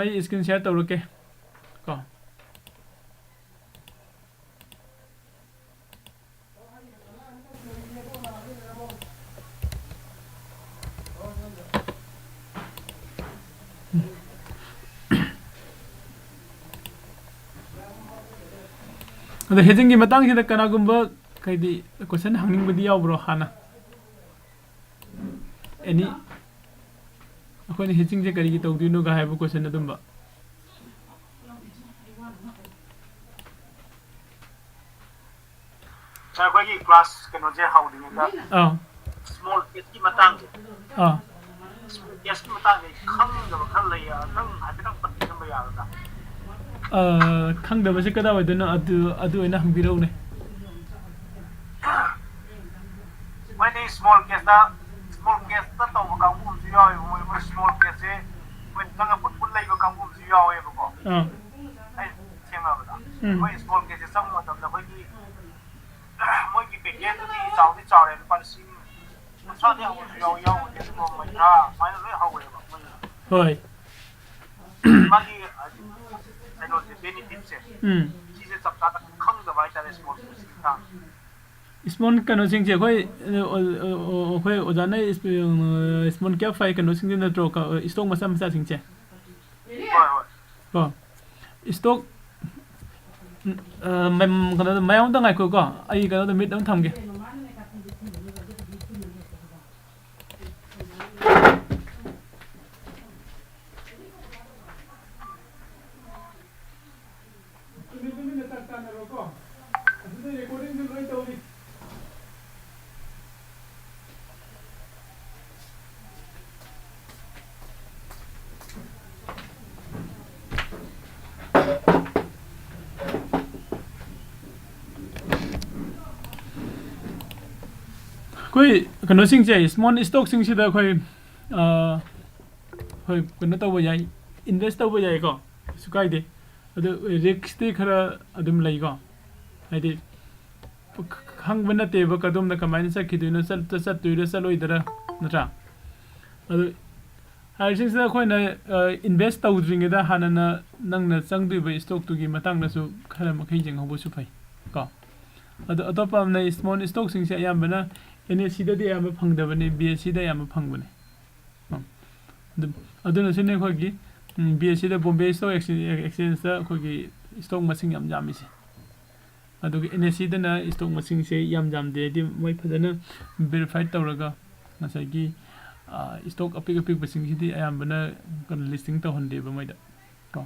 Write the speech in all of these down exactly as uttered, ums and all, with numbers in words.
ꯑꯩ screen share ꯇꯧꯔꯛꯀꯦ ꯀꯣ꯫ ꯑꯗꯣ hedgingꯒꯤ ꯃꯇꯥꯡꯁꯤꯗ ꯀꯅꯥꯒꯨꯝꯕ ꯍꯥꯏꯗꯤ question ꯍꯪꯅꯤꯡꯕꯗꯤ ꯌꯥꯎꯕ꯭ꯔꯣ ꯍꯥꯟꯅ? Any? ꯑꯩꯈꯣꯏꯅ hedgingꯁꯦ ꯀꯔꯤꯒꯤ ꯇꯧꯗꯣꯏꯅꯣꯒ ꯍꯥꯏꯕ question ꯑꯗꯨꯝꯕ꯫ ꯁꯥꯔ, ꯑꯩꯈꯣꯏꯒꯤ class ꯀꯩꯅꯣꯁꯦ ꯍꯧꯗ꯭ꯔꯤꯉꯩꯗ ꯑꯥ꯫ Small caseꯀꯤ ꯃꯇꯥꯡꯁꯦ꯫ ꯑꯥ꯫ Small caseꯀꯤ ꯃꯇꯥꯡꯁꯦ ꯈꯪꯗꯕ ꯈꯔ ꯂꯩ, ꯅꯪ ꯍꯥꯏꯐꯦꯠꯇꯪ ꯄꯟꯕꯤꯔꯝꯕ ꯌꯥꯒꯗ꯭ꯔꯥ? ꯑꯥ, ꯈꯪꯗꯕꯁꯦ ꯀꯗꯥꯏꯋꯥꯏꯗꯅꯣ? ꯑꯗꯨ, ꯑꯗꯨ ꯑꯣꯏꯅ ꯍꯪꯕꯤꯔꯛꯎꯅꯦ꯫ ꯃꯣꯏꯗꯤ small caseꯇ, small caseꯇ ꯇꯧꯕ ꯀꯥꯡꯕꯨ ꯑꯃꯁꯨ ꯌꯥꯎꯋꯦꯕ꯫ ꯃꯣꯏ, ꯃꯣꯏ small caseꯁꯦ ꯃꯣꯏ ꯅꯪꯅ ꯄꯨꯟ ꯄꯨꯟ ꯂꯩꯕ ꯀꯥꯡꯕꯨ ꯑꯃꯁꯨ ꯌꯥꯎꯋꯦꯕꯀꯣ꯫ ꯑꯥ꯫ ꯑꯩ ꯊꯦꯡꯅꯕꯗ꯫ ꯎꯝ꯫ ꯃꯣꯏ small caseꯁꯦ ꯆꯪꯕ ꯃꯇꯝꯗ ꯑꯩꯈꯣꯏꯒꯤ, ꯃꯣꯏꯒꯤ packetꯇꯨꯗꯤ ꯆꯥꯎꯗꯤ ꯆꯥꯎꯔꯦ, ꯂꯨꯄꯥ ꯂꯤꯁꯤꯡ ꯀꯨꯟꯊ꯭ꯔꯥꯗꯤ ꯍꯧꯕꯁꯨ ꯌꯥꯎ-, ꯌꯥꯎꯕꯅꯦ, ꯑꯗꯨꯒ ꯍꯨꯝꯐꯨꯇꯔꯥ ꯑꯗꯨꯃꯥꯏꯅ ꯂꯣꯏ ꯍꯧꯋꯦꯕ ꯃꯣꯏꯅ꯫ ꯍꯣꯏ꯫ ꯃꯥꯒꯤ, ꯍꯥꯏꯗꯤ, ꯀꯩꯅꯣꯁꯦ, benefitꯁꯦ, ꯎꯝ꯫ ꯁꯤꯁꯦ ꯆꯞ ꯆꯥꯅ ꯈꯪꯗꯕ ꯍꯥꯏꯇꯥꯔꯦ, small caseꯀꯤ ꯃꯇꯥꯡꯁꯦ꯫ Small ꯀꯩꯅꯣꯁꯤꯡꯁꯦ ꯑꯩꯈꯣꯏ, ꯑ, ꯑ, ꯑ, ꯑꯩꯈꯣꯏ ꯑꯣꯖꯥꯅ ꯏꯁ-, ꯑ, small cap ꯍꯥꯏ ꯀꯩꯅꯣꯁꯤꯡꯁꯦ ꯅꯠꯇ꯭ꯔꯣ, ꯀ-, stock ꯃꯆꯥ ꯃꯆꯥꯁꯤꯡꯁꯦ? ꯍꯣꯏ, ꯍꯣꯏ꯫ ꯀꯣ? Stock, ꯎꯝ, ꯑ, ꯃ-, ꯀꯩꯅꯣꯗ, ꯃꯌꯥꯝ ꯑꯝꯇ ꯉꯥꯏꯈꯣꯀꯣ, ꯑꯩ ꯀꯩꯅꯣꯗ mute ꯑꯃ ꯊꯝꯒꯦ꯫ ꯇꯨꯃꯤꯟ ꯇꯨꯃꯤꯟꯅ ꯆꯥꯛ ꯆꯥꯅꯔꯣꯀꯣ꯫ ꯑꯗꯨꯗ recordingꯁꯨ ꯂꯣꯏ ꯇꯧꯔꯤ꯫ ꯑꯩꯈꯣꯏ ꯀꯩꯅꯣꯁꯤꯡꯁꯦ, small stockꯁꯤꯡꯁꯤꯗ ꯑꯩꯈꯣꯏ, ꯑ, ꯍꯣꯏ, ꯀꯩꯅꯣ ꯇꯧꯕ ꯌꯥꯏ, invest ꯇꯧꯕ ꯌꯥꯏꯀꯣ, ꯀꯩꯁꯨ ꯀꯥꯏꯗꯦ꯫ ꯑꯗꯨ riskꯇꯤ ꯈꯔ ꯑꯗꯨꯝ ꯂꯩꯀꯣ, ꯍꯥꯏꯗꯤ ꯈꯪꯕ ꯅꯠꯇꯦꯕ ꯀꯗꯣꯝꯗ ꯀꯃꯥꯏꯅ ꯆꯠꯈꯤꯗꯣꯏꯅꯣ, ꯆꯠ-, ꯆꯠꯇꯣꯏꯔꯥ ꯆꯠꯂꯣꯏꯗꯔꯥ, ꯅꯠꯇ꯭ꯔꯥ? ꯑꯗꯨ ꯁꯤꯡꯁꯤꯗ ꯑꯩꯈꯣꯏꯅ ꯏꯟꯚꯦꯁ ꯇꯧꯗ꯭ꯔꯤꯉꯩꯗ ꯍꯥꯟꯅꯅ ꯅꯪꯅ ꯆꯪꯗꯣꯏꯕ ꯏꯁꯇꯣꯛꯇꯨꯒꯤ ꯃꯇꯥꯡꯗꯁꯨ ꯈꯔ ꯃꯈꯩ ꯌꯦꯡꯍꯧꯕꯁꯨ ꯐꯩ ꯀꯣ꯫ ꯑꯗꯣ ꯑꯇꯣꯞꯄ ꯑꯃꯅ ꯏꯁꯃꯣꯜ ꯏꯁꯇꯣꯛꯁꯤꯡꯁꯦ ꯑꯌꯥꯝꯕꯅ ꯑꯦꯟ ꯑꯦꯁ ꯁꯤꯗꯗꯤ ꯑꯌꯥꯝꯕ ꯐꯪꯗꯕꯅꯤ, ꯕꯤ ꯑꯦꯁ ꯁꯤꯗ ꯑꯌꯥꯝꯕ ꯐꯪꯕꯅꯤ꯫ ꯎꯝ꯫ ꯑꯗꯨ ꯑꯗꯨꯅꯁꯨꯅꯦ ꯑꯩꯈꯣꯏꯒꯤ ꯕꯤ ꯑꯦꯁ ꯁꯤꯗ ꯕꯣꯝꯕꯦ ꯏꯁꯇꯣꯛ ꯑꯦꯛꯁꯆꯦꯟꯖꯇ ꯑꯩꯈꯣꯏꯒꯤ ꯏꯁꯇꯣꯛ ꯃꯁꯤꯡ ꯌꯥꯝ ꯌꯥꯝꯃꯤꯁꯦ꯫ ꯑꯗꯨꯒ ꯑꯦꯟ ꯑꯦꯁ ꯁꯤꯗꯅ ꯏꯁꯇꯣꯛ ꯃꯁꯤꯡꯁꯦ ꯌꯥꯝ ꯌꯥꯝꯗꯦ, ꯍꯥꯏꯗꯤ ꯃꯣꯏ ꯐꯖꯅ ꯚꯦꯔꯤꯐꯥꯏ ꯇꯧꯔꯒ ꯉꯁꯥꯏꯒꯤ ꯏꯁꯇꯣꯛ ꯑꯄꯤꯛ ꯑꯄꯤꯛꯄꯁꯤꯡꯁꯤꯗꯤ ꯑꯌꯥꯝꯕꯅ ꯀꯩꯅꯣ ꯂꯤꯁꯇꯤꯡ ꯇꯧꯍꯟꯗꯦꯕ ꯃꯣꯏꯗ ꯀꯣ꯫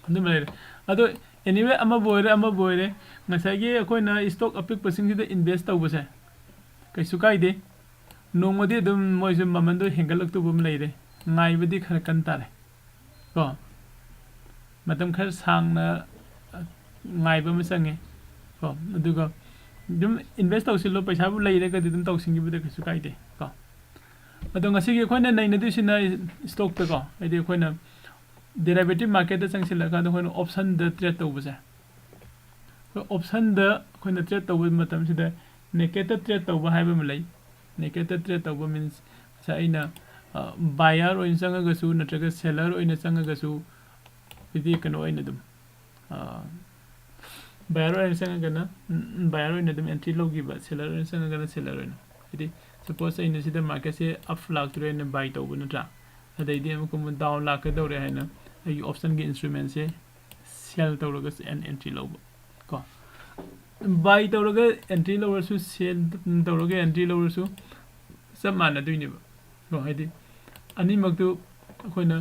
ꯑꯗꯨꯝ ꯂꯩꯔꯦ꯫ ꯑꯗꯣ ꯑꯦꯅꯤꯋꯦ, ꯑꯃꯕꯨ ꯑꯣꯏꯔꯦ ꯑꯃꯕꯨ ꯑꯣꯏꯔꯦ, ꯉꯁꯥꯏꯒꯤ ꯑꯩꯈꯣꯏꯅ ꯏꯁꯇꯣꯛ ꯑꯄꯤꯛꯄꯁꯤꯡꯁꯤꯗ ꯏꯟꯚꯦꯁ ꯇꯧꯕꯁꯦ ꯀꯩꯁꯨ ꯀꯥꯏꯗꯦ꯫ ꯅꯣꯡꯃꯗꯤ ꯑꯗꯨꯝ ꯃꯣꯏꯁꯨ ꯃꯃꯟꯗꯣ ꯍꯦꯟꯒꯠꯂꯛꯇꯧꯕ ꯑꯃ ꯂꯩꯔꯦ꯫ ꯉꯥꯏꯕꯗꯤ ꯈꯔ ꯀꯟ ꯇꯥꯔꯦ ꯀꯣ꯫ ꯃꯇꯝ ꯈꯔ ꯁꯥꯡꯅ ꯉꯥꯏꯕ ꯑꯃ ꯆꯪꯉꯦ ꯀꯣ꯫ ꯑꯗꯨꯒ ꯑꯗꯨꯝ ꯏꯟꯚꯦꯁ ꯇꯧꯁꯤꯜꯂꯣ, ꯄꯩꯁꯥꯕꯨ ꯂꯩꯔꯒꯗꯤ ꯑꯗꯨꯝ ꯇꯧꯁꯤꯟꯈꯤꯕꯗ ꯀꯩꯁꯨ ꯀꯥꯏꯗꯦ ꯀꯣ꯫ ꯑꯗꯣ ꯉꯁꯤꯒꯤ ꯑꯩꯈꯣꯏꯅ ꯅꯩꯅꯗꯣꯏꯁꯤꯅ ꯏꯁꯇꯣꯛꯇ ꯀꯣ, ꯍꯥꯏꯗꯤ ꯑꯩꯈꯣꯏꯅ ꯗꯦꯔꯥꯏꯚꯦꯇꯤꯞ ꯃꯥꯔꯀꯦꯠꯇ ꯆꯪꯁꯤꯜꯂꯀꯥꯟꯗ ꯑꯩꯈꯣꯏꯅ ꯑꯣꯞꯁꯟꯗ ꯇ꯭ꯔꯦꯠ ꯇꯧꯕꯁꯦ, ꯑꯩꯈꯣꯏ ꯑꯣꯞꯁꯟꯗ ꯑꯩꯈꯣꯏꯅ ꯇ꯭ꯔꯦꯠ ꯇꯧꯕ ꯃꯇꯝꯁꯤꯗ ꯅꯦꯀꯦꯠꯇ ꯇ꯭ꯔꯦꯠ ꯇꯧꯕ ꯍꯥꯏꯕ ꯑꯃ ꯂꯩ꯫ ꯅꯦꯀꯦꯠꯇ ꯇ꯭ꯔꯦꯠ ꯇꯧꯕ ꯃꯤꯟꯁ ꯉꯁꯥꯏ ꯑꯩꯅ ꯕꯥꯌꯔ ꯑꯣꯏꯅ ꯆꯪꯉꯒꯁꯨ ꯅꯠꯇ꯭ꯔꯒ ꯁꯦꯂꯔ ꯑꯣꯏꯅ ꯆꯪꯉꯒꯁꯨ, ꯍꯥꯏꯗꯤ ꯀꯩꯅꯣ ꯑꯣꯏꯅ ꯑꯗꯨꯝ ꯕꯥꯌꯔ ꯑꯣꯏꯅ ꯆꯪꯉꯒꯅ ꯕꯥꯌꯔ ꯑꯣꯏꯅ ꯑꯗꯨꯝ ꯑꯦꯟꯇ꯭ꯔꯤ ꯂꯧꯈꯤꯕ, ꯁꯦꯂꯔ ꯑꯣꯏꯅ ꯆꯪꯉꯒꯅ ꯁꯦꯂꯔ ꯑꯣꯏꯅ꯫ ꯍꯥꯏꯗꯤ ꯁꯄꯣꯁ ꯑꯩꯅ ꯁꯤꯗ ꯃꯥꯔꯀꯦꯠꯁꯦ ꯑꯞ ꯂꯥꯛꯇꯣꯔꯦꯅ ꯕꯥꯏ ꯇꯧꯕ ꯅꯠꯇ꯭ꯔꯥ? ꯑꯗꯩꯗꯤ ꯑꯃꯨꯛꯀ ꯑꯃꯨꯛ ꯗꯥꯎꯟ ꯂꯥꯛꯀꯗꯧꯔꯦ ꯍꯥꯏꯅ ꯑꯩꯒꯤ ꯑꯣꯞꯁꯟꯒꯤ ꯏꯟꯁꯇ꯭ꯔꯨꯃꯦꯟꯁꯦ ꯁꯦꯜ ꯇꯧꯔꯒ ꯑꯦꯟ ꯑꯦꯟꯇ꯭ꯔꯤ ꯂꯧꯕ ꯀꯣ꯫ ꯕꯥꯏ ꯇꯧꯔꯒ ꯑꯦꯟꯇ꯭ꯔꯤ ꯂꯧꯔꯁꯨ, ꯁꯦꯜ ꯇꯧꯔꯒ ꯑꯦꯟꯇ꯭ꯔꯤ ꯂꯧꯔꯁꯨ ꯆꯞ ꯃꯥꯟꯅꯗꯣꯏꯅꯦꯕ ꯀꯣ꯫ ꯍꯥꯏꯗꯤ ꯑꯅꯤꯃꯛꯇꯨ ꯑꯩꯈꯣꯏꯅ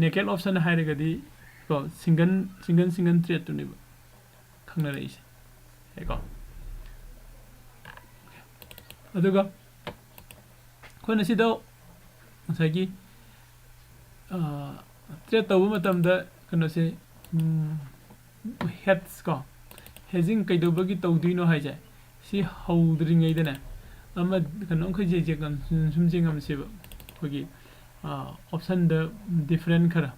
ꯅꯦꯀꯦꯠ ꯑꯣꯞꯁꯟ ꯍꯥꯏꯔꯒꯗꯤ ꯀꯣ, ꯁꯤꯡꯒꯜ ꯁꯤꯡꯒꯜ ꯁꯤꯡꯒꯜ ꯇ꯭ꯔꯦꯠꯇꯨꯅꯦꯕ ꯈꯪꯅꯔꯛꯏꯁꯦ ꯀꯣ꯫ ꯑꯗꯨꯒ ꯑꯩꯈꯣꯏꯅ ꯁꯤꯗ ꯉꯁꯥꯏꯒꯤ ꯇ꯭ꯔꯦꯠ ꯇꯧꯕ ꯃꯇꯝꯗ ꯀꯩꯅꯣꯁꯦ, ꯍꯦꯠꯁ ꯀꯣ, ꯍꯦꯖꯤꯡ ꯀꯩꯗꯧꯕꯒꯤ ꯇꯧꯗꯣꯏꯅꯣ ꯍꯥꯏꯁꯦ, ꯁꯤ ꯍꯧꯗ꯭ꯔꯤꯉꯩꯗꯅꯦ ꯑꯃ ꯀꯩꯅꯣꯝꯈꯛ ꯌꯦꯡ ꯁꯨꯝ ꯌꯦꯡꯉꯝꯁꯦꯕ꯫ ꯑꯩꯈꯣꯏꯒꯤ ꯑꯣꯞꯁꯟꯗ ꯗꯤꯐ꯭ꯔꯦꯟ ꯈꯔ,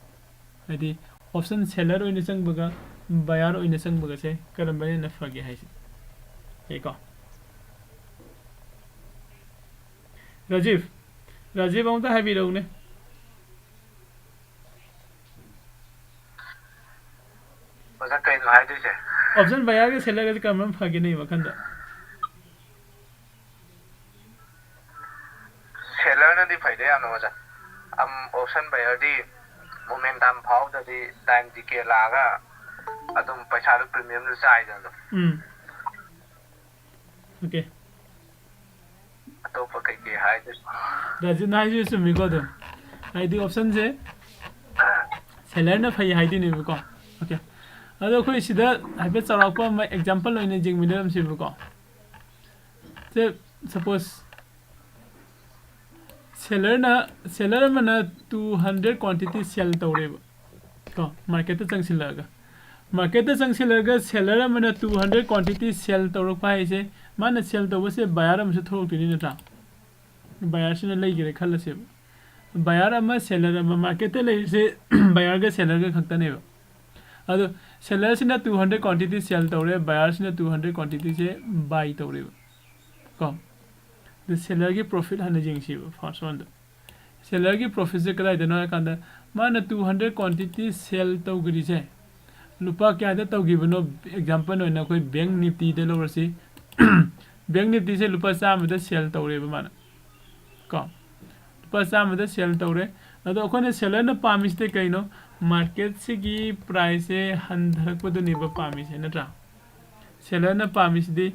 ꯍꯥꯏꯗꯤ ꯑꯣꯞꯁꯟ ꯁꯦꯂꯔ ꯑꯣꯏꯅ ꯆꯪꯕꯒ ꯕꯥꯌꯔ ꯑꯣꯏꯅ ꯆꯪꯕꯒꯁꯦ ꯀꯔꯝꯕꯅ ꯍꯦꯟꯅ ꯐꯒꯦ ꯍꯥꯏꯁꯦ꯫ ꯌꯥꯏꯀꯣ? ꯔꯥꯖꯤꯞ, ꯔꯥꯖꯤꯕ ꯑꯃꯨꯛꯇ ꯍꯥꯏꯕꯤꯔꯛꯎꯅꯦ꯫ ꯑꯣꯖꯥ, ꯀꯩꯅꯣ ꯍꯥꯏꯗꯣꯏꯁꯦ? Option buyerꯒ sellerꯒꯁꯦ ꯀꯔꯝꯕꯅ ꯐꯒꯦꯅꯦ ꯋꯥꯈꯟꯗ? Sellerꯅꯗꯤ ꯐꯩꯗ ꯌꯥꯝꯅ, ꯑꯣꯖꯥ꯫ ꯑꯝ, option buyerꯗꯤ momentum ꯐꯥꯎꯗ꯭ꯔꯗꯤ time decay ꯂꯥꯛꯑꯒ ꯑꯗꯨꯝ ꯄꯩꯁꯥꯗꯣ premiumꯗꯣ ꯆꯥꯏꯗꯅ ꯑꯗꯨꯝ꯫ ꯎꯝ꯫ Okay꯫ ꯑꯇꯣꯞꯄ ꯀꯩꯀꯩ ꯍꯥꯏꯗꯣꯏꯅꯣ? ꯔꯥꯖꯤꯕꯅ ꯍꯥꯏꯁꯨ ꯆꯨꯝꯃꯤꯀꯣ ꯑꯗꯨꯝ꯫ ꯍꯥꯏꯗꯤ optionꯁꯦ sellerꯅ ꯐꯩ ꯍꯥꯏꯗꯣꯏꯅꯦꯕꯀꯣ꯫ Okay꯫ ꯑꯗꯣ ꯑꯩꯈꯣꯏ ꯁꯤꯗ ꯍꯥꯏꯐꯦꯠ ꯆꯥꯎꯔꯥꯛꯄ ꯑꯃ example ꯑꯣꯏꯅ ꯌꯦꯡꯃꯤꯟꯅꯔꯝꯁꯦꯕꯀꯣ꯫ ꯁꯦ, suppose sellerꯅ, seller ꯑꯃꯅ two hundred quantity sell ꯇꯧꯔꯦꯕ꯫ ꯀꯣ, marketꯇ ꯆꯪꯁꯤꯜꯂꯛꯑꯒ꯫ Marketꯇ ꯆꯪꯁꯤꯜꯂꯒ seller ꯑꯃꯅ two hundred quantity sell ꯇꯧꯔꯛꯄ ꯍꯥꯏꯁꯦ, ꯃꯥꯅ sell ꯇꯧꯕꯁꯦ buyer ꯑꯃꯁꯨ ꯊꯣꯛꯂꯛꯇꯣꯏꯅꯤ ꯅꯠꯇ꯭ꯔꯥ? Buyerꯁꯤꯅ ꯂꯩꯈ꯭ꯔꯦ ꯈꯜꯂꯁꯦꯕ꯫ Buyer ꯑꯃ, seller ꯑꯃ, marketꯇ ꯂꯩꯔꯤꯁꯦ buyerꯒ sellerꯒ ꯈꯛꯇꯅꯦꯕ꯫ ꯑꯗꯣ sellerꯁꯤꯅ two hundred quantity sell ꯇꯧꯔꯦ, buyerꯁꯤꯅ two hundred quantityꯁꯦ buy ꯇꯧꯔꯦꯕ꯫ ꯀꯣ? ꯑꯗꯣ sellerꯒꯤ profit ꯍꯥꯟꯅ ꯌꯦꯡꯁꯤꯕ, first oneꯗ꯫ Sellerꯒꯤ profitꯁꯦ ꯀꯗꯥꯏꯗꯅꯣ ꯍꯥꯏ ꯀꯥꯟꯗ, ꯃꯥꯅ two hundred quantity sell ꯇꯧꯈ꯭ꯔꯤꯁꯦ ꯂꯨꯄꯥ ꯀꯌꯥꯗ ꯇꯧꯈꯤꯕꯅꯣ? Example ꯑꯣꯏꯅ ꯑꯩꯈꯣꯏ Bank Niftyꯗ ꯂꯧꯔꯁꯤ꯫ Bank Niftyꯁꯦ ꯂꯨꯄꯥ ꯆꯥꯝꯃꯗ sell ꯇꯧꯔꯦꯕ ꯃꯥꯅ꯫ ꯀꯣ? ꯂꯨꯄꯥ ꯆꯥꯝꯃꯗ sell ꯇꯧꯔꯦ꯫ ꯑꯗꯣ ꯑꯩꯈꯣꯏꯅ sellerꯅ ꯄꯥꯝꯃꯤꯁꯤꯗꯤ ꯀꯩꯅꯣ? Marketꯁꯤꯒꯤ priceꯁꯦ ꯍꯟꯊꯔꯛꯄꯗꯨꯅꯦꯕ ꯄꯥꯝꯃꯤꯁꯦ, ꯅꯠꯇ꯭ꯔꯥ? Sellerꯅ ꯄꯥꯝꯃꯤꯁꯤꯗꯤ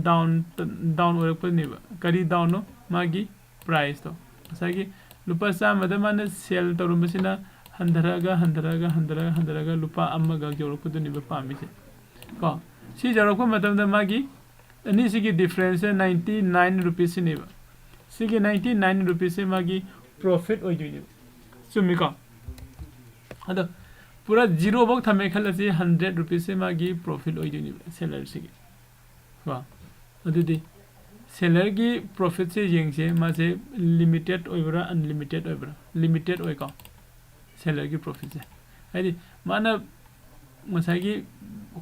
down, down ꯑꯣꯏꯔꯛꯄꯅꯦꯕ꯫ ꯀꯔꯤ downꯅꯣ? ꯃꯥꯒꯤ priceꯇꯣ꯫ ꯉꯁꯥꯏꯒꯤ ꯂꯨꯄꯥ ꯆꯥꯝꯃꯗ ꯃꯥꯅ sell ꯇꯧꯔꯝꯕꯁꯤꯅ ꯍꯟꯊꯔꯛꯑꯒ, ꯍꯟꯊꯔꯛꯑꯒ, ꯍꯟꯊꯔꯛꯑꯒ, ꯍꯟꯊꯔꯛꯑꯒ ꯂꯨꯄꯥ ꯑꯃꯒ ꯌꯧꯔꯛꯄꯗꯨꯅꯦꯕ ꯄꯥꯝꯃꯤꯁꯦ꯫ ꯀꯣ? ꯁꯤ ꯌꯧꯔꯛꯄ ꯃꯇꯝꯗ ꯃꯥꯒꯤ ꯑꯅꯤꯁꯤꯒꯤ differenceꯁꯦ ninety nine rupeesꯁꯤꯅꯦꯕ꯫ ꯁꯤꯒꯤ ninety nine rupeesꯁꯦ ꯃꯥꯒꯤ profit ꯑꯣꯏꯗꯣꯏꯅꯦꯕ꯫ ꯆꯨꯝꯃꯤꯀꯣ? ꯑꯗꯣ ꯄꯨꯔꯥ zero ꯐꯥꯎ ꯊꯝꯃꯦ ꯈꯜꯂꯁꯤ, hundred rupeesꯁꯦ ꯃꯥꯒꯤ profit ꯑꯣꯏꯗꯣꯏꯅꯦꯕ sellerꯁꯤꯒꯤ꯫ ꯀꯣ? ꯑꯗꯨꯗꯤ sellerꯒꯤ profitꯁꯦ ꯌꯦꯡꯁꯦ, ꯃꯥꯁꯦ limited ꯑꯣꯏꯕ꯭ꯔꯥ, unlimited ꯑꯣꯏꯕ꯭ꯔꯥ? Limited ꯑꯣꯏꯀꯣ, sellerꯒꯤ profitꯁꯦ꯫ ꯍꯥꯏꯗꯤ ꯃꯥꯅ ꯉꯁꯥꯏꯒꯤ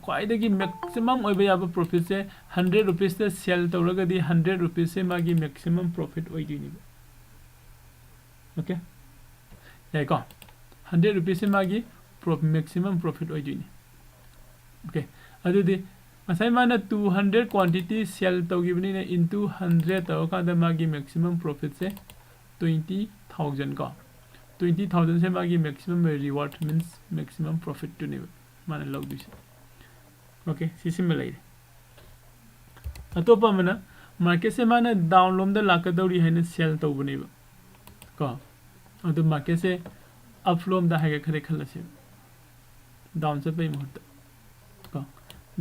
ꯈ꯭ꯋꯥꯏꯗꯒꯤ maximum ꯑꯣꯏꯕ ꯌꯥꯕ profitꯁꯦ hundred rupeesꯇ sell ꯇꯧꯔꯒꯗꯤ hundred rupeesꯁꯦ ꯃꯥꯒꯤ maximum profit ꯑꯣꯏꯗꯣꯏꯅꯦꯕ꯫ Okay, ꯌꯥꯏꯀꯣ? Hundred rupees ꯁꯦ ꯃꯥꯒꯤ ꯄ꯭ꯔꯣ ꯃꯦꯛꯁꯤꯃꯝ ꯄ꯭ꯔꯣꯐꯤꯠ ꯑꯣꯏꯗꯣꯏꯅꯤ꯫ Okay, ꯑꯗꯨꯗꯤ ꯉꯁꯥꯏ ꯃꯥꯅ two hundred quantity sell ꯇꯧꯈꯤꯕꯅꯤꯅ into hundred ꯇꯧꯔꯀꯥꯟꯗ ꯃꯥꯒꯤ ꯃꯦꯛꯁꯤꯃꯝ ꯄ꯭ꯔꯣꯐꯤꯠꯁꯦ twenty thousand ꯀꯣ꯫ Twenty thousand ꯁꯦ ꯃꯥꯒꯤ ꯃꯦꯛꯁꯤꯃꯝ ꯔꯤꯋꯥꯔꯗ ꯃꯤꯟꯁ ꯃꯦꯛꯁꯤꯃꯝ ꯄ꯭ꯔꯣꯐꯤꯠꯇꯨꯅꯦꯕ ꯃꯥꯅ ꯂꯧꯗꯣꯏꯁꯦ꯫ Okay, ꯁꯤꯁꯤꯃ ꯂꯩꯔꯦ꯫ ꯑꯇꯣꯞꯄ ꯑꯃꯅ ꯃꯥꯔꯀꯦꯠꯁꯦ ꯃꯥꯅ ꯗꯥꯎꯟ ꯂꯣꯝꯗ ꯂꯥꯛꯀꯗꯧꯔꯤ ꯍꯥꯏꯅ ꯁꯦꯜ ꯇꯧꯕꯅꯦꯕ ꯀꯣ꯫ ꯑꯗꯨ ꯃꯥꯔꯀꯦꯠꯁꯦ ꯑꯞ ꯂꯣꯝꯗ ꯍꯥꯏꯒꯠꯈ꯭ꯔꯦ ꯈꯜꯂꯁꯦꯕ, ꯗꯥꯎꯟ ꯆꯠꯄꯒꯤ ꯃꯍꯨꯠꯇ ꯀꯣ꯫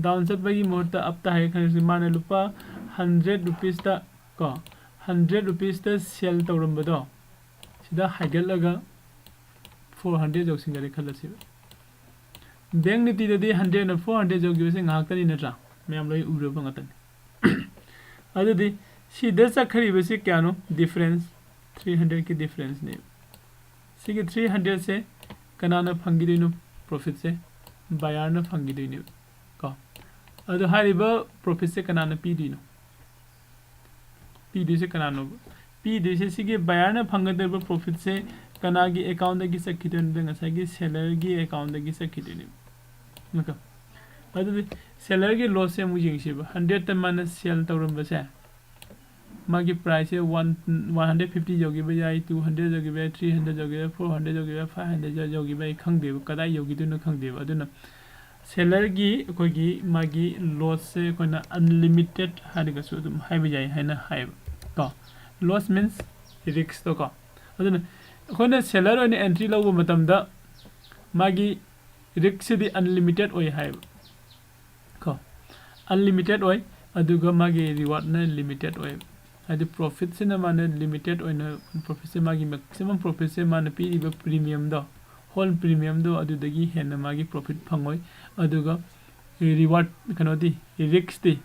ꯗꯥꯎꯟ ꯆꯠꯄꯒꯤ ꯃꯍꯨꯠꯇ ꯑꯞꯇ ꯍꯥꯏꯒꯠꯈ꯭ꯔꯁꯤ꯫ ꯃꯥꯅ ꯂꯨꯄꯥ hundred rupeesꯇ ꯀꯣ, hundred rupeesꯇ ꯁꯦꯜ ꯇꯧꯔꯝꯕꯗꯣ ꯁꯤꯗ ꯍꯥꯏꯒꯠꯂꯒ four hundred ꯌꯧꯁꯤꯟꯈꯔꯦ ꯈꯜꯂꯁꯦꯕ꯫ Bank Niftyꯗꯗꯤ hundredꯅ four hundred ꯌꯧꯈꯤꯕꯁꯦ ꯉꯥꯏꯍꯥꯛꯇꯅꯤ ꯅꯠꯇ꯭ꯔꯥ? ꯃꯌꯥꯝ ꯂꯣꯏ ꯎꯔꯕ ꯉꯥꯛꯇꯅꯤ꯫ ꯑꯗꯨꯗꯤ ꯁꯤꯗ ꯆꯠꯈ꯭ꯔꯤꯕꯁꯤ ꯀꯌꯥꯅꯣ? Difference, three hundredꯀꯤ differenceꯅꯦꯕ꯫ ꯁꯤꯒꯤ three hundredꯁꯦ ꯀꯅꯥꯅ ꯐꯪꯈꯤꯗꯣꯏꯅꯣ? Profitꯁꯦ buyerꯅ ꯐꯪꯈꯤꯗꯣꯏꯅꯦꯕ ꯀꯣ꯫ ꯑꯗꯣ ꯍꯥꯏꯔꯤꯕ profitꯁꯦ ꯀꯅꯥꯅ ꯄꯤꯗꯣꯏꯅꯣ? ꯄꯤꯗꯣꯏꯁꯦ ꯀꯅꯥꯅꯣꯕ? ꯄꯤꯗꯣꯏꯁꯦ ꯁꯤꯒꯤ buyerꯅ ꯐꯪꯒꯗꯧꯔꯤꯕ profitꯁꯦ ꯀꯅꯥꯒꯤ accountꯗꯒꯤ ꯆꯠꯈꯤꯗꯣꯏꯅꯣꯗ? ꯉꯁꯥꯏꯒꯤ sellerꯒꯤ accountꯗꯒꯤ ꯆꯠꯈꯤꯗꯣꯏꯅꯦꯕ꯫ Okay, ꯑꯗꯨꯗꯤ sellerꯒꯤ lossꯁꯦ ꯑꯃꯨꯛ ꯌꯦꯡꯁꯦꯕ꯫ Hundredꯇ ꯃꯥꯅ sell ꯇꯧꯔꯝꯕꯁꯦ ꯃꯥꯒꯤ priceꯁꯦ one, one hundred fifty ꯌꯧꯈꯤꯕ ꯌꯥꯏ, two hundred ꯌꯧꯈꯤꯕ ꯌꯥꯏ, three hundred ꯌꯧꯈꯤꯕ ꯌꯥꯏ, four hundred ꯌꯧꯈꯤꯕ ꯌꯥꯏ, five hundred ꯌꯧꯈꯤꯕ ꯌꯥꯏ, ꯈꯪꯗꯦꯕ ꯀꯗꯥꯏ ꯌꯧꯈꯤꯗꯣꯏꯅꯣ ꯈꯪꯗꯦꯕ꯫ ꯑꯗꯨꯅ sellerꯒꯤ ꯑꯩꯈꯣꯏꯒꯤ ꯃꯥꯒꯤ lossꯁꯦ ꯑꯩꯈꯣꯏꯅ unlimited ꯍꯥꯏꯔꯒꯁꯨ ꯑꯗꯨꯝ ꯍꯥꯏꯕ ꯌꯥꯏ ꯍꯥꯏꯅ ꯍꯥꯏꯌꯦꯕ ꯀꯣ꯫ Loss means riskꯇꯣ ꯀꯣ꯫ ꯑꯗꯨꯅ ꯑꯩꯈꯣꯏꯅ seller ꯑꯣꯏꯅ entry ꯂꯧꯕ ꯃꯇꯝꯗ ꯃꯥꯒꯤ riskꯁꯤꯗꯤ unlimited ꯑꯣꯏ ꯍꯥꯏꯌꯦꯕ ꯀꯣ꯫ Unlimited ꯑꯣꯏ, ꯑꯗꯨꯒ ꯃꯥꯒꯤ rewardꯅ limited ꯑꯣꯏ꯫ ꯍꯥꯏꯗꯤ profitꯁꯤꯅ ꯃꯥꯅ limited ꯑꯣꯏꯅ, profitꯁꯦ ꯃꯥꯒꯤ maximum profitꯁꯦ ꯃꯥꯅ ꯄꯤꯔꯤꯕ premiumꯗꯣ, whole premiumꯗꯣ ꯑꯗꯨꯗꯒꯤ ꯍꯦꯟꯅ ꯃꯥꯒꯤ profit ꯐꯪꯉꯣꯏ꯫ ꯑꯗꯨꯒ reward, ꯀꯩꯅꯣꯗꯤ, riskꯇꯤ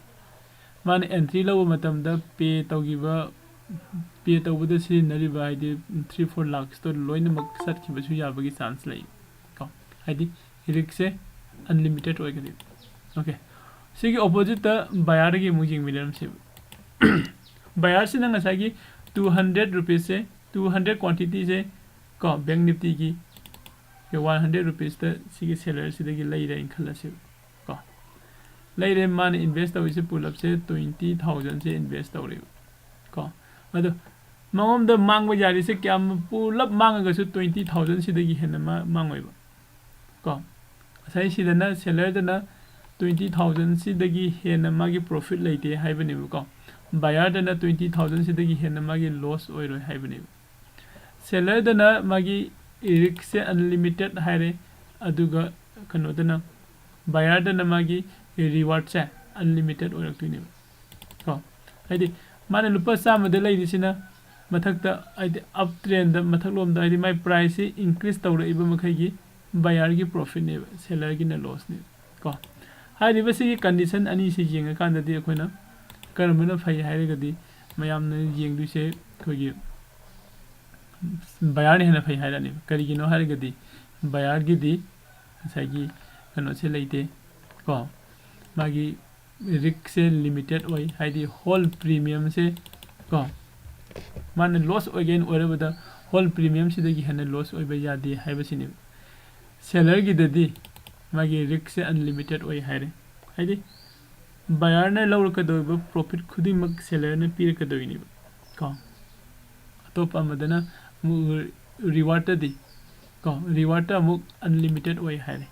ꯃꯥꯅ entry ꯂꯧꯕ ꯃꯇꯝꯗ pay ꯇꯧꯈꯤꯕ, pay ꯇꯧꯕꯗ ꯁꯤꯖꯤꯟꯅꯔꯤꯕ ꯍꯥꯏꯗꯤ three four lakhsꯇꯣ ꯂꯣꯏꯅꯃꯛ ꯆꯠꯈꯤꯕꯁꯨ ꯌꯥꯕꯒꯤ chance ꯂꯩ ꯀꯣ꯫ ꯍꯥꯏꯗꯤ riskꯁꯦ unlimited ꯑꯣꯏꯒꯅꯤ꯫ Okay, ꯁꯤꯒꯤ oppositeꯇ buyerꯒꯤ ꯑꯃꯨꯛ ꯌꯦꯡꯃꯤꯟꯅꯔꯝꯁꯦꯕ꯫ Buyerꯁꯤꯅ ꯉꯁꯥꯏꯒꯤ two hundred rupeesꯁꯦ Two hundred quantityꯁꯦ ꯀꯣ, Bank Niftyꯒꯤ one hundred rupeesꯇ ꯁꯤꯒꯤ sellerꯁꯤꯗꯒꯤ ꯂꯩꯔꯦꯅ ꯈꯜꯂꯁꯦꯕ ꯀꯣ꯫ ꯂꯩꯔꯦ, ꯃꯥꯅ invest ꯇꯧꯔꯤꯁꯦ ꯄꯨꯂꯞꯁꯦ twenty thousandꯁꯦ invest ꯇꯧꯔꯦꯕ ꯀꯣ꯫ ꯑꯗꯣ ꯃꯉꯣꯟꯗ ꯃꯥꯡꯕ ꯌꯥꯔꯤꯁꯦ ꯀꯌꯥꯝ? ꯄꯨꯂꯞ ꯃꯥꯡꯉꯒꯁꯨ twenty thousandꯁꯤꯗꯒꯤ ꯍꯦꯟꯅ ꯃꯥ-, ꯃꯥꯡꯉꯣꯏꯕ ꯀꯣ꯫ ꯉꯁꯥꯏ ꯁꯤꯗꯅ sellerꯗꯅ twenty thousandꯁꯤꯗꯒꯤ ꯍꯦꯟꯅ ꯃꯥꯒꯤ profit ꯂꯩꯇꯦ ꯍꯥꯏꯕꯅꯦꯕꯀꯣ꯫ Buyerꯗꯅ twenty thousandꯁꯤꯗꯒꯤ ꯍꯦꯟꯅ ꯃꯥꯒꯤ loss ꯑꯣꯏꯔꯣꯏ ꯍꯥꯏꯕꯅꯦꯕ꯫ Sellerꯗꯅ ꯃꯥꯒꯤ riskꯁꯦ unlimited ꯍꯥꯏꯔꯦ, ꯑꯗꯨꯒ ꯀꯩꯅꯣꯗꯅ, buyerꯗꯅ ꯃꯥꯒꯤ rewardꯁꯦ unlimited ꯑꯣꯏꯔꯛꯇꯣꯏꯅꯦꯕ ꯀꯣ꯫ ꯍꯥꯏꯗꯤ ꯃꯥꯅ ꯂꯨꯄꯥ ꯆꯥꯝꯃꯗ ꯂꯩꯔꯤꯁꯤꯅ ꯃꯊꯛꯇ, ꯍꯥꯏꯗꯤ uptrendꯗ, ꯃꯊꯛꯂꯣꯝꯗ, ꯍꯥꯏꯗꯤ ꯃꯥꯏ priceꯁꯤ increase ꯇꯧꯔꯛꯏꯕ ꯃꯈꯩꯒꯤ buyerꯒꯤ profitꯅꯦꯕ, sellerꯒꯤꯅ lossꯅꯦꯕ ꯀꯣ꯫ ꯍꯥꯏꯔꯤꯕꯁꯤꯒꯤ condition ꯑꯅꯤꯁꯤ ꯌꯦꯡꯉꯀꯥꯟꯗꯗꯤ ꯑꯩꯈꯣꯏꯅ ꯀꯔꯝꯕꯅ ꯐꯩ ꯍꯥꯏꯔꯒꯗꯤ, ꯃꯌꯥꯝꯅ ꯌꯦꯡꯗꯣꯏꯁꯦ ꯑꯩꯈꯣꯏꯒꯤ buyerꯅ ꯍꯦꯟꯅ ꯐꯩ ꯍꯥꯏꯔꯛꯑꯅꯦꯕ꯫ ꯀꯔꯤꯒꯤꯅꯣ ꯍꯥꯏꯔꯒꯗꯤ buyerꯒꯤꯗꯤ ꯉꯁꯥꯏꯒꯤ ꯀꯩꯅꯣꯁꯦ ꯂꯩꯇꯦ ꯀꯣ, ꯃꯥꯒꯤ riskꯁꯦ limited ꯑꯣꯏ, ꯍꯥꯏꯗꯤ whole premiumꯁꯦ ꯀꯣ, ꯃꯥꯅ loss ꯑꯣꯏꯒꯦꯅ ꯑꯣꯏꯔꯕꯗ whole premiumꯁꯤꯗꯒꯤ ꯍꯦꯟꯅ loss ꯑꯣꯏꯕ ꯌꯥꯗꯦ ꯍꯥꯏꯕꯁꯤꯅꯦꯕ꯫ Sellerꯒꯤꯗꯗꯤ ꯃꯥꯒꯤ riskꯁꯦ unlimited ꯑꯣꯏ ꯍꯥꯏꯔꯦ, ꯍꯥꯏꯗꯤ buyerꯅ ꯂꯧꯔꯛꯀꯗꯧꯔꯤꯕ profit ꯈꯨꯗꯤꯡꯃꯛ sellerꯅ ꯄꯤꯔꯛꯀꯗꯣꯏꯅꯦꯕ ꯀꯣ꯫ ꯑꯇꯣꯞꯄ ꯑꯃꯗꯅ ꯑꯃꯨꯛ rewardꯇꯗꯤ ꯀꯣ, rewardꯇ ꯑꯃꯨꯛ unlimited ꯑꯣꯏ ꯍꯥꯏꯔꯦ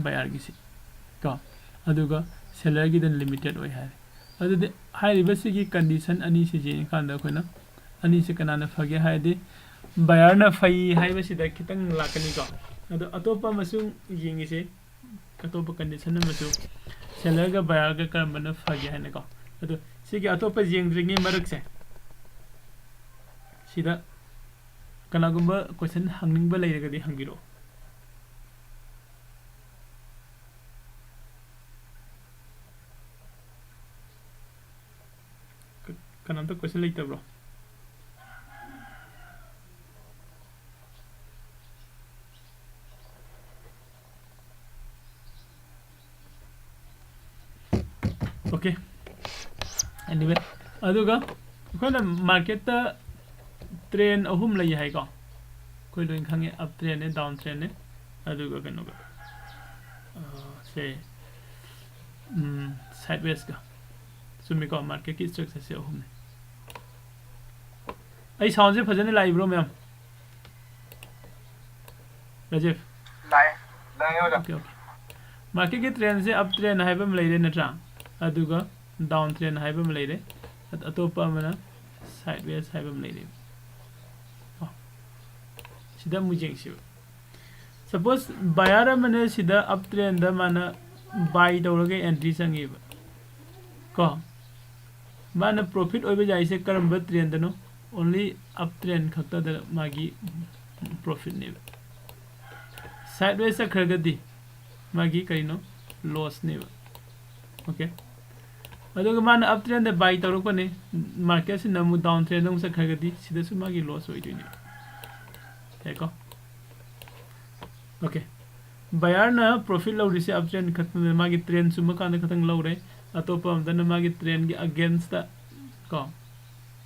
buyerꯒꯤꯁꯤ ꯀꯣ, ꯑꯗꯨꯒ sellerꯒꯤꯗꯅ limited ꯑꯣꯏ ꯍꯥꯏꯔꯦ꯫ ꯑꯗꯨꯗꯤ ꯍꯥꯏꯔꯤꯕꯁꯤꯒꯤ condition ꯑꯅꯤꯁꯤ ꯌꯦꯡꯉꯀꯥꯟꯗ ꯑꯩꯈꯣꯏꯅ ꯑꯅꯤꯁꯤ ꯀꯅꯥꯅ ꯐꯒꯦ ꯍꯥꯏꯔꯗꯤ buyerꯅ ꯐꯩ ꯍꯥꯏꯕꯁꯤꯗ ꯈꯤꯇꯪ ꯂꯥꯛꯀꯅꯤꯀꯣ꯫ ꯑꯗꯣ ꯑꯇꯣꯞꯄ ꯑꯃꯁꯨ ꯌꯦꯡꯉꯤꯁꯦ, ꯑꯇꯣꯞꯄ condition ꯑꯃꯁꯨ, sellerꯒ buyerꯒ ꯀꯔꯝꯕꯅ ꯐꯒꯦ ꯍꯥꯏꯅꯀꯣ꯫ ꯑꯗꯣ ꯁꯤꯒꯤ ꯑꯇꯣꯞꯄ ꯌꯦꯡꯗ꯭ꯔꯤꯉꯩ ꯃꯔꯛꯁꯦ ꯁꯤꯗ ꯀꯅꯥꯒꯨꯝꯕ question ꯍꯪꯅꯤꯡꯕ ꯂꯩꯔꯒꯗꯤ ꯍꯪꯕꯤꯔꯛꯑꯣ꯫ ꯀ-, ꯀꯅꯥꯝꯇ question ꯂꯩꯇꯕ꯭ꯔꯣ? Okay, anyway, ꯑꯗꯨꯒ ꯑꯩꯈꯣꯏꯅ marketꯇ ꯇ꯭ꯔꯦꯟ ꯑꯍꯨꯝ ꯂꯩ ꯍꯥꯏꯀꯣ꯫ ꯑꯩꯈꯣꯏ ꯂꯣꯏ ꯈꯪꯉꯦ, ꯑꯞ ꯇ꯭ꯔꯦꯟꯅꯦ, ꯗꯥꯎꯟ ꯇ꯭ꯔꯦꯟꯅꯦ, ꯑꯗꯨꯒ ꯀꯩꯅꯣꯒ, ꯑ, ꯁꯦ, ꯎꯝ, ꯁꯥꯏꯠꯋꯦꯁꯀ꯫ ꯆꯨꯝꯃꯤꯀꯣ, ꯃꯥꯔꯀꯦꯠꯀꯤ ꯁ꯭ꯇ꯭ꯔꯛꯆꯔꯁꯦ ꯑꯍꯨꯝꯅꯦ꯫ ꯑꯩ ꯁꯥꯎꯟꯁꯦ ꯐꯖꯅ ꯂꯥꯛꯏꯕ꯭ꯔꯣ ꯃꯌꯥꯝ? ꯔꯥꯖꯤꯕ? ꯂꯥꯛꯑꯦ꯫ ꯂꯥꯛꯑꯦ, ꯑꯣꯖꯥ꯫ Okay, okay. ꯃꯥꯔꯀꯦꯠꯀꯤ ꯇ꯭ꯔꯦꯟꯁꯦ ꯑꯞ ꯇ꯭ꯔꯦꯟ ꯍꯥꯏꯕ ꯑꯃ ꯂꯩꯔꯦ ꯅꯠꯇ꯭ꯔꯥ? ꯑꯗꯨꯒ ꯗꯥꯎꯟ ꯇ꯭ꯔꯦꯟ ꯍꯥꯏꯕ ꯑꯃ ꯂꯩꯔꯦ꯫ ꯑꯠ-, ꯑꯇꯣꯞꯄ ꯑꯃꯅ ꯁꯥꯏꯠꯋꯦꯁ ꯍꯥꯏꯕ ꯑꯃ ꯂꯩꯔꯦ꯫ ꯀꯣ? ꯁꯤꯗ ꯑꯃꯨꯛ ꯌꯦꯡꯁꯤꯕ꯫ ꯁꯄꯣꯁ ꯕꯥꯌꯔ ꯑꯃꯅ ꯁꯤꯗ ꯑꯞ ꯇ꯭ꯔꯦꯟꯗ ꯃꯥꯅ ꯕꯥꯏ ꯇꯧꯔꯒ ꯑꯦꯟꯇ꯭ꯔꯤ ꯆꯪꯉꯦꯕ꯫ ꯀꯣ? ꯃꯥꯅ ꯄ꯭ꯔꯣꯐꯤꯠ ꯑꯣꯏꯕ ꯌꯥꯏꯁꯦ ꯀꯔꯝꯕ ꯇ꯭ꯔꯦꯟꯗꯅꯣ? ꯑꯣꯟꯂꯤ ꯑꯞ ꯇ꯭ꯔꯦꯟ ꯈꯛꯇꯗ ꯃꯥꯒꯤ ꯄ꯭ꯔꯣꯐꯤꯠꯅꯦꯕ꯫ ꯁꯥꯏꯠꯋꯦꯁ ꯆꯠꯈ꯭ꯔꯒꯗꯤ ꯃꯥꯒꯤ ꯀꯔꯤꯅꯣ? ꯂꯣꯁꯅꯦꯕ꯫ ꯑꯣꯀꯦ? ꯑꯗꯨꯒ ꯃꯥꯅ ꯑꯞ ꯇ꯭ꯔꯦꯟꯗ ꯕꯥꯏ ꯇꯧꯔꯛꯄꯅꯦ, ꯃꯥꯔꯀꯦꯠꯁꯤꯅ ꯑꯃꯨꯛ ꯗꯥꯎꯟ ꯇ꯭ꯔꯦꯟꯗ ꯑꯃꯨꯛ ꯆꯠꯈ꯭ꯔꯒꯗꯤ ꯁꯤꯗꯁꯨ ꯃꯥꯒꯤ ꯂꯣꯁ ꯑꯣꯏꯗꯣꯏꯅꯦ꯫ ꯌꯥꯏꯀꯣ? ꯑꯣꯀꯦ꯫ ꯕꯥꯌꯔꯅ ꯄ꯭ꯔꯣꯐꯤꯠ ꯂꯧꯔꯤꯁꯦ ꯑꯞ ꯇ꯭ꯔꯦꯟ ꯈꯛꯇꯅꯦ, ꯃꯥꯒꯤ ꯇ꯭ꯔꯦꯟ ꯆꯨꯝꯕ ꯀꯥꯟꯗ ꯈꯛꯇꯪ ꯂꯧꯔꯦ꯫ ꯑꯇꯣꯞꯄ ꯑꯃꯗꯅ ꯃꯥꯒꯤ ꯇ꯭ꯔꯦꯟꯒꯤ ꯑꯒꯦꯟꯁꯇ ꯀꯣ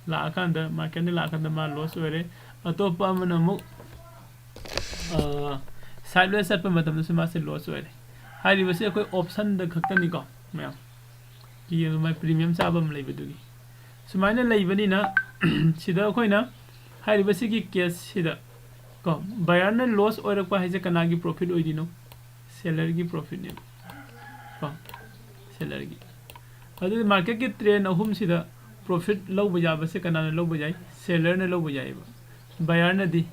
ꯂꯥꯛꯑꯀꯥꯟꯗ, ꯃꯥꯔꯀꯦꯠꯅ ꯂꯥꯛꯑꯀꯥꯟꯗ ꯃꯥ ꯂꯣꯁ ꯑꯣꯏꯔꯦ꯫ ꯑꯇꯣꯞꯄ ꯑꯃꯅ ꯑꯃꯨꯛ, ꯑ, ꯁꯥꯏꯠꯋꯦꯁ ꯆꯠꯄ ꯃꯇꯝꯗꯁꯨ ꯃꯥꯁꯦ ꯂꯣꯁ ꯑꯣꯏꯔꯦ꯫ ꯍꯥꯏꯔꯤꯕꯁꯦ ꯑꯩꯈꯣꯏ ꯑꯣꯞꯁꯟꯗ ꯈꯛꯇꯅꯤꯀꯣ ꯃꯌꯥꯝ꯫ ꯄꯤ ꯑꯦꯝ ꯑꯥꯏ ꯄ꯭ꯔꯤꯃꯤꯌꯝ ꯆꯥꯕ ꯑꯃ ꯂꯩꯕꯗꯨꯒꯤ꯫ ꯁꯨꯃꯥꯏꯅ ꯂꯩꯕꯅꯤꯅ ꯁꯤꯗ ꯑꯩꯈꯣꯏꯅ ꯍꯥꯏꯔꯤꯕꯁꯤꯒꯤ ꯀꯦꯁꯁꯤꯗ ꯀꯣ, ꯕꯥꯌꯔꯅ ꯂꯣꯁ ꯑꯣꯏꯔꯛꯄ ꯍꯥꯏꯁꯦ ꯀꯅꯥꯒꯤ ꯄ꯭ꯔꯣꯐꯤꯠ ꯑꯣꯏꯗꯣꯏꯅꯣ? ꯁꯦꯂꯔꯒꯤ ꯄ꯭ꯔꯣꯐꯤꯠꯅꯦꯕ ꯀꯣ, ꯁꯦꯂꯔꯒꯤ꯫ ꯑꯗꯨꯗꯤ ꯃꯥꯔꯀꯦꯠꯀꯤ ꯇ꯭ꯔꯦꯟ ꯑꯍꯨꯝꯁꯤꯗ ꯄ꯭ꯔꯣꯐꯤꯠ ꯂꯧꯕ ꯌꯥꯕꯁꯦ ꯀꯅꯥꯅ ꯂꯧꯕ ꯌꯥꯏ? ꯁꯦꯂꯔꯅ ꯂꯧꯕ ꯌꯥꯏꯑꯕ꯫ ꯕꯥꯌꯔꯅꯗꯤ,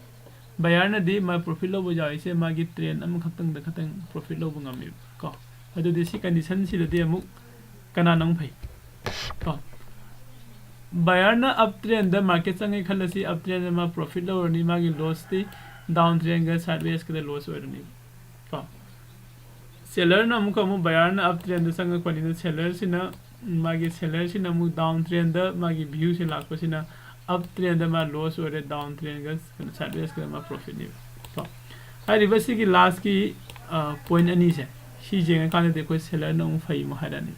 ꯕꯥꯌꯔꯅꯗꯤ ꯃꯥ ꯄ꯭ꯔꯣꯐꯤꯠ ꯂꯧꯕ ꯌꯥꯔꯤꯁꯦ ꯃꯥꯒꯤ ꯇ꯭ꯔꯦꯟ ꯑꯃꯈꯛꯇꯪꯗ ꯈꯛꯇꯪ ꯄ꯭ꯔꯣꯐꯤꯠ ꯂꯧꯕ ꯉꯝꯃꯦꯕ ꯀꯣ꯫ ꯑꯗꯨꯗꯤ ꯁꯤ ꯀꯟꯗꯤꯁꯟꯁꯤꯗꯗꯤ ꯑꯃꯨꯛ ꯀꯅꯥꯅ ꯑꯃꯨꯛ ꯐꯩ ꯀꯣ? ꯕꯥꯌꯔꯅ ꯑꯞ ꯇ꯭ꯔꯦꯟꯗ ꯃꯥꯔꯀꯦꯠ ꯆꯪꯉꯦ ꯈꯜꯂꯁꯤ, ꯑꯞ ꯇ꯭ꯔꯦꯟꯗ ꯃꯥ ꯄ꯭ꯔꯣꯐꯤꯠ ꯂꯧꯔꯅꯤ, ꯃꯥꯒꯤ ꯂꯣꯁꯇꯤ ꯗꯥꯎꯟ ꯇ꯭ꯔꯦꯟꯒ ꯁꯥꯏꯠꯋꯦꯁꯀꯗ ꯂꯣꯁ ꯑꯣꯏꯔꯅꯤ ꯀꯣ꯫ ꯁꯦꯂꯔꯅ ꯑꯃꯨꯛꯀ ꯑꯃꯨꯛ ꯕꯥꯌꯔꯅ ꯑꯞ ꯇ꯭ꯔꯦꯟꯗ ꯆꯪꯉꯛꯄꯅꯤꯅ ꯁꯦꯂꯔꯁꯤꯅ ꯃꯥꯒꯤ ꯁꯦꯂꯔꯁꯤꯅ ꯑꯃꯨꯛ ꯗꯥꯎꯟ ꯇ꯭ꯔꯦꯟꯗ ꯃꯥꯒꯤ ꯚ꯭ꯌꯨꯁꯦ ꯂꯥꯛꯄꯁꯤꯅ ꯑꯞ ꯇ꯭ꯔꯦꯟꯗ ꯃꯥ ꯂꯣꯁ ꯑꯣꯏꯔꯦ, ꯗꯥꯎꯟ ꯇ꯭ꯔꯦꯟꯒ ꯀꯩꯅꯣ ꯁꯥꯏꯠꯋꯦꯁꯀ ꯃꯥ ꯄ꯭ꯔꯣꯐꯤꯠꯅꯦꯕ ꯀꯣ꯫ ꯍꯥꯏꯔꯤꯕꯁꯤꯒꯤ ꯂꯥꯁꯀꯤ, ꯑ, ꯄꯣꯏꯟ ꯑꯅꯤꯁꯦ ꯁꯤ ꯌꯦꯡꯉꯀꯥꯟꯗꯗꯤ ꯑꯩꯈꯣꯏ ꯁꯦꯂꯔꯅ ꯑꯃꯨꯛ ꯐꯩ ꯑꯃꯨꯛ ꯍꯥꯏꯔꯛꯑꯅꯤ꯫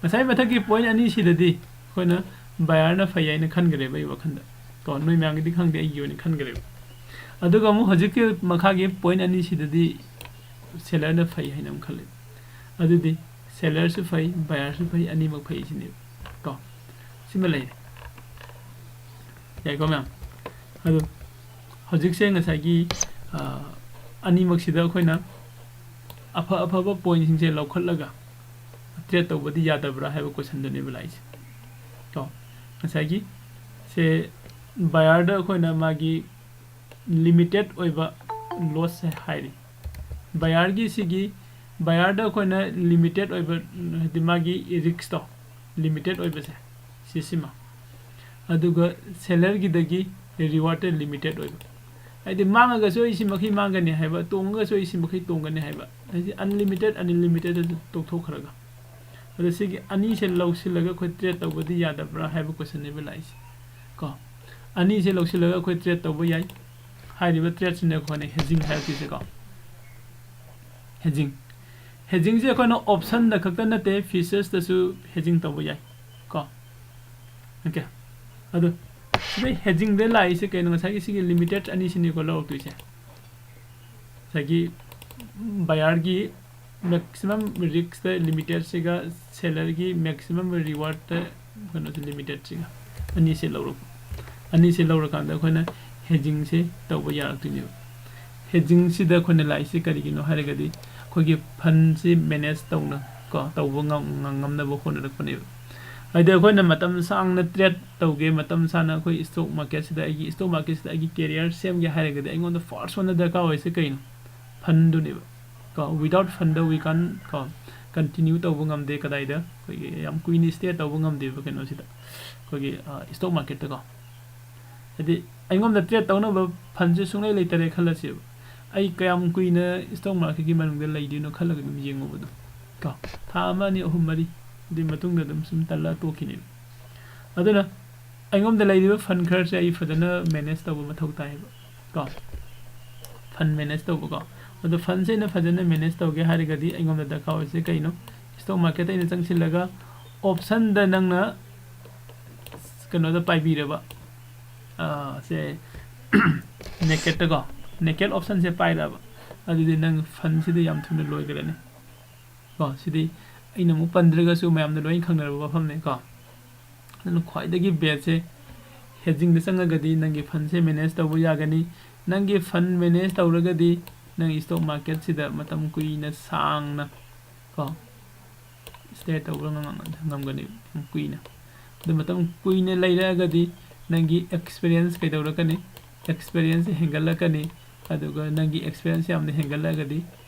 ꯉꯁꯥꯏ ꯃꯊꯛꯀꯤ ꯄꯣꯏꯟ ꯑꯅꯤꯁꯤꯗꯗꯤ ꯑꯩꯈꯣꯏꯅ ꯕꯥꯌꯔꯅ ꯐꯩ ꯍꯥꯏꯅ ꯈꯟꯈ꯭ꯔꯦꯕ ꯑꯩ ꯋꯥꯈꯜꯗ꯫ ꯀꯣ, ꯅꯣꯏ ꯃꯌꯥꯝꯒꯤꯗꯤ ꯈꯪꯗꯦ, ꯑꯩꯒꯤ ꯑꯣꯏꯅ ꯈꯟꯈ꯭ꯔꯦꯕ꯫ ꯑꯗꯨꯒ ꯑꯃꯨꯛ ꯍꯧꯖꯤꯛꯀꯤ ꯃꯈꯥꯒꯤ ꯄꯣꯏꯟ ꯑꯅꯤꯁꯤꯗꯗꯤ ꯁꯦꯂꯔꯅ ꯐꯩ ꯍꯥꯏꯅ ꯑꯃꯨꯛ ꯈꯜꯂꯦ꯫ ꯑꯗꯨꯗꯤ ꯁꯦꯂꯔꯁꯨ ꯐꯩ, ꯕꯥꯌꯔꯁꯨ ꯐꯩ, ꯑꯅꯤꯃꯛ ꯐꯩ ꯁꯤꯅꯦꯕ꯫ ꯀꯣ, ꯁꯤꯃ ꯂꯩꯔꯦ꯫ ꯌꯥꯏꯀꯣ ꯃꯌꯥꯝ? ꯑꯗꯨ ꯍꯧꯖꯤꯛꯁꯦ ꯉꯁꯥꯏꯒꯤ, ꯑ, ꯑꯅꯤꯃꯛꯁꯤꯗ ꯑꯩꯈꯣꯏꯅ ꯑꯐ ꯑꯐꯕ ꯄꯣꯏꯟꯁꯤꯡꯁꯦ ꯂꯧꯈꯠꯂꯒ ꯇ꯭ꯔꯦꯠ ꯇꯧꯕꯗꯤ ꯌꯥꯗꯕ꯭ꯔꯥ ꯍꯥꯏꯕ ꯀꯣꯏꯁꯟꯗꯨꯅꯦꯕ ꯂꯥꯛꯏꯁꯦ꯫ ꯀꯣ, ꯉꯁꯥꯏꯒꯤ ꯁꯦ ꯕꯥꯌꯔꯗ ꯑꯩꯈꯣꯏꯅ ꯃꯥꯒꯤ ꯂꯤꯃꯤꯇꯦꯠ ꯑꯣꯏꯕ ꯂꯣꯁꯁꯦ ꯍꯥꯏꯔꯤ꯫ ꯕꯥꯌꯔꯒꯤ ꯁꯤꯒꯤ, ꯕꯥꯌꯔꯗ ꯑꯩꯈꯣꯏꯅ ꯂꯤꯃꯤꯇꯦꯠ ꯑꯣꯏꯕ, ꯍꯥꯏꯗꯤ ꯃꯥꯒꯤ ꯔꯤꯛꯁꯇꯣ ꯂꯤꯃꯤꯇꯦꯠ ꯑꯣꯏꯕꯁꯦ, ꯁꯤꯁꯤꯃ꯫ ꯑꯗꯨꯒ ꯁꯦꯂꯔꯒꯤꯗꯒꯤ ꯔꯤꯋꯥꯔꯗꯇ ꯂꯤꯃꯤꯇꯦꯠ ꯑꯣꯏꯕ꯫ ꯍꯥꯏꯗꯤ ꯃꯥꯡꯉꯒꯁꯨ ꯑꯩ ꯁꯤ ꯃꯈꯩ ꯃꯥꯡꯒꯅꯤ ꯍꯥꯏꯕ, ꯇꯣꯡꯉꯒꯁꯨ ꯑꯩ ꯁꯤ ꯃꯈꯩ ꯇꯣꯡꯒꯅꯤ ꯍꯥꯏꯕ꯫ ꯍꯥꯏꯗꯤ ꯑꯟꯂꯤꯃꯤꯇꯦꯠ, ꯑꯟꯂꯤꯃꯤꯇꯦꯠꯇ ꯇꯣꯛꯊꯣꯛꯈ꯭ꯔꯒ꯫ ꯑꯗꯣ ꯁꯤꯒꯤ ꯑꯅꯤꯁꯦ ꯂꯧꯁꯤꯜꯂꯒ ꯑꯩꯈꯣꯏ ꯇ꯭ꯔꯦꯠ ꯇꯧꯕꯗꯤ ꯌꯥꯗꯕ꯭ꯔꯥ ꯍꯥꯏꯕ ꯀꯣꯏꯁꯟꯅꯦꯕ ꯂꯥꯛꯏꯁꯦ꯫ ꯀꯣ, ꯑꯅꯤꯁꯦ ꯂꯧꯁꯤꯜꯂꯒ ꯑꯩꯈꯣꯏ ꯇ꯭ꯔꯦꯠ ꯇꯧꯕ ꯌꯥꯏ꯫ ꯍꯥꯏꯔꯤꯕ ꯇ꯭ꯔꯦꯠꯁꯤꯅ ꯑꯩꯈꯣꯏꯅ ꯍꯦꯖꯤꯡ ꯍꯥꯏꯔꯛꯇꯣꯏꯁꯦꯀꯣ꯫ ꯍꯦꯖꯤꯡ꯫ ꯍꯦꯖꯤꯡꯁꯦ ꯑꯩꯈꯣꯏꯅ ꯑꯣꯞꯁꯟꯗ ꯈꯛꯇ ꯅꯠꯇꯦ, ꯐ꯭ꯌꯨꯆꯔꯁꯇꯁꯨ ꯍꯦꯖꯤꯡ ꯇꯧꯕ ꯌꯥꯏ꯫ ꯀꯣ꯫ ꯑꯣꯀꯦ꯫ ꯑꯗꯣ ꯁꯤꯗ ꯍꯦꯖꯤꯡꯗ ꯂꯥꯛꯏꯁꯦ ꯀꯩꯅꯣ? ꯉꯁꯥꯏꯒꯤ ꯁꯤꯒꯤ ꯂꯤꯃꯤꯇꯦꯠ ꯑꯅꯤꯁꯤꯅꯤꯀꯣ ꯂꯧꯔꯛꯇꯣꯏꯁꯦ꯫ ꯉꯁꯥꯏꯒꯤ ꯕꯥꯌꯔꯒꯤ ꯃꯦꯛꯁꯤꯃꯝ ꯔꯤꯛꯁꯇ ꯂꯤꯃꯤꯇꯦꯠꯁꯤꯒ ꯁꯦꯂꯔꯒꯤ ꯃꯦꯛꯁꯤꯃꯝ ꯔꯤꯋꯥꯔꯗꯇ ꯀꯩꯅꯣꯁꯦ ꯂꯤꯃꯤꯇꯦꯠꯁꯤꯒ ꯑꯅꯤꯁꯦ ꯂꯧꯔꯛꯄ꯫ ꯑꯅꯤꯁꯦ ꯂꯧꯔꯀꯥꯟꯗ ꯑꯩꯈꯣꯏꯅ ꯍꯦꯖꯤꯡꯁꯦ ꯇꯧꯕ ꯌꯥꯔꯛꯇꯣꯏꯅꯦꯕ꯫ ꯍꯦꯖꯤꯡꯁꯤꯗ ꯑꯩꯈꯣꯏꯅ ꯂꯥꯛꯏꯁꯦ ꯀꯔꯤꯒꯤꯅꯣ ꯍꯥꯏꯔꯒꯗꯤ ꯑꯩꯈꯣꯏꯒꯤ ꯐꯟꯁꯤ ꯃꯦꯅꯦꯖ ꯇꯧꯅ ꯀꯣ, ꯇꯧꯕ ꯉꯝ-, ꯉꯝꯅꯕ ꯍꯣꯠꯅꯔꯛꯄꯅꯦꯕ꯫ ꯍꯥꯏꯗꯤ ꯑꯩꯈꯣꯏꯅ ꯃꯇꯝ ꯁꯥꯡꯅ ꯇ꯭ꯔꯦꯠ ꯇꯧꯒꯦ, ꯃꯇꯝ ꯁꯥꯡꯅ ꯑꯩꯈꯣꯏ ꯁ꯭ꯇꯣꯛ ꯃꯥꯔꯀꯦꯠꯁꯤꯗ, ꯑꯩꯒꯤ ꯁ꯭ꯇꯣꯛ ꯃꯥꯔꯀꯦꯠꯁꯤꯗ ꯑꯩꯒꯤ ꯀꯦꯔꯤꯌꯔ ꯁꯦꯝꯒꯦ ꯍꯥꯏꯔꯒꯗꯤ ꯑꯩꯉꯣꯟꯗ ꯐꯥꯔꯁ ꯑꯣꯏꯅ ꯗꯔꯀꯥꯔ ꯑꯣꯏꯔꯤꯁꯦ ꯀꯩꯅꯣ? ꯐꯟꯗꯨꯅꯦꯕ꯫ ꯀꯣ, without fund we can ꯀꯣ, continue ꯇꯧꯕ ꯉꯝꯗꯦ꯫ ꯀꯗꯥꯏꯗ? ꯑꯩꯈꯣꯏꯒꯤ ꯌꯥꯝ ꯀꯨꯏꯅ ꯁ꯭ꯇꯦ ꯇꯧꯕ ꯉꯝꯗꯦꯕ ꯀꯩꯅꯣꯁꯤꯗ, ꯑꯩꯈꯣꯏꯒꯤ, ꯑ, ꯁ꯭ꯇꯣꯛ ꯃꯥꯔꯀꯦꯠꯇꯀꯣ꯫ ꯍꯥꯏꯗꯤ ꯑꯩꯉꯣꯟꯗ ꯇ꯭ꯔꯦꯠ ꯇꯧꯅꯕ ꯐꯟꯁꯦ ꯁꯨꯡꯂꯩ ꯂꯩꯇꯔꯦ ꯈꯜꯂꯁꯦꯕ꯫ ꯑꯩ ꯀꯌꯥꯝ ꯀꯨꯏꯅ ꯁ꯭ꯇꯣꯛ ꯃꯥꯔꯀꯦꯠꯀꯤ ꯃꯅꯨꯡꯗ ꯂꯩꯗꯣꯏꯅꯣ ꯈꯜꯂꯒ ꯑꯗꯨꯝ ꯌꯦꯡꯉꯣꯕ ꯑꯗꯨꯝ꯫ ꯀꯣ, ꯊꯥ ꯑꯃ, ꯑꯅꯤ, ꯑꯍꯨꯝ, ꯃꯔꯤ, ꯑꯗꯨꯒꯤ ꯃꯇꯨꯡꯗ ꯑꯗꯨꯝ ꯁꯨꯝ ꯇꯜꯂ ꯇꯣꯛꯈꯤꯅꯦꯕ꯫ ꯑꯗꯨꯅ ꯑꯩꯉꯣꯟꯗ ꯂꯩꯔꯤꯕ ꯐꯟ ꯈꯔꯁꯦ ꯑꯩ ꯐꯖꯅ ꯃꯦꯅꯦꯖ ꯇꯧꯕ ꯃꯊꯧ ꯇꯥꯏꯌꯦꯕ꯫ ꯀꯣ, ꯐꯟ ꯃꯦꯅꯦꯖ ꯇꯧꯕꯀꯣ꯫ ꯑꯗꯣ ꯐꯟꯁꯦ ꯑꯩꯅ ꯐꯖꯅ ꯃꯦꯅꯦꯖ ꯇꯧꯒꯦ ꯍꯥꯏꯔꯒꯗꯤ ꯑꯩꯉꯣꯟꯗ ꯗꯔꯀꯥꯔ ꯑꯣꯏꯔꯤꯁꯦ ꯀꯩꯅꯣ? ꯁ꯭ꯇꯣꯛ ꯃꯥꯔꯀꯦꯠꯇ ꯑꯩꯅ ꯆꯪꯁꯤꯜꯂꯒ ꯑꯣꯞꯁꯟꯗ ꯅꯪꯅ ꯀꯩꯅꯣꯗ ꯄꯥꯏꯕꯤꯔꯕ, ꯁꯦ ꯅꯦꯀꯦꯠꯇꯀꯣ, ꯅꯦꯀꯦꯠ ꯑꯣꯞꯁꯟꯁꯦ ꯄꯥꯏꯔꯛꯑꯕ, ꯑꯗꯨꯗꯤ ꯅꯪ ꯐꯟꯁꯤꯗꯤ ꯌꯥꯝ ꯊꯨꯅ ꯂꯣꯏꯈ꯭ꯔꯅꯤ꯫ ꯀꯣ, ꯁꯤꯗꯤ ꯑꯩꯅ ꯑꯃꯨꯛ ꯄꯟꯗ꯭ꯔꯒꯁꯨ ꯃꯌꯥꯝꯅ ꯂꯣꯏ ꯈꯪꯅꯔꯕ ꯋꯥꯐꯝꯅꯤ ꯀꯣ꯫ ꯑꯗꯨꯅ ꯈ꯭ꯋꯥꯏꯗꯒꯤ ꯕꯦꯁꯁꯦ ꯍꯦꯖꯤꯡꯗ ꯆꯪꯉꯒꯗꯤ ꯅꯪꯒꯤ ꯐꯟꯁꯦ ꯃꯦꯅꯦꯖ ꯇꯧꯕ ꯌꯥꯒꯅꯤ꯫ ꯅꯪꯒꯤ ꯐꯟ ꯃꯦꯅꯦꯖ ꯇꯧꯔꯒꯗꯤ ꯅꯪ ꯏꯁꯇꯣꯛ ꯃꯥꯔꯀꯦꯠꯁꯤꯗ ꯃꯇꯝ ꯀꯨꯏꯅ ꯁꯥꯡꯅ ꯀꯣ ꯁ꯭ꯇꯦ ꯇꯧꯕ ꯉꯝ-, ꯉꯝꯒꯅꯤ ꯌꯥꯝ ꯀꯨꯏꯅ꯫ ꯑꯗꯨ ꯃꯇꯝ ꯀꯨꯏꯅ ꯂꯩꯔꯛꯑꯒꯗꯤ ꯅꯪꯒꯤ ꯑꯦꯛꯁꯄꯤꯔꯤꯌꯦꯟꯁ ꯀꯩꯗꯧꯔꯛꯀꯅꯤ? ꯑꯦꯛꯁꯄꯤꯔꯤꯌꯦꯟꯁ ꯍꯦꯟꯒꯠꯂꯛꯀꯅꯤ꯫ ꯑꯗꯨꯒ ꯅꯪꯒꯤ ꯑꯦꯛꯁꯄꯤꯔꯤꯌꯦꯟꯁ ꯌꯥꯝꯅ ꯍꯦꯟꯒꯠꯂꯛꯑꯒꯗꯤ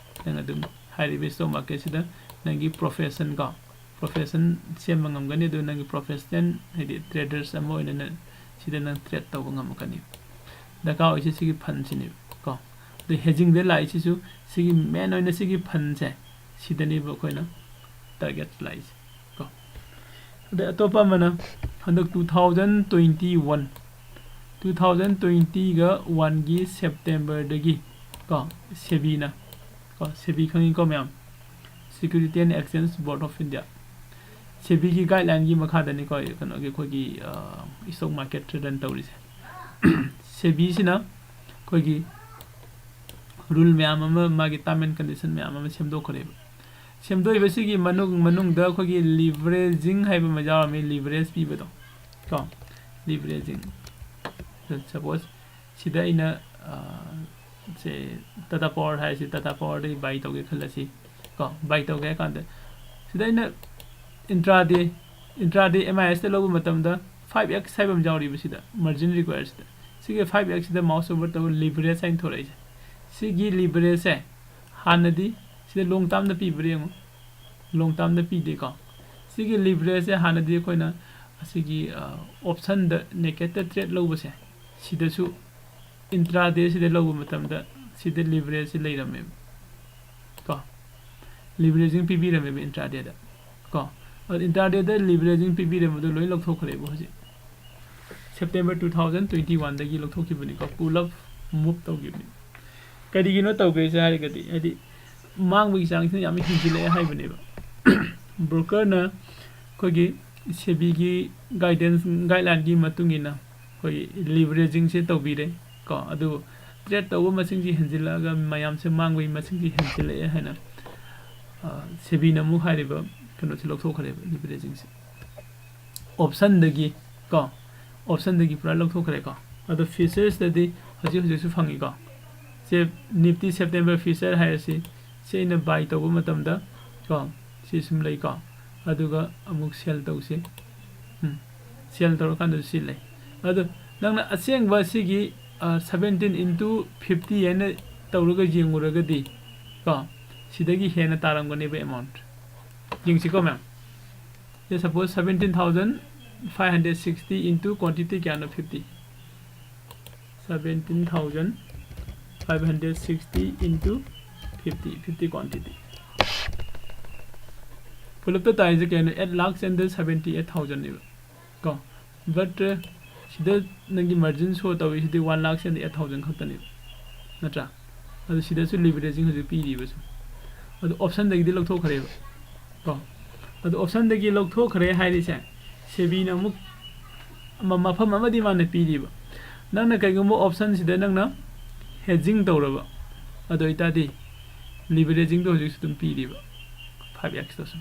ꯅꯪ ꯑꯗꯨꯝ ꯍꯥꯏꯔꯤꯕ ꯏꯁꯇꯣꯛ ꯃꯥꯔꯀꯦꯠꯁꯤꯗ ꯅꯪꯒꯤ ꯄ꯭ꯔꯣꯐꯦꯁꯟ ꯀꯣ, ꯄ꯭ꯔꯣꯐꯦꯁꯟ ꯁꯦꯝꯕ ꯉꯝꯒꯅꯤ꯫ ꯑꯗꯨ ꯅꯪꯒꯤ ꯄ꯭ꯔꯣꯐꯦꯁꯅꯦꯜ ꯍꯥꯏꯗꯤ ꯇ꯭ꯔꯦꯗꯔꯁ ꯑꯃ ꯑꯣꯏꯅ ꯅꯪ ꯁꯤꯗ ꯅꯪ ꯇ꯭ꯔꯦꯠ ꯇꯧꯕ ꯉꯝꯃꯛꯀꯅꯤ꯫ ꯗꯔꯀꯥꯔ ꯑꯣꯏꯁꯦ ꯁꯤꯒꯤ ꯐꯟꯁꯤꯅꯦꯕ ꯀꯣ꯫ ꯑꯗꯨ ꯍꯦꯖꯤꯡꯗ ꯂꯥꯛꯏꯁꯤꯁꯨ ꯁꯤꯒꯤ ꯃꯦꯟ ꯑꯣꯏꯅ ꯁꯤꯒꯤ ꯐꯟꯁꯦ ꯁꯤꯗꯅꯦꯕ ꯑꯩꯈꯣꯏꯅ ꯇꯥꯔꯒꯦꯠ ꯂꯥꯛꯏꯁꯦ ꯀꯣ꯫ ꯑꯗꯩ ꯑꯇꯣꯞꯄ ꯑꯃꯅ ꯍꯟꯗꯛ two thousand twenty one, two thousand twenty ꯒ one ꯒꯤ ꯁꯦꯞꯇꯦꯝꯕꯔꯗꯒꯤ ꯀꯣ, ꯁꯦꯕꯤꯅ ꯀꯣ, ꯁꯦꯕꯤ ꯈꯪꯉꯤꯀꯣ ꯃꯌꯥꯝ, Security and Exchange Board of India, ꯁꯦꯕꯤꯒꯤ ꯒꯥꯏꯗꯂꯥꯏꯟꯒꯤ ꯃꯈꯥꯗꯅꯤꯀꯣ ꯀꯩꯅꯣꯒꯤ ꯑꯩꯈꯣꯏꯒꯤ ꯏꯁꯇꯣꯛ ꯃꯥꯔꯀꯦꯠ ꯔꯟ ꯇꯧꯔꯤꯁꯦ꯫ ꯁꯦꯕꯤꯁꯤꯅ ꯑꯩꯈꯣꯏꯒꯤ ꯔꯨꯜ ꯃꯌꯥꯝ ꯑꯃ, ꯃꯥꯒꯤ ꯇꯥꯔꯝ ꯑꯦꯟ ꯀꯟꯗꯤꯁꯟ ꯃꯌꯥꯝ ꯑꯃ ꯁꯦꯝꯗꯣꯛꯈ꯭ꯔꯦꯕ꯫ ꯁꯦꯝꯗꯣꯛꯏꯕꯁꯤꯒꯤ ꯃꯅꯨꯡ-, ꯃꯅꯨꯡꯗ ꯑꯩꯈꯣꯏꯒꯤ ꯂꯤꯚꯔꯦꯖꯤꯡ ꯍꯥꯏꯕ ꯑꯃ ꯌꯥꯎꯔꯝꯃꯤ, ꯂꯤꯚꯔꯦꯖ ꯄꯤꯕꯗꯣ ꯀꯣ, ꯂꯤꯚꯔꯦꯖꯤꯡ꯫ ꯁꯄꯣꯁ ꯁꯤꯗ ꯑꯩꯅ, ꯑ, ꯁꯦ ꯇꯥꯇꯥ ꯄꯥꯋꯔ ꯍꯥꯏꯔꯁꯤ, ꯇꯥꯇꯥ ꯄꯥꯋꯔꯗꯒꯤ ꯕꯥꯏ ꯇꯧꯒꯦ ꯈꯜꯂꯁꯤ ꯀꯣ, ꯕꯥꯏ ꯇꯧꯒꯦ ꯍꯥꯏ ꯀꯥꯟꯗ ꯁꯤꯗ ꯑꯩꯅ ꯏꯟꯇ꯭ꯔꯥꯗꯦ, ꯏꯟꯇ꯭ꯔꯥꯗꯦ ꯑꯦꯝ ꯑꯥꯏ ꯑꯦꯁꯇ ꯂꯧꯕ ꯃꯇꯝꯗ five X ꯍꯥꯏꯕ ꯑꯃ ꯌꯥꯎꯔꯤꯕ ꯁꯤꯗ, ꯃꯥꯔꯖꯤꯟ ꯔꯤꯀ꯭ꯋꯥꯌꯔꯁꯤꯗ꯫ ꯁꯤꯒꯤ five X ꯁꯤꯗ ꯃꯥꯎꯁ ꯑꯣꯚꯔ ꯇꯧꯔ ꯂꯤꯚꯔꯦꯖ ꯍꯥꯏꯅ ꯊꯣꯔꯛꯏꯁꯦ꯫ ꯁꯤꯒꯤ ꯂꯤꯚꯔꯦꯖꯁꯦ ꯍꯥꯟꯅꯗꯤ ꯁꯤꯗ ꯂꯣꯡ ꯇꯥꯔꯝꯗ ꯄꯤꯕ꯭ꯔꯥ ꯌꯦꯡꯉꯨ, ꯂꯣꯡ ꯇꯥꯔꯝꯗ ꯄꯤꯗꯦꯀꯣ꯫ ꯁꯤꯒꯤ ꯂꯤꯚꯔꯦꯖꯁꯦ ꯍꯥꯟꯅꯗꯤ ꯑꯩꯈꯣꯏꯅ ꯑꯁꯤꯒꯤ, ꯑ, ꯑꯣꯞꯁꯟꯗ ꯅꯦꯀꯦꯠꯇ ꯇ꯭ꯔꯦꯠ ꯂꯧꯕꯁꯦ ꯁꯤꯗꯁꯨ ꯏꯟꯇ꯭ꯔꯥꯗꯦ ꯁꯤꯗ ꯂꯧꯕ ꯃꯇꯝꯗ ꯁꯤꯗ ꯂꯤꯚꯔꯦꯖꯁꯤ ꯂꯩꯔꯝꯃꯦꯕ ꯀꯣ, ꯂꯤꯚꯔꯦꯖꯤꯡ ꯄꯤꯕꯤꯔꯝꯃꯦꯕ ꯏꯟꯇ꯭ꯔꯥꯗꯦꯗ ꯀꯣ꯫ ꯑꯗꯨ ꯏꯟꯇ꯭ꯔꯥꯗꯦꯗ ꯂꯤꯚꯔꯦꯖꯤꯡ ꯄꯤꯕꯤꯔꯝꯕꯗꯣ ꯂꯣꯏ ꯂꯧꯊꯣꯛꯈ꯭ꯔꯦꯕ ꯍꯧꯖꯤꯛ꯫ September two thousand twenty one ꯗꯒꯤ ꯂꯧꯊꯣꯛꯈꯤꯕꯅꯤꯀꯣ, ꯄꯨꯜ ꯑꯞ ꯃꯨꯚ ꯇꯧꯈꯤꯕꯅꯤ꯫ ꯀꯔꯤꯒꯤꯅꯣ ꯇꯧꯈ꯭ꯔꯤꯁꯦ ꯍꯥꯏꯔꯒꯗꯤ, ꯍꯥꯏꯗꯤ ꯃꯥꯡꯕꯒꯤ ꯆꯥꯡꯁꯤꯅ ꯌꯥꯝ ꯍꯦꯟꯖꯤꯜꯂꯛꯑꯦ ꯍꯥꯏꯕꯅꯦꯕ꯫ ꯕ꯭ꯔꯣꯀꯔꯅ ꯑꯩꯈꯣꯏꯒꯤ ꯁꯦꯕꯤꯒꯤ ꯒꯥꯏꯗꯦꯟꯁ, ꯒꯥꯏꯗꯂꯥꯏꯟꯒꯤ ꯃꯇꯨꯡ ꯏꯟꯅ ꯑꯩꯈꯣꯏꯒꯤ ꯂꯤꯕꯔꯦꯖꯤꯡꯁꯦ ꯇꯧꯕꯤꯔꯦ ꯀꯣ꯫ ꯑꯗꯨꯕꯨ ꯇ꯭ꯔꯦꯠ ꯇꯧꯕ ꯃꯁꯤꯡꯁꯤ ꯍꯦꯟꯖꯤꯜꯂꯛꯑꯒ ꯃꯌꯥꯝꯁꯦ ꯃꯥꯡꯕꯒꯤ ꯃꯁꯤꯡꯁꯤ ꯍꯦꯟꯖꯤꯜꯂꯛꯑꯦ ꯍꯥꯏꯅ, ꯑ, ꯁꯦꯕꯤꯅ ꯑꯃꯨꯛ ꯍꯥꯏꯔꯤꯕ ꯀꯩꯅꯣꯁꯦ ꯂꯧꯊꯣꯛꯈ꯭ꯔꯦꯕ, ꯂꯤꯕꯔꯦꯖꯤꯡꯁꯦ꯫ ꯑꯣꯞꯁꯟꯗꯒꯤ ꯀꯣ, ꯑꯣꯞꯁꯟꯗꯒꯤ ꯄꯨꯔꯥ ꯂꯧꯊꯣꯛꯈ꯭ꯔꯦꯀꯣ꯫ ꯑꯗꯣ ꯐ꯭ꯌꯨꯆꯔꯁꯇꯗꯤ ꯍꯧꯖꯤꯛ ꯍꯧꯖꯤꯛꯁꯨ ꯐꯪꯉꯤꯀꯣ꯫ ꯁꯦ, ꯅꯤꯐꯇꯤ ꯁꯦꯞꯇꯦꯝꯕꯔ ꯐ꯭ꯌꯨꯆꯔ ꯍꯥꯏꯔꯁꯤ, ꯁꯤ ꯑꯩꯅ ꯕꯥꯏ ꯇꯧꯕ ꯃꯇꯝꯗ ꯀꯣ, ꯁꯤ ꯁꯨꯝ ꯂꯩꯀꯣ꯫ ꯑꯗꯨꯒ ꯑꯃꯨꯛ ꯁꯦꯜ ꯇꯧꯁꯤ꯫ ꯎꯝ, ꯁꯦꯜ ꯇꯧꯔꯀꯥꯟꯗꯁꯨ ꯁꯤ ꯂꯩ꯫ ꯑꯗꯣ ꯅꯪꯅ ꯑꯁꯦꯡꯕ ꯁꯤꯒꯤ, ꯑ, seventeen into fifty ꯍꯥꯏꯅ ꯇꯧꯔꯒ ꯌꯦꯡꯉꯨꯔꯒꯗꯤ ꯀꯣ, ꯁꯤꯗꯒꯤ ꯍꯦꯟꯅ ꯇꯥꯔꯝꯒꯅꯦꯕ ꯑꯦꯃꯥꯎꯟꯠ꯫ ꯌꯦꯡꯁꯤꯀꯣ ꯃꯌꯥꯝ꯫ Say suppose seventeen thousand five hundred sixty into quantity ꯀꯌꯥꯅꯣ? Fifty꯫ Seventeen thousand five hundred sixty into fifty, fifty quantity꯫ ꯄꯨꯂꯞꯇ ꯇꯥꯏꯁꯦ ꯀꯩꯅꯣ? Eight lakhs and seventy eight thousand ꯅꯦꯕ ꯀꯣ꯫ But, uh, ꯁꯤꯗ ꯅꯪꯒꯤ margin show ꯇꯧꯔꯤꯁꯤꯗꯤ one lakh seventy eight thousand ꯈꯛꯇꯅꯦꯕ, ꯅꯠꯇ꯭ꯔꯥ? ꯑꯗꯨ ꯁꯤꯗꯁꯨ ꯂꯤꯕꯔꯦꯖꯤꯡ ꯍꯧꯖꯤꯛ ꯄꯤꯔꯤꯕꯁꯨ꯫ ꯑꯗꯨ ꯑꯣꯞꯁꯟꯗꯒꯤꯗꯤ ꯂꯧꯊꯣꯛꯈ꯭ꯔꯦꯕ ꯀꯣ꯫ ꯑꯗꯨ ꯑꯣꯞꯁꯟꯗꯒꯤ ꯂꯧꯊꯣꯛꯈ꯭ꯔꯦ ꯍꯥꯏꯔꯤꯁꯦ, ꯁꯦꯕꯤꯅ ꯑꯃꯨꯛ ꯃ-, ꯃꯐꯝ ꯑꯃꯗꯤ ꯃꯥꯅ ꯄꯤꯔꯤꯕ꯫ ꯅꯪꯅ ꯀꯩꯒꯨꯝꯕ ꯑꯣꯞꯁꯟꯁꯤꯗ ꯅꯪꯅ ꯍꯦꯖꯤꯡ ꯇꯧꯔꯕ, ꯑꯗꯨ ꯑꯣꯏꯇꯥꯔꯗꯤ ꯂꯤꯕꯔꯦꯖꯤꯡꯗꯣ ꯍꯧꯖꯤꯛꯁꯨ ꯑꯗꯨꯝ ꯄꯤꯔꯤꯕ, five X ꯇꯁꯨ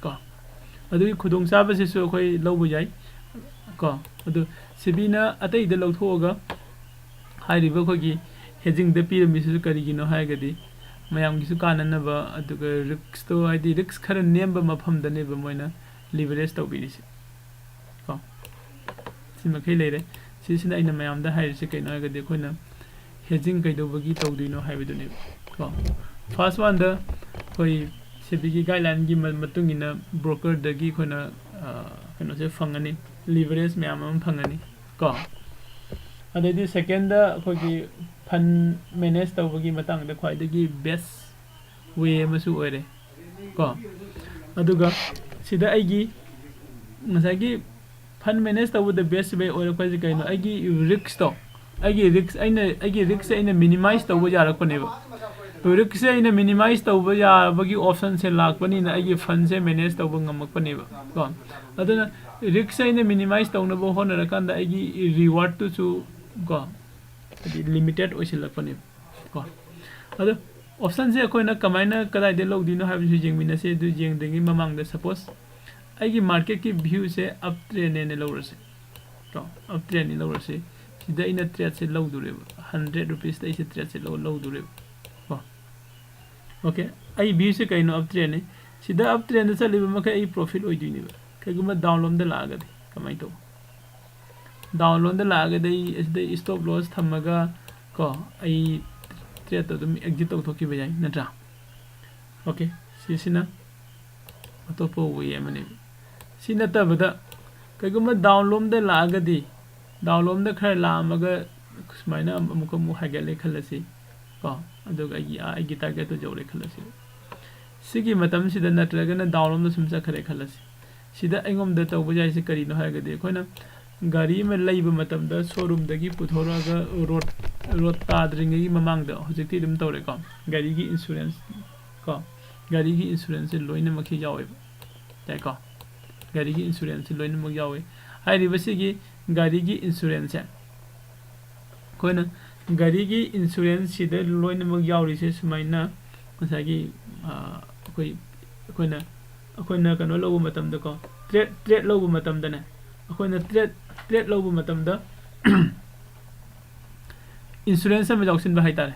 ꯀꯣ꯫ ꯑꯗꯨꯒꯤ ꯈꯨꯗꯣꯡꯆꯥꯕꯁꯤꯁꯨ ꯑꯩꯈꯣꯏ ꯂꯧꯕ ꯌꯥꯏ ꯀꯣ꯫ ꯑꯗꯨ ꯁꯦꯕꯤꯅ ꯑꯇꯩꯗ ꯂꯧꯊꯣꯛꯑꯒ ꯍꯥꯏꯔꯤꯕ ꯑꯩꯈꯣꯏꯒꯤ ꯍꯦꯖꯤꯡꯗ ꯄꯤꯔꯝꯃꯤꯁꯤꯁꯨ ꯀꯔꯤꯒꯤꯅꯣ ꯍꯥꯏꯔꯒꯗꯤ, ꯃꯌꯥꯝꯒꯤꯁꯨ ꯀꯥꯟꯅꯅꯕ, ꯑꯗꯨꯒ ꯔꯤꯛꯁꯇꯣ, ꯍꯥꯏꯗꯤ ꯔꯤꯛꯁ ꯈꯔ ꯅꯦꯝꯕ ꯃꯐꯝꯗꯅꯦꯕ ꯃꯣꯏꯅ ꯂꯤꯕꯔꯦꯖ ꯇꯧꯕꯤꯔꯤꯁꯦ ꯀꯣ꯫ ꯁꯤ ꯃꯈꯩ ꯂꯩꯔꯦ꯫ ꯁꯤꯁꯤꯅ ꯑꯩꯅ ꯃꯌꯥꯝꯗ ꯍꯥꯏꯔꯤꯁꯦ ꯀꯩꯅꯣ ꯍꯥꯏꯔꯒꯗꯤ, ꯑꯩꯈꯣꯏꯅ ꯍꯦꯖꯤꯡ ꯀꯩꯗꯧꯕꯒꯤ ꯇꯧꯗꯣꯏꯅꯣ ꯍꯥꯏꯕꯗꯨꯅꯦꯕ ꯀꯣ꯫ ꯐꯥꯔꯁ ꯋꯥꯟꯗ ꯑꯩꯈꯣꯏ ꯁꯦꯕꯤꯒꯤ ꯒꯥꯏꯗꯂꯥꯏꯟꯒꯤ ꯃ-, ꯃꯇꯨꯡ ꯏꯟꯅ ꯕ꯭ꯔꯣꯀꯔꯗꯒꯤ ꯑꯩꯈꯣꯏꯅ, ꯑ, ꯀꯩꯅꯣꯁꯦ ꯐꯪꯉꯅꯤ, ꯂꯤꯕꯔꯦꯖ ꯃꯌꯥꯝ ꯑꯃ ꯐꯪꯉꯅꯤ ꯀꯣ꯫ ꯑꯗꯩꯗꯤ ꯁꯦꯀꯦꯟꯗ ꯑꯩꯈꯣꯏꯒꯤ ꯐꯟ ꯃꯦꯅꯦꯖ ꯇꯧꯕꯒꯤ ꯃꯇꯥꯡꯗ ꯈ꯭ꯋꯥꯏꯗꯒꯤ ꯕꯦꯁ ꯋꯦ ꯑꯃꯁꯨ ꯑꯣꯏꯔꯦ ꯀꯣ꯫ ꯑꯗꯨꯒ ꯁꯤꯗ ꯑꯩꯒꯤ ꯉꯁꯥꯏꯒꯤ ꯐꯟ ꯃꯦꯅꯦꯖ ꯇꯧꯕꯗ ꯕꯦꯁ ꯋꯦ ꯑꯣꯏꯔꯛꯄꯁꯦ ꯀꯩꯅꯣ? ꯑꯩꯒꯤ ꯔꯤꯛꯁꯇꯣ, ꯑꯩꯒꯤ ꯔꯤꯛꯁ ꯑꯩꯅ, ꯑꯩꯒꯤ ꯔꯤꯛꯁꯁꯦ ꯑꯩꯅ ꯃꯤꯅꯤꯃꯥꯏꯁ ꯇꯧꯕ ꯌꯥꯔꯛꯄꯅꯦꯕ꯫ ꯔꯤꯛꯁꯁꯦ ꯑꯩꯅ ꯃꯤꯅꯤꯃꯥꯏꯁ ꯇꯧꯕ ꯌꯥꯕꯒꯤ ꯑꯣꯞꯁꯟꯁꯦ ꯂꯥꯛꯄꯅꯤꯅ ꯑꯩꯒꯤ ꯐꯟꯁꯦ ꯃꯦꯅꯦꯖ ꯇꯧꯕ ꯉꯝꯃꯛꯄꯅꯦꯕ ꯀꯣ꯫ ꯑꯗꯨꯅ ꯔꯤꯛꯁꯁꯦ ꯑꯩꯅ ꯃꯤꯅꯤꯃꯥꯏꯁ ꯇꯧꯅꯕ ꯍꯣꯠꯅꯔꯀꯥꯟꯗ ꯑꯩꯒꯤ ꯔꯤꯋꯥꯔꯗꯇꯨꯁꯨ ꯀꯣ, ꯍꯥꯏꯗꯤ ꯂꯤꯃꯤꯇꯦꯠ ꯑꯣꯏꯁꯤꯜꯂꯛꯄꯅꯦꯕ ꯀꯣ꯫ ꯑꯗꯣ ꯑꯣꯞꯁꯟꯁꯦ ꯑꯩꯈꯣꯏꯅ ꯀꯃꯥꯏꯅ ꯀꯗꯥꯏꯗ ꯂꯧꯗꯣꯏꯅꯣ ꯍꯥꯏꯕꯁꯨ ꯌꯦꯡꯃꯤꯟꯅꯁꯦ꯫ ꯑꯗꯨ ꯌꯦꯡꯗ꯭ꯔꯤꯉꯩ ꯃꯃꯥꯡꯗ ꯁꯄꯣꯁ ꯑꯩꯒꯤ ꯃꯥꯔꯀꯦꯠꯀꯤ ꯚ꯭ꯌꯨꯁꯦ ꯑꯞ ꯇ꯭ꯔꯦꯟꯅꯦꯅ ꯂꯧꯔꯁꯦ ꯀꯣ꯫ ꯑꯞ ꯇ꯭ꯔꯦꯟꯅꯤ ꯂꯧꯔꯁꯦ꯫ ꯁꯤꯗ ꯑꯩꯅ ꯇ꯭ꯔꯦꯠꯁꯦ ꯂꯧꯗꯣꯔꯦꯕ, ꯍꯟꯗ꯭ꯔꯦꯠ ꯔꯨꯄꯤꯁꯇ ꯑꯩꯁꯦ ꯇ꯭ꯔꯦꯠꯁꯦ ꯂꯧ ꯂꯧꯗꯣꯔꯦꯕ ꯀꯣ꯫ ꯑꯣꯀꯦ, ꯑꯩ ꯚ꯭ꯌꯨꯁꯦ ꯀꯩꯅꯣ? ꯑꯞ ꯇ꯭ꯔꯦꯟꯅꯤ꯫ ꯁꯤꯗ ꯑꯞ ꯇ꯭ꯔꯦꯟꯗ ꯆꯠꯂꯤꯕ ꯃꯈꯩ ꯑꯩ ꯄ꯭ꯔꯣꯐꯤꯠ ꯑꯣꯏꯗꯣꯏꯅꯦꯕ꯫ ꯀꯩꯒꯨꯝꯕ ꯗꯥꯎꯟꯂꯣꯝꯗ ꯂꯥꯛꯑꯒꯗꯤ ꯀꯃꯥꯏꯅ ꯇꯧꯕ? ꯗꯥꯎꯟꯂꯣꯝꯗ ꯂꯥꯛꯑꯒꯗꯤ ꯑꯩ ꯑꯁꯤꯗ ꯁ꯭ꯇꯣꯞ ꯂꯣꯁ ꯊꯝꯃꯒ ꯀꯣ, ꯑꯩ ꯇ꯭ꯔꯦꯠꯇꯣ ꯑꯗꯨꯝ ꯑꯦꯛꯖꯤꯠ ꯇꯧꯊꯣꯛꯈꯤꯕ ꯌꯥꯏ, ꯅꯠꯇ꯭ꯔꯥ? ꯑꯣꯀꯦ, ꯁꯤꯁꯤꯅ ꯑꯇꯣꯞꯄ ꯋꯦ ꯑꯃꯅꯦꯕ꯫ ꯁꯤ ꯅꯠꯇꯕꯗ ꯀꯩꯒꯨꯝꯕ ꯗꯥꯎꯟꯂꯣꯝꯗ ꯂꯥꯛꯑꯒꯗꯤ, ꯗꯥꯎꯟꯂꯣꯝꯗ ꯈꯔ ꯂꯥꯛꯑꯝꯃꯒ ꯁꯨꯃꯥꯏꯅ ꯑꯃꯨꯛ ꯑꯃꯨꯛ ꯍꯥꯏꯒꯠꯂꯦ ꯈꯜꯂꯁꯤ ꯀꯣ, ꯑꯗꯨꯒ ꯑꯩꯒꯤ ꯑꯥ ꯑꯩꯒꯤ ꯇꯥꯔꯒꯦꯠꯇꯨ ꯌꯧꯔꯦ ꯈꯜꯂꯁꯤ꯫ ꯁꯤꯒꯤ ꯃꯇꯝꯁꯤꯗ ꯅꯠꯇ꯭ꯔꯒꯅ ꯗꯥꯎꯟꯂꯣꯝꯗ ꯁꯨꯝ ꯆꯠꯈ꯭ꯔꯦ ꯈꯜꯂꯁꯤ꯫ ꯁꯤꯗ ꯑꯩꯉꯣꯟꯗ ꯇꯧꯕ ꯌꯥꯏꯁꯦ ꯀꯔꯤꯅꯣ ꯍꯥꯏꯔꯒꯗꯤ, ꯑꯩꯈꯣꯏꯅ ꯒꯥꯔꯤ ꯑꯃ ꯂꯩꯕ ꯃꯇꯝꯗ ꯁꯣꯔꯨꯝꯗꯒꯤ ꯄꯨꯊꯣꯔꯛꯑꯒ ꯔꯣꯠ ꯔꯣꯠ ꯇꯥꯗ꯭ꯔꯤꯉꯩꯒꯤ ꯃꯃꯥꯡꯗ, ꯍꯧꯖꯤꯛꯇꯤ ꯑꯗꯨꯝ ꯇꯧꯔꯦꯀꯣ, ꯒꯥꯔꯤꯒꯤ ꯏꯟꯁꯨꯔꯦꯟꯁ ꯀꯣ, ꯒꯥꯔꯤꯒꯤ ꯏꯟꯁꯨꯔꯦꯟꯁꯁꯦ ꯂꯣꯏꯅꯃꯛꯀꯤ ꯌꯥꯎꯋꯦꯕ, ꯌꯥꯏꯀꯣ? ꯒꯥꯔꯤꯒꯤ ꯏꯟꯁꯨꯔꯦꯟꯁꯁꯦ ꯂꯣꯏꯅꯃꯛ ꯌꯥꯎꯋꯦ꯫ ꯍꯥꯏꯔꯤꯕꯁꯤꯒꯤ ꯒꯥꯔꯤꯒꯤ ꯏꯟꯁꯨꯔꯦꯟꯁꯁꯦ ꯑꯩꯈꯣꯏꯅ ꯒꯥꯔꯤꯒꯤ ꯏꯟꯁꯨꯔꯦꯟꯁꯁꯤꯗ ꯂꯣꯏꯅꯃꯛ ꯌꯥꯎꯔꯤꯁꯦ ꯁꯨꯃꯥꯏꯅ ꯉꯁꯥꯏꯒꯤ, ꯑ, ꯑꯩꯈꯣꯏ, ꯑꯩꯈꯣꯏꯅ, ꯑꯩꯈꯣꯏꯅ ꯀꯩꯅꯣ ꯂꯧꯕ ꯃꯇꯝꯗꯀꯣ, ꯇ꯭ꯔꯦꯠ, ꯇ꯭ꯔꯦꯠ ꯂꯧꯕ ꯃꯇꯝꯗꯅꯦ, ꯑꯩꯈꯣꯏꯅ ꯇ꯭ꯔꯦꯠ, ꯇ꯭ꯔꯦꯠ ꯂꯧꯕ ꯃꯇꯝꯗ ꯏꯟꯁꯨꯔꯦꯟꯁ ꯑꯃ ꯌꯥꯎꯁꯤꯟꯕ ꯍꯥꯏꯇꯥꯔꯦ꯫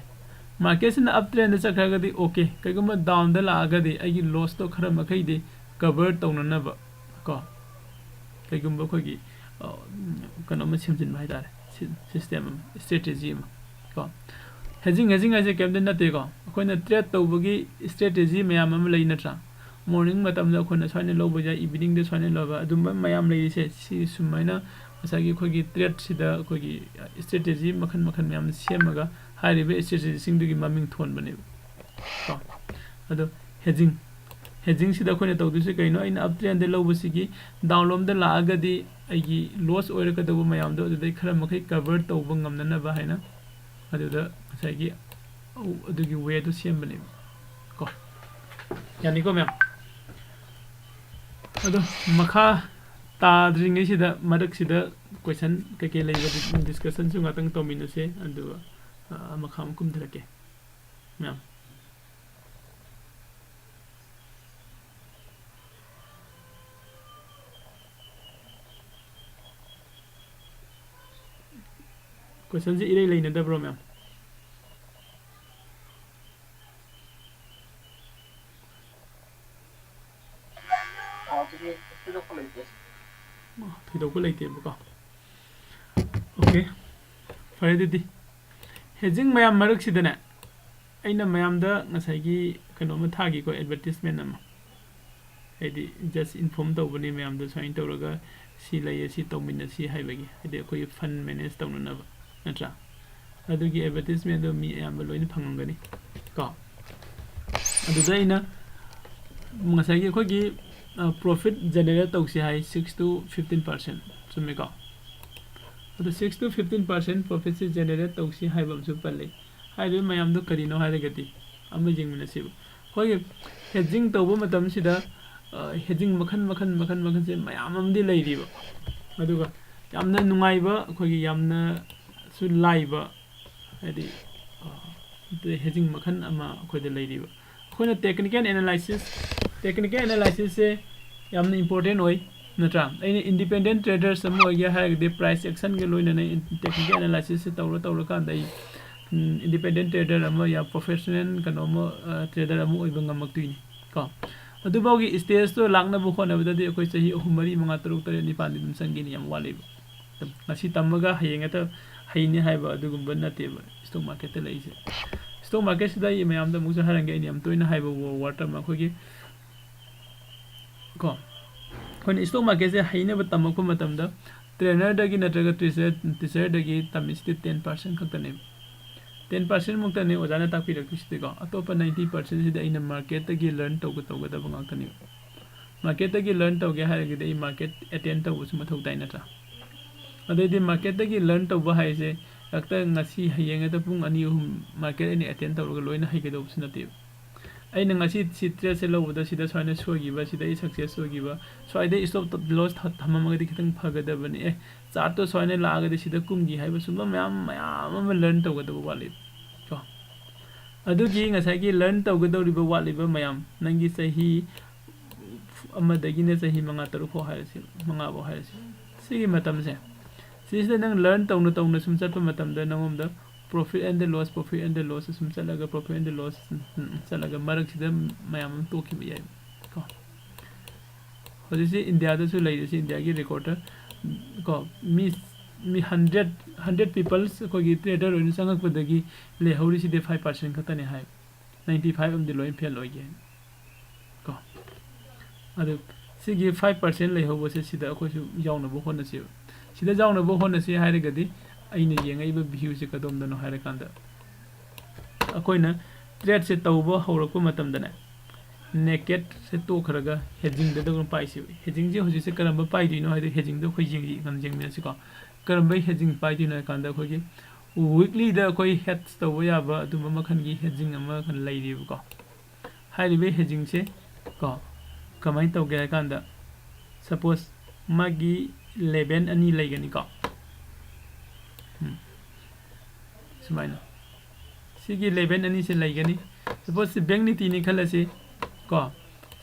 ꯃꯥꯔꯀꯦꯠꯁꯤꯅ ꯑꯞ ꯇ꯭ꯔꯦꯟꯗ ꯆꯠꯈ꯭ꯔꯒꯗꯤ ꯑꯣꯀꯦ, ꯀꯩꯒꯨꯝꯕ ꯗꯥꯎꯟꯗ ꯂꯥꯛꯑꯒꯗꯤ ꯑꯩꯒꯤ ꯂꯣꯁꯇꯣ ꯈꯔ ꯃꯈꯩꯗꯤ ꯀꯚꯔ ꯇꯧꯅꯅꯕ ꯀꯣ, ꯀꯩꯒꯨꯝꯕ ꯑꯩꯈꯣꯏꯒꯤ, ꯑ, ꯀꯩꯅꯣꯝꯃ ꯁꯦꯝꯖꯤꯟꯕ ꯍꯥꯏꯇꯥꯔꯦ, ꯁꯤ-, ꯁꯤꯁꯇꯦꯝ ꯑꯃ, ꯏꯁꯇ꯭ꯔꯦꯇꯦꯖꯤ ꯑꯃ ꯀꯣ꯫ ꯍꯦꯖꯤꯡ, ꯍꯦꯖꯤꯡ ꯍꯥꯏꯁꯦ ꯀꯩꯝꯇ ꯅꯠꯇꯦꯀꯣ, ꯑꯩꯈꯣꯏꯅ ꯇ꯭ꯔꯦꯠ ꯇꯧꯕꯒꯤ ꯏꯁꯇ꯭ꯔꯦꯇꯦꯖꯤ ꯃꯌꯥꯝ ꯑꯃ ꯂꯩ, ꯅꯠꯇ꯭ꯔꯥ? ꯃꯣꯔꯅꯤꯡ ꯃꯇꯝꯗ ꯑꯩꯈꯣꯏꯅ ꯁꯨꯃꯥꯏꯅ ꯂꯧꯕ ꯌꯥꯏ, ꯏꯚꯤꯅꯤꯡꯗ ꯁꯨꯃꯥꯏꯅ ꯂꯧꯕ, ꯑꯗꯨꯝꯕ ꯃꯌꯥꯝ ꯂꯩꯔꯤꯁꯦ꯫ ꯁꯤ ꯁꯨꯃꯥꯏꯅ ꯉꯁꯥꯏꯒꯤ ꯑꯩꯈꯣꯏꯒꯤ ꯇ꯭ꯔꯦꯠꯁꯤꯗ ꯑꯩꯈꯣꯏꯒꯤ ꯏꯁꯇ꯭ꯔꯦꯇꯦꯖꯤ ꯃꯈꯜ ꯃꯈꯜ ꯃꯌꯥꯝ ꯁꯦꯝꯃꯒ ꯍꯥꯏꯔꯤꯕ ꯏꯁꯇ꯭ꯔꯦꯇꯦꯖꯤꯁꯤꯡꯗꯨꯒꯤ ꯃꯃꯤꯡ ꯊꯣꯟꯕꯅꯦꯕ ꯀꯣ꯫ ꯑꯗꯣ ꯍꯦꯖꯤꯡ, ꯍꯦꯖꯤꯡꯁꯤꯗ ꯑꯩꯈꯣꯏꯅ ꯇꯧꯗꯣꯏꯁꯦ ꯀꯩꯅꯣ? ꯑꯩꯅ ꯑꯞ ꯇ꯭ꯔꯦꯟꯗ ꯂꯧꯕꯁꯤꯒꯤ ꯗꯥꯎꯟꯂꯣꯝꯗ ꯂꯥꯛꯑꯒꯗꯤ ꯑꯩꯒꯤ ꯂꯣꯁ ꯑꯣꯏꯔꯛꯀꯗꯧꯕ ꯃꯌꯥꯝꯗꯣ ꯑꯗꯨꯗꯩ ꯈꯔ ꯃꯈꯩ ꯀꯚꯔ ꯇꯧꯕ ꯉꯝꯅꯅꯕ ꯍꯥꯏꯅ ꯑꯗꯨꯗ ꯉꯁꯥꯏꯒꯤ ꯑꯧ, ꯑꯗꯨꯒꯤ ꯋꯦꯗꯣ ꯁꯦꯝꯕꯅꯦꯕ ꯀꯣ꯫ ꯌꯥꯅꯤꯀꯣ ꯃꯌꯥꯝ? ꯑꯗꯣ ꯃꯈꯥ ꯇꯥꯗ꯭ꯔꯤꯉꯩꯁꯤꯗ, ꯃꯔꯛꯁꯤꯗ ꯀꯣꯏꯁꯟ ꯀꯩꯀꯩ ꯂꯩꯕ ꯗꯤꯁꯀꯁꯟꯁꯨ ꯉꯥꯛꯇꯪ ꯇꯧꯃꯤꯟꯅꯁꯦ, ꯑꯗꯨꯒ ꯑ, ꯃꯈꯥ ꯑꯃꯨꯛ ꯀꯨꯝꯊꯔꯛꯀꯦ ꯃꯌꯥꯝ꯫ ꯀꯣꯏꯁꯟꯁꯦ ꯏꯔꯩ ꯂꯩꯅꯗꯕ꯭ꯔꯣ ꯃꯌꯥꯝ? ꯊꯣꯏꯗꯣꯛꯄ ꯂꯩꯇꯦꯕꯀꯣ꯫ ꯑꯣꯀꯦ, ꯐꯔꯦ ꯑꯗꯨꯗꯤ꯫ ꯍꯦꯖꯤꯡ ꯃꯌꯥꯝ ꯃꯔꯛꯁꯤꯗꯅꯦ, ꯑꯩꯅ ꯃꯌꯥꯝꯗ ꯉꯁꯥꯏꯒꯤ ꯀꯩꯅꯣꯝꯃ ꯊꯥꯈꯤꯀꯣ, ꯑꯦꯗꯚꯔꯇꯤꯁꯃꯦꯟ ꯑꯃ꯫ ꯍꯥꯏꯗꯤ, ꯖꯁ ꯏꯟꯐꯣꯔꯝ ꯇꯧꯕꯅꯤ ꯃꯌꯥꯝꯗ, ꯁꯨꯃꯥꯏꯅ ꯇꯧꯔꯒ ꯁꯤ ꯂꯩꯌꯦ, ꯁꯤ ꯇꯧꯃꯤꯟꯅꯁꯤ ꯍꯥꯏꯕꯒꯤ, ꯍꯥꯏꯗꯤ ꯑꯩꯈꯣꯏꯒꯤ ꯐꯟ ꯃꯦꯅꯦꯖ ꯇꯧꯅꯅꯕ, ꯅꯠꯇ꯭ꯔꯥ? ꯑꯗꯨꯒꯤ ꯑꯦꯗꯚꯔꯇꯤꯁꯃꯦꯟꯗꯣ ꯃꯤ ꯑꯌꯥꯝꯕ ꯂꯣꯏꯅ ꯐꯪꯉꯝꯒꯅꯤ ꯀꯣ꯫ ꯑꯗꯨꯗ ꯑꯩꯅ ꯉꯁꯥꯏꯒꯤ ꯑꯩꯈꯣꯏꯒꯤ, ꯑ, profit generate ꯇꯧꯁꯤ ꯍꯥꯏ, six to fifteen percent, ꯆꯨꯝꯃꯤꯀꯣ? ꯑꯗꯣ six to fifteen percent profitꯁꯤ generate ꯇꯧꯁꯤ ꯍꯥꯏꯕ ꯑꯃꯁꯨ ꯄꯜꯂꯤ꯫ ꯍꯥꯏꯔꯤꯕ ꯃꯌꯥꯝꯗꯣ ꯀꯔꯤꯅꯣ ꯍꯥꯏꯔꯒꯗꯤ, ꯑꯃ ꯌꯦꯡꯃꯤꯟꯅꯁꯤꯕ꯫ ꯑꯩꯈꯣꯏꯒꯤ ꯍꯦꯖꯤꯡ ꯇꯧꯕ ꯃꯇꯝꯁꯤꯗ, ꯑ, ꯍꯦꯖꯤꯡ ꯃꯈꯜ, ꯃꯈꯜ, ꯃꯈꯜ, ꯃꯈꯜꯁꯦ ꯃꯌꯥꯝ ꯑꯃꯗꯤ ꯂꯩꯔꯤꯕ꯫ ꯑꯗꯨꯒ ꯌꯥꯝꯅ ꯅꯨꯡꯉꯥꯏꯕ, ꯑꯩꯈꯣꯏꯒꯤ ꯌꯥꯝꯅꯁꯨ ꯂꯥꯏꯕ, ꯍꯥꯏꯗꯤ, ꯑ, ꯍꯦꯖꯤꯡ ꯃꯈꯜ ꯑꯃ ꯑꯩꯈꯣꯏꯗ ꯂꯩꯔꯤꯕ꯫ ꯑꯩꯈꯣꯏꯅ technical analysis, technical analysisꯁꯦ ꯌꯥꯝꯅ important ꯑꯣꯏ, ꯅꯠꯇ꯭ꯔꯥ? ꯑꯩꯅ independent traders ꯑꯃ ꯑꯣꯏꯒꯦ ꯍꯥꯏꯔꯒꯗꯤ, price actionꯒ ꯂꯣꯏꯅꯅ technical analysisꯁꯦ ꯇꯧꯔ ꯇꯧꯔꯀꯥꯟꯗ ꯑꯩ, ꯎꯝ, independent trader ꯑꯃ ꯌꯥꯝ professional ꯀꯩꯅꯣ ꯑꯃ, ꯑ, trader ꯑꯃ ꯑꯣꯏꯕ ꯉꯝꯃꯛꯇꯣꯏꯅꯤ ꯀꯣ꯫ ꯑꯗꯨꯐꯥꯎꯒꯤ stageꯇꯣ ꯂꯥꯛꯅꯕ ꯍꯣꯠꯅꯕꯗꯗꯤ ꯑꯩꯈꯣꯏ ꯆꯍꯤ ꯑꯍꯨꯝ, ꯃꯔꯤ, ꯃꯉꯥ, ꯇꯔꯨꯛ, ꯇꯔꯦꯠ, ꯅꯤꯄꯥꯜꯗꯤ ꯑꯗꯨꯝ ꯆꯪꯈꯤꯅꯤ, ꯌꯥꯝ ꯋꯥꯠꯂꯤꯕ꯫ ꯉꯁꯤ ꯇꯝꯃꯒ ꯍꯌꯦꯡ ꯍꯦꯛꯇ ꯍꯩꯅꯤ ꯍꯥꯏꯕ ꯑꯗꯨꯒꯨꯝꯕ ꯅꯠꯇꯦꯕ stock marketꯇ ꯂꯩꯔꯤꯁꯦ꯫ Stock marketꯁꯤꯗ ꯑꯩ ꯃꯌꯥꯝꯗ ꯑꯃꯨꯛꯁꯨ ꯍꯥꯏꯔꯝꯒꯦ, ꯑꯩꯅ ꯌꯥꯝ ꯇꯣꯏꯅ ꯍꯥꯏꯕ ꯋꯥꯔꯗ ꯑꯃ, ꯑꯩꯈꯣꯏꯒꯤ ꯀꯣ, ꯑꯩꯈꯣꯏꯅ stock marketꯁꯦ ꯍꯩꯅꯕ ꯇꯝꯃꯛꯄ ꯃꯇꯝꯗ, trainerꯗꯒꯤ ꯅꯠꯇ꯭ꯔꯒ teacher, teacherꯗꯒꯤ ꯇꯝꯃꯤꯁꯤꯗꯤ ten percent ꯈꯛꯇꯅꯦꯕ꯫ Ten percent ꯃꯨꯛꯇꯅꯦ ꯑꯣꯖꯥꯅ ꯇꯥꯛꯄꯤꯔꯛꯇꯣꯏꯁꯤꯗꯤꯀꯣ, ꯑꯇꯣꯞꯄ ninety percentꯁꯤꯗꯤ ꯑꯩꯅ marketꯇꯒꯤ learn ꯇꯧꯒ-, ꯇꯧꯒꯗꯕ ꯉꯥꯛꯇꯅꯦꯕ꯫ Marketꯇꯒꯤ learn ꯇꯧꯒꯦ ꯍꯥꯏꯔꯒꯗꯤ ꯑꯩ market attend ꯇꯧꯕꯁꯨ ꯃꯊꯧ ꯇꯥꯏ, ꯅꯠꯇ꯭ꯔꯥ? ꯑꯗꯩꯗꯤ marketꯇꯒꯤ learn ꯇꯧꯕ ꯍꯥꯏꯁꯦ ꯍꯦꯛꯇ ꯉꯁꯤ ꯍꯌꯦꯡ ꯍꯦꯛꯇ ꯄꯨꯡ ꯑꯅꯤ ꯑꯍꯨꯝ market ꯑꯩꯅ attend ꯇꯧꯔꯒ ꯂꯣꯏꯅ ꯍꯩꯒꯗꯧꯕꯁꯨ ꯅꯠꯇꯦꯕ꯫ ꯑꯩꯅ ꯉꯁꯤ ꯁꯤ trade ꯁꯦ ꯂꯧꯕꯗ ꯁꯤꯗ ꯁꯨꯃꯥꯏꯅ ꯁꯣꯏꯈꯤꯕ, ꯁꯤꯗ ꯑꯩ success ꯑꯣꯏꯈꯤꯕ, ꯁ꯭ꯋꯥꯏꯗ stop loss ꯊ-, ꯊꯝꯃꯝꯃꯒꯗꯤ ꯈꯤꯇꯪ ꯐꯒꯗꯕꯅꯤ꯫ ꯑꯦ, chart ꯇꯣ ꯁꯨꯃꯥꯏꯅ ꯂꯥꯛꯑꯒꯗꯤ ꯁꯤꯗ ꯀꯨꯝꯈꯤ ꯍꯥꯏꯕ ꯁꯨꯝꯕ ꯃꯌꯥꯝ, ꯃꯌꯥꯝ ꯑꯃ learn ꯇꯧꯒꯗꯕ ꯋꯥꯠꯂꯤ ꯀꯣ꯫ ꯑꯗꯨꯒꯤ ꯉꯁꯥꯏꯒꯤ learn ꯇꯧꯒꯗꯧꯔꯤꯕ ꯋꯥꯠꯂꯤꯕ ꯃꯌꯥꯝ, ꯅꯪꯒꯤ ꯆꯍꯤ ꯑꯃꯗꯒꯤꯅ ꯆꯍꯤ ꯃꯉꯥ ꯇꯔꯨꯛ ꯐꯥꯎ ꯍꯥꯏꯔꯁꯤ, ꯃꯉꯥ ꯐꯥꯎ ꯍꯥꯏꯔꯁꯤ, ꯁꯤꯒꯤ ꯃꯇꯝꯁꯦ, ꯁꯤꯁꯤꯗ ꯅꯪ learn ꯇꯧꯅ ꯇꯧꯅ ꯁꯨꯝ ꯆꯠꯄ ꯃꯇꯝꯗ ꯅꯉꯣꯟꯗ profit and the loss, profit and the loss ꯁꯨꯝ ꯆꯠꯂꯒ, profit and the loss ꯎꯝ, ꯆꯠꯂꯒ ꯃꯔꯛꯁꯤꯗ ꯃꯌꯥꯝ ꯑꯃ ꯇꯣꯛꯈꯤꯕ ꯌꯥꯏ ꯀꯣ꯫ ꯍꯧꯖꯤꯛꯁꯤ ꯏꯟꯗꯤꯌꯥꯗꯁꯨ ꯂꯩꯔꯤꯁꯤ, ꯏꯟꯗꯤꯌꯥꯒꯤ record ꯇ ꯀꯣ, ꯃꯤ, ꯃꯤ hundred, hundred peoples ꯑꯩꯈꯣꯏꯒꯤ trader ꯑꯣꯏꯅ ꯆꯪꯉꯛꯄꯗꯒꯤ ꯂꯩꯍꯧꯔꯤꯁꯤꯗꯤ five percent ꯈꯛꯇꯅꯦ ꯍꯥꯏ꯫ Ninety five ꯑꯃꯗꯤ ꯂꯣꯏ fail ꯑꯣꯏꯒꯦ ꯀꯣ꯫ ꯑꯗꯨ ꯁꯤꯒꯤ five percent ꯂꯩꯍꯧꯕꯁꯦ ꯁꯤꯗ ꯑꯩꯈꯣꯏꯁꯨ ꯌꯥꯎꯅꯕ ꯍꯣꯠꯅꯁꯦꯕ꯫ ꯁꯤꯗ ꯌꯥꯎꯅꯕ ꯍꯣꯠꯅꯁꯤ ꯍꯥꯏꯔꯒꯗꯤ ꯑꯩꯅ ꯌꯦꯡꯉꯛꯏꯕ view ꯁꯦ ꯀꯗꯣꯝꯗꯅꯣ ꯍꯥꯏꯔꯀꯥꯟꯗ, ꯑꯩꯈꯣꯏꯅ trade ꯁꯦ ꯇꯧꯕ ꯍꯧꯔꯛꯄ ꯃꯇꯝꯗꯅꯦ, naked ꯁꯦ ꯇꯣꯛꯈ꯭ꯔꯒ hedging ꯗ ꯑꯗꯨꯝ ꯄꯥꯏꯁꯦꯕ꯫ Hedging ꯁꯦ ꯍꯧꯖꯤꯛꯁꯦ ꯀꯔꯝꯕ ꯄꯥꯏꯗꯣꯏꯅꯣ ꯍꯥꯏꯗꯤ hedging ꯗ ꯑꯩꯈꯣꯏ ꯌꯦꯡ-, ꯌꯦꯡ-, ꯌꯦꯡꯃꯤꯟꯅꯁꯤꯀꯣ꯫ ꯀꯔꯝꯕ hedging ꯄꯥꯏꯗꯣꯏꯅꯣ ꯍꯥꯏ ꯀꯥꯟꯗ ꯑꯩꯈꯣꯏꯒꯤ weekly ꯗ ꯑꯩꯈꯣꯏ hedge ꯇꯧꯕ ꯌꯥꯕ ꯑꯗꯨꯝꯕ ꯃꯈꯜꯒꯤ hedging ꯑꯃ ꯂꯩꯔꯤꯕꯀꯣ꯫ ꯍꯥꯏꯔꯤꯕ hedging ꯁꯦ ꯀꯣ, ꯀꯃꯥꯏꯅ ꯇꯧꯒꯦ ꯍꯥꯏ ꯀꯥꯟꯗ, suppose ꯃꯥꯒꯤ level ꯑꯅꯤ ꯂꯩꯒꯅꯤꯀꯣ꯫ ꯎꯝ, ꯁꯨꯃꯥꯏꯅ ꯁꯤꯒꯤ level ꯑꯅꯤꯁꯦ ꯂꯩꯒꯅꯤ꯫ Suppose ꯁꯤ Bank Nifty ꯅꯤ ꯈꯜꯂꯁꯤ ꯀꯣ,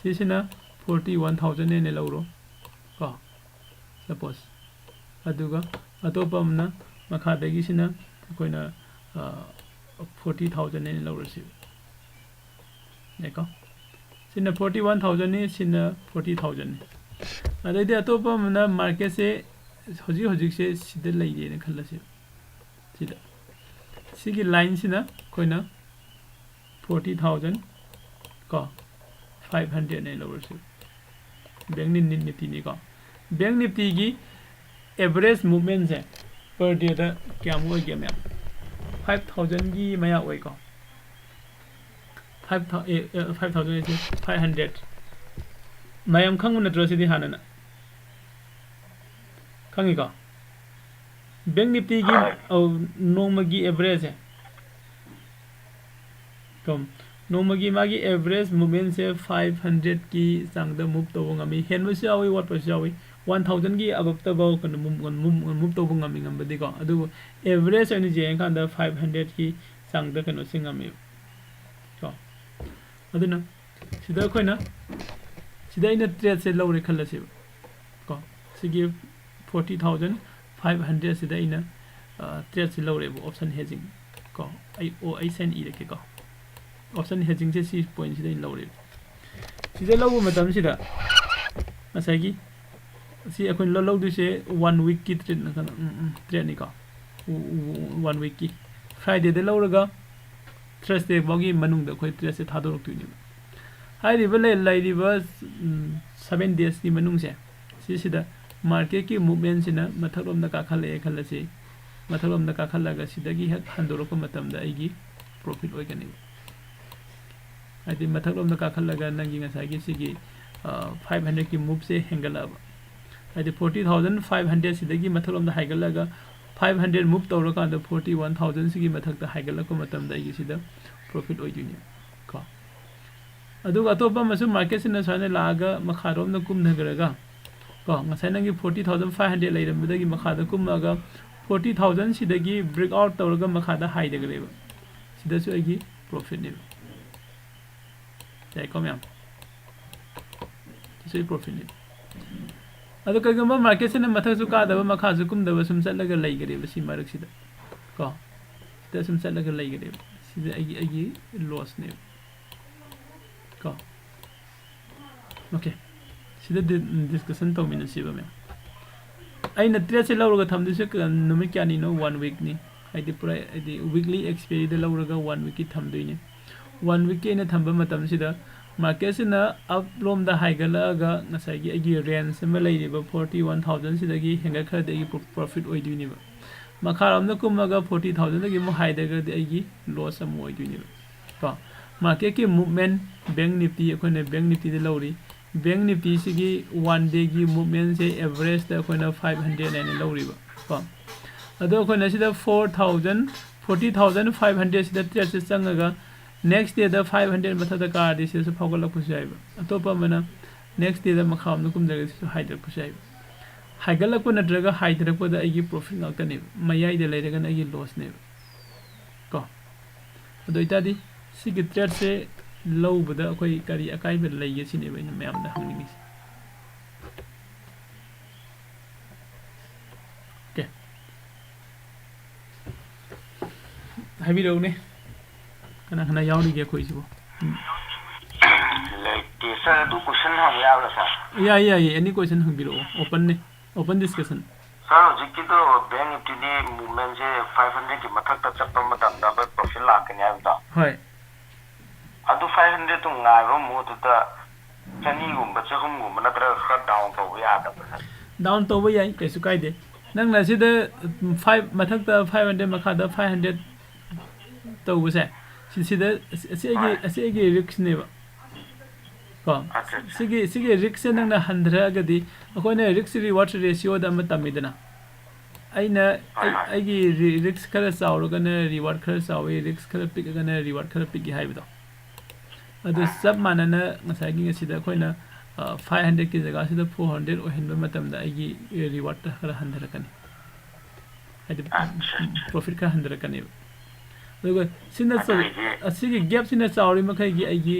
ꯁꯤꯁꯤꯅ forty one thousand ꯍꯥꯏꯅ ꯂꯧꯔꯣ ꯀꯣ, suppose꯫ ꯑꯗꯨꯒ ꯑꯇꯣꯞꯄ ꯑꯃꯅ ꯃꯈꯥꯗꯒꯤꯁꯤꯅ ꯑꯩꯈꯣꯏꯅ, ꯑ, forty thousand ꯍꯥꯏꯅ ꯂꯧꯔꯁꯤ꯫ ꯌꯥꯏꯀꯣ? ꯁꯤꯅ forty one thousand ꯅꯤ, ꯁꯤꯅ forty thousand ꯅꯤ꯫ ꯑꯗꯩꯗꯤ ꯑꯇꯣꯞꯄ ꯑꯃꯅ market ꯁꯦ ꯍꯧꯖꯤꯛ ꯍꯧꯖꯤꯛꯁꯦ ꯁꯤꯗ ꯂꯩꯔꯦꯅ ꯈꯜꯂꯁꯤ꯫ ꯁꯤꯗ꯫ ꯁꯤꯒꯤ line ꯁꯤꯅ ꯑꯩꯈꯣꯏꯅ forty thousand ꯀꯣ, five hundred ꯅꯦ ꯂꯧꯔꯁꯤ꯫ Bank Ni-, Ni-, Nifty ꯅꯤꯀꯣ꯫ Bank Nifty ꯒꯤ average movement ꯁꯦ per day ꯗ ꯀꯌꯥꯃꯨꯛ ꯑꯣꯏꯒꯦ ꯃꯌꯥꯝ? Five thousand ꯒꯤ ꯃꯌꯥ ꯑꯣꯏꯀꯣ꯫ Five thou-, ꯑꯦ, ꯑꯦ, five thousand ꯍꯥꯏꯁꯦ five hundred꯫ ꯃꯌꯥꯝ ꯈꯪꯕ ꯅꯠꯇ꯭ꯔꯣ ꯁꯤꯗꯤ ꯍꯥꯟꯅꯅ? ꯈꯪꯉꯤꯀꯣ? ꯕꯦꯡ ꯅꯤꯐꯇꯤꯒꯤ ꯅꯣꯡꯃꯒꯤ ꯑꯦꯚꯔꯦꯖꯁꯦ ꯀꯣ, ꯅꯣꯡꯃꯒꯤ ꯃꯥꯒꯤ ꯑꯦꯚꯔꯦꯖ ꯃꯨꯞꯃꯦꯟꯁꯦ ꯐꯥꯏꯚ ꯍꯟꯗ꯭ꯔꯦꯗꯀꯤ ꯆꯥꯡꯗ ꯃꯨꯞ ꯇꯧꯕ ꯉꯝꯃꯤ꯫ ꯍꯦꯟꯕꯁꯨ ꯌꯥꯎꯏ, ꯋꯥꯠꯄꯁꯨ ꯌꯥꯎꯏ꯫ ꯋꯥꯟ ꯊꯥꯎꯖꯟꯒꯤ ꯑꯕꯞꯇꯐꯥꯎ ꯀꯩꯅꯣ ꯃꯨꯞ ꯃꯨꯞ ꯇꯧꯕ ꯉꯝꯃꯤ, ꯉꯝꯕꯗꯤꯀꯣ꯫ ꯑꯗꯨꯕꯨ ꯑꯦꯚꯔꯦꯖ ꯑꯣꯏꯅ ꯌꯦꯡꯉꯀꯥꯟꯗ ꯐꯥꯏꯚ ꯍꯟꯗ꯭ꯔꯦꯗꯀꯤ ꯆꯥꯡꯗ ꯀꯩꯅꯣꯁꯦ ꯉꯝꯃꯦꯕ ꯀꯣ꯫ ꯑꯗꯨꯅ ꯁꯤꯗ ꯑꯩꯈꯣꯏꯅ ꯁꯤꯗ ꯑꯩꯅ ꯇ꯭ꯔꯦꯠꯁꯦ ꯂꯧꯔꯦ ꯈꯜꯂꯁꯦꯕ ꯀꯣ꯫ ꯁꯤꯒꯤ ꯐꯣꯔꯇꯤ ꯊꯥꯎꯖꯟ ꯐꯥꯏꯚ ꯍꯟꯗ꯭ꯔꯦꯗꯁꯤꯗ ꯑꯩꯅ ꯇ꯭ꯔꯦꯠꯁꯦ ꯂꯧꯔꯦꯕ, ꯑꯣꯞꯁꯟ ꯍꯦꯖꯤꯡ ꯀꯣ꯫ ꯑꯩ ꯑꯣ ꯑꯩ ꯁꯦꯟ ꯏꯔꯛꯀꯦꯀꯣ꯫ ꯑꯣꯞꯁꯟ ꯍꯦꯖꯤꯡꯁꯦ ꯁꯤ ꯄꯣꯏꯟꯁꯤꯗ ꯑꯩꯅ ꯂꯧꯔꯦꯕ꯫ ꯁꯤꯗ ꯂꯧꯕ ꯃꯇꯝꯁꯤꯗ ꯉꯁꯥꯏꯒꯤ ꯁꯤ ꯑꯩꯈꯣꯏꯅ ꯂꯧ- ꯂꯧꯗꯣꯏꯁꯦ ꯋꯥꯟ ꯋꯤꯛꯀꯤ ꯇ꯭ꯔꯦꯠ ꯇ꯭ꯔꯦꯠꯅꯤꯀꯣ꯫ ꯋꯥꯟ ꯋꯤꯛꯀꯤ ꯐ꯭ꯔꯥꯏꯗꯦꯗ ꯂꯧꯔꯒ ꯊꯔꯁꯗꯦ ꯐꯥꯎꯒꯤ ꯃꯅꯨꯡꯗ ꯑꯩꯈꯣꯏ ꯇ꯭ꯔꯦꯠꯁꯦ ꯊꯥꯗꯣꯔꯛꯇꯣꯏꯅꯦꯕ꯫ ꯍꯥꯏꯔꯤꯕ ꯂꯩ- ꯂꯩꯔꯤꯕ ꯁꯚꯦꯟ ꯗꯦꯖꯀꯤ ꯃꯅꯨꯡꯁꯦ ꯁꯤꯁꯤꯗ ꯃꯥꯔꯀꯦꯠꯀꯤ ꯃꯨꯞꯃꯦꯟꯁꯤꯅ ꯃꯊꯛꯂꯣꯝꯗ ꯀꯥꯈꯠꯂꯛꯑꯦ ꯈꯜꯂꯁꯤ꯫ ꯃꯊꯛꯂꯣꯝꯗ ꯀꯥꯈꯠꯂꯒ ꯁꯤꯗꯒꯤ ꯍꯦꯛ ꯍꯟꯗꯣꯔꯛꯄ ꯃꯇꯝꯗ ꯑꯩꯒꯤ ꯄ꯭ꯔꯣꯐꯤꯠ ꯑꯣꯏꯒꯅꯦꯕ꯫ ꯍꯥꯏꯗꯤ ꯃꯊꯛꯂꯣꯝꯗ ꯀꯥꯈꯠꯂꯒ ꯅꯪꯒꯤ ꯉꯁꯥꯏꯒꯤ ꯁꯤꯒꯤ ꯐꯥꯏꯚ ꯍꯟꯗ꯭ꯔꯦꯗꯀꯤ ꯃꯨꯞꯁꯦ ꯍꯦꯟꯒꯠꯂꯛꯑꯕ, ꯍꯥꯏꯗꯤ ꯐꯣꯔꯇꯤ ꯊꯥꯎꯖꯟ ꯐꯥꯏꯚ ꯍꯟꯗ꯭ꯔꯦꯗꯁꯤꯗꯒꯤ ꯃꯊꯛꯂꯣꯝꯗ ꯍꯥꯏꯒꯠꯂꯒ ꯐꯥꯏꯚ ꯍꯟꯗ꯭ꯔꯦꯗ ꯃꯨꯞ ꯇꯧꯔꯀꯥꯟꯗ ꯐꯣꯔꯇꯤ ꯋꯥꯟ ꯊꯥꯎꯖꯟꯁꯤꯒꯤ ꯃꯊꯛꯇ ꯍꯥꯏꯒꯠꯂꯛꯄ ꯃꯇꯝꯗ ꯑꯩꯒꯤ ꯁꯤꯗ ꯄ꯭ꯔꯣꯐꯤꯠ ꯑꯣꯏꯗꯣꯏꯅꯦ ꯀꯣ꯫ ꯑꯗꯨꯒ ꯑꯇꯣꯞꯄ ꯑꯃꯁꯨ ꯃꯥꯔꯀꯦꯠꯁꯤꯅ ꯁꯨꯃꯥꯏꯅ ꯂꯥꯛꯑꯒ ꯃꯈꯥꯔꯣꯝꯗ ꯀꯨꯝꯊꯈ꯭ꯔꯒ ꯀꯣ, ꯉꯁꯥꯏ ꯅꯪꯒꯤ ꯐꯣꯔꯇꯤ ꯊꯥꯎꯖꯟ ꯐꯥꯏꯚ ꯍꯟꯗ꯭ꯔꯦꯗ ꯂꯩꯔꯝꯕꯗꯒꯤ ꯃꯈꯥꯗ ꯀꯨꯝꯃꯒ ꯐꯣꯔꯇꯤ ꯊꯥꯎꯖꯟꯁꯤꯗꯒꯤ ꯕ꯭ꯔꯦꯛ ꯑꯥꯎꯠ ꯇꯧꯔꯒ ꯃꯈꯥꯗ ꯍꯥꯏꯊꯈ꯭ꯔꯦꯕ꯫ ꯁꯤꯗꯁꯨ ꯑꯩꯒꯤ ꯄ꯭ꯔꯣꯐꯤꯠꯅꯦꯕ꯫ ꯌꯥꯏꯀꯣ ꯃꯌꯥꯝ? ꯁꯤꯁꯨ ꯑꯩ ꯄ꯭ꯔꯣꯐꯤꯠꯅꯦꯕ꯫ ꯑꯗꯣ ꯀꯩꯒꯨꯝꯕ ꯃꯥꯔꯀꯦꯠꯁꯤꯅ ꯃꯊꯛꯁꯨ ꯀꯥꯗꯕ ꯃꯈꯥꯁꯨ ꯀꯨꯝꯗꯕ ꯁꯨꯝ ꯆꯠꯂꯒ ꯂꯩꯈ꯭ꯔꯦꯕ ꯁꯤ ꯃꯔꯛꯁꯤꯗ ꯀꯣ, ꯁꯤꯗ ꯁꯨꯝ ꯆꯠꯂꯒ ꯂꯩꯈ꯭ꯔꯦꯕ, ꯁꯤꯗ ꯑꯩꯒꯤ ꯑꯩꯒꯤ ꯂꯣꯁꯅꯦꯕ ꯀꯣ꯫ ꯑꯣꯀꯦ, ꯁꯤꯗ ꯗꯤꯁꯀꯁꯟ ꯇꯧꯃꯤꯟꯅꯁꯤꯕ ꯃꯌꯥꯝ꯫ ꯑꯩꯅ ꯇ꯭ꯔꯦꯠꯁꯦ ꯂꯧꯔꯒ ꯊꯝꯗꯣꯏꯁꯦ ꯀ- ꯅꯨꯃꯤꯠ ꯀꯌꯥꯅꯤꯅꯣ? ꯋꯥꯟ ꯋꯤꯛꯅꯤ꯫ ꯍꯥꯏꯗꯤ ꯄꯨꯔꯥ ꯍꯥꯏꯗꯤ ꯋꯤꯛꯂꯤ ꯑꯦꯛꯁꯄꯤꯌꯔꯤꯗ ꯂꯧꯔꯒ ꯋꯥꯟ ꯋꯤꯛꯀꯤ ꯊꯝꯗꯣꯏꯅꯤ꯫ ꯋꯥꯟ ꯋꯤꯛꯀꯤ ꯑꯩꯅ ꯊꯝꯕ ꯃꯇꯝꯁꯤꯗ ꯃꯥꯔꯀꯦꯠꯁꯤꯅ ꯑꯞ ꯂꯣꯝꯗ ꯍꯥꯏꯒꯠꯂꯛꯑꯒ ꯉꯁꯥꯏꯒꯤ ꯑꯩꯒꯤ ꯔꯦꯟꯖ ꯑꯃ ꯂꯩꯔꯤꯕ ꯐꯣꯔꯇꯤ ꯋꯥꯟ ꯊꯥꯎꯖꯟꯁꯤꯗꯒꯤ ꯍꯦꯟꯒꯠꯈ꯭ꯔꯗꯤ ꯑꯩꯒꯤ ꯄ꯭ꯔꯣꯐꯤꯠ ꯑꯣꯏꯗꯣꯏꯅꯦꯕ꯫ ꯃꯈꯥꯔꯣꯝꯗ ꯀꯨꯝꯃꯒ ꯐꯣꯔꯇꯤ ꯊꯥꯎꯖꯟꯗꯒꯤ ꯑꯃꯨꯛ ꯍꯥꯏꯊꯈ꯭ꯔꯗꯤ ꯑꯩꯒꯤ ꯂꯣꯁ ꯑꯃꯨꯛ ꯑꯣꯏꯗꯣꯏꯅꯦꯕ ꯀꯣ꯫ ꯃꯥꯔꯀꯦꯠꯀꯤ ꯃꯨꯞꯃꯦꯟ, ꯕꯦꯡ ꯅꯤꯐꯇꯤ, ꯑꯩꯈꯣꯏꯅ ꯕꯦꯡ ꯅꯤꯐꯇꯤꯗ ꯂꯧꯔꯤ꯫ ꯕꯦꯡ ꯅꯤꯐꯇꯤꯁꯤꯒꯤ ꯋꯥꯟ ꯗꯦꯒꯤ ꯃꯨꯞꯃꯦꯟꯁꯦ ꯑꯦꯚꯔꯦꯖꯇ ꯑꯩꯈꯣꯏꯅ ꯐꯥꯏꯚ ꯍꯟꯗ꯭ꯔꯦꯗ ꯍꯥꯏꯅ ꯂꯧꯔꯤꯕ ꯀꯣ꯫ ꯑꯗꯣ ꯑꯩꯈꯣꯏꯅ ꯁꯤꯗ four thousand, forty thousand five hundred ꯁꯤꯗ tradeꯁꯦ ꯆꯪꯉꯒ next dayꯗ five hundred ꯃꯊꯛꯇ ꯀꯥꯔꯗꯤ ꯁꯤꯗꯁꯨ ꯐꯥꯎꯒꯠꯂꯛꯄꯁꯨ ꯌꯥꯏꯕ꯫ ꯑꯇꯣꯞꯄ ꯑꯃꯅ next dayꯗ ꯃꯈꯥ ꯑꯃꯅ ꯀꯨꯝꯊꯔꯒ ꯁꯤꯁꯨ ꯍꯥꯏꯊꯔꯛꯄꯁꯨ ꯌꯥꯏꯕ꯫ ꯍꯥꯏꯒꯠꯂꯛꯄ ꯅꯠꯇ꯭ꯔꯒ ꯍꯥꯏꯊꯔꯛꯄꯗ ꯑꯩꯒꯤ profit ꯉꯥꯛꯇꯅꯦꯕ, ꯃꯌꯥꯏꯗ ꯂꯩꯔꯒꯅ ꯑꯩꯒꯤ lossꯅꯦꯕ꯫ ꯀꯣ꯫ ꯑꯗꯨ ꯑꯣꯏꯇꯥꯔꯗꯤ ꯁꯤꯒꯤ tradeꯁꯦ ꯂꯧꯕꯗ ꯑꯩꯈꯣꯏ ꯀꯔꯤ ꯑꯀꯥꯏꯕ ꯂꯩꯒꯦ ꯁꯤꯅꯦꯕ ꯑꯩꯅ ꯃꯌꯥꯝꯗ ꯍꯪꯅꯤꯡꯉꯤꯁꯦ꯫ Okay꯫ ꯍꯥꯏꯕꯤꯔꯛꯎꯅꯦ꯫ ꯀꯅꯥ ꯀꯅꯥ ꯌꯥꯎꯔꯤꯒꯦ ꯑꯩꯈꯣꯏꯁꯤꯕꯨ? ꯎꯝ꯫ ꯂꯩꯇꯦ꯫ Sir, ꯑꯗꯨ question ꯍꯪꯕ ꯌꯥꯕ꯭ꯔꯥ, sir? ꯌꯥꯏꯌꯦ, ꯌꯥꯏꯌꯦ꯫ Any question ꯍꯪꯕꯤꯔꯛꯑꯣ꯫ Openꯅꯦ꯫ Open discussion꯫ Sir, ꯍꯧꯖꯤꯛꯀꯤꯗꯣ Bank Niftyꯗꯤ movementꯁꯦ five hundredꯀꯤ ꯃꯊꯛꯇ ꯆꯠꯄ ꯃꯇꯝꯗ ꯑꯩꯈꯣꯏ profit ꯂꯥꯛꯀꯅꯤ ꯍꯥꯏꯕꯗꯣ? ꯍꯣꯏ꯫ ꯑꯗꯨ five hundredꯇꯨ ꯉꯥꯏꯕ ꯃꯍꯨꯠꯇꯨꯗ ꯆꯅꯤꯒꯨꯝꯕ, ꯆꯍꯨꯝꯒꯨꯝꯕ ꯅꯠꯇ꯭ꯔꯒ ꯈꯔ down ꯇꯧꯕ ꯌꯥꯗꯕ꯭ꯔꯥ, sir? Down ꯇꯧꯕ ꯌꯥꯏ, ꯀꯩꯁꯨ ꯀꯥꯏꯗꯦ꯫ ꯅꯪꯅ ꯁꯤꯗ, ꯎꯝ, five ꯃꯊꯛꯇ five hundred, ꯃꯈꯥꯗ five hundred ꯇꯧꯕꯁꯦ, ꯁꯤ-, ꯁꯤꯗ, ꯑꯁꯤ, ꯑꯁꯤ ꯑꯩꯒꯤ, ꯍꯣꯏ꯫ ꯑꯁꯤ ꯑꯩꯒꯤ riskꯅꯦꯕ꯫ ꯀꯣ? ꯑꯠꯆꯥ, ꯑꯠꯆꯥ꯫ ꯁꯤꯒꯤ, ꯁꯤꯒꯤ riskꯁꯦ ꯅꯪꯅ ꯍꯟꯊꯔꯛꯑꯒꯗꯤ, ꯑꯩꯈꯣꯏꯅ risk reward ratioꯗ ꯑꯃ ꯇꯝꯃꯤꯗꯅ, ꯑꯩꯅ, ꯍꯣꯏ, ꯑꯩ, ꯍꯣꯏ꯫ ꯑꯩꯒꯤ ꯔꯤ-, risk ꯈꯔ ꯆꯥꯎꯔꯒꯅ reward ꯈꯔ ꯆꯥꯎꯋꯤ, risk ꯈꯔ ꯄꯤꯛꯑꯒꯅ reward ꯈꯔ ꯄꯤꯛꯏ ꯍꯥꯏꯕꯗꯣ꯫ ꯑꯗꯨ ꯆꯞ ꯃꯥꯟꯅꯅ ꯉꯁꯥꯏꯒꯤ ꯉꯁꯤꯗ ꯑꯩꯈꯣꯏꯅ, ꯑ, five hundredꯀꯤ ꯖꯒꯥꯁꯤꯗ four hundred ꯑꯣꯏꯍꯟꯕ ꯃꯇꯝꯗ ꯑꯩꯒꯤ rewardꯇ ꯈꯔ ꯍꯟꯊꯔꯛꯀꯅꯤ꯫ ꯍꯥꯏꯗꯤ, ꯑꯠꯆꯥ, ꯑꯠꯆꯥ꯫ Profit ꯈꯔ ꯍꯟꯊꯔꯛꯀꯅꯦꯕ꯫ ꯑꯗꯨꯒ ꯁꯤꯅ ꯆꯥꯎ-, ꯑꯗꯨ ꯑꯣꯏꯗꯤ ꯑꯁꯤꯒꯤ gapꯁꯤꯅ ꯆꯥꯎꯔꯤ ꯃꯈꯩꯒꯤ ꯑꯩꯒꯤ,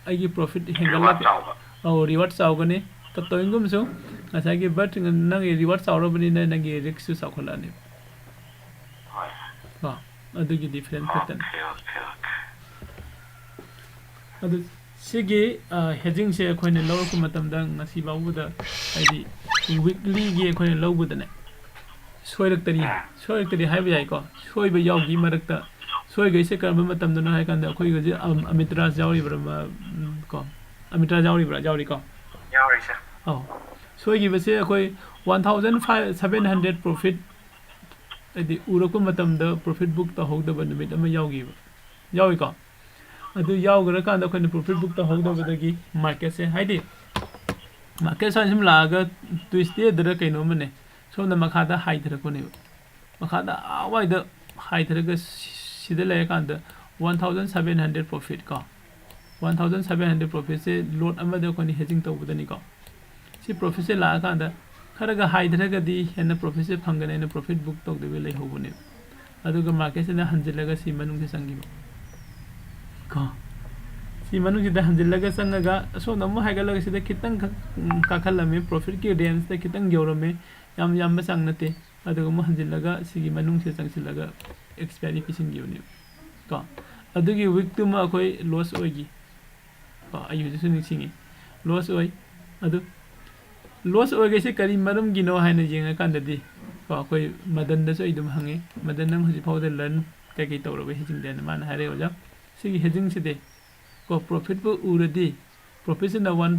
ꯑꯩꯒꯤ profit reward ꯍꯦꯟꯒꯠꯂꯛꯀ-, ꯆꯥꯎꯕ꯫ ꯑꯧ, reward ꯆꯥꯎꯒꯅꯤ꯫ ꯇ-, ꯇꯧꯏꯒꯨꯝꯕꯁꯨ ꯉꯁꯥꯏꯒꯤ, but ꯅꯪꯒꯤ reward ꯆꯥꯎꯔꯕꯅꯤꯅ ꯅꯪꯒꯤ riskꯁꯨ ꯆꯥꯎꯈꯠꯂꯛꯑꯅꯤ꯫ ꯍꯣꯏ꯫ ꯀꯣ? ꯑꯗꯨꯒꯤ difference ꯈꯛꯇꯅꯤ꯫ Okay, okay, okay꯫ ꯑꯗꯨ ꯁꯤꯒꯤ, ꯑ, hedgingꯁꯦ ꯑꯩꯈꯣꯏꯅ ꯂꯧꯔꯛꯄ ꯃꯇꯝꯗ ꯉꯁꯤ ꯐꯥꯎꯕꯗ, ꯍꯥꯏꯗꯤ, weeklyꯒꯤ ꯑꯩꯈꯣꯏꯅ ꯂꯧꯕꯗꯅꯦ, ꯁꯣꯏꯔꯛꯇꯅꯤ, ꯎꯝ꯫ ꯁꯣꯏꯔꯛꯇꯅꯤ ꯍꯥꯏꯕ ꯌꯥꯏꯀꯣ, ꯁꯣꯏꯕ ꯌꯥꯎꯈꯤ ꯃꯔꯛꯇ꯫ ꯁꯣꯏꯈꯩꯁꯦ ꯀꯔꯝꯕ ꯃꯇꯝꯗꯅꯣ ꯍꯥꯏ ꯀꯥꯟꯗ ꯑꯩꯈꯣꯏ ꯍꯧꯖꯤꯛ ꯑꯝ-, arbitrage ꯌꯥꯎꯔꯤꯕ꯭ꯔꯥ, ꯃ-, ꯎꯝ, ꯀꯣ? Arbitrage ꯌꯥꯎꯔꯤꯕ꯭ꯔꯥ? ꯌꯥꯎꯔꯤꯀꯣ? ꯌꯥꯎꯔꯤ, sir꯫ ꯑꯧ꯫ ꯁꯣꯏꯈꯤꯕꯁꯦ ꯑꯩꯈꯣꯏ one thousand five, seven hundred profit, ꯍꯥꯏꯗꯤ ꯎꯔꯛꯄ ꯃꯇꯝꯗ profit book ꯇꯧꯍꯧꯗꯕ ꯅꯨꯃꯤꯠ ꯑꯃ ꯌꯥꯎꯈꯤꯕ, ꯌꯥꯎꯏꯀꯣ? ꯑꯗꯨ ꯌꯥꯎꯈ꯭ꯔꯀꯥꯟꯗ ꯑꯩꯈꯣꯏꯅ profit book ꯇꯧꯍꯧꯗꯕꯗꯒꯤ marketꯁꯦ, ꯍꯥꯏꯗꯤ market ꯁꯨꯃꯥꯏꯅ ꯁꯨꯝ ꯂꯥꯛꯑꯒ Tuesdayꯗꯔ ꯀꯩꯅꯣꯝꯃꯅꯦ, ꯁꯣꯝꯗ ꯃꯈꯥꯗ ꯍꯥꯏꯊꯔꯛꯄꯅꯦꯕ꯫ ꯃꯈꯥꯗ ꯑꯥꯋꯥꯏꯗ ꯍꯥꯏꯊꯔꯒ ꯁꯤ- ꯁꯤꯗ ꯂꯩꯔꯀꯥꯟꯗ one thousand seven hundred profit ꯀꯣ, one thousand seven hundred profitꯁꯦ lot ꯑꯃꯗ ꯑꯩꯈꯣꯏꯅ hedging ꯇꯧꯕꯗꯅꯤꯀꯣ꯫ ꯁꯤ profitꯁꯦ ꯂꯥꯛꯑꯀꯥꯟꯗ ꯈꯔꯒ ꯍꯥꯏꯊꯔꯒꯗꯤ ꯍꯦꯟꯅ profitꯁꯦ ꯐꯪꯒꯅꯤ ꯍꯥꯏꯅ profit book ꯇꯧꯗꯕꯤ ꯂꯩꯍꯧꯕꯅꯦꯕ꯫ ꯑꯗꯨꯒ marketꯁꯤꯅ ꯍꯟꯖꯤꯜꯂꯒ ꯁꯤ ꯃꯅꯨꯡꯁꯦ ꯆꯪꯈꯤꯕ ꯀꯣ꯫ ꯁꯤ ꯃꯅꯨꯡꯁꯤꯗ ꯍꯟꯖꯤꯜꯂꯒ ꯆꯪꯉꯒ ꯑꯁꯣꯝꯗ ꯑꯃꯨꯛ ꯍꯥꯏꯒꯠꯂꯒ ꯁꯤꯗ ꯈꯤꯇꯪ ꯈꯛ, ꯎꯝ, ꯀꯥꯈꯠꯂꯝꯃꯤ, profitꯀꯤ rangeꯇ ꯈꯤꯇꯪ ꯌꯧꯔꯝꯃꯤ, ꯌꯥꯝ ꯌꯥꯝꯕ ꯆꯥꯡ ꯅꯠꯇꯦ꯫ ꯑꯗꯨꯒ ꯑꯃꯨꯛ ꯍꯟꯖꯤꯜꯂꯒ ꯁꯤꯒꯤ ꯃꯅꯨꯡꯁꯤꯗ ꯆꯪꯁꯤꯜꯂꯒ expiry ꯄꯤꯁꯤꯟꯈꯤꯕꯅꯦꯕ ꯀꯣ꯫ ꯑꯗꯨꯒꯤ weekꯇꯨꯃ ꯑꯩꯈꯣꯏ loss ꯑꯣꯏꯈꯤ ꯀꯣ꯫ ꯑꯩ ꯍꯧꯖꯤꯛꯁꯨ ꯅꯤꯡꯁꯤꯡꯉꯤ, loss ꯑꯣꯏ꯫ ꯑꯗꯨ loss ꯑꯣꯏꯔꯤꯁꯦ ꯀꯔꯤ ꯃꯔꯝꯒꯤꯅꯣ ꯍꯥꯏꯅ ꯌꯦꯡꯉꯀꯥꯟꯗꯗꯤ ꯀꯣ, ꯑꯩꯈꯣꯏ ꯃꯗꯟꯗꯁꯨ ꯑꯩ ꯑꯗꯨꯝ ꯍꯪꯉꯦ꯫ ꯃꯗꯟ, "ꯅꯪ ꯍꯧꯖꯤꯛ ꯐꯥꯎꯗ learn ꯀꯩꯀꯩ ꯇꯧꯔꯕ hedgingꯗ?" ꯍꯥꯏꯅ ꯃꯥꯅ ꯍꯥꯏꯔꯛꯑꯦ, "ꯑꯣꯖꯥ, ꯁꯤꯒꯤ hedgingꯁꯤꯗꯤ ꯀꯣ, profitꯄꯨ ꯎꯔꯗꯤ, profitꯁꯤꯅ one,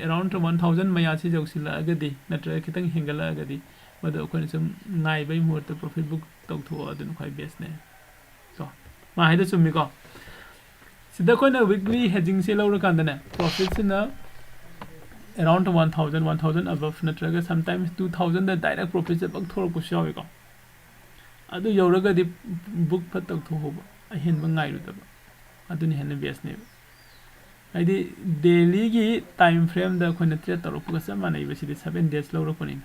around one thousand ꯃꯌꯥꯁꯤ ꯌꯧꯁꯤꯜꯂꯛꯑꯒꯗꯤ ꯅꯠꯇ꯭ꯔꯒ ꯈꯤꯇꯪ ꯍꯦꯟꯒꯠꯂꯛꯑꯒꯗꯤ ꯃꯗꯨ ꯑꯩꯈꯣꯏꯅ ꯁꯨꯝ ꯉꯥꯏꯕꯒꯤ ꯃꯍꯨꯠꯇ profit book ꯇꯧꯊꯣꯛꯑꯣ, ꯑꯗꯨꯅ ꯈ꯭ꯋꯥꯏ bestꯅꯦ" ꯀꯣ꯫ ꯃꯥ ꯍꯥꯏꯗꯣ ꯆꯨꯝꯃꯤꯀꯣ꯫ ꯁꯤꯗ ꯑꯩꯈꯣꯏꯅ weekly hedgingꯁꯦ ꯂꯧꯔꯀꯥꯟꯗꯅꯦ, profitꯁꯤꯅ around one thousand, one thousand above ꯅꯠꯇ꯭ꯔꯒ sometimes two thousandꯗ direct profitꯁꯦ ꯄꯛ ꯊꯣꯔꯛꯄꯁꯨ ꯌꯥꯎꯏꯀꯣ꯫ ꯑꯗꯨ ꯌꯧꯔꯒꯗꯤ book ꯐꯠ ꯇꯧꯊꯣꯛꯍꯧꯕ, ꯑꯍꯦꯟꯕ ꯉꯥꯏꯔꯨꯗꯕ, ꯑꯗꯨꯅ ꯍꯦꯟꯅ bestꯅꯦꯕ꯫ ꯍꯥꯏꯗꯤ dailyꯒꯤ time frameꯗ ꯑꯩꯈꯣꯏꯅ trade ꯇꯧꯔꯛꯄꯒ ꯆꯞ ꯃꯥꯟꯅꯩꯕ, ꯁꯤꯗꯤ seven days ꯂꯧꯔꯛꯄꯅꯤꯅ꯫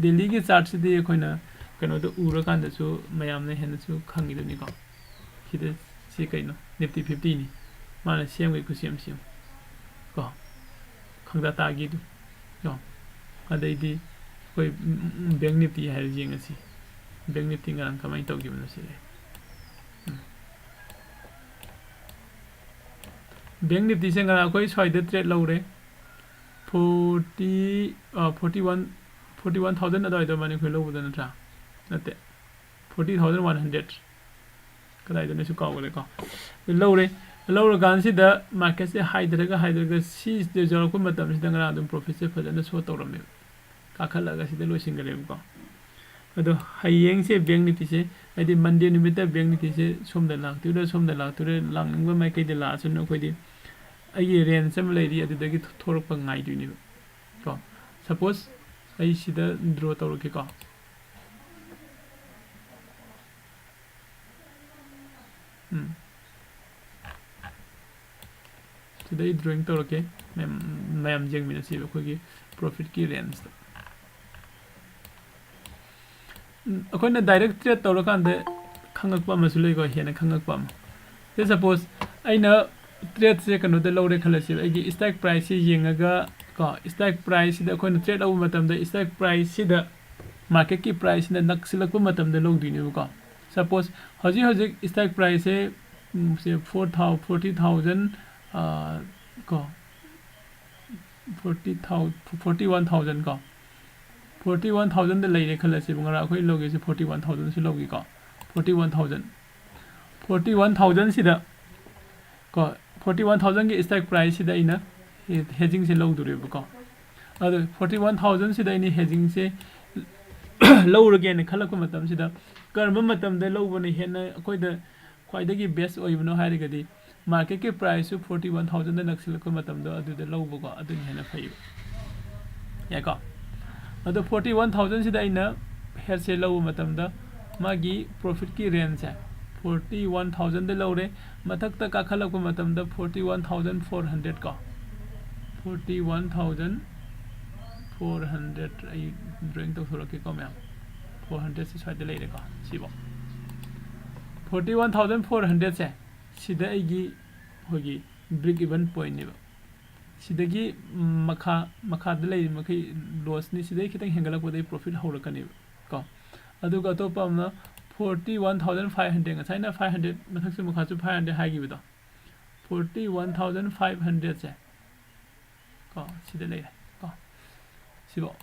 Dailyꯒꯤ chartꯁꯤꯗꯤ ꯑꯩꯈꯣꯏꯅ ꯀꯩꯅꯣꯗ ꯎꯔꯀꯥꯟꯗꯁꯨ ꯃꯌꯥꯝꯅ ꯍꯦꯟꯅꯁꯨ ꯈꯪꯉꯤꯗꯨꯅꯤꯀꯣ꯫ ꯁꯤꯗ, ꯁꯤ ꯀꯩꯅꯣ? Nifty fiftyꯅꯤ꯫ ꯃꯥꯅ ꯁꯦꯝꯈꯤ ꯈꯨꯠꯁꯦꯝꯁꯤ ꯌꯦꯡꯉꯨ ꯀꯣ꯫ ꯈꯪꯗꯥꯇꯥꯒꯤꯗꯨ ꯀꯣ꯫ ꯑꯗꯩꯗꯤ ꯑꯩꯈꯣꯏ, ꯎꯝ, ꯎꯝ, Bank Nifty ꯍꯥꯏꯔ ꯌꯦꯡꯉꯁꯤ꯫ Bank Nifty ꯉꯔꯥꯡ ꯀꯃꯥꯏꯅ ꯇꯧꯈꯤꯕꯅꯣ ꯁꯤꯗꯤ꯫ ꯎꯝ꯫ Bank Niftyꯁꯦ ꯉꯔꯥꯡ ꯑꯩꯈꯣꯏ ꯁ꯭ꯋꯥꯏꯗ trade ꯂꯧꯔꯦ꯫ Forty, ꯑ, forty one, forty one thousand ꯑꯗꯨꯋꯥꯏꯗ ꯃꯥꯅꯤ ꯑꯩꯈꯣꯏ ꯂꯧꯕꯗ, ꯅꯠꯇ꯭ꯔꯥ? ꯅꯠꯇꯦ, forty thousand one hundred꯫ ꯀꯗꯥꯏꯗꯅꯣꯁꯨ ꯀꯥꯎꯈ꯭ꯔꯦꯀꯣ꯫ ꯂꯧꯔꯦ꯫ ꯂꯧꯔꯀꯥꯟꯁꯤꯗ marketꯁꯦ ꯍꯥꯏꯊꯔꯒ, ꯍꯥꯏꯊꯔꯒ ꯁꯤꯁꯤꯗ ꯌꯧꯔꯛꯄ ꯃꯇꯝꯁꯤꯗ ꯉꯔꯥꯡ ꯑꯗꯨꯝ profitꯁꯦ ꯐꯖꯅ show ꯇꯧꯔꯝꯃꯦꯕ꯫ ꯀꯥꯈꯠꯂꯒ ꯁꯤꯗ ꯂꯣꯏꯁꯤꯟꯈ꯭ꯔꯦꯕꯀꯣ꯫ ꯑꯗꯣ ꯍꯌꯦꯡꯁꯦ Bank Niftyꯁꯦ, ꯍꯥꯏꯗꯤ Monday ꯅꯨꯃꯤꯠꯇ Bank Niftyꯁꯦ ꯁꯣꯝꯗ ꯂꯥꯛꯇꯣꯏꯔꯥ, ꯁꯣꯝꯗ ꯂꯥꯛꯇꯣꯏꯔꯥ, ꯂꯥꯛꯅꯤꯡꯕ ꯃꯥꯏꯀꯩꯗ ꯂꯥꯛꯑꯁꯨꯅ ꯑꯩꯈꯣꯏꯗꯤ ꯑꯩꯒꯤ range ꯑꯃ ꯂꯩꯔꯤ, ꯑꯗꯨꯗꯒꯤ ꯊꯣꯔꯛꯄ ꯉꯥꯏꯗꯣꯏꯅꯦꯕ ꯀꯣ꯫ Suppose ꯑꯩ ꯁꯤꯗ draw ꯇꯧꯔꯛꯀꯦꯀꯣ꯫ ꯎꯝ꯫ ꯁꯤꯗ ꯑꯩ drawing ꯇꯧꯔꯛꯀꯦ꯫ ꯃꯌꯥꯝ, ꯃꯌꯥꯝ ꯌꯦꯡꯃꯤꯟꯅꯁꯦꯕ ꯑꯩꯈꯣꯏꯒꯤ profitꯀꯤ rangeꯇ꯫ ꯎꯝ, ꯑꯩꯈꯣꯏꯅ direct trade ꯇꯧꯔꯀꯥꯟꯗ ꯈꯪꯉꯛꯄ ꯑꯃꯁꯨ ꯂꯩꯀꯣ, ꯍꯦꯟꯅ ꯈꯪꯉꯛꯄ ꯑꯃ꯫ Say suppose ꯑꯩꯅ tradeꯁꯦ ꯀꯩꯅꯣꯗ ꯂꯧꯔꯦ ꯈꯜꯂꯁꯦꯕ, ꯑꯩꯒꯤ strike priceꯁꯦ ꯌꯦꯡꯉꯒ ꯀꯣ, strike priceꯁꯤꯗ ꯑꯩꯈꯣꯏꯅ trade ꯂꯧꯕ ꯃꯇꯝꯗ strike priceꯁꯤꯗ marketꯀꯤ priceꯁꯤꯅ ꯅꯛꯁꯤꯜꯂꯛꯄ ꯃꯇꯝꯗ ꯂꯧꯗꯣꯏꯅꯦꯕꯀꯣ꯫ Suppose ꯍꯧꯖꯤꯛ ꯍꯧꯖꯤꯛ strike priceꯁꯦ, ꯎꯝ, ꯁꯦ four thou-, forty thousand, ꯑ, ꯀꯣ, forty thou-, forty one thousand ꯀꯣ, forty one thousandꯗ ꯂꯩꯔꯦ ꯈꯜꯂꯁꯦꯕ, ꯉꯔꯥꯡ ꯑꯩꯈꯣꯏ ꯂꯧꯒꯦꯁꯦ forty one thousandꯁꯨ ꯂꯧꯒꯦꯀꯣ, forty one thousand꯫ Forty one thousandꯁꯤꯗ ꯀꯣ, forty one thousandꯒꯤ strike priceꯁꯤꯗ ꯑꯩꯅ ꯍꯦ-, hedgingꯁꯦ ꯂꯧꯗꯣꯔꯦꯕꯀꯣ꯫ ꯑꯗꯣ forty one thousandꯁꯤꯗ ꯑꯩꯅ hedgingꯁꯦ ꯂꯧꯔꯒꯦꯅ ꯈꯜꯂꯛꯄ ꯃꯇꯝꯁꯤꯗ ꯀꯔꯝꯕ ꯃꯇꯝꯗ ꯂꯧꯕꯅ ꯍꯦꯟꯅ ꯑꯩꯈꯣꯏꯗ ꯈ꯭ꯋꯥꯏꯗꯒꯤ best ꯑꯣꯏꯕꯅꯣ ꯍꯥꯏꯔꯒꯗꯤ marketꯀꯤ priceꯁꯨ forty one thousandꯗ ꯅꯛꯁꯤꯜꯂꯛꯄ ꯃꯇꯝꯗꯣ ꯑꯗꯨꯗ ꯂꯧꯕꯀꯣ, ꯑꯗꯨꯅ ꯍꯦꯟꯅ ꯐꯩꯌꯦꯕ꯫ ꯌꯥꯏꯀꯣ? ꯑꯗꯣ forty one thousandꯁꯤꯗ ꯑꯩꯅ hedgeꯁꯦ ꯂꯧꯕ ꯃꯇꯝꯗ ꯃꯥꯒꯤ profitꯀꯤ rangeꯁꯦ forty one thousandꯗ ꯂꯧꯔꯦ, ꯃꯊꯛꯇ ꯀꯥꯈꯠꯂꯛꯄ ꯃꯇꯝꯗ forty one thousand four hundred ꯀꯣ, forty one thousand four hundred, ꯑꯩ drawing ꯇꯧꯊꯣꯔꯛꯀꯦꯀꯣ ꯃꯌꯥꯝ, four hundredꯁꯤ ꯁ꯭ꯋꯥꯏꯗ ꯂꯩꯔꯦꯀꯣ, ꯁꯤꯐꯧ꯫ Forty one thousand four hundredꯁꯦ ꯁꯤꯗ ꯑꯩꯒꯤ ꯑꯩꯈꯣꯏꯒꯤ break even pointꯅꯦꯕ꯫ ꯁꯤꯗꯒꯤ ꯃꯈꯥ, ꯃꯈꯥꯗ ꯂꯩꯔꯤ ꯃꯈꯩ lossꯅꯤ, ꯁꯤꯗꯒꯤ ꯈꯤꯇꯪ ꯍꯦꯟꯒꯠꯂꯛꯄꯗꯒꯤ profit ꯍꯧꯔꯛꯀꯅꯦꯕ ꯀꯣ꯫ ꯑꯗꯨꯒ ꯑꯇꯣꯞꯄ ꯑꯃꯅ forty one thousand five hundred, ꯉꯁꯥꯏꯅ five hundred, ꯃꯊꯛꯁꯨ ꯃꯈꯥꯁꯨ five hundred ꯍꯥꯏꯈꯤꯕꯗꯣ, forty one thousand five hundredꯁꯦ ꯀꯣ, ꯁꯤꯗ ꯂꯩꯔꯦ ꯀꯣ, ꯁꯤꯐꯧ꯫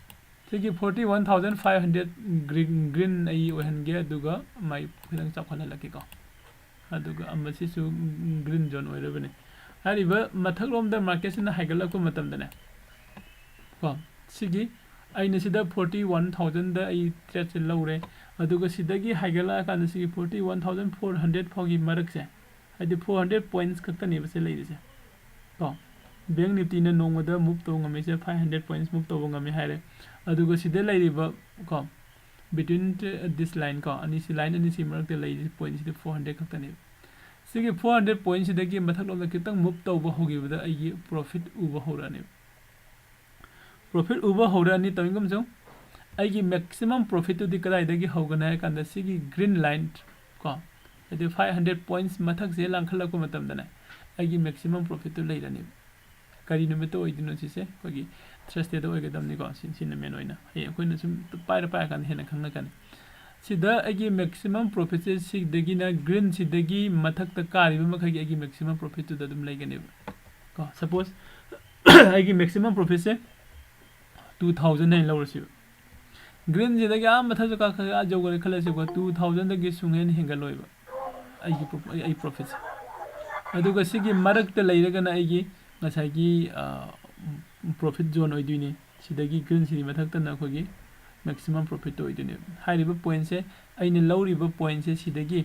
ꯁꯤꯒꯤ forty one thousand five hundred green, green ꯑꯩ ꯑꯣꯏꯍꯟꯒꯦ, ꯑꯗꯨꯒ ꯃꯥꯏ ꯈꯤꯇꯪ ꯆꯥꯎꯈꯠꯍꯜꯂꯛꯀꯦꯀꯣ꯫ ꯑꯗꯨꯒ ꯃꯁꯤꯁꯨ green zone ꯑꯣꯏꯔꯕꯅꯤ꯫ ꯍꯥꯏꯔꯤꯕ ꯃꯊꯛꯂꯣꯝꯗ marketꯁꯤꯅ ꯍꯥꯏꯒꯠꯂꯛꯄ ꯃꯇꯝꯗꯅꯦ ꯀꯣ, ꯁꯤꯒꯤ ꯑꯩꯅ ꯁꯤꯗ forty one thousandꯗ ꯑꯩ tradeꯁꯦ ꯂꯧꯔꯦ, ꯑꯗꯨꯒ ꯁꯤꯗꯒꯤ ꯍꯥꯏꯒꯠꯂꯛꯑꯀꯥꯟꯗ ꯁꯤꯒꯤ forty one thousand four hundred ꯐꯥꯎꯒꯤ ꯃꯔꯛꯁꯦ, ꯍꯥꯏꯗꯤ four hundred points ꯈꯛꯇꯅꯦꯕ ꯁꯤ ꯂꯩꯔꯤꯁꯦ ꯀꯣ꯫ Bank Niftyꯅ ꯅꯣꯡꯃꯗ move ꯇꯧꯕ ꯉꯝꯃꯤꯁꯦ five hundred points move ꯇꯧꯕ ꯉꯝꯃꯤ ꯍꯥꯏꯔꯦ꯫ ꯑꯗꯨꯒ ꯁꯤꯗ ꯂꯩꯔꯤꯕ ꯀꯣ, between this line ꯀꯣ, ꯑꯅꯤꯁꯤ, line ꯑꯅꯤꯁꯤ ꯃꯔꯛꯇ ꯂꯩꯔꯤꯁꯦ pointꯁꯤꯗꯤ four hundred ꯈꯛꯇꯅꯦꯕ꯫ ꯁꯤꯒꯤ four hundred point ꯁꯤꯗꯒꯤ ꯃꯊꯛꯂꯣꯝꯗ ꯈꯤꯇꯪ move ꯇꯧꯕ ꯍꯧꯈꯤꯕꯗ ꯑꯩꯒꯤ profit ꯎꯕ ꯍꯧꯔꯛꯑꯅꯤ꯫ Profit ꯎꯕ ꯍꯧꯔꯛꯑꯅꯤ꯫ ꯇꯧꯅꯤꯡꯒꯨꯝꯁꯨ ꯑꯩꯒꯤ maximum profit ꯇꯨꯗꯤ ꯀꯗꯥꯏꯗꯒꯤ ꯍꯧꯒꯅꯤ ꯍꯥꯏ ꯀꯥꯟꯗ ꯁꯤꯒꯤ green line ꯀꯣ, ꯍꯥꯏꯗꯤ five hundred points ꯃꯊꯛꯁꯦ ꯂꯥꯡꯈꯠꯂꯛꯄ ꯃꯇꯝꯗꯅꯦ ꯑꯩꯒꯤ maximum profit ꯇꯨ ꯂꯩꯔꯅꯤ꯫ ꯀꯔꯤ ꯅꯨꯃꯤꯠꯇ ꯑꯣꯏꯗꯣꯏꯅꯣ ꯁꯤꯁꯦ? ꯑꯩꯈꯣꯏꯒꯤ Thursday ꯗ ꯑꯣꯏꯒꯗꯕꯅꯤꯀꯣ꯫ ꯁꯤ-, ꯁꯤꯅ main ꯑꯣꯏꯅ ꯍꯌꯦꯡ ꯑꯩꯈꯣꯏꯅ ꯁꯨꯝ ꯄꯥꯏꯔ ꯄꯥꯏꯔꯀꯥꯟꯗ ꯍꯦꯟꯅ ꯈꯪꯉꯛꯀꯅꯤ꯫ ꯁꯤꯗ ꯑꯩꯒꯤ maximum profit ꯁꯦ ꯁꯤꯗꯒꯤꯅ green ꯁꯤꯗꯒꯤ ꯃꯊꯛꯇ ꯀꯥꯔꯤꯕ ꯃꯈꯩꯒꯤ ꯑꯩꯒꯤ maximum profit ꯇꯨꯗ ꯑꯗꯨꯝ ꯂꯩꯒꯅꯦꯕ ꯀꯣ꯫ Suppose ꯑꯩꯒꯤ maximum profit ꯁꯦ two thousand ꯍꯥꯏꯅ ꯂꯧꯔꯁꯤꯕ꯫ Green ꯁꯤꯗꯒꯤ ꯑꯥ ꯃꯊꯛꯇ ꯀꯥꯈꯠꯂꯒ ꯑꯥ ꯌꯧꯈ꯭ꯔꯦ ꯈꯜꯂꯁꯤꯀꯣ, two thousand ꯗꯒꯤ ꯁꯨꯡꯍꯦꯟ ꯍꯦꯟꯒꯠꯂꯣꯏꯕ ꯑꯩꯒꯤ pro-, ꯑꯩ profit ꯁꯦ꯫ ꯑꯗꯨꯒ ꯁꯤꯒꯤ ꯃꯔꯛꯇ ꯂꯩꯔꯒꯅ ꯑꯩꯒꯤ ꯉꯁꯥꯏꯒꯤ, ꯑ, profit zone ꯑꯣꯏꯗꯣꯏꯅꯤ꯫ ꯁꯤꯗꯒꯤ green ꯁꯤꯒꯤ ꯃꯊꯛꯇꯅ ꯑꯩꯈꯣꯏꯒꯤ maximum profit ꯇꯨ ꯑꯣꯏꯗꯣꯏꯅꯦꯕ꯫ ꯍꯥꯏꯔꯤꯕ point ꯁꯦ, ꯑꯩꯅ ꯂꯧꯔꯤꯕ point ꯁꯦ ꯁꯤꯗꯒꯤ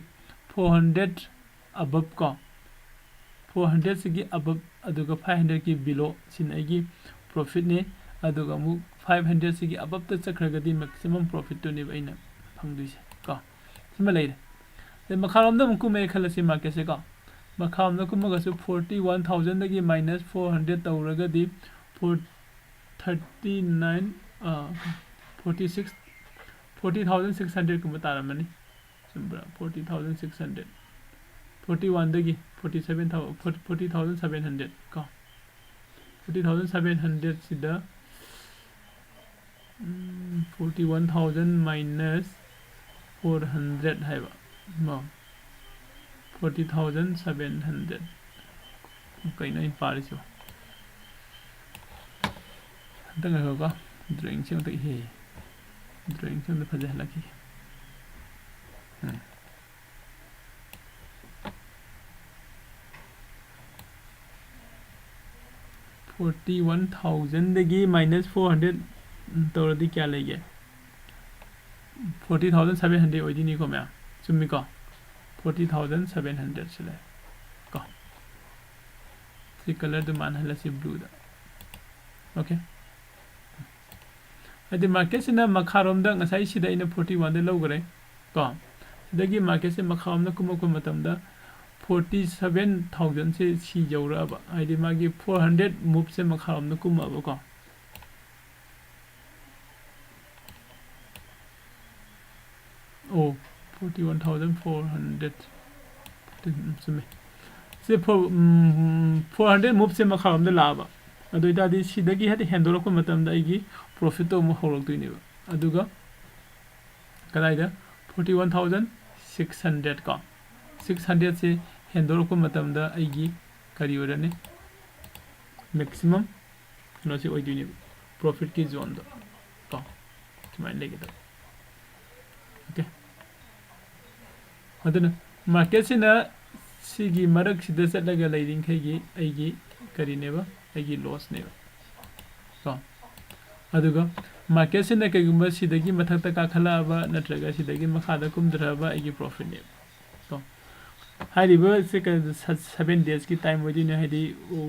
four hundred above ꯀꯣ, four hundred ꯁꯤꯒꯤ above, ꯑꯗꯨꯒ five hundred ꯀꯤ below, ꯁꯤꯅ ꯑꯩꯒꯤ profit ꯅꯤ꯫ ꯑꯗꯨꯒ ꯑꯃꯨꯛ five hundred ꯁꯤꯒꯤ above ꯇ ꯆꯠꯈ꯭ꯔꯒꯗꯤ maximum profit ꯇꯨꯅꯦꯕ ꯑꯩꯅ ꯐꯪꯗꯣꯏꯁꯦ ꯀꯣ꯫ ꯁꯤꯃ ꯂꯩꯔꯦ꯫ ꯑꯗꯩ ꯃꯈꯥꯔꯣꯝꯗ ꯑꯃꯨꯛ ꯀꯨꯝꯃꯛꯑꯦ ꯈꯜꯂꯁꯤ market ꯁꯦ ꯀꯣ꯫ ꯃꯈꯥꯔꯣꯝꯗ ꯀꯨꯝꯃꯒꯁꯨ forty one thousand ꯗꯒꯤ minus four hundred ꯇꯧꯔꯒꯗꯤ four, thirty nine, ꯑ, forty six, forty thousand six hundred ꯀꯨꯝꯕ ꯇꯥꯔꯝꯃꯅꯤ꯫ ꯆꯨꯝꯕ꯭ꯔꯥ? Forty thousand six hundred꯫ Forty one ꯗꯒꯤ forty seven thousand, forty thousand seven hundred ꯀꯣ꯫ Forty thousand seven hundred ꯁꯤꯗ, ꯎꯝ, forty one thousand minus four hundred ꯍꯥꯏꯕ꯫ ꯃꯥ, forty thousand seven hundred꯫ ꯀꯩꯅꯣ ꯑꯩꯅ ꯄꯥꯔꯤꯁꯤꯕꯣ? ꯑꯝꯇ ꯉꯥꯏꯈꯣꯀꯣ, drawing ꯁꯦ ꯑꯝꯇ ꯏꯍꯦ꯫ Drawing ꯁꯦ ꯑꯝꯇ ꯐꯖꯍꯜꯂꯛꯈꯤꯒꯦ꯫ ꯎꯝ꯫ Forty one thousand ꯗꯒꯤ minus four hundred ꯇꯧꯔꯗꯤ ꯀꯌꯥ ꯂꯩꯒꯦ? Forty thousand seven hundred ꯑꯣꯏꯗꯣꯏꯅꯤꯀꯣ ꯃꯌꯥꯝ, ꯆꯨꯝꯃꯤꯀꯣ? Forty thousand seven hundred ꯁꯤ ꯂꯩ ꯀꯣ꯫ ꯁꯤ colour ꯗꯨ ꯃꯥꯟꯅꯍꯜꯂꯁꯤ blue ꯗ꯫ Okay꯫ ꯍꯥꯏꯗꯤ market ꯁꯤꯅ ꯃꯈꯥꯔꯣꯝꯗ, ꯉꯁꯥꯏ ꯁꯤꯗ ꯑꯩꯅ forty one ꯗ ꯂꯧꯈ꯭ꯔꯦ ꯀꯣ, ꯁꯤꯗꯒꯤ market ꯁꯦ ꯃꯈꯥꯔꯣꯝꯗ ꯀꯨꯝꯃꯛꯄ ꯃꯇꯝꯗ forty seven thousand ꯁꯦ ꯁꯤ ꯌꯧꯔꯛꯑꯕ, ꯍꯥꯏꯗꯤ ꯃꯥꯒꯤ four hundred move ꯁꯦ ꯃꯈꯥꯔꯣꯝꯗ ꯀꯨꯝꯃꯛꯑꯕꯀꯣ꯫ ꯑꯣ, forty one thousand four hundred꯫ ꯎꯝ, ꯆꯨꯝꯃꯦ꯫ ꯁꯤ four, ꯎꯝ, four hundred move ꯁꯦ ꯃꯈꯥꯔꯣꯝꯗ ꯂꯥꯛꯑꯕ꯫ ꯑꯗꯨ ꯑꯣꯏꯇꯥꯔꯗꯤ ꯁꯤꯗꯒꯤ ꯍꯦꯛꯇ ꯍꯦꯟꯗꯣꯔꯛꯄ ꯃꯇꯝꯗ ꯑꯩꯒꯤ profit ꯇꯣ ꯑꯃꯨꯛ ꯍꯧꯔꯛꯇꯣꯏꯅꯦꯕ꯫ ꯑꯗꯨꯒ ꯀꯗꯥꯏꯗ? Forty one thousand six hundred ꯀꯣ꯫ Six hundred ꯁꯦ ꯍꯦꯟꯗꯣꯔꯛꯄ ꯃꯇꯝꯗ ꯑꯩꯒꯤ ꯀꯔꯤ ꯑꯣꯏꯔꯅꯤ? Maximum ꯀꯩꯅꯣꯁꯤ ꯑꯣꯏꯗꯣꯏꯅꯦꯕ, profit ꯀꯤ zone ꯗꯣ ꯀꯣ꯫ ꯁꯨꯃꯥꯏꯅ ꯂꯩꯒꯗꯕ꯫ Okay꯫ ꯑꯗꯨꯅ market ꯁꯤꯅ ꯁꯤꯒꯤ ꯃꯔꯛꯁꯤꯗ ꯆꯠꯂꯒ ꯂꯩꯔꯤꯈꯩꯒꯤ ꯑꯩꯒꯤ ꯀꯔꯤꯅꯦꯕ? ꯑꯩꯒꯤ loss ꯅꯦꯕ ꯀꯣ꯫ ꯑꯗꯨꯒ market ꯁꯤꯅ ꯀꯩꯒꯨꯝꯕ ꯁꯤꯗꯒꯤ ꯃꯊꯛꯇ ꯀꯥꯈꯠꯂꯛꯑꯕ ꯅꯠꯇ꯭ꯔꯒ ꯁꯤꯗꯒꯤ ꯃꯈꯥꯗ ꯀꯨꯝꯊꯔꯛꯑꯕ ꯑꯩꯒꯤ profit ꯅꯦꯕ ꯀꯣ꯫ ꯍꯥꯏꯔꯤꯕꯁꯦ ꯀꯩꯅꯣ, ꯁ-, seven days ꯀꯤ time ꯑꯣꯏꯗꯣꯏꯅꯦ, ꯍꯥꯏꯗꯤ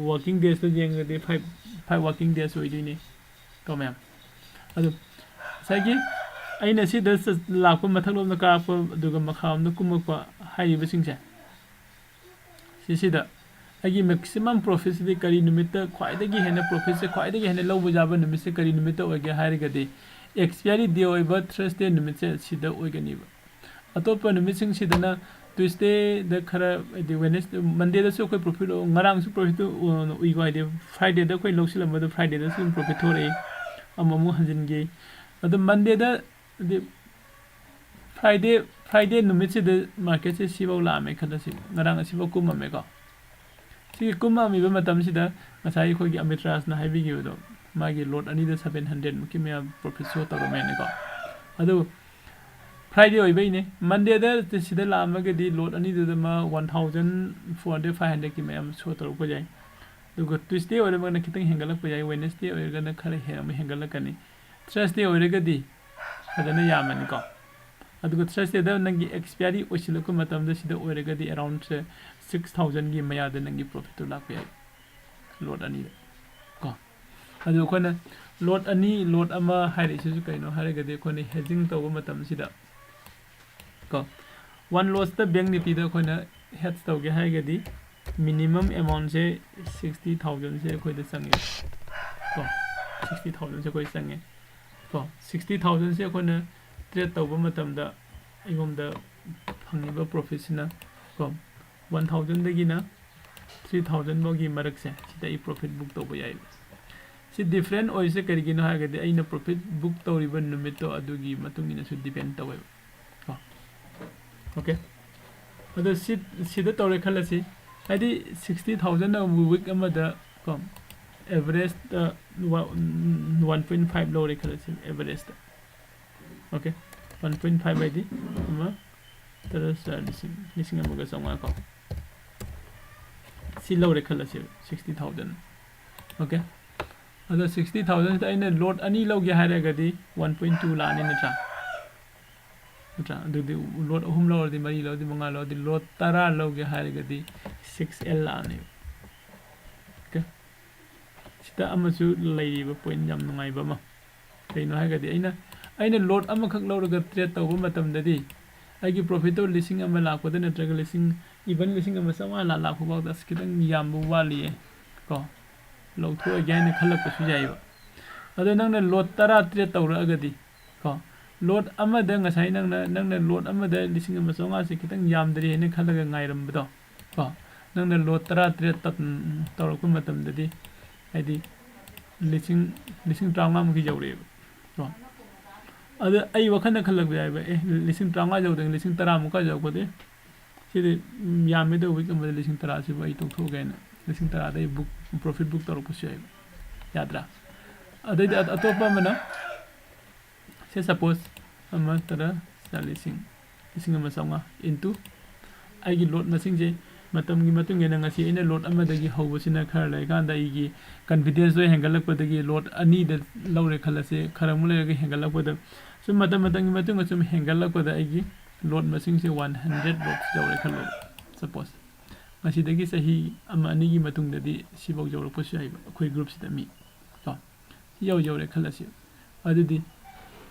working days ꯇ ꯌꯦꯡꯉꯒꯗꯤ five, five working days ꯑꯣꯏꯗꯣꯏꯅꯦ ꯀꯣ ꯃꯌꯥꯝ꯫ ꯑꯗꯨ ꯉꯁꯥꯏꯒꯤ ꯑꯩꯅ ꯁꯤꯗ ꯆ-, ꯂꯥꯛꯄ, ꯃꯊꯛꯂꯣꯝꯗ ꯀꯥꯔꯛꯄ, ꯑꯗꯨꯒ ꯃꯈꯥꯔꯣꯝꯗ ꯀꯨꯝꯃꯛꯄ ꯍꯥꯏꯔꯤꯕꯁꯤꯡꯁꯦ, ꯁꯤꯁꯤꯗ ꯑꯩꯒꯤ maximum profit ꯁꯤꯗꯤ ꯀꯔꯤ ꯅꯨꯃꯤꯠꯇ ꯈ꯭ꯋꯥꯏꯗꯒꯤ ꯍꯦꯟꯅ profit ꯁꯦ ꯈ꯭ꯋꯥꯏꯗꯒꯤ ꯍꯦꯟꯅ ꯂꯧꯕ ꯌꯥꯕ ꯅꯨꯃꯤꯠꯁꯦ ꯀꯔꯤ ꯅꯨꯃꯤꯠꯇ ꯑꯣꯏꯒꯦ ꯍꯥꯏꯔꯒꯗꯤ, expiry day ꯑꯣꯏꯕ Thursday ꯅꯨꯃꯤꯠꯁꯦ ꯁꯤꯗ ꯑꯣꯏꯒꯅꯤꯕ꯫ ꯑꯇꯣꯞꯄ ꯅꯨꯃꯤꯠꯁꯤꯡꯁꯤꯗꯅ Tuesday ꯗ ꯈꯔ, ꯍꯥꯏꯗꯤ Wednesday, Monday ꯗꯁꯨ ꯑꯩꯈꯣꯏ profit ꯂꯧ-, ꯉꯔꯥꯡꯁꯨ profit ꯇꯨ, ꯑ, ꯎꯏꯀꯣ, ꯍꯥꯏꯗꯤ Friday ꯗ ꯑꯩꯈꯣꯏ ꯂꯧꯁꯤꯜꯂꯝꯕꯗꯣ Friday ꯗꯁꯨ ꯑꯗꯨꯝ profit ꯊꯣꯔꯛꯏ, ꯑꯃꯨꯛ, ꯑꯃꯨꯛ ꯍꯟꯖꯤꯟꯈꯤ꯫ ꯑꯗꯣ Monday ꯗ, ꯍꯥꯏꯗꯤ Friday, Friday ꯅꯨꯃꯤꯠꯁꯤꯗ market ꯁꯦ ꯁꯤꯐꯧ ꯂꯥꯛꯑꯝꯃꯦ ꯈꯜꯂꯁꯤ, ꯉꯔꯥꯡ ꯑꯁꯤꯐꯧ ꯀꯨꯝꯃꯝꯃꯦꯀꯣ꯫ ꯁꯤꯒꯤ ꯀꯨꯝꯃꯝꯃꯤꯕ ꯃꯇꯝꯁꯤꯗ ꯉꯁꯥꯏ ꯑꯩꯈꯣꯏꯒꯤ ꯑꯃꯤꯠ ꯔꯥꯖꯅ ꯍꯥꯏꯕꯤꯈꯤꯕꯗꯣ, ꯃꯥꯒꯤ lot ꯑꯅꯤꯗ seven hundred ꯃꯨꯛꯀꯤ ꯃꯌꯥ profit show ꯇꯧꯔꯝꯃꯦꯅꯀꯣ꯫ ꯑꯗꯨ Friday ꯑꯣꯏꯕꯩꯅꯦ꯫ Monday ꯗ ꯁꯤꯗ ꯂꯥꯛꯑꯝꯃꯒꯗꯤ lot ꯑꯅꯤꯗꯨꯗ ꯃꯥ one thousand four hundred, five hundred ꯀꯤ ꯃꯌꯥ show ꯇꯧꯔꯛꯄ ꯌꯥꯏ꯫ ꯑꯗꯨꯒ Tuesday ꯑꯣꯏꯔꯒꯅ ꯈꯤꯇꯪ ꯍꯦꯟꯒꯠꯂꯛꯄ ꯌꯥꯏ, Wednesday ꯑꯣꯏꯔꯒꯅ ꯈꯔ ꯍꯦꯟꯅ ꯑꯃꯨꯛ ꯍꯦꯟꯒꯠꯂꯛꯀꯅꯤ꯫ Thursday ꯑꯣꯏꯔꯒꯗꯤ ꯐꯖꯅ ꯌꯥꯝꯃꯅꯤꯀꯣ꯫ ꯑꯗꯨꯒ Thursday ꯗ ꯅꯪꯒꯤ expiry ꯑꯣꯏꯁꯤꯜꯂꯛꯄ ꯃꯇꯝꯗ ꯁꯤꯗ ꯑꯣꯏꯔꯒꯗꯤ around ꯁꯦ six thousand ꯒꯤ ꯃꯌꯥꯗ ꯅꯪꯒꯤ profit ꯇꯨ ꯂꯥꯛꯄ ꯌꯥꯏ, lot ꯑꯅꯤꯗ ꯀꯣ꯫ ꯑꯗꯨ ꯑꯩꯈꯣꯏꯅ lot ꯑꯅꯤ, lot ꯑꯃ ꯍꯥꯏꯔꯤꯁꯤꯁꯨ ꯀꯩꯅꯣ ꯍꯥꯏꯔꯒꯗꯤ, ꯑꯩꯈꯣꯏꯅ hedging ꯇꯧꯕ ꯃꯇꯝꯁꯤꯗ ꯀꯣ, one loss ꯇ Bank Nifty ꯗ ꯑꯩꯈꯣꯏꯅ hedge ꯇꯧꯒꯦ ꯍꯥꯏꯔꯒꯗꯤ minimum amount ꯁꯦ sixty thousand ꯁꯦ ꯑꯩꯈꯣꯏꯗ ꯆꯪꯉꯦ ꯀꯣ꯫ Sixty thousand ꯁꯦ ꯑꯩꯈꯣꯏ ꯆꯪꯉꯦ ꯀꯣ꯫ Sixty thousand ꯁꯦ ꯑꯩꯈꯣꯏꯅ trade ꯇꯧꯕ ꯃꯇꯝꯗ ꯑꯩꯉꯣꯟꯗ ꯐꯪꯉꯤꯕ profit ꯁꯤꯅ ꯀꯣ, one thousand ꯗꯒꯤꯅ three thousand ꯐꯥꯎꯒꯤ ꯃꯔꯛꯁꯦ ꯁꯤꯗ ꯑꯩ profit book ꯇꯧꯕ ꯌꯥꯏꯕ꯫ ꯁꯤ different ꯑꯣꯏꯔꯤꯁꯦ ꯀꯔꯤꯒꯤꯅꯣ ꯍꯥꯏꯔꯒꯗꯤ ꯑꯩꯅ profit book ꯇꯧꯔꯤꯕ ꯅꯨꯃꯤꯠꯇꯣ ꯑꯗꯨꯒꯤ ꯃꯇꯨꯡ ꯏꯟꯅꯁꯨ depend ꯇꯧꯋꯦꯕ ꯀꯣ꯫ Okay, ꯑꯗꯣ ꯁꯤ, ꯁꯤꯗ ꯇꯧꯔꯦ ꯈꯜꯂꯁꯤ, ꯍꯥꯏꯗꯤ sixty thousand ꯅ week ꯑꯃꯗ ꯀꯣ, average ꯇ one point five ꯂꯧꯔꯦ ꯈꯜꯂꯁꯤ, average ꯇ꯫ Okay, one point five ꯍꯥꯏꯗꯤ ꯑꯃ, ꯇꯔꯥ, ꯆꯥ, ꯂꯤꯁꯤꯡ, ꯂꯤꯁꯤꯡ ꯑꯃꯒ ꯆꯥꯝꯃꯉꯥ ꯀꯣ꯫ ꯁꯤ ꯂꯧꯔꯦ ꯈꯜꯂꯁꯦꯕ, sixty thousand꯫ Okay, ꯑꯗꯣ sixty thousand ꯁꯤꯗ ꯑꯩꯅ lot ꯑꯅꯤ ꯂꯧꯒꯦ ꯍꯥꯏꯔꯒꯗꯤ one point two ꯂꯥꯛꯑꯅꯤ, ꯅꯠꯇ꯭ꯔꯥ? ꯅꯠꯇ꯭ꯔꯥ? ꯑꯗꯨꯗꯤ lot ꯑꯍꯨꯝ ꯂꯧꯔꯗꯤ, ꯃꯔꯤ ꯂꯧꯔꯗꯤ, ꯃꯉꯥ ꯂꯧꯔꯗꯤ, lot ꯇꯔꯥ ꯂꯧꯒꯦ ꯍꯥꯏꯔꯒꯗꯤ six L ꯂꯥꯛꯑꯅꯦꯕ꯫ Okay, ꯁꯤꯗ ꯑꯃꯁꯨ ꯂꯩꯔꯤꯕ point ꯌꯥꯝ ꯅꯨꯡꯉꯥꯏꯕ ꯑꯃ꯫ ꯀꯩꯅꯣ ꯍꯥꯏꯔꯒꯗꯤ ꯑꯩꯅ, ꯑꯩꯅ lot ꯑꯃꯈꯛ ꯂꯧꯔꯒ trade ꯇꯧꯕ ꯃꯇꯝꯗꯗꯤ ꯑꯩꯒꯤ profit ꯇꯣ ꯂꯤꯁꯤꯡ ꯑꯃ ꯂꯥꯛꯄꯗ ꯅꯠꯇ꯭ꯔꯒ ꯂꯤꯁꯤꯡ, even ꯂꯤꯁꯤꯡ ꯑꯃ ꯆꯥꯝꯃꯉꯥ ꯂꯥꯛ-, ꯂꯥꯛꯄ ꯐꯥꯎꯗ ꯑꯁ ꯈꯤꯇꯪ ꯌꯥꯝꯕ ꯋꯥꯠꯂꯤꯌꯦ ꯀꯣ, ꯂꯧꯊꯣꯛꯑꯒꯦ ꯍꯥꯏꯅ ꯈꯜꯂꯛꯄꯁꯨ ꯌꯥꯏꯑꯕ꯫ ꯑꯗꯣ ꯅꯪꯅ lot ꯇꯔꯥ trade ꯇꯧꯔꯛꯑꯒꯗꯤ ꯀꯣ, lot ꯑꯃꯗ ꯉꯁꯥꯏ ꯅꯪꯅ, ꯅꯪꯅ lot ꯑꯃꯗ ꯂꯤꯁꯤꯡ ꯑꯃ ꯆꯥꯝꯃꯉꯥꯁꯦ ꯈꯤꯇꯪ ꯌꯥꯝꯗ꯭ꯔꯤ ꯍꯥꯏꯅ ꯈꯜꯂꯒ ꯉꯥꯏꯔꯝꯕꯗꯣ ꯀꯣ, ꯅꯪꯅ lot ꯇꯔꯥ trade ꯇꯧꯔꯛꯄ ꯃꯇꯝꯗꯗꯤ ꯍꯥꯏꯗꯤ ꯂꯤꯁꯤꯡ, ꯂꯤꯁꯤꯡ ꯇꯔꯥꯃꯉꯥꯃꯨꯛꯀꯤ ꯌꯧꯔꯛꯑꯦꯕ ꯀꯣ꯫ ꯑꯗ ꯑꯩ ꯋꯥꯈꯜꯗ ꯈꯜꯂꯛꯄ ꯌꯥꯏꯕ, ꯑꯦ, ꯂꯤꯁꯤꯡ ꯇꯔꯥꯃꯉꯥ ꯌꯧꯗꯅ ꯂꯤꯁꯤꯡ ꯇꯔꯥꯃꯨꯛꯀ ꯌꯧꯔꯛꯄꯗꯤ ꯁꯤꯗꯤ, ꯎꯝ, ꯌꯥꯝꯃꯦꯗ, week ꯑꯃꯗ ꯂꯤꯁꯤꯡ ꯇꯔꯥꯁꯤꯕꯨ ꯑꯩ ꯇꯣꯛꯊꯣꯛꯑꯒꯦ ꯍꯥꯏꯅ ꯂꯤꯁꯤꯡ ꯇꯔꯥꯗ ꯑꯩ book, profit book ꯇꯧꯔꯛꯄꯁꯨ ꯌꯥꯏꯕ꯫ ꯌꯥꯗ꯭ꯔꯥ? ꯑꯗꯩꯗꯤ ꯑꯇꯣꯞꯄ ꯑꯃꯅ, say suppose, ꯑꯃ ꯇꯔꯥ, ꯆꯥ ꯂꯤꯁꯤꯡ, ꯂꯤꯁꯤꯡ ꯑꯃ ꯆꯥꯝꯃꯉꯥ into ꯑꯩꯒꯤ lot ꯃꯁꯤꯡꯁꯦ ꯃꯇꯝꯒꯤ ꯃꯇꯨꯡ ꯏꯟꯅ ꯉꯁꯤ ꯑꯩꯅ lot ꯑꯃꯗꯒꯤ ꯍꯧꯕꯁꯤꯅ ꯈꯔ ꯂꯩꯔꯀꯥꯟꯗ ꯑꯩꯒꯤ confidence ꯗꯣ ꯍꯦꯟꯒꯠꯂꯛꯄꯗꯒꯤ lot ꯑꯅꯤꯗ ꯂꯧꯔꯦ ꯈꯜꯂꯁꯦ, ꯈꯔ ꯑꯃꯨꯛ ꯂꯩꯔꯒ ꯍꯦꯟꯒꯠꯂꯛꯄꯗ ꯁꯨꯝ ꯃꯇꯝ ꯃꯇꯝꯒꯤ ꯃꯇꯨꯡ ꯏꯟꯅ ꯁꯨꯝ ꯍꯦꯟꯒꯠꯂꯛꯄꯗ ꯑꯩꯒꯤ lot ꯃꯁꯤꯡꯁꯦ one hundred lot ꯌꯧꯔꯦ ꯈꯜꯂꯣ, suppose꯫ ꯉꯁꯤꯗꯒꯤ ꯆꯍꯤ ꯑꯃ ꯑꯅꯤꯒꯤ ꯃꯇꯨꯡꯗꯗꯤ ꯁꯤꯐꯥꯎ ꯌꯧꯔꯛꯄꯁꯨ ꯌꯥꯏꯕ ꯑꯩꯈꯣꯏ group ꯁꯤꯗ ꯃꯤ ꯀꯣ꯫ ꯁꯤ ꯌꯧ-, ꯌꯧꯔꯦ ꯈꯜꯂꯁꯤ꯫ ꯑꯗꯨꯗꯤ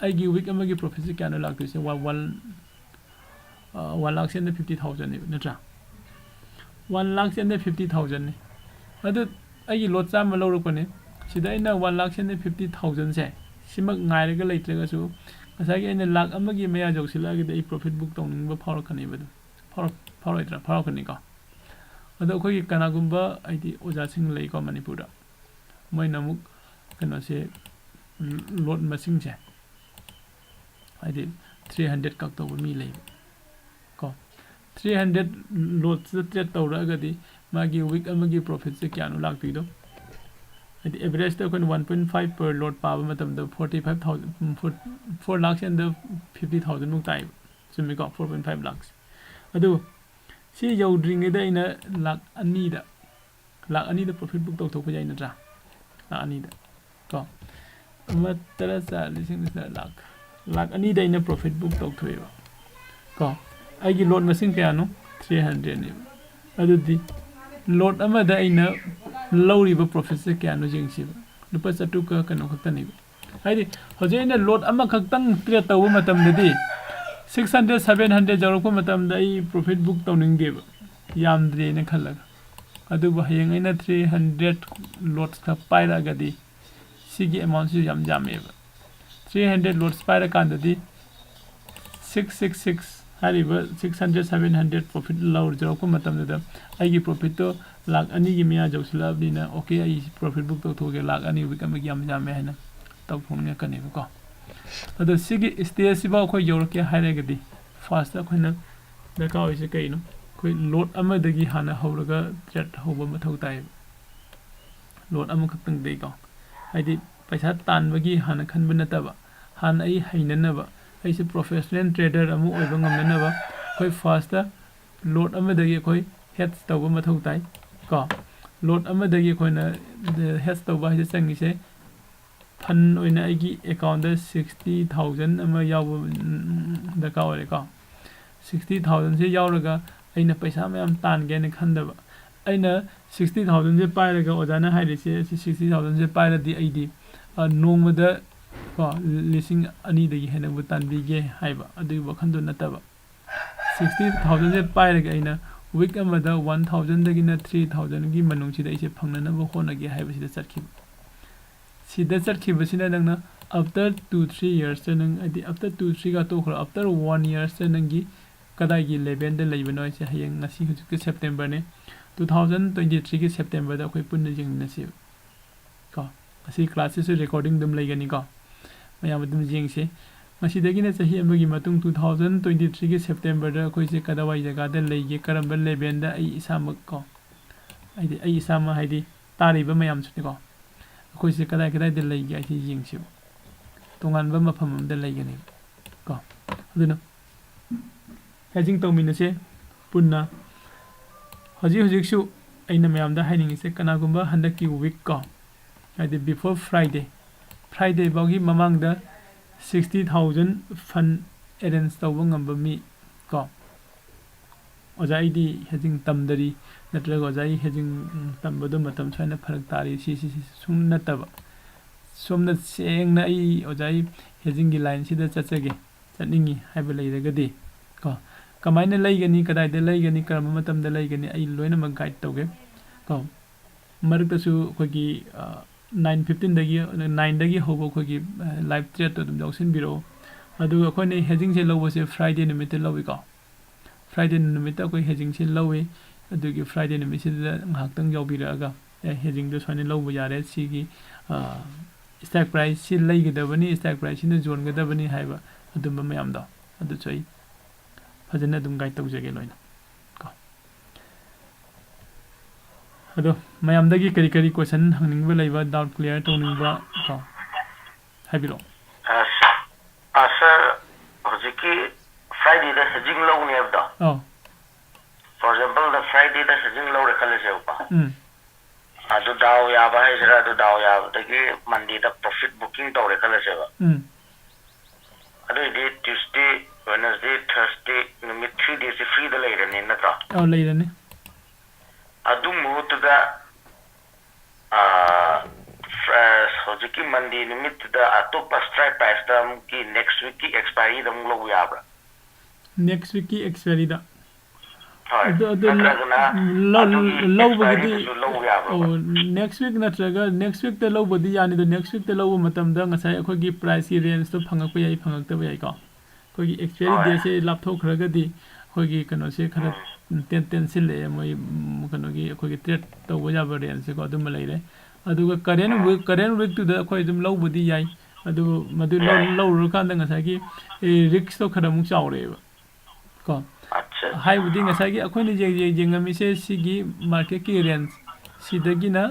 ꯑꯩꯒꯤ week ꯑꯃꯒꯤ profit ꯁꯦ ꯀꯌꯥꯅꯣ ꯂꯥꯛꯇꯣꯏꯁꯦ? One, one, ꯑ, one lakh seven fifty thousand ꯅꯦꯕ, ꯅꯠꯇ꯭ꯔꯥ? One lakh and fifty thousandꯅꯤ꯫ ꯑꯗꯨ ꯑꯩꯒꯤ ꯂꯣꯠ ꯆꯥꯝꯃ ꯂꯧꯔꯛꯄꯅꯦ꯫ ꯁꯤꯗ ꯑꯩꯅ one lakh and fifty thousandꯁꯦ ꯁꯤꯃꯛ ꯉꯥꯏꯔꯒ ꯂꯩꯇ꯭ꯔꯒꯁꯨ, ꯉꯁꯥꯏꯒꯤ ꯑꯩꯅ ꯂꯥꯛ ꯑꯃꯒꯤ ꯃꯌꯥ ꯌꯧꯁꯤꯜꯂꯛꯑꯒꯗꯤ ꯑꯩ profit book ꯇꯧꯅꯤꯡꯕ ꯐꯥꯎꯔꯛꯀꯅꯦꯕ꯫ ꯑꯗꯨꯝ ꯐꯥꯎꯔꯛ-, ꯐꯥꯎꯔꯣꯏꯗ꯭ꯔꯥ? ꯐꯥꯎꯔꯛꯀꯅꯤꯀꯣ꯫ ꯑꯗꯣ ꯑꯩꯈꯣꯏꯒꯤ ꯀꯅꯥꯒꯨꯝꯕ, ꯍꯥꯏꯗꯤ, ꯑꯣꯖꯥꯁꯤꯡ ꯂꯩꯀꯣ ꯃꯅꯤꯄꯨꯔꯗ, ꯃꯣꯏꯅ ꯑꯃꯨꯛ ꯀꯩꯅꯣꯁꯦ, ꯂꯣꯠ ꯃꯁꯤꯡꯁꯦ, ꯍꯥꯏꯗꯤ, three hundred ꯈꯛ ꯇꯧꯕ ꯃꯤ ꯂꯩꯕ ꯀꯣ꯫ Three hundred ꯂꯣꯠꯁꯤꯗ trade ꯇꯧꯔꯛꯑꯒꯗꯤ ꯃꯥꯒꯤ week ꯑꯃꯒꯤ profitꯁꯦ ꯀꯌꯥꯅꯣ ꯂꯥꯛꯇꯣꯏꯗꯣ? ꯍꯥꯏꯗꯤ, averageꯇ ꯑꯩꯈꯣꯏꯅ one point five per lot ꯄꯥꯕ ꯃꯇꯝꯗ forty five thousand, four, four lakhs and fifty thousand ꯃꯨꯛ ꯇꯥꯏꯕ꯫ ꯆꯨꯝꯃꯤꯀꯣ? Four point five lakhs꯫ ꯑꯗꯨ ꯁꯤ ꯌꯧꯗ꯭ꯔꯤꯉꯩꯗ ꯑꯩꯅ ꯂꯥꯛ ꯑꯅꯤꯗ, ꯂꯥꯛ ꯑꯅꯤꯗ profit book ꯇꯧꯊꯣꯛꯄ ꯌꯥꯏ ꯅꯠꯇ꯭ꯔꯥ? ꯂꯥꯛ ꯑꯅꯤꯗ ꯀꯣ꯫ ꯑꯃ ꯇꯔꯥ ꯆꯥ ꯂꯤꯁꯤꯡ ꯂꯥꯛ, ꯂꯥꯛ ꯑꯅꯤꯗ ꯑꯩꯅ profit book ꯇꯧꯊꯣꯛꯑꯦꯕ ꯀꯣ꯫ ꯑꯩꯒꯤ ꯂꯣꯠ ꯃꯁꯤꯡ ꯀꯌꯥꯅꯣ? Three hundredꯅꯦꯕ꯫ ꯑꯗꯨꯗꯤ ꯂꯣꯠ ꯑꯃꯗ ꯑꯩꯅ ꯂꯧꯔꯤꯕ profitꯁꯦ ꯀꯌꯥꯅꯣ ꯌꯦꯡꯁꯤꯕ꯫ ꯂꯨꯄꯥ ꯆꯥꯇ꯭ꯔꯨꯛꯀ ꯀꯩꯅꯣ ꯈꯛꯇꯅꯦꯕ꯫ ꯍꯥꯏꯗꯤ, ꯍꯧꯖꯤꯛ ꯑꯩꯅ ꯂꯣꯠ ꯑꯃꯈꯛꯇꯪ trade ꯇꯧꯕ ꯃꯇꯝꯗꯗꯤ, six hundred, seven hundred ꯌꯧꯔꯛꯄ ꯃꯇꯝꯗ ꯑꯩ profit book ꯇꯧꯅꯤꯡꯗꯦꯕ, ꯌꯥꯝꯗ꯭ꯔꯦꯅ ꯈꯜꯂꯒ꯫ ꯑꯗꯨꯕꯨ ꯍꯌꯦꯡ ꯑꯩꯅ three hundred ꯂꯣꯠ ꯈꯔ ꯄꯥꯏꯔꯛꯑꯒꯗꯤ, ꯁꯤꯒꯤ amountꯁꯤ ꯌꯥꯝ ꯌꯥꯝꯃꯦꯕ꯫ Three hundred ꯂꯣꯠꯁ ꯄꯥꯏꯔꯀꯥꯟꯗꯗꯤ, six six six ꯍꯥꯏꯔꯤꯕ six hundred, seven hundred profit ꯂꯧꯔ ꯌꯧꯔꯛꯄ ꯃꯇꯝꯗꯨꯗ, ꯑꯩꯒꯤ profitꯇꯣ ꯂꯥꯛ ꯑꯅꯤꯒꯤ ꯃꯌꯥ ꯌꯧꯁꯤꯜꯂꯛꯑꯕꯅꯤꯅ, "Okay, ꯑꯩ profit book ꯇꯧꯊꯣꯛꯑꯒꯦ, ꯂꯥꯛ ꯑꯅꯤ week ꯑꯃꯒꯤ ꯌꯥꯝ ꯌꯥꯝꯃꯦ" ꯍꯥꯏꯅ ꯇꯧꯊꯣꯛꯅꯤꯡꯉꯛꯀꯅꯦꯕꯀꯣ꯫ ꯑꯗꯣ ꯁꯤꯒꯤ stageꯁꯤꯐꯥꯎ ꯑꯩꯈꯣꯏ ꯌꯧꯔꯛꯀꯦ ꯍꯥꯏꯔꯒꯗꯤ, firstꯇ ꯑꯩꯈꯣꯏꯅ ꯗꯔꯀꯥꯔ ꯑꯣꯏꯔꯤꯁꯦ ꯀꯩꯅꯣ? ꯑꯩꯈꯣꯏ ꯂꯣꯠ ꯑꯃꯗꯒꯤ ꯍꯥꯟꯅ ꯍꯧꯔꯒ trade ꯍꯧꯕ ꯃꯊꯧ ꯇꯥꯏꯌꯦꯕ꯫ ꯂꯣꯠ ꯑꯃꯈꯛꯇꯪꯗꯒꯤꯀꯣ꯫ ꯍꯥꯏꯗꯤ, ꯄꯩꯁꯥ ꯇꯥꯟꯕꯒꯤ ꯍꯥꯟꯅ ꯈꯟꯕ ꯅꯠꯇꯕ, ꯍꯥꯟꯅ ꯑꯩ ꯍꯩꯅꯅꯕ, ꯑꯩꯁꯦ professional trader ꯑꯃ ꯑꯣꯏꯕ ꯉꯝꯅꯅꯕ, ꯑꯩꯈꯣꯏ firstꯇ ꯂꯣꯠ ꯑꯃꯗꯒꯤ ꯑꯩꯈꯣꯏ hedge ꯇꯧꯕ ꯃꯊꯧ ꯇꯥꯏ ꯀꯣ꯫ ꯂꯣꯠ ꯑꯃꯗꯒꯤ ꯑꯩꯈꯣꯏꯅ hedge ꯇꯧꯕ ꯍꯥꯏꯁꯦ ꯆꯪꯉꯤꯁꯦ, fund ꯑꯣꯏꯅ ꯑꯩꯒꯤ accountꯇ sixty thousand ꯑꯃ ꯌꯥꯎꯕ, ꯎꯝ, ꯗꯔꯀꯥꯔ ꯑꯣꯏꯔꯦꯀꯣ꯫ Sixty thousandꯁꯦ ꯌꯥꯎꯔꯒ ꯑꯩꯅ ꯄꯩꯁꯥ ꯃꯌꯥꯝ ꯇꯥꯟꯒꯦꯅ ꯈꯟꯗꯕ꯫ ꯑꯩꯅ sixty thousandꯁꯦ ꯄꯥꯏꯔꯒ, ꯑꯣꯖꯥꯅ ꯍꯥꯏꯔꯤꯁꯦ, ꯑꯁꯤ sixty thousandꯁꯦ ꯄꯥꯏꯔꯗꯤ ꯑꯩꯗꯤ, ꯑ, ꯅꯣꯡꯃꯗ ꯀꯣ, ꯂꯤꯁꯤꯡ ꯑꯅꯤꯗꯒꯤ ꯍꯦꯟꯅꯕꯨ ꯇꯥꯟꯕꯤꯒꯦ ꯍꯥꯏꯕ ꯑꯗꯨꯒꯤ ꯋꯥꯈꯜꯗꯨ ꯅꯠꯇꯕ, sixty thousandꯁꯦ ꯄꯥꯏꯔꯒ ꯑꯩꯅ ꯋꯤꯛ ꯑꯃꯗ ꯋꯥꯟ ꯊꯥꯎꯖꯟꯗꯒꯤꯅ ꯊ꯭ꯔꯤ ꯊꯥꯎꯖꯟꯒꯤ ꯃꯅꯨꯡꯁꯤꯗ ꯑꯩꯁꯦ ꯐꯪꯅꯅꯕ ꯍꯣꯠꯅꯒꯦ ꯍꯥꯏꯕꯁꯤꯗ ꯆꯠꯈꯤꯕ꯫ ꯁꯤꯗ ꯆꯠꯈꯤꯕꯁꯤꯅ ꯅꯪꯅ after two three yearsꯇ ꯅꯪ, ꯍꯥꯏꯗꯤ after two threeꯒ ꯇꯣꯛꯈ꯭ꯔꯣ, after one yearsꯇ ꯅꯪꯒꯤ ꯀꯗꯥꯏꯒꯤ ꯂꯦꯚꯦꯜꯗ ꯂꯩꯕꯅꯣ ꯍꯥꯏꯁꯦ ꯍꯌꯦꯡ, ꯉꯁꯤ ꯍꯧꯖꯤꯛꯀꯤ ꯁꯦꯞꯇꯦꯝꯕꯔꯅꯦ, two thousand twenty threeꯒꯤ ꯁꯦꯞꯇꯦꯝꯕꯔꯗ ꯑꯩꯈꯣꯏ ꯄꯨꯟꯅ ꯌꯦꯡꯃꯤꯟꯅꯁꯦꯕ꯫ ꯀꯣ, ꯉꯁꯤ ꯀ꯭ꯂꯥꯁꯁꯤꯁꯨ ꯔꯦꯀꯣꯔꯗꯤꯡ ꯑꯗꯨꯝ ꯂꯩꯒꯅꯤꯀꯣ, ꯃꯌꯥꯝ ꯑꯗꯨꯝ ꯌꯦꯡꯁꯦ꯫ ꯃꯁꯤꯗꯒꯤꯅ ꯆꯍꯤ ꯑꯃꯒꯤ ꯃꯇꯨꯡ two thousand twenty threeꯒꯤ ꯁꯦꯞꯇꯦꯝꯕꯔꯗ ꯑꯩꯈꯣꯏꯁꯦ ꯀꯗꯥꯏꯋꯥꯏ ꯖꯒꯥꯗ ꯂꯩꯒꯦ, ꯀꯔꯝꯕ ꯂꯦꯚꯦꯜꯗ ꯑꯩ ꯏꯁꯥꯃꯛ ꯀꯣ, ꯍꯥꯏꯗꯤ ꯑꯩ ꯏꯁꯥꯃꯛ ꯍꯥꯏꯗꯤ ꯇꯥꯔꯤꯕ ꯃꯌꯥꯝꯁꯤꯅꯤꯀꯣ, ꯑꯩꯈꯣꯏꯁꯦ ꯀꯗꯥꯏ ꯀꯗꯥꯏꯗ ꯂꯩꯒꯦ ꯍꯥꯏꯁꯦ ꯌꯦꯡꯁꯦꯕ꯫ ꯇꯣꯉꯥꯟꯕ ꯃꯐꯝ ꯑꯃꯗ ꯂꯩꯒꯅꯦꯕ ꯀꯣ꯫ ꯑꯗꯨꯅ ꯍꯦꯖꯤꯡ ꯇꯧꯃꯤꯟꯅꯁꯦ ꯄꯨꯟꯅ꯫ ꯍꯧꯖꯤꯛ ꯍꯧꯖꯤꯛꯁꯨ ꯑꯩꯅ ꯃꯌꯥꯝꯗ ꯍꯥꯏꯅꯤꯡꯉꯤꯁꯦ, ꯀꯅꯥꯒꯨꯝꯕ ꯍꯟꯗꯛꯀꯤ ꯋꯤꯛ ꯀꯣ, ꯍꯥꯏꯗꯤ before Friday, Friday ꯐꯥꯎꯒꯤ ꯃꯃꯥꯡꯗ sixty thousand fund arrange ꯇꯧꯕ ꯉꯝꯕ ꯃꯤ ꯀꯣ, ꯑꯣꯖꯥ ꯑꯩꯗꯤ ꯍꯦꯖꯤꯡ ꯇꯝꯗꯔꯤ, ꯅꯠꯇ꯭ꯔꯒ ꯑꯣꯖꯥ ꯑꯩ ꯍꯦꯖꯤꯡ, ꯎꯝ, ꯇꯝꯕꯗꯣ ꯃꯇꯝ ꯁ꯭ꯋꯥꯏꯅ ꯐꯔꯛ ꯇꯥꯔꯤ, ꯁꯤ, ꯁꯤ, ꯁꯤ ꯁꯨꯝ ꯅꯠꯇꯕ, ꯁꯣꯝꯅ ꯁꯦꯡꯅ ꯑꯩ ꯑꯣꯖꯥ ꯑꯩ ꯍꯦꯖꯤꯡꯒꯤ ꯂꯥꯏꯟꯁꯤꯗ ꯆꯠꯆꯒꯦ, ꯆꯠꯅꯤꯡꯉꯤ ꯍꯥꯏꯕ ꯂꯩꯔꯒꯗꯤ ꯀꯣ, ꯀꯃꯥꯏꯅ ꯂꯩꯒꯅꯤ, ꯀꯗꯥꯏꯗ ꯂꯩꯒꯅꯤ, ꯀꯔꯝꯕ ꯃꯇꯝꯗ ꯂꯩꯒꯅꯤ, ꯑꯩ ꯂꯣꯏꯅꯃꯛ ꯒꯥꯏꯗ ꯇꯧꯒꯦ ꯀꯣ꯫ ꯃꯔꯛꯇꯁꯨ ꯑꯩꯈꯣꯏꯒꯤ, ꯑ, nine fifteenꯗꯒꯤ, nineꯗꯒꯤ ꯍꯧꯕ ꯑꯩꯈꯣꯏꯒꯤ, ꯑ, live tradeꯇꯣ ꯑꯗꯨꯝ ꯌꯥꯎꯁꯤꯟꯕꯤꯔꯛꯑꯣ꯫ ꯑꯗꯨꯒ ꯑꯩꯈꯣꯏꯅ ꯍꯦꯖꯤꯡꯁꯦ ꯂꯧꯕꯁꯦ Friday ꯅꯨꯃꯤꯠꯇ ꯂꯧꯏꯀꯣ꯫ Friday ꯅꯨꯃꯤꯠꯇ ꯑꯩꯈꯣꯏ ꯍꯦꯖꯤꯡꯁꯦ ꯂꯧꯏ꯫ ꯑꯗꯨꯒꯤ Friday ꯅꯨꯃꯤꯠꯁꯤꯗ ꯉꯥꯏꯍꯥꯛꯇꯪ ꯌꯥꯎꯕꯤꯔꯛꯑꯒ, "ꯑꯦ, ꯍꯦꯖꯤꯡꯗꯣ ꯁꯨꯃꯥꯏꯅ ꯂꯧꯕ ꯌꯥꯔꯦ, ꯁꯤꯒꯤ, ꯑ, strike price ꯁꯤ ꯂꯩꯒꯗꯕꯅꯤ, strike price ꯁꯤꯅ ꯌꯣꯟꯒꯗꯕꯅꯤ" ꯍꯥꯏꯕ ꯑꯗꯨꯝꯕ ꯃꯌꯥꯝꯗꯣ, ꯑꯗꯨꯁꯨ ꯑꯩ ꯐꯖꯅ ꯑꯗꯨꯝ ꯒꯥꯏꯗ ꯇꯧꯖꯒꯦ ꯂꯣꯏꯅ ꯀꯣ꯫ ꯑꯗꯣ ꯃꯌꯥꯝꯗꯒꯤ ꯀꯔꯤ ꯀꯔꯤ ꯀꯣꯏꯁꯟ ꯍꯪꯅꯤꯡꯕ ꯂꯩꯕ, ꯗꯥꯎꯠ ꯀ꯭ꯂꯤꯌꯥꯔ ꯇꯧꯅꯤꯡꯕ ꯀꯣ, ꯍꯥꯏꯕꯤꯔꯛꯑꯣ꯫ ꯑ, ꯁ-, ꯑ, ꯁꯥꯔ, ꯍꯧꯖꯤꯛꯀꯤ Fridayꯗ ꯍꯦꯖꯤꯡ ꯂꯧꯅꯤ ꯍꯥꯏꯕꯗꯣ, ꯑꯧ꯫ For exampleꯗ Fridayꯗ ꯍꯦꯖꯤꯡ ꯂꯧꯔꯦ ꯈꯜꯂꯁꯦꯕꯀꯣ꯫ ꯎꯝ꯫ ꯑꯗꯨ ꯗꯥꯎ ꯌꯥꯕ ꯍꯥꯏꯁꯤꯔꯥ, ꯑꯗꯨ ꯗꯥꯎ ꯌꯥꯕꯗꯒꯤ Mondayꯗ profit booking ꯇꯧꯔꯦ ꯈꯜꯂꯁꯦꯕ꯫ ꯎꯝ꯫ ꯑꯗꯨꯏꯗꯤ Tuesday, Wednesday, Thursday ꯅꯨꯃꯤꯠ three daysꯁꯦ freeꯗ ꯂꯩꯔꯅꯤ ꯅꯠꯇ꯭ꯔꯣ? ꯑꯧ, ꯂꯩꯔꯅꯤ꯫ ꯑꯗꯨ ꯃꯍꯨꯠꯇꯨꯗ, ꯑꯥ, ꯐ꯭ꯔ-, ꯍꯧꯖꯤꯛꯀꯤ Monday ꯅꯨꯃꯤꯠꯇꯨꯗ ꯑꯇꯣꯞꯄ strike priceꯇ ꯑꯃꯨꯛꯀꯤ next weekꯀꯤ expiryꯗ ꯑꯃꯨꯛ ꯂꯧꯕ ꯌꯥꯕ꯭ꯔꯥ? Next weekꯀꯤ expiryꯗ? ꯍꯣꯏ꯫ ꯑꯗꯨ ꯑꯗꯨ ꯅꯠꯇ꯭ꯔꯒꯅ ꯂꯧ- ꯑꯗꯨꯒꯤ ꯂꯧꯕꯒꯤꯗꯤ expiryꯗꯨꯁꯨ ꯂꯧꯕ ꯌꯥꯕ꯭ꯔꯕ? ꯑꯣ, next week ꯅꯠꯇ꯭ꯔꯒ next weekꯇ ꯂꯧꯕꯗꯤ ꯌꯥꯅꯤ꯫ ꯑꯗꯣ next weekꯇ ꯂꯧꯕ ꯃꯇꯝꯗ ꯉꯁꯥꯏ ꯑꯩꯈꯣꯏꯒꯤ priceꯀꯤ rangeꯇꯣ ꯐꯪꯉꯛꯄ ꯌꯥꯏ, ꯐꯪꯉꯛꯇꯕ ꯌꯥꯏꯀꯣ꯫ ꯑꯩꯈꯣꯏꯒꯤ expiry ꯍꯣꯏ꯫ dateꯁꯦ ꯂꯥꯞꯊꯣꯛꯈ꯭ꯔꯒꯗꯤ ꯑꯩꯈꯣꯏꯒꯤ ꯀꯩꯅꯣꯁꯦ ꯈꯔ ꯎꯝ꯫ ꯇꯦꯟ ꯇꯦꯟꯁꯤꯜꯂꯛꯑꯦ, ꯃꯣꯏ ꯎꯝ, ꯀꯩꯅꯣꯒꯤ ꯑꯩꯈꯣꯏꯒꯤ trade ꯇꯧꯕ ꯌꯥꯕ rangeꯁꯦꯀꯣ, ꯑꯗꯨꯃ ꯂꯩꯔꯦ꯫ ꯑꯗꯨꯒ current week current weekꯇꯨꯗ ꯑꯩꯈꯣꯏ ꯑꯗꯨꯝ ꯂꯧꯕꯗꯤ ꯌꯥꯏ꯫ ꯑꯗꯨꯕꯨ ꯃꯗꯨ ꯂꯧ- ꯌꯥꯏ꯫ ꯂꯧꯔꯨꯔꯀꯥꯟꯗ ꯉꯁꯥꯏꯒꯤ ꯑꯦ, riskꯇꯣ ꯈꯔ ꯑꯃꯨꯛ ꯆꯥꯎꯔꯛꯑꯦꯕ ꯀꯣ꯫ ꯑꯠꯆꯥ, ꯑꯠꯆꯥ꯫ ꯍꯥꯏꯕꯗꯤ ꯉꯁꯥꯏꯒꯤ ꯑꯩꯈꯣꯏꯅ ꯌꯦꯡ- ꯌꯦꯡ- ꯌꯦꯡꯉꯝꯃꯤꯁꯦ ꯁꯤꯒꯤ marketꯀꯤ range ꯁꯤꯗꯒꯤꯅ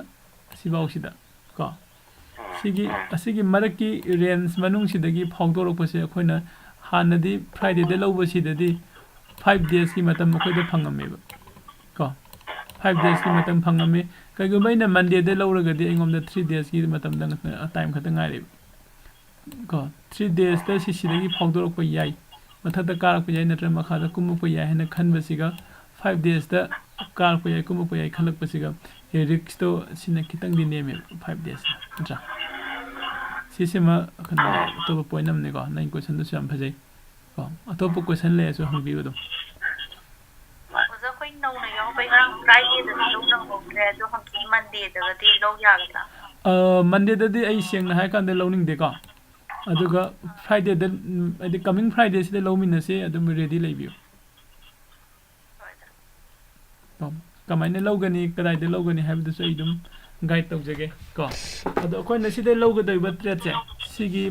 ꯁꯤꯐꯥꯎꯁꯤꯗ ꯀꯣ꯫ ꯎꯝ, ꯁꯤꯒꯤ ꯎꯝ꯫ ꯑꯁꯤꯒꯤ ꯃꯔꯛꯀꯤ range ꯃꯅꯨꯡꯁꯤꯗꯒꯤ ꯐꯥꯎꯗꯣꯔꯛꯄꯁꯦ ꯑꯩꯈꯣꯏꯅ ꯍꯥꯟꯅꯗꯤ Fridayꯗ ꯂꯧꯕꯁꯤꯗꯗꯤ five daysꯀꯤ ꯃꯇꯝ ꯑꯩꯈꯣꯏꯗ ꯐꯪꯉꯝꯃꯦꯕ ꯀꯣ꯫ Five daysꯀꯤ ꯃꯇꯝ ꯐꯪꯉꯝꯃꯤ꯫ ꯀꯩꯒꯨꯝꯕ ꯑꯩꯅ Mondayꯗ ꯂꯧꯔꯒꯗꯤ ꯑꯩꯉꯣꯟꯗ three daysꯀꯤ ꯃꯇꯝꯗ time ꯈꯛꯇ ꯉꯥꯏꯔꯦꯕ ꯀꯣ꯫ Three daysꯇ ꯁꯤ ꯁꯤꯗꯒꯤ ꯐꯥꯎꯗꯣꯔꯛꯄ ꯌꯥꯏ, ꯃꯊꯛꯇ ꯀꯥꯔꯛꯄ ꯌꯥꯏ, ꯅꯠꯇ꯭ꯔꯒ ꯃꯈꯥꯗ ꯀꯨꯝꯃꯛꯄ ꯌꯥꯏ ꯍꯥꯏꯅ ꯈꯟꯕꯁꯤꯒ five daysꯇ ꯀꯥꯔꯛꯄ ꯌꯥꯏ, ꯀꯨꯝꯃꯛꯄ ꯌꯥꯏ ꯈꯜꯂꯛꯄꯁꯤꯒ ꯑꯦ, riskꯇꯣ ꯁꯤꯅ ꯈꯤꯇꯪꯗꯤ ꯅꯦꯝꯃꯦꯕ five days ꯅꯠꯇ꯭ꯔꯥ? ꯁꯤꯁꯤꯃ ꯀꯩꯅꯣ ꯑꯇꯣꯞꯄ point ꯑꯃꯅꯤꯀꯣ, ꯅꯪꯒꯤ questionꯗꯨꯁꯨ ꯌꯥꯝ ꯐꯖꯩ ꯀꯣ꯫ ꯑꯇꯣꯞꯄ question ꯂꯩꯔꯁꯨ ꯍꯪꯕꯤꯌꯨ ꯑꯗꯨꯝ꯫ ꯑꯣꯖꯥ, ꯑꯩꯈꯣꯏ ꯅꯧꯅ ꯌꯥꯎꯕꯩ ꯉꯔꯥꯡ Fridayꯗꯗꯤ ꯂꯧ ꯅꯪꯍꯧꯗ꯭ꯔꯦ, ꯑꯗꯣ ꯍꯪꯆꯤꯠ Mondayꯗꯒꯗꯤ ꯂꯧ ꯌꯥꯒꯗ꯭ꯔꯥ? ꯑ, Mondayꯗꯗꯤ ꯑꯩ ꯁꯦꯡꯅ ꯍꯥꯏꯔꯀꯥꯟꯗ ꯂꯧꯅꯤꯡꯗꯦꯀꯣ, ꯑꯗꯨꯒ Fridayꯗ ꯎꯝ, ꯍꯥꯏꯗꯤ coming Fridayꯁꯤꯗ ꯂꯧꯃꯤꯟꯅꯁꯦ, ꯑꯗꯨꯝ ready ꯂꯩꯕꯤꯌꯨ꯫ ꯀꯣ, ꯀꯃꯥꯏꯅ ꯂꯧꯒꯅꯤ, ꯀꯗꯥꯏꯗ ꯂꯧꯒꯅꯤ ꯍꯥꯏꯕꯗꯨꯁꯨ ꯑꯩ ꯑꯗꯨꯝ guide ꯇꯧꯖꯒꯦ ꯀꯣ꯫ ꯑꯗꯣ ꯑꯩꯈꯣꯏꯅ ꯁꯤꯗ ꯂꯧꯒꯗꯧꯔꯤꯕ tradeꯁꯦ ꯁꯤꯒꯤ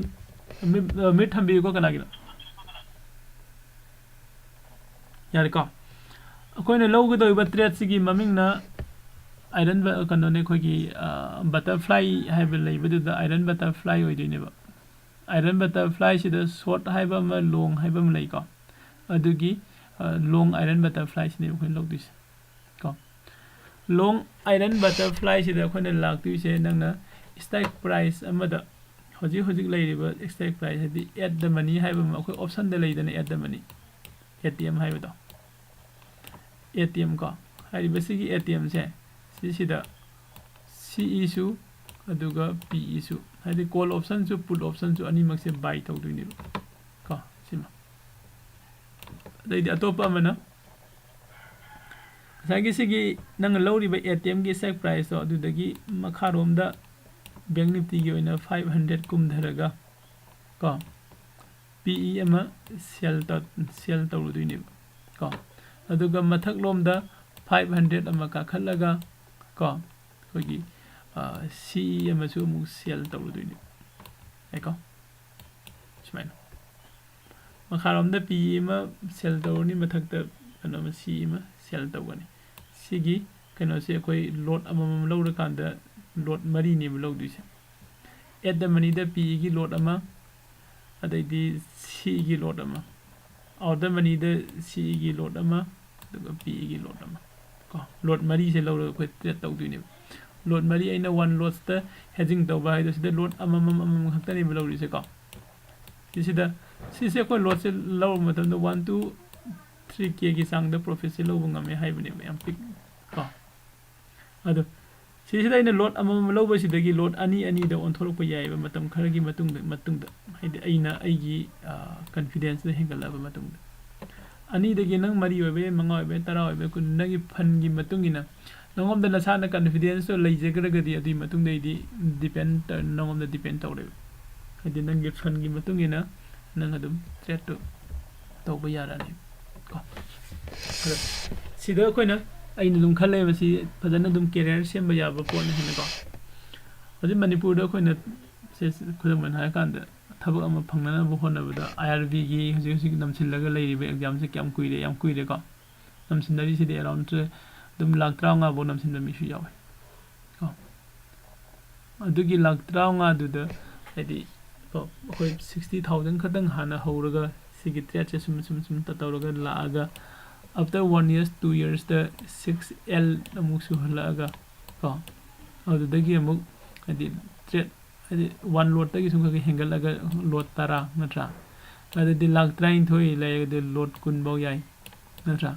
ꯃꯤꯠ ꯑ, ꯃꯤꯠ ꯊꯝꯕꯤꯌꯨꯀꯣ, ꯀꯅꯥꯒꯤꯅꯣ? ꯌꯥꯔꯦꯀꯣ꯫ ꯑꯩꯈꯣꯏꯅ ꯂꯧꯒꯗꯧꯔꯤꯕ tradeꯁꯤꯒꯤ ꯃꯃꯤꯡꯅ iron ꯕ- ꯀꯩꯅꯣꯅꯦ, ꯑꯩꯈꯣꯏꯒꯤ ꯑ, butterfly ꯍꯥꯏꯕ ꯂꯩꯕꯗꯨꯗ iron butterfly ꯑꯣꯏꯗꯣꯏꯅꯦꯕ꯫ Iron butterflyꯁꯤꯗ short ꯍꯥꯏꯕ ꯑꯃ, long ꯍꯥꯏꯕ ꯑꯃ ꯂꯩꯀꯣ꯫ ꯑꯗꯨꯒꯤ long iron butterflyꯁꯤꯅꯦꯕ ꯑꯩꯈꯣꯏꯅ ꯂꯧꯗꯣꯏꯁꯦ ꯀꯣ꯫ Long iron butterflyꯁꯤꯗ ꯑꯩꯈꯣꯏꯅ ꯂꯥꯛꯇꯣꯏꯁꯦ, ꯅꯪꯅ strike price ꯑꯃꯗ ꯍꯧꯖꯤꯛ ꯍꯧꯖꯤꯛ ꯂꯩꯔꯤꯕ strike price, ꯍꯥꯏꯗꯤ at the money ꯍꯥꯏꯕ ꯑꯃ ꯑꯩꯈꯣꯏ optionꯗ ꯂꯩꯗꯅ, at the money, ATM ꯍꯥꯏꯕꯗꯣ, ATM ꯀꯣ꯫ ꯍꯥꯏꯔꯤꯕ ꯁꯤꯒꯤ ATMꯁꯦ ꯁꯤꯁꯤꯗ CEꯁꯨ ꯑꯗꯨꯒ PEꯁꯨ, ꯍꯥꯏꯗꯤ call optionꯁꯨ put optionꯁꯨ ꯑꯅꯤꯃꯛꯁꯦ buy ꯇꯧꯗꯣꯏꯅꯦꯕ ꯀꯣ꯫ ꯁꯤꯃ ꯑꯗꯩꯗꯤ ꯑꯇꯣꯞꯄ ꯑꯃꯅ ꯉꯁꯥꯏꯒꯤ ꯁꯤꯒꯤ ꯅꯪꯅ ꯂꯧꯔꯤꯕ ꯑꯦ ꯇꯤ ꯑꯦꯝꯒꯤ ꯁꯦꯛ ꯄ꯭ꯔꯥꯏꯁꯇꯣ ꯑꯗꯨꯗꯒꯤ ꯃꯈꯥꯔꯣꯝꯗ ꯕꯦꯡ ꯅꯤꯐꯇꯤꯒꯤ ꯑꯣꯏꯅ ꯐꯥꯏꯚ ꯍꯟꯗ꯭ꯔꯦꯠ ꯀꯨꯝꯊꯔꯒ ꯀꯣ ꯄꯤ ꯏ ꯑꯃ ꯁꯦꯜ ꯁꯦꯜ ꯇꯧꯔꯨꯗꯣꯏꯅꯦꯕ ꯀꯣ꯫ ꯑꯗꯨꯒ ꯃꯊꯛꯂꯣꯝꯗ ꯐꯥꯏꯚ ꯍꯟꯗ꯭ꯔꯦꯠ ꯑꯃ ꯀꯥꯈꯠꯂꯒ ꯀꯣ ꯑꯩꯈꯣꯏꯒꯤ ꯁꯤ ꯏ ꯑꯃꯁꯨ ꯑꯃꯨꯛ ꯁꯦꯜ ꯇꯧꯔꯨꯗꯣꯏꯅꯦꯕ ꯀꯣ꯫ ꯁꯨꯃꯥꯏꯅ ꯃꯈꯥꯔꯣꯝꯗ ꯄꯤ ꯏ ꯑꯃ ꯁꯦꯜ ꯇꯧꯔꯅꯤ, ꯃꯊꯛꯇ ꯀꯩꯅꯣ ꯑꯃ ꯁꯤ ꯏ ꯑꯃ ꯁꯦꯜ ꯇꯧꯒꯅꯤ꯫ ꯁꯤꯒꯤ ꯀꯩꯅꯣꯁꯦ ꯑꯩꯈꯣꯏ ꯂꯣꯠ ꯑꯃꯃꯝ ꯂꯧꯔꯀꯥꯟꯗ ꯂꯣꯠ ꯃꯔꯤꯅꯦꯕ ꯂꯧꯗꯣꯏꯁꯦ꯫ ꯑꯦꯠ ꯗ ꯃꯅꯤꯗ ꯄꯤ ꯏꯒꯤ ꯂꯣꯠ ꯑꯃ, ꯑꯗꯩꯗꯤ ꯁꯤ ꯏꯒꯤ ꯂꯣꯠ ꯑꯃ, ꯑꯥꯎꯠ ꯗ ꯃꯅꯤꯗ ꯁꯤ ꯏꯒꯤ ꯂꯣꯠ ꯑꯃ, ꯑꯗꯨꯒ ꯄꯤ ꯏꯒꯤ ꯂꯣꯠ ꯑꯃ ꯀꯣ꯫ ꯂꯣꯠ ꯃꯔꯤꯁꯦ ꯂꯧꯔꯒ ꯑꯩꯈꯣꯏ ꯇ꯭ꯔꯦꯠ ꯇꯧꯗꯣꯏꯅꯦꯕ꯫ ꯂꯣꯠ ꯃꯔꯤ ꯑꯩꯅ ꯋꯥꯟ ꯂꯣꯠꯁꯇ ꯍꯦꯖꯤꯡ ꯇꯧꯕ ꯍꯥꯏꯗꯣ ꯁꯤꯗ ꯂꯣꯠ ꯑꯃꯃꯝ ꯑꯃꯃꯝ ꯈꯛꯇꯅꯦꯕ ꯂꯧꯔꯤꯁꯦꯀꯣ꯫ ꯁꯤꯁꯤꯗ ꯁꯤꯁꯦ ꯑꯩꯈꯣꯏ ꯂꯣꯠꯁꯦ ꯂꯧꯕ ꯃꯇꯝꯗ ꯋꯥꯟ ꯇꯨ ꯊ꯭ꯔꯤ ꯀꯦꯒꯤ ꯆꯥꯡꯗ ꯄ꯭ꯔꯣꯐꯤꯠꯁꯦ ꯂꯧꯕ ꯉꯝꯃꯦ ꯍꯥꯏꯕꯅꯦꯕ, ꯌꯥꯝ ꯄꯤꯛ ꯀꯣ꯫ ꯑꯗꯣ ꯁꯤꯁꯤꯗ ꯑꯩꯅ ꯂꯣꯠ ꯑꯃꯃꯝ ꯂꯧꯕꯁꯤꯗꯒꯤ ꯂꯣꯠ ꯑꯅꯤ ꯑꯅꯤꯗ ꯑꯣꯟꯊꯣꯔꯛꯄ ꯌꯥꯏꯑꯕ, ꯃꯇꯝ ꯈꯔꯒꯤ ꯃꯇꯨꯡꯗ, ꯃꯇꯨꯡꯗ ꯍꯥꯏꯗꯤ ꯑꯩꯅ ꯑꯩꯒꯤ ꯀꯟꯐꯤꯗꯦꯟꯁꯇ ꯍꯦꯟꯒꯠꯂꯛꯑꯕ ꯃꯇꯨꯡꯗ꯫ ꯑꯅꯤꯗꯒꯤ ꯅꯪ ꯃꯔꯤ ꯑꯣꯏꯕ ꯌꯥꯏ, ꯃꯉꯥ ꯑꯣꯏꯕ ꯌꯥꯏ, ꯇꯔꯥ ꯑꯣꯏꯕ ꯌꯥꯏ, ꯀꯨꯟ, ꯅꯪꯒꯤ ꯐꯟꯒꯤ ꯃꯇꯨꯡ ꯏꯟꯅ ꯅꯉꯣꯟꯗ ꯅꯁꯥꯅ ꯀꯟꯐꯤꯗꯦꯟꯁꯇꯣ ꯂꯩꯖꯈ꯭ꯔꯒꯗꯤ ꯑꯗꯨꯒꯤ ꯃꯇꯨꯡꯗꯩꯗꯤ ꯗꯤꯄꯦꯟ ꯅꯉꯣꯟꯗ ꯗꯤꯄꯦꯟ ꯇꯧꯔꯦꯕ꯫ ꯍꯥꯏꯗꯤ ꯅꯪꯒꯤ ꯐꯟꯒꯤ ꯃꯇꯨꯡ ꯏꯟꯅ ꯅꯪ ꯑꯗꯨꯝ ꯇ꯭ꯔꯦꯠꯇꯨ ꯇꯧꯕ ꯌꯥꯔꯅꯤ ꯀꯣ꯫ ꯑꯗꯣ ꯁꯤꯗ ꯑꯩꯈꯣꯏꯅ, ꯑꯩꯅ ꯑꯗꯨꯝ ꯈꯜꯂꯦꯕ ꯁꯤ ꯐꯖꯅ ꯑꯗꯨꯝ ꯀꯦꯔꯤꯌꯔ ꯁꯦꯝꯕ ꯌꯥꯕ ꯄꯣꯠꯅꯤ ꯍꯥꯏꯅꯀꯣ꯫ ꯍꯧꯖꯤꯛ ꯃꯅꯤꯄꯨꯔꯗ ꯑꯩꯈꯣꯏꯅ ꯁꯦ ꯈꯨꯗꯝ ꯑꯣꯏꯅ ꯍꯥꯏꯔꯀꯥꯟꯗ ꯊꯕꯛ ꯑꯃ ꯐꯪꯅꯅꯕ ꯍꯣꯠꯅꯕꯗ ꯑꯥꯏ ꯑꯥꯔ ꯕꯤꯒꯤ ꯍꯧꯖꯤꯛ ꯍꯧꯖꯤꯛ ꯅꯝꯁꯤꯜꯂꯒ ꯂꯩꯔꯤꯕ ꯑꯦꯛꯖꯥꯝꯁꯦ ꯀꯌꯥꯝ ꯀꯨꯏꯔꯦ? ꯌꯥꯝ ꯀꯨꯏꯔꯦꯀꯣ꯫ ꯅꯝꯁꯤꯟꯅꯔꯤꯁꯤꯗꯤ ꯑꯦꯔꯥꯎꯟꯁꯦ ꯑꯗꯨꯝ ꯂꯥꯛ ꯇꯔꯥꯃꯉꯥ ꯐꯥꯎ ꯅꯝꯁꯤꯟꯕ ꯃꯤꯁꯨ ꯌꯥꯎꯋꯦ ꯀꯣ꯫ ꯑꯗꯨꯒꯤ ꯂꯥꯛ ꯇꯔꯥꯃꯉꯥꯗꯨꯗ ꯍꯥꯏꯗꯤ ꯀꯣ ꯑꯩꯈꯣꯏ ꯁꯤꯛꯁꯇꯤ ꯊꯥꯎꯖꯟ ꯈꯛꯇꯪ ꯍꯥꯟꯅ ꯍꯧꯔꯒ ꯁꯤꯒꯤ ꯇ꯭ꯔꯦꯠꯁꯦ ꯁꯨꯝ ꯁꯨꯝ ꯁꯨꯝ ꯇ-, ꯇꯧꯔꯒ ꯂꯥꯛꯑꯒ after one years, two yearsꯇ ꯁꯤꯛꯁ ꯑꯦꯜ ꯑꯃꯨꯛ ꯁꯨꯍꯜꯂꯛꯑꯒ ꯀꯣ ꯑꯗꯨꯗꯒꯤ ꯑꯃꯨꯛ ꯍꯥꯏꯗꯤ ꯇ꯭ꯔꯦꯠ ꯍꯥꯏꯗꯤ ꯋꯥꯟ ꯂꯣꯠꯇꯒꯤ ꯁꯨꯝ ꯈꯔ ꯈꯔ ꯍꯦꯟꯒꯠꯂꯒ ꯂꯣꯠ ꯇꯔꯥ ꯅꯠꯇ꯭ꯔꯥ? ꯑꯗꯨꯗꯤ ꯂꯥꯛ ꯇꯔꯥꯅꯤꯊꯣꯏ ꯂꯩꯔꯒꯗꯤ ꯂꯣꯠ ꯀꯨꯟ ꯐꯥꯎ ꯌꯥꯏ ꯅꯠꯇ꯭ꯔꯥ?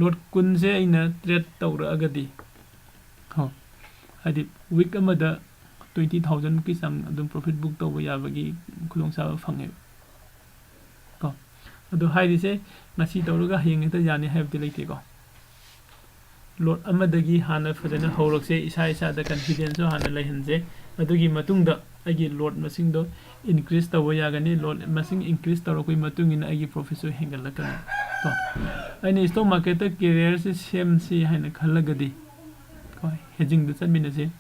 ꯂꯣꯠ ꯀꯨꯟꯁꯦ ꯑꯩꯅ ꯇ꯭ꯔꯦꯠ ꯇꯧꯔꯛꯑꯒꯗꯤ ꯀꯣ ꯍꯥꯏꯗꯤ ꯋꯤꯛ ꯑꯃꯗ ꯇ꯭ꯋꯦꯟꯇꯤ ꯊꯥꯎꯖꯟꯒꯤ ꯆꯥꯡ ꯑꯗꯨꯝ ꯄ꯭ꯔꯣꯐꯤꯠ ꯕꯨꯛ ꯇꯧꯕ ꯌꯥꯕꯒꯤ ꯈꯨꯗꯣꯡꯆꯥꯕ ꯐꯪꯉꯦꯕ ꯀꯣ꯫ ꯑꯗꯣ ꯍꯥꯏꯔꯤꯁꯦ ꯉꯁꯤ ꯇꯧꯔꯒ ꯍꯌꯦꯡ ꯍꯦꯛꯇ ꯌꯥꯅꯤ ꯍꯥꯏꯕꯗꯤ ꯂꯩꯇꯦꯀꯣ꯫ ꯂꯣꯠ ꯑꯃꯗꯒꯤ ꯍꯥꯟꯅ ꯐꯖꯅ ꯍꯧꯔꯛꯁꯦ, ꯏꯁꯥ ꯏꯁꯥꯗ ꯀꯟꯐꯤꯗꯦꯟꯁꯁꯨ ꯍꯥꯟꯅ ꯂꯩꯍꯟꯁꯦ꯫ ꯑꯗꯨꯒꯤ ꯃꯇꯨꯡꯗ ꯑꯩꯒꯤ ꯂꯣꯠ ꯃꯁꯤꯡꯗꯣ ꯏꯟꯀ꯭ꯔꯤꯁ ꯇꯧꯕ ꯌꯥꯒꯅꯤ꯫ ꯂꯣꯠ ꯃꯁꯤꯡ ꯏꯟꯀ꯭ꯔꯤꯁ ꯇꯧꯔꯛꯄꯒꯤ ꯃꯇꯨꯡ ꯏꯟꯅ ꯑꯩꯒꯤ ꯄ꯭ꯔꯣꯐꯤꯠꯁꯨ ꯍꯦꯟꯒꯠꯂꯛꯀꯅꯤ꯫ ꯀꯣ, ꯑꯩꯅ ꯁ꯭ꯇꯣꯛ ꯃꯥꯔꯀꯦꯠꯇ ꯀꯦꯔꯤꯌꯔꯁꯦ ꯁꯦꯝꯁꯤ ꯍꯥꯏꯅ ꯈꯜꯂꯒꯗꯤ, ꯀꯣ, ꯍꯦꯖꯤꯡꯗ ꯆꯠꯃꯤꯟꯅꯁꯦ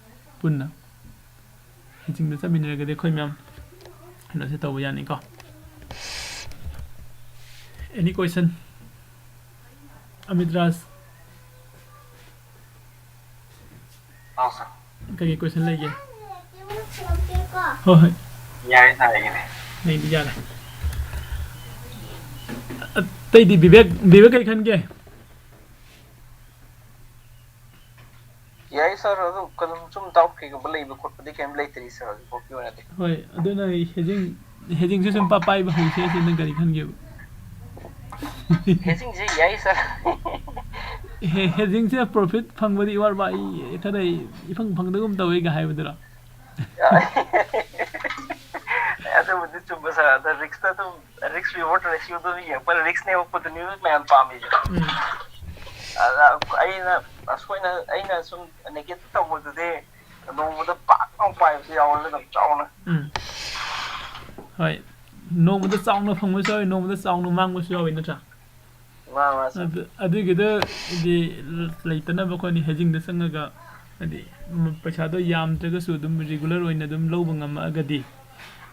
ꯄꯨꯟꯅ꯫ ꯍꯦꯖꯤꯡꯗ ꯆꯠꯃꯤꯟꯅꯔꯒꯗꯤ ꯑꯩꯈꯣꯏ ꯃꯌꯥꯝ ꯀꯩꯅꯣꯁꯦ ꯇꯧꯕ ꯌꯥꯅꯤꯀꯣ꯫ Any question? ꯑꯃꯤꯠ ꯔꯥꯖ? ꯑꯧ ꯁꯥꯔ꯫ ꯀꯔꯤ ꯀꯣꯏꯁꯟ ꯂꯩꯒꯦ? ꯍꯣꯏ ꯍꯣꯏ꯫ ꯌꯥꯏ ꯁꯥꯔ ꯑꯩꯒꯤꯗꯤ꯫ ꯅꯪꯗꯤ ꯌꯥꯔꯦ꯫ ꯑꯇꯩꯗꯤ ꯕꯤꯕꯦꯛ, ꯕꯤꯕꯦꯛ ꯀꯩ ꯈꯟꯒꯦ? ꯌꯥꯏ ꯁꯥꯔ, ꯑꯗꯨ ꯀꯩꯅꯣꯝ ꯁꯨꯝ ꯗꯥꯎꯠ ꯀꯩꯒꯨꯝꯕ ꯂꯩꯕ ꯈꯣꯠꯄꯗꯤ ꯀꯩꯝ ꯂꯩꯇ꯭ꯔꯤ ꯁꯥꯔ ꯍꯧꯖꯤꯛꯐꯥꯎꯒꯤ ꯑꯣꯏꯅꯗꯤ꯫ ꯍꯣꯏ, ꯑꯗꯨꯅ ꯍꯦꯖꯤꯡ, ꯍꯦꯖꯤꯡꯁꯦ ꯁꯨꯝ ꯄꯥ-, ꯄꯥꯏꯕ ꯍꯧꯁꯦ ꯁꯤ ꯅꯪ ꯀꯔꯤ ꯈꯟꯒꯦꯕ? ꯍꯦꯖꯤꯡꯁꯦ ꯌꯥꯏ ꯁꯥꯔ꯫ ꯍꯦ-, ꯍꯦꯖꯤꯡꯁꯦ ꯄ꯭ꯔꯣꯐꯤꯠ ꯐꯪꯕꯗꯤ ꯏꯋꯥꯠ ꯋꯥꯠ-, ꯏ-, ꯈꯔ ꯏꯐꯪ ꯐꯪꯗꯒꯨꯝ ꯇꯧꯋꯦꯒ ꯍꯥꯏꯕꯗꯨꯔꯣ? ꯑꯗꯨꯕꯨꯗꯤ ꯆꯨꯝꯕ ꯁꯥꯔ, ꯑꯗ ꯔꯤꯛꯁꯇ ꯑꯗꯨꯝ ꯔꯤꯛꯁ ꯔꯤꯋꯥꯔꯗ ꯔꯦꯁꯤꯌꯣꯗꯨ ꯌꯦꯡꯉꯛꯄ ꯔꯤꯛꯁ ꯅꯦꯝꯃꯛꯄꯗꯨꯅꯤ ꯃꯌꯥꯝ ꯄꯥꯝꯃꯤꯁꯦ꯫ ꯎꯝ. ꯑꯗ ꯑꯩꯅ ꯑꯁꯣꯏꯅ ꯑꯩꯅ ꯁꯨꯝ ꯅꯦꯒꯦꯇꯤꯚ ꯇꯧꯕꯗꯨꯗꯤ ꯅꯣꯡꯃꯗ ꯄꯥꯛ ꯂꯥꯎ ꯄꯥꯏꯕꯁꯨ ꯌꯥꯎꯋꯦ ꯑꯗꯨꯝ ꯆꯥꯎꯅ꯫ ꯎꯝ. ꯍꯣꯏ, ꯅꯣꯡꯃꯗ ꯆꯥꯎꯅ ꯐꯪꯕꯁꯨ ꯌꯥꯎꯋꯤ, ꯅꯣꯡꯃꯗ ꯆꯥꯎꯅ ꯃꯥꯡꯕꯁꯨ ꯌꯥꯎꯋꯤ, ꯅꯠꯇ꯭ꯔꯥ? ꯃꯥ ꯃꯥ ꯁꯥꯔ꯫ ꯑꯗꯨ, ꯑꯗꯨꯒꯤꯗꯨꯗꯤ ꯂꯩꯇꯅꯕ ꯑꯩꯈꯣꯏꯅ ꯍꯦꯖꯤꯡꯗ ꯆꯪꯉꯒ, ꯍꯥꯏꯗꯤ, ꯃ-, ꯄꯩꯁꯥꯗꯣ ꯌꯥꯝꯗ꯭ꯔꯒꯁꯨ ꯑꯗꯨꯝ ꯔꯤꯒꯨꯂꯔ ꯑꯣꯏꯅ ꯑꯗꯨꯝ ꯂꯧꯕ ꯉꯝꯃꯛꯑꯒꯗꯤ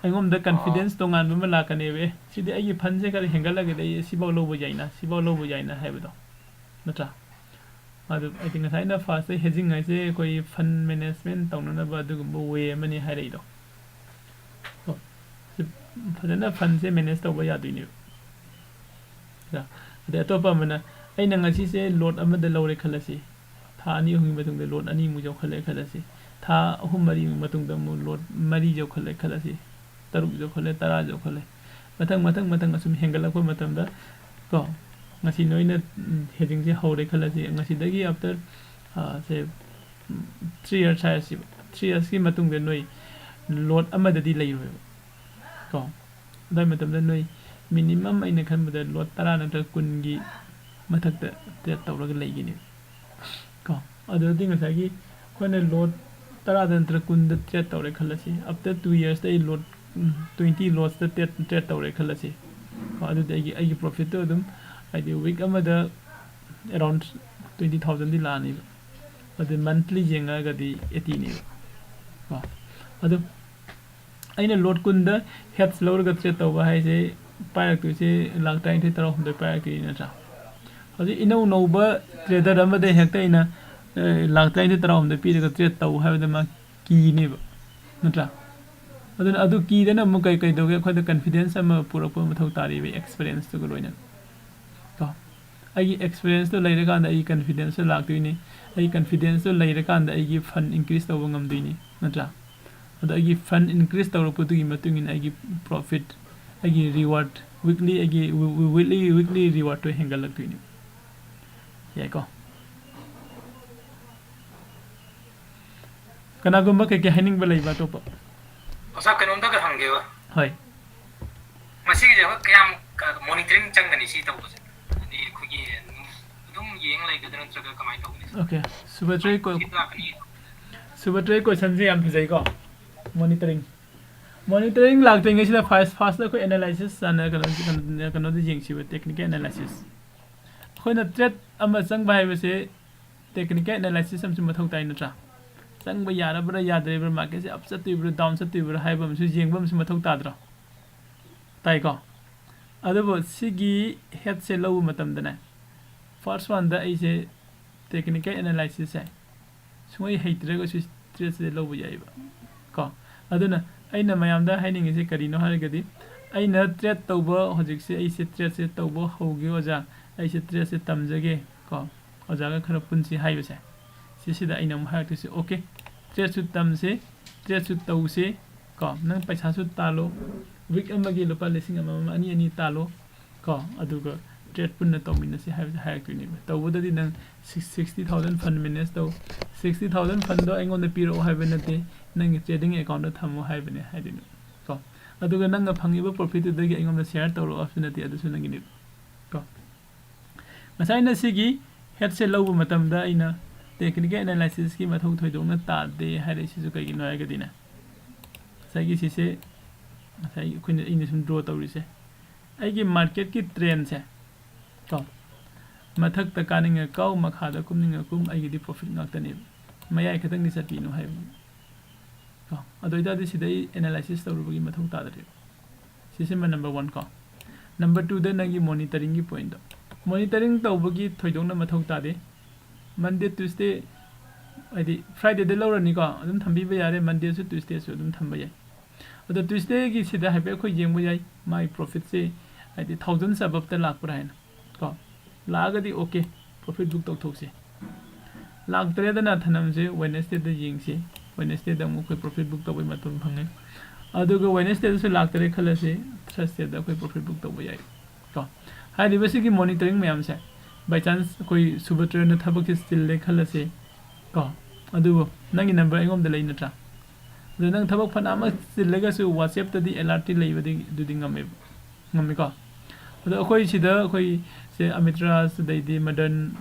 ꯑꯩꯉꯣꯟꯗ ꯀꯟꯐꯤꯗꯦꯟꯁ ꯇꯣꯉꯥꯟꯕ ꯑꯃ ꯂꯥꯛꯀꯅꯦꯕ꯫ "ꯑꯦ, ꯁꯤꯗꯤ ꯑꯩꯒꯤ ꯐꯟꯁꯦ ꯈꯔ ꯍꯦꯟꯒꯠꯂꯒꯗꯤ ꯑꯩ ꯁꯤꯐꯥꯎ ꯂꯧꯕ ꯌꯥꯏꯅ, ꯁꯤꯐꯥꯎ ꯂꯧꯕ ꯌꯥꯏꯅ" ꯍꯥꯏꯕꯗꯣ, ꯅꯠꯇ꯭ꯔꯥ? ꯑꯗꯨ ꯍꯥꯏꯗꯤ ꯉꯁꯥꯏꯅ ꯐꯥꯔꯁꯇ ꯍꯦꯖꯤꯡ ꯍꯥꯏꯁꯦ ꯑꯩꯈꯣꯏ ꯐꯟ ꯃꯦꯅꯦꯖꯃꯦꯟ ꯇꯧꯅꯅꯕ ꯑꯗꯨꯒꯨꯝꯕ ꯋꯦ ꯑꯃꯅꯤ ꯍꯥꯏꯔꯛꯏꯗꯣ꯫ ꯀꯣ, ꯁꯤ ꯐꯖꯅ ꯐꯟꯁꯦ ꯃꯦꯅꯦꯖ ꯇꯧꯕ ꯌꯥꯗꯣꯏꯅꯦꯕ꯫ ꯀꯣ, ꯑꯗꯩ ꯑꯇꯣꯞꯄ ꯑꯃꯅ, ꯑꯩꯅ ꯉꯁꯤꯁꯦ ꯂꯣꯠ ꯑꯃꯗ ꯂꯧꯔꯦ ꯈꯜꯂꯁꯤ, ꯊꯥ ꯑꯅꯤ ꯑꯍꯨꯝꯒꯤ ꯃꯇꯨꯡꯗ ꯂꯣꯠ ꯑꯅꯤꯃꯨꯛ ꯌꯧꯈꯠꯂꯦ ꯈꯜꯂꯁꯤ, ꯊꯥ ꯑꯍꯨꯝ ꯃꯔꯤ ꯃꯇꯨꯡꯗ ꯑꯃꯨꯛ ꯂꯣꯠ ꯃꯔꯤ ꯌꯧꯈꯠꯂꯦ ꯈꯜꯂꯁꯤ, ꯇꯔꯨꯛ ꯌꯧꯈꯠꯂꯦ, ꯇꯔꯥ ꯌꯧꯈꯠꯂꯦ, ꯃꯊꯪ ꯃꯊꯪ ꯃꯊꯪ ꯑꯁꯨꯝ ꯍꯦꯟꯒꯠꯂꯛꯄ ꯃꯇꯝꯗ, ꯀꯣ, ꯉꯁꯤ ꯅꯣꯏꯅ, ꯎꯝ, ꯍꯦꯖꯤꯡꯁꯦ ꯍꯧꯔꯦ ꯈꯜꯂꯁꯤ, ꯉꯁꯤꯗꯒꯤ ꯑꯥꯐꯇꯔ, ꯑ, ꯁꯦ, ꯎꯝ, ꯊ꯭ꯔꯤ ꯌꯔꯁ ꯍꯥꯏꯔꯁꯤꯕ, ꯊ꯭ꯔꯤ ꯌꯔꯁꯀꯤ ꯃꯇꯨꯡꯗ ꯅꯣꯏ ꯂꯣꯠ ꯑꯃꯗꯗꯤ ꯂꯩꯔꯣꯏꯕ, ꯀꯣ꯫ ꯑꯗꯨꯋꯥꯏ ꯃꯇꯝꯗ ꯅꯣꯏ ꯃꯤꯅꯤꯃꯝ ꯑꯩꯅ ꯈꯟꯕꯗ ꯂꯣꯠ ꯇꯔꯥ ꯅꯠꯇ꯭ꯔꯒ ꯀꯨꯟꯒꯤ ꯃꯊꯛꯇ ꯇ꯭ꯔꯦꯠ ꯇꯧꯔꯒ ꯂꯩꯒꯅꯤ꯫ ꯀꯣ, ꯑꯗꯨꯗꯤ ꯉꯁꯥꯏꯒꯤ ꯑꯩꯈꯣꯏꯅ ꯂꯣꯠ ꯇꯔꯥꯗ ꯅꯠꯇ꯭ꯔꯒ ꯀꯨꯟꯗ ꯇ꯭ꯔꯦꯠ ꯇꯧꯔꯦ ꯈꯜꯂꯁꯤ, ꯑꯥꯐꯇꯔ ꯇꯨ ꯌꯔꯁꯇ ꯑꯩ ꯂꯣꯠ ꯇ꯭ꯋꯦꯟꯇꯤ ꯂꯣꯠꯁꯇ ꯇ꯭ꯔꯦꯠ ꯇꯧꯔꯦ ꯈꯜꯂꯁꯤ꯫ ꯀꯣ, ꯑꯗꯨꯗꯤ ꯑꯩꯒꯤ ꯑꯩꯒꯤ ꯄ꯭ꯔꯣꯐꯤꯠꯇꯣ ꯑꯗꯨꯝ, ꯍꯥꯏꯗꯤ, ꯋꯤꯛ ꯑꯃꯗ ꯑꯦꯔꯥꯎꯟ ꯇ꯭ꯋꯦꯟꯇꯤ ꯊꯥꯎꯖꯟꯗꯤ ꯂꯥꯛꯑꯅꯤꯕ꯫ ꯑꯗꯨ ꯃꯟꯠꯂꯤ ꯌꯦꯡꯉꯒꯗꯤ ꯑꯩꯠꯇꯤꯅꯦꯕ꯫ ꯀꯣ, ꯑꯗꯨ ꯑꯩꯅ ꯂꯣꯠ ꯀꯨꯟꯗ ꯍꯦꯠꯁ ꯂꯧꯔꯒ ꯇ꯭ꯔꯦꯠ ꯇꯧꯕ ꯍꯥꯏꯁꯦ, ꯄꯥꯏꯔꯛꯇꯣꯏꯁꯦ ꯂꯥꯛ ꯇꯔꯥꯅꯤꯊꯣꯏ ꯇꯔꯥꯍꯨꯝꯗꯣꯏ ꯄꯥꯏꯔꯛꯇꯣꯏꯅꯤ, ꯅꯠꯇ꯭ꯔꯥ? ꯍꯧꯖꯤꯛ ꯏꯅꯧ ꯅꯧꯕ ꯇ꯭ꯔꯦꯗꯔ ꯑꯃꯗ ꯍꯦꯛꯇ ꯑꯩꯅ, ꯑꯦ, ꯂꯥꯛ ꯇꯔꯥꯅꯤꯊꯣꯏ ꯇꯔꯥꯍꯨꯝꯗꯣꯏ ꯄꯤꯔꯒ ꯇ꯭ꯔꯦꯠ ꯇꯧ ꯍꯥꯏꯕꯗ ꯃꯥ ꯀꯤꯅꯦꯕ, ꯅꯠꯇ꯭ꯔꯥ? ꯑꯗꯨꯅ ꯑꯗꯨ ꯀꯤꯗꯅ ꯑꯃꯨꯛ ꯀꯩ ꯀꯩꯗꯧꯒꯦ? ꯑꯩꯈꯣꯏꯗ ꯀꯟꯐꯤꯗꯦꯟꯁ ꯑꯃ ꯄꯨꯔꯛꯄ ꯃꯊꯧ ꯇꯥꯔꯤꯕ, ꯑꯦꯛꯁꯄꯤꯔꯤꯌꯦꯟꯁꯇꯨꯒ ꯂꯣꯏꯅꯅ꯫ ꯀꯣ, ꯑꯩꯒꯤ ꯑꯦꯛꯁꯄꯤꯔꯤꯌꯦꯟꯁꯇꯣ ꯂꯩꯔꯀꯥꯟꯗ ꯑꯩꯒꯤ ꯀꯟꯐꯤꯗꯦꯟꯁꯇꯣ ꯂꯥꯛꯇꯣꯏꯅꯤ꯫ ꯑꯩꯒꯤ ꯀꯟꯐꯤꯗꯦꯟꯁꯇꯣ ꯂꯩꯔꯀꯥꯟꯗ ꯑꯩꯒꯤ ꯐꯟ ꯏꯟꯀ꯭ꯔꯤꯁ ꯇꯧꯕ ꯉꯝꯗꯣꯏꯅꯤ, ꯅꯠꯇ꯭ꯔꯥ? ꯑꯗꯣ ꯑꯩꯒꯤ ꯐꯟ ꯏꯟꯀ꯭ꯔꯤꯁ ꯇꯧꯔꯛꯄꯗꯨꯒꯤ ꯃꯇꯨꯡ ꯏꯟꯅ ꯑꯩꯒꯤ ꯄ꯭ꯔꯣꯐꯤꯠ, ꯑꯩꯒꯤ ꯔꯤꯋꯥꯔꯗ, ꯋꯤꯛꯂꯤ, ꯑꯩꯒꯤ ꯋꯤꯛꯂꯤ, ꯋꯤꯛꯂꯤ ꯔꯤꯋꯥꯔꯗꯇꯣ ꯍꯦꯟꯒꯠꯂꯛꯇꯣꯏꯅꯤ꯫ ꯌꯥꯏꯀꯣ? ꯀꯅꯥꯒꯨꯝꯕ ꯀꯩꯀꯩ ꯍꯥꯏꯅꯤꯡꯕ ꯂꯩꯕ ꯑꯇꯣꯞꯄ? ꯑꯣꯖꯥ, ꯀꯩꯅꯣꯝꯇꯒ ꯍꯪꯒꯦꯕ꯫ ꯍꯣꯏ꯫ ꯃꯁꯤꯒꯤꯁꯦ ꯑꯩꯈꯣꯏ ꯀꯌꯥꯝ ꯃꯣꯅꯤꯇꯔꯤꯡ ꯆꯪꯒꯅꯤ ꯁꯤ ꯇꯧꯕꯁꯦ? ꯍꯥꯏꯗꯤ ꯑꯩꯈꯣꯏꯒꯤ ꯑꯗꯨꯝ ꯌꯦꯡ ꯂꯩꯒꯗ꯭ꯔꯥ ꯅꯠꯇ꯭ꯔꯒ ꯀꯃꯥꯏꯅ ꯇꯧꯒꯅꯤ? ꯑꯣꯀꯦ, ꯁꯨꯕꯇ꯭ꯔꯦ ꯀꯣ-, ꯁꯤ ꯂꯥꯛꯀꯅꯤ꯫ ꯁꯨꯕꯇ꯭ꯔꯦ ꯀꯣꯏꯁꯟꯁꯦ ꯌꯥꯝ ꯐꯖꯩꯀꯣ, ꯃꯣꯅꯤꯇꯔꯤꯡ꯫ ꯃꯣꯅꯤꯇꯔꯤꯡ ꯂꯥꯛꯇ꯭ꯔꯤꯉꯩꯁꯤꯗ ꯐꯥꯔꯁ, ꯐꯥꯔꯁꯇ ꯑꯩꯈꯣꯏ ꯑꯦꯅꯥꯂꯥꯏꯁꯤꯁ ꯍꯥꯟꯅ ꯀꯩꯅꯣ, ꯀꯩꯅꯣ, ꯀꯩꯅꯣꯗ ꯌꯦꯡꯁꯤꯕ, ꯇꯦꯛꯅꯤꯀꯦꯜ ꯑꯦꯅꯥꯂꯥꯏꯁꯤꯁ꯫ ꯑꯩꯈꯣꯏꯅ ꯇ꯭ꯔꯦꯠ ꯑꯃ ꯆꯪꯕ ꯍꯥꯏꯕꯁꯦ ꯇꯦꯛꯅꯤꯀꯦꯜ ꯑꯦꯅꯥꯂꯥꯏꯁꯤꯁ ꯑꯃꯁꯨ ꯃꯊꯧ ꯇꯥꯏ, ꯅꯠꯇ꯭ꯔꯥ? ꯆꯪꯕ ꯌꯥꯔꯕ꯭ꯔꯥ ꯌꯥꯗ꯭ꯔꯤꯕ꯭ꯔꯥ, ꯃꯥꯔꯀꯦꯠꯁꯦ ꯑꯞ ꯆꯠꯇꯣꯏꯕ꯭ꯔꯥ ꯗꯥꯎꯟ ꯆꯠꯇꯣꯏꯕ꯭ꯔꯥ ꯍꯥꯏꯕ ꯑꯃꯁꯨ ꯌꯦꯡꯕ ꯑꯃꯁꯨ ꯃꯊꯧ ꯇꯥꯗ꯭ꯔꯣ? ꯇꯥꯏꯀꯣ? ꯑꯗꯨꯕꯨ ꯁꯤꯒꯤ ꯍꯦꯠꯁꯦ ꯂꯧꯕ ꯃꯇꯝꯗꯅꯦ, ꯐꯥꯔꯁ ꯋꯥꯟꯗ ꯑꯩꯁꯦ ꯇꯦꯛꯅꯤꯀꯦꯜ ꯑꯦꯅꯥꯂꯥꯏꯁꯤꯁꯁꯦ ꯁꯨꯡꯍꯩ ꯍꯩꯇ꯭ꯔꯒꯁꯨ ꯇ꯭ꯔꯦꯠꯁꯦ ꯂꯧꯕ ꯌꯥꯏꯕ ꯀꯣ꯫ ꯑꯗꯨꯅ ꯑꯩꯅ ꯃꯌꯥꯝꯗ ꯍꯥꯏꯅꯤꯡꯉꯤꯁꯦ ꯀꯔꯤꯅꯣ ꯍꯥꯏꯔꯒꯗꯤ, ꯑꯩꯅ ꯇ꯭ꯔꯦꯠ ꯇꯧꯕ, ꯍꯧꯖꯤꯛꯁꯦ ꯑꯩꯁꯦ ꯇ꯭ꯔꯦꯠꯁꯦ ꯇꯧꯕ ꯍꯧꯒꯦ ꯑꯣꯖꯥ, ꯑꯩꯁꯦ ꯇ꯭ꯔꯦꯠꯁꯦ ꯇꯝꯖꯒꯦ ꯀꯣ, ꯑꯣꯖꯥꯒ ꯈꯔ ꯄꯨꯟꯁꯤ ꯍꯥꯏꯕꯁꯦ, ꯁꯤꯁꯤꯗ ꯑꯩꯅ ꯑꯃꯨꯛ ꯍꯥꯏꯔꯛꯇꯣꯏꯁꯦ, "ꯑꯣꯀꯦ, ꯇ꯭ꯔꯦꯠꯁꯨ ꯇꯝꯁꯤ, ꯇ꯭ꯔꯦꯠꯁꯨ ꯇꯧꯁꯤ ꯀꯣ, ꯅꯪ ꯄꯩꯁꯥꯁꯨ ꯇꯥꯜꯂꯣ, ꯋꯤꯛ ꯑꯃꯒꯤ ꯂꯨꯄꯥ ꯂꯤꯁꯤꯡ ꯑꯃꯃꯝ, ꯑꯅꯤ ꯑꯅꯤ ꯇꯥꯜꯂꯣ ꯀꯣ, ꯑꯗꯨꯒ ꯇ꯭ꯔꯦꯠ ꯄꯨꯟꯅ ꯇꯧꯃꯤꯟꯅꯁꯤ" ꯍꯥꯏꯕꯁꯦ ꯍꯥꯏꯔꯛꯇꯣꯏꯅꯦꯕ꯫ ꯇꯧꯕꯗꯗꯤ ꯅꯪ ꯁꯤꯛꯁ, ꯁꯤꯛꯁꯇꯤ ꯊꯥꯎꯖꯟ ꯐꯟ ꯃꯦꯅꯦꯖ ꯇꯧ, ꯁꯤꯛꯁꯇꯤ ꯊꯥꯎꯖꯟ ꯐꯟꯗꯣ ꯑꯩꯉꯣꯟꯗ ꯄꯤꯔꯛꯑꯣ ꯍꯥꯏꯕ ꯅꯠꯇꯦ, ꯅꯪꯒꯤ ꯇ꯭ꯔꯦꯗꯤꯡ ꯑꯦꯀꯥꯎꯟꯗ ꯊꯝꯃꯣ ꯍꯥꯏꯕꯅꯦ ꯍꯥꯏꯗꯣꯏꯅꯦ ꯀꯣ꯫ ꯑꯗꯨꯒ ꯅꯪꯅ ꯐꯪꯉꯤꯕ ꯄ꯭ꯔꯣꯐꯤꯠꯇꯨꯗꯒꯤ ꯑꯩꯉꯣꯟꯗ ꯁꯤꯌꯔ ꯇꯧꯔꯛꯑꯣ ꯍꯥꯏꯕꯁꯨ ꯅꯠꯇꯦ, ꯑꯗꯨꯁꯨ ꯅꯪꯒꯤꯅꯦꯕ ꯀꯣ꯫ ꯉꯁꯥꯏꯅ ꯁꯤꯒꯤ ꯃꯦꯠꯁꯦ ꯂꯧꯕ ꯃꯇꯝꯗ ꯑꯩꯅ ꯇꯦꯛꯅꯤꯀꯦꯜ ꯑꯦꯅꯥꯂꯥꯏꯁꯤꯁꯀꯤ ꯃꯊꯧ ꯊꯣꯏꯗꯣꯛꯅ ꯇꯥꯗꯦ ꯍꯥꯏꯔꯛꯏꯁꯤꯁꯨ ꯀꯩꯒꯤꯅꯣ ꯍꯥꯏꯔꯒꯗꯤꯅꯦ, ꯉꯁꯥꯏꯒꯤ ꯁꯤꯁꯦ, ꯉꯁꯥꯏ ꯑꯩꯈꯣꯏꯅ, ꯑꯩꯅ ꯁꯨꯝ ꯗ꯭ꯔꯣ ꯇꯧꯔꯤꯁꯦ, ꯑꯩꯒꯤ ꯃꯥꯔꯀꯦꯠꯀꯤ ꯇ꯭ꯔꯦꯟꯁꯦ ꯀꯣ, ꯃꯊꯛꯇ ꯀꯥꯅꯤꯡꯉ ꯀꯥꯎ, ꯃꯈꯥꯗ ꯀꯨꯝꯅꯤꯡꯉ ꯀꯨꯝ, ꯑꯩꯒꯤꯗꯤ ꯄ꯭ꯔꯣꯐꯤꯠ ꯉꯥꯛꯇꯅꯦꯕ꯫ ꯃꯌꯥꯏ ꯈꯛꯇꯪꯗꯤ ꯆꯠꯄꯤꯅꯨ ꯍꯥꯏꯕ ꯀꯣ꯫ ꯑꯗꯨ ꯑꯣꯏꯇꯥꯔꯗꯤ ꯁꯤꯗ ꯑꯩ ꯑꯦꯅꯥꯂꯥꯏꯁꯤꯁ ꯇꯧꯔꯨꯕꯒꯤ ꯃꯊꯧ ꯇꯥꯗ꯭ꯔꯦꯕ꯫ ꯁꯤꯁꯤꯃ ꯅꯝꯕꯔ ꯋꯥꯟ ꯀꯣ꯫ ꯅꯝꯕꯔ ꯇꯨꯗ ꯅꯪꯒꯤ ꯃꯣꯅꯤꯇꯔꯤꯡꯒꯤ ꯄꯣꯏꯟꯗꯣ꯫ ꯃꯣꯅꯤꯇꯔꯤꯡ ꯇꯧꯕꯒꯤ ꯊꯣꯏꯗꯣꯛꯅ ꯃꯊꯧ ꯇꯥꯗꯦ꯫ ꯃꯟꯗꯦ, ꯇ꯭ꯌꯨꯁꯗꯦ, ꯍꯥꯏꯗꯤ ꯐ꯭ꯔꯥꯏꯗꯦꯗ ꯂꯧꯔꯅꯤꯀꯣ, ꯑꯗꯨꯝ ꯊꯝꯕꯤꯕ ꯌꯥꯔꯦ꯫ ꯃꯟꯗꯦꯁꯨ ꯇ꯭ꯌꯨꯁꯗꯦꯁꯨ ꯑꯗꯨꯝ ꯊꯝꯕ ꯌꯥꯏ꯫ ꯑꯗꯣ ꯇ꯭ꯌꯨꯁꯗꯦꯒꯤ ꯁꯤꯗ ꯍꯥꯏꯐꯦꯠ ꯑꯩꯈꯣꯏ ꯌꯦꯡꯕ ꯌꯥꯏ, ꯃꯥꯒꯤ ꯄ꯭ꯔꯣꯐꯤꯠꯁꯦ ꯍꯥꯏꯗꯤ ꯊꯥꯎꯖꯟꯁ ꯑꯕꯞꯇ ꯂꯥꯛꯄ꯭ꯔꯥ ꯍꯥꯏꯅ ꯀꯣ꯫ ꯂꯥꯛꯑꯒꯗꯤ ꯑꯣꯀꯦ, ꯄ꯭ꯔꯣꯐꯤꯠ ꯕꯨꯛ ꯇꯧꯊꯣꯛꯁꯦ꯫ ꯂꯥꯛꯇ꯭ꯔꯦꯗꯅ ꯊꯅꯝꯁꯦ, ꯋꯦꯅꯁꯗꯦꯗ ꯌꯦꯡꯁꯤ꯫ ꯋꯦꯅꯁꯗꯦꯗ ꯑꯃꯨꯛ ꯑꯩꯈꯣꯏ ꯄ꯭ꯔꯣꯐꯤꯠ ꯕꯨꯛ ꯇꯧꯕꯩ ꯃꯇꯝ ꯐꯪꯉꯦ꯫ ꯑꯗꯨꯒ ꯋꯦꯅꯁꯗꯦꯗꯁꯨ ꯂꯥꯛꯇꯔꯦ ꯈꯜꯂꯁꯤ, ꯊꯔꯁꯗꯦꯗ ꯑꯩꯈꯣꯏ ꯄ꯭ꯔꯣꯐꯤꯠ ꯕꯨꯛ ꯇꯧꯕ ꯌꯥꯏ ꯀꯣ꯫ ꯍꯥꯏꯔꯤꯕꯁꯤꯒꯤ ꯃꯣꯅꯤꯇꯔꯤꯡ ꯃꯌꯥꯝꯁꯦ, ꯕꯥꯏ ꯆꯥꯟꯁ ꯑꯩꯈꯣꯏ ꯁꯨꯕꯇ꯭ꯔꯅ ꯊꯕꯛꯁꯦ ꯆꯤꯜꯂꯦ ꯈꯜꯂꯁꯤ ꯀꯣ, ꯑꯗꯨꯕꯨ ꯅꯪꯒꯤ ꯅꯝꯕꯔ ꯑꯩꯉꯣꯟꯗ ꯂꯩ ꯅꯠꯇ꯭ꯔꯥ? ꯑꯗꯣ ꯅꯪ ꯊꯕꯛ ꯐꯅ ꯑꯃ ꯆꯤꯜꯂꯒꯁꯨ ꯋꯥꯆꯦꯞꯇꯗꯤ ꯑꯦꯂꯔꯠꯇꯤ ꯂꯩꯕꯗꯤ ꯑꯗꯨꯗꯤ ꯉꯝꯃꯦꯕ, ꯉꯝꯃꯤꯀꯣ꯫ ꯑꯗꯣ ꯑꯩꯈꯣꯏ ꯁꯤꯗ ꯑꯩꯈꯣꯏ ꯁꯦ ꯑꯃꯤꯠ ꯔꯥꯖ, ꯑꯗꯩꯗꯤ ꯃꯗꯟ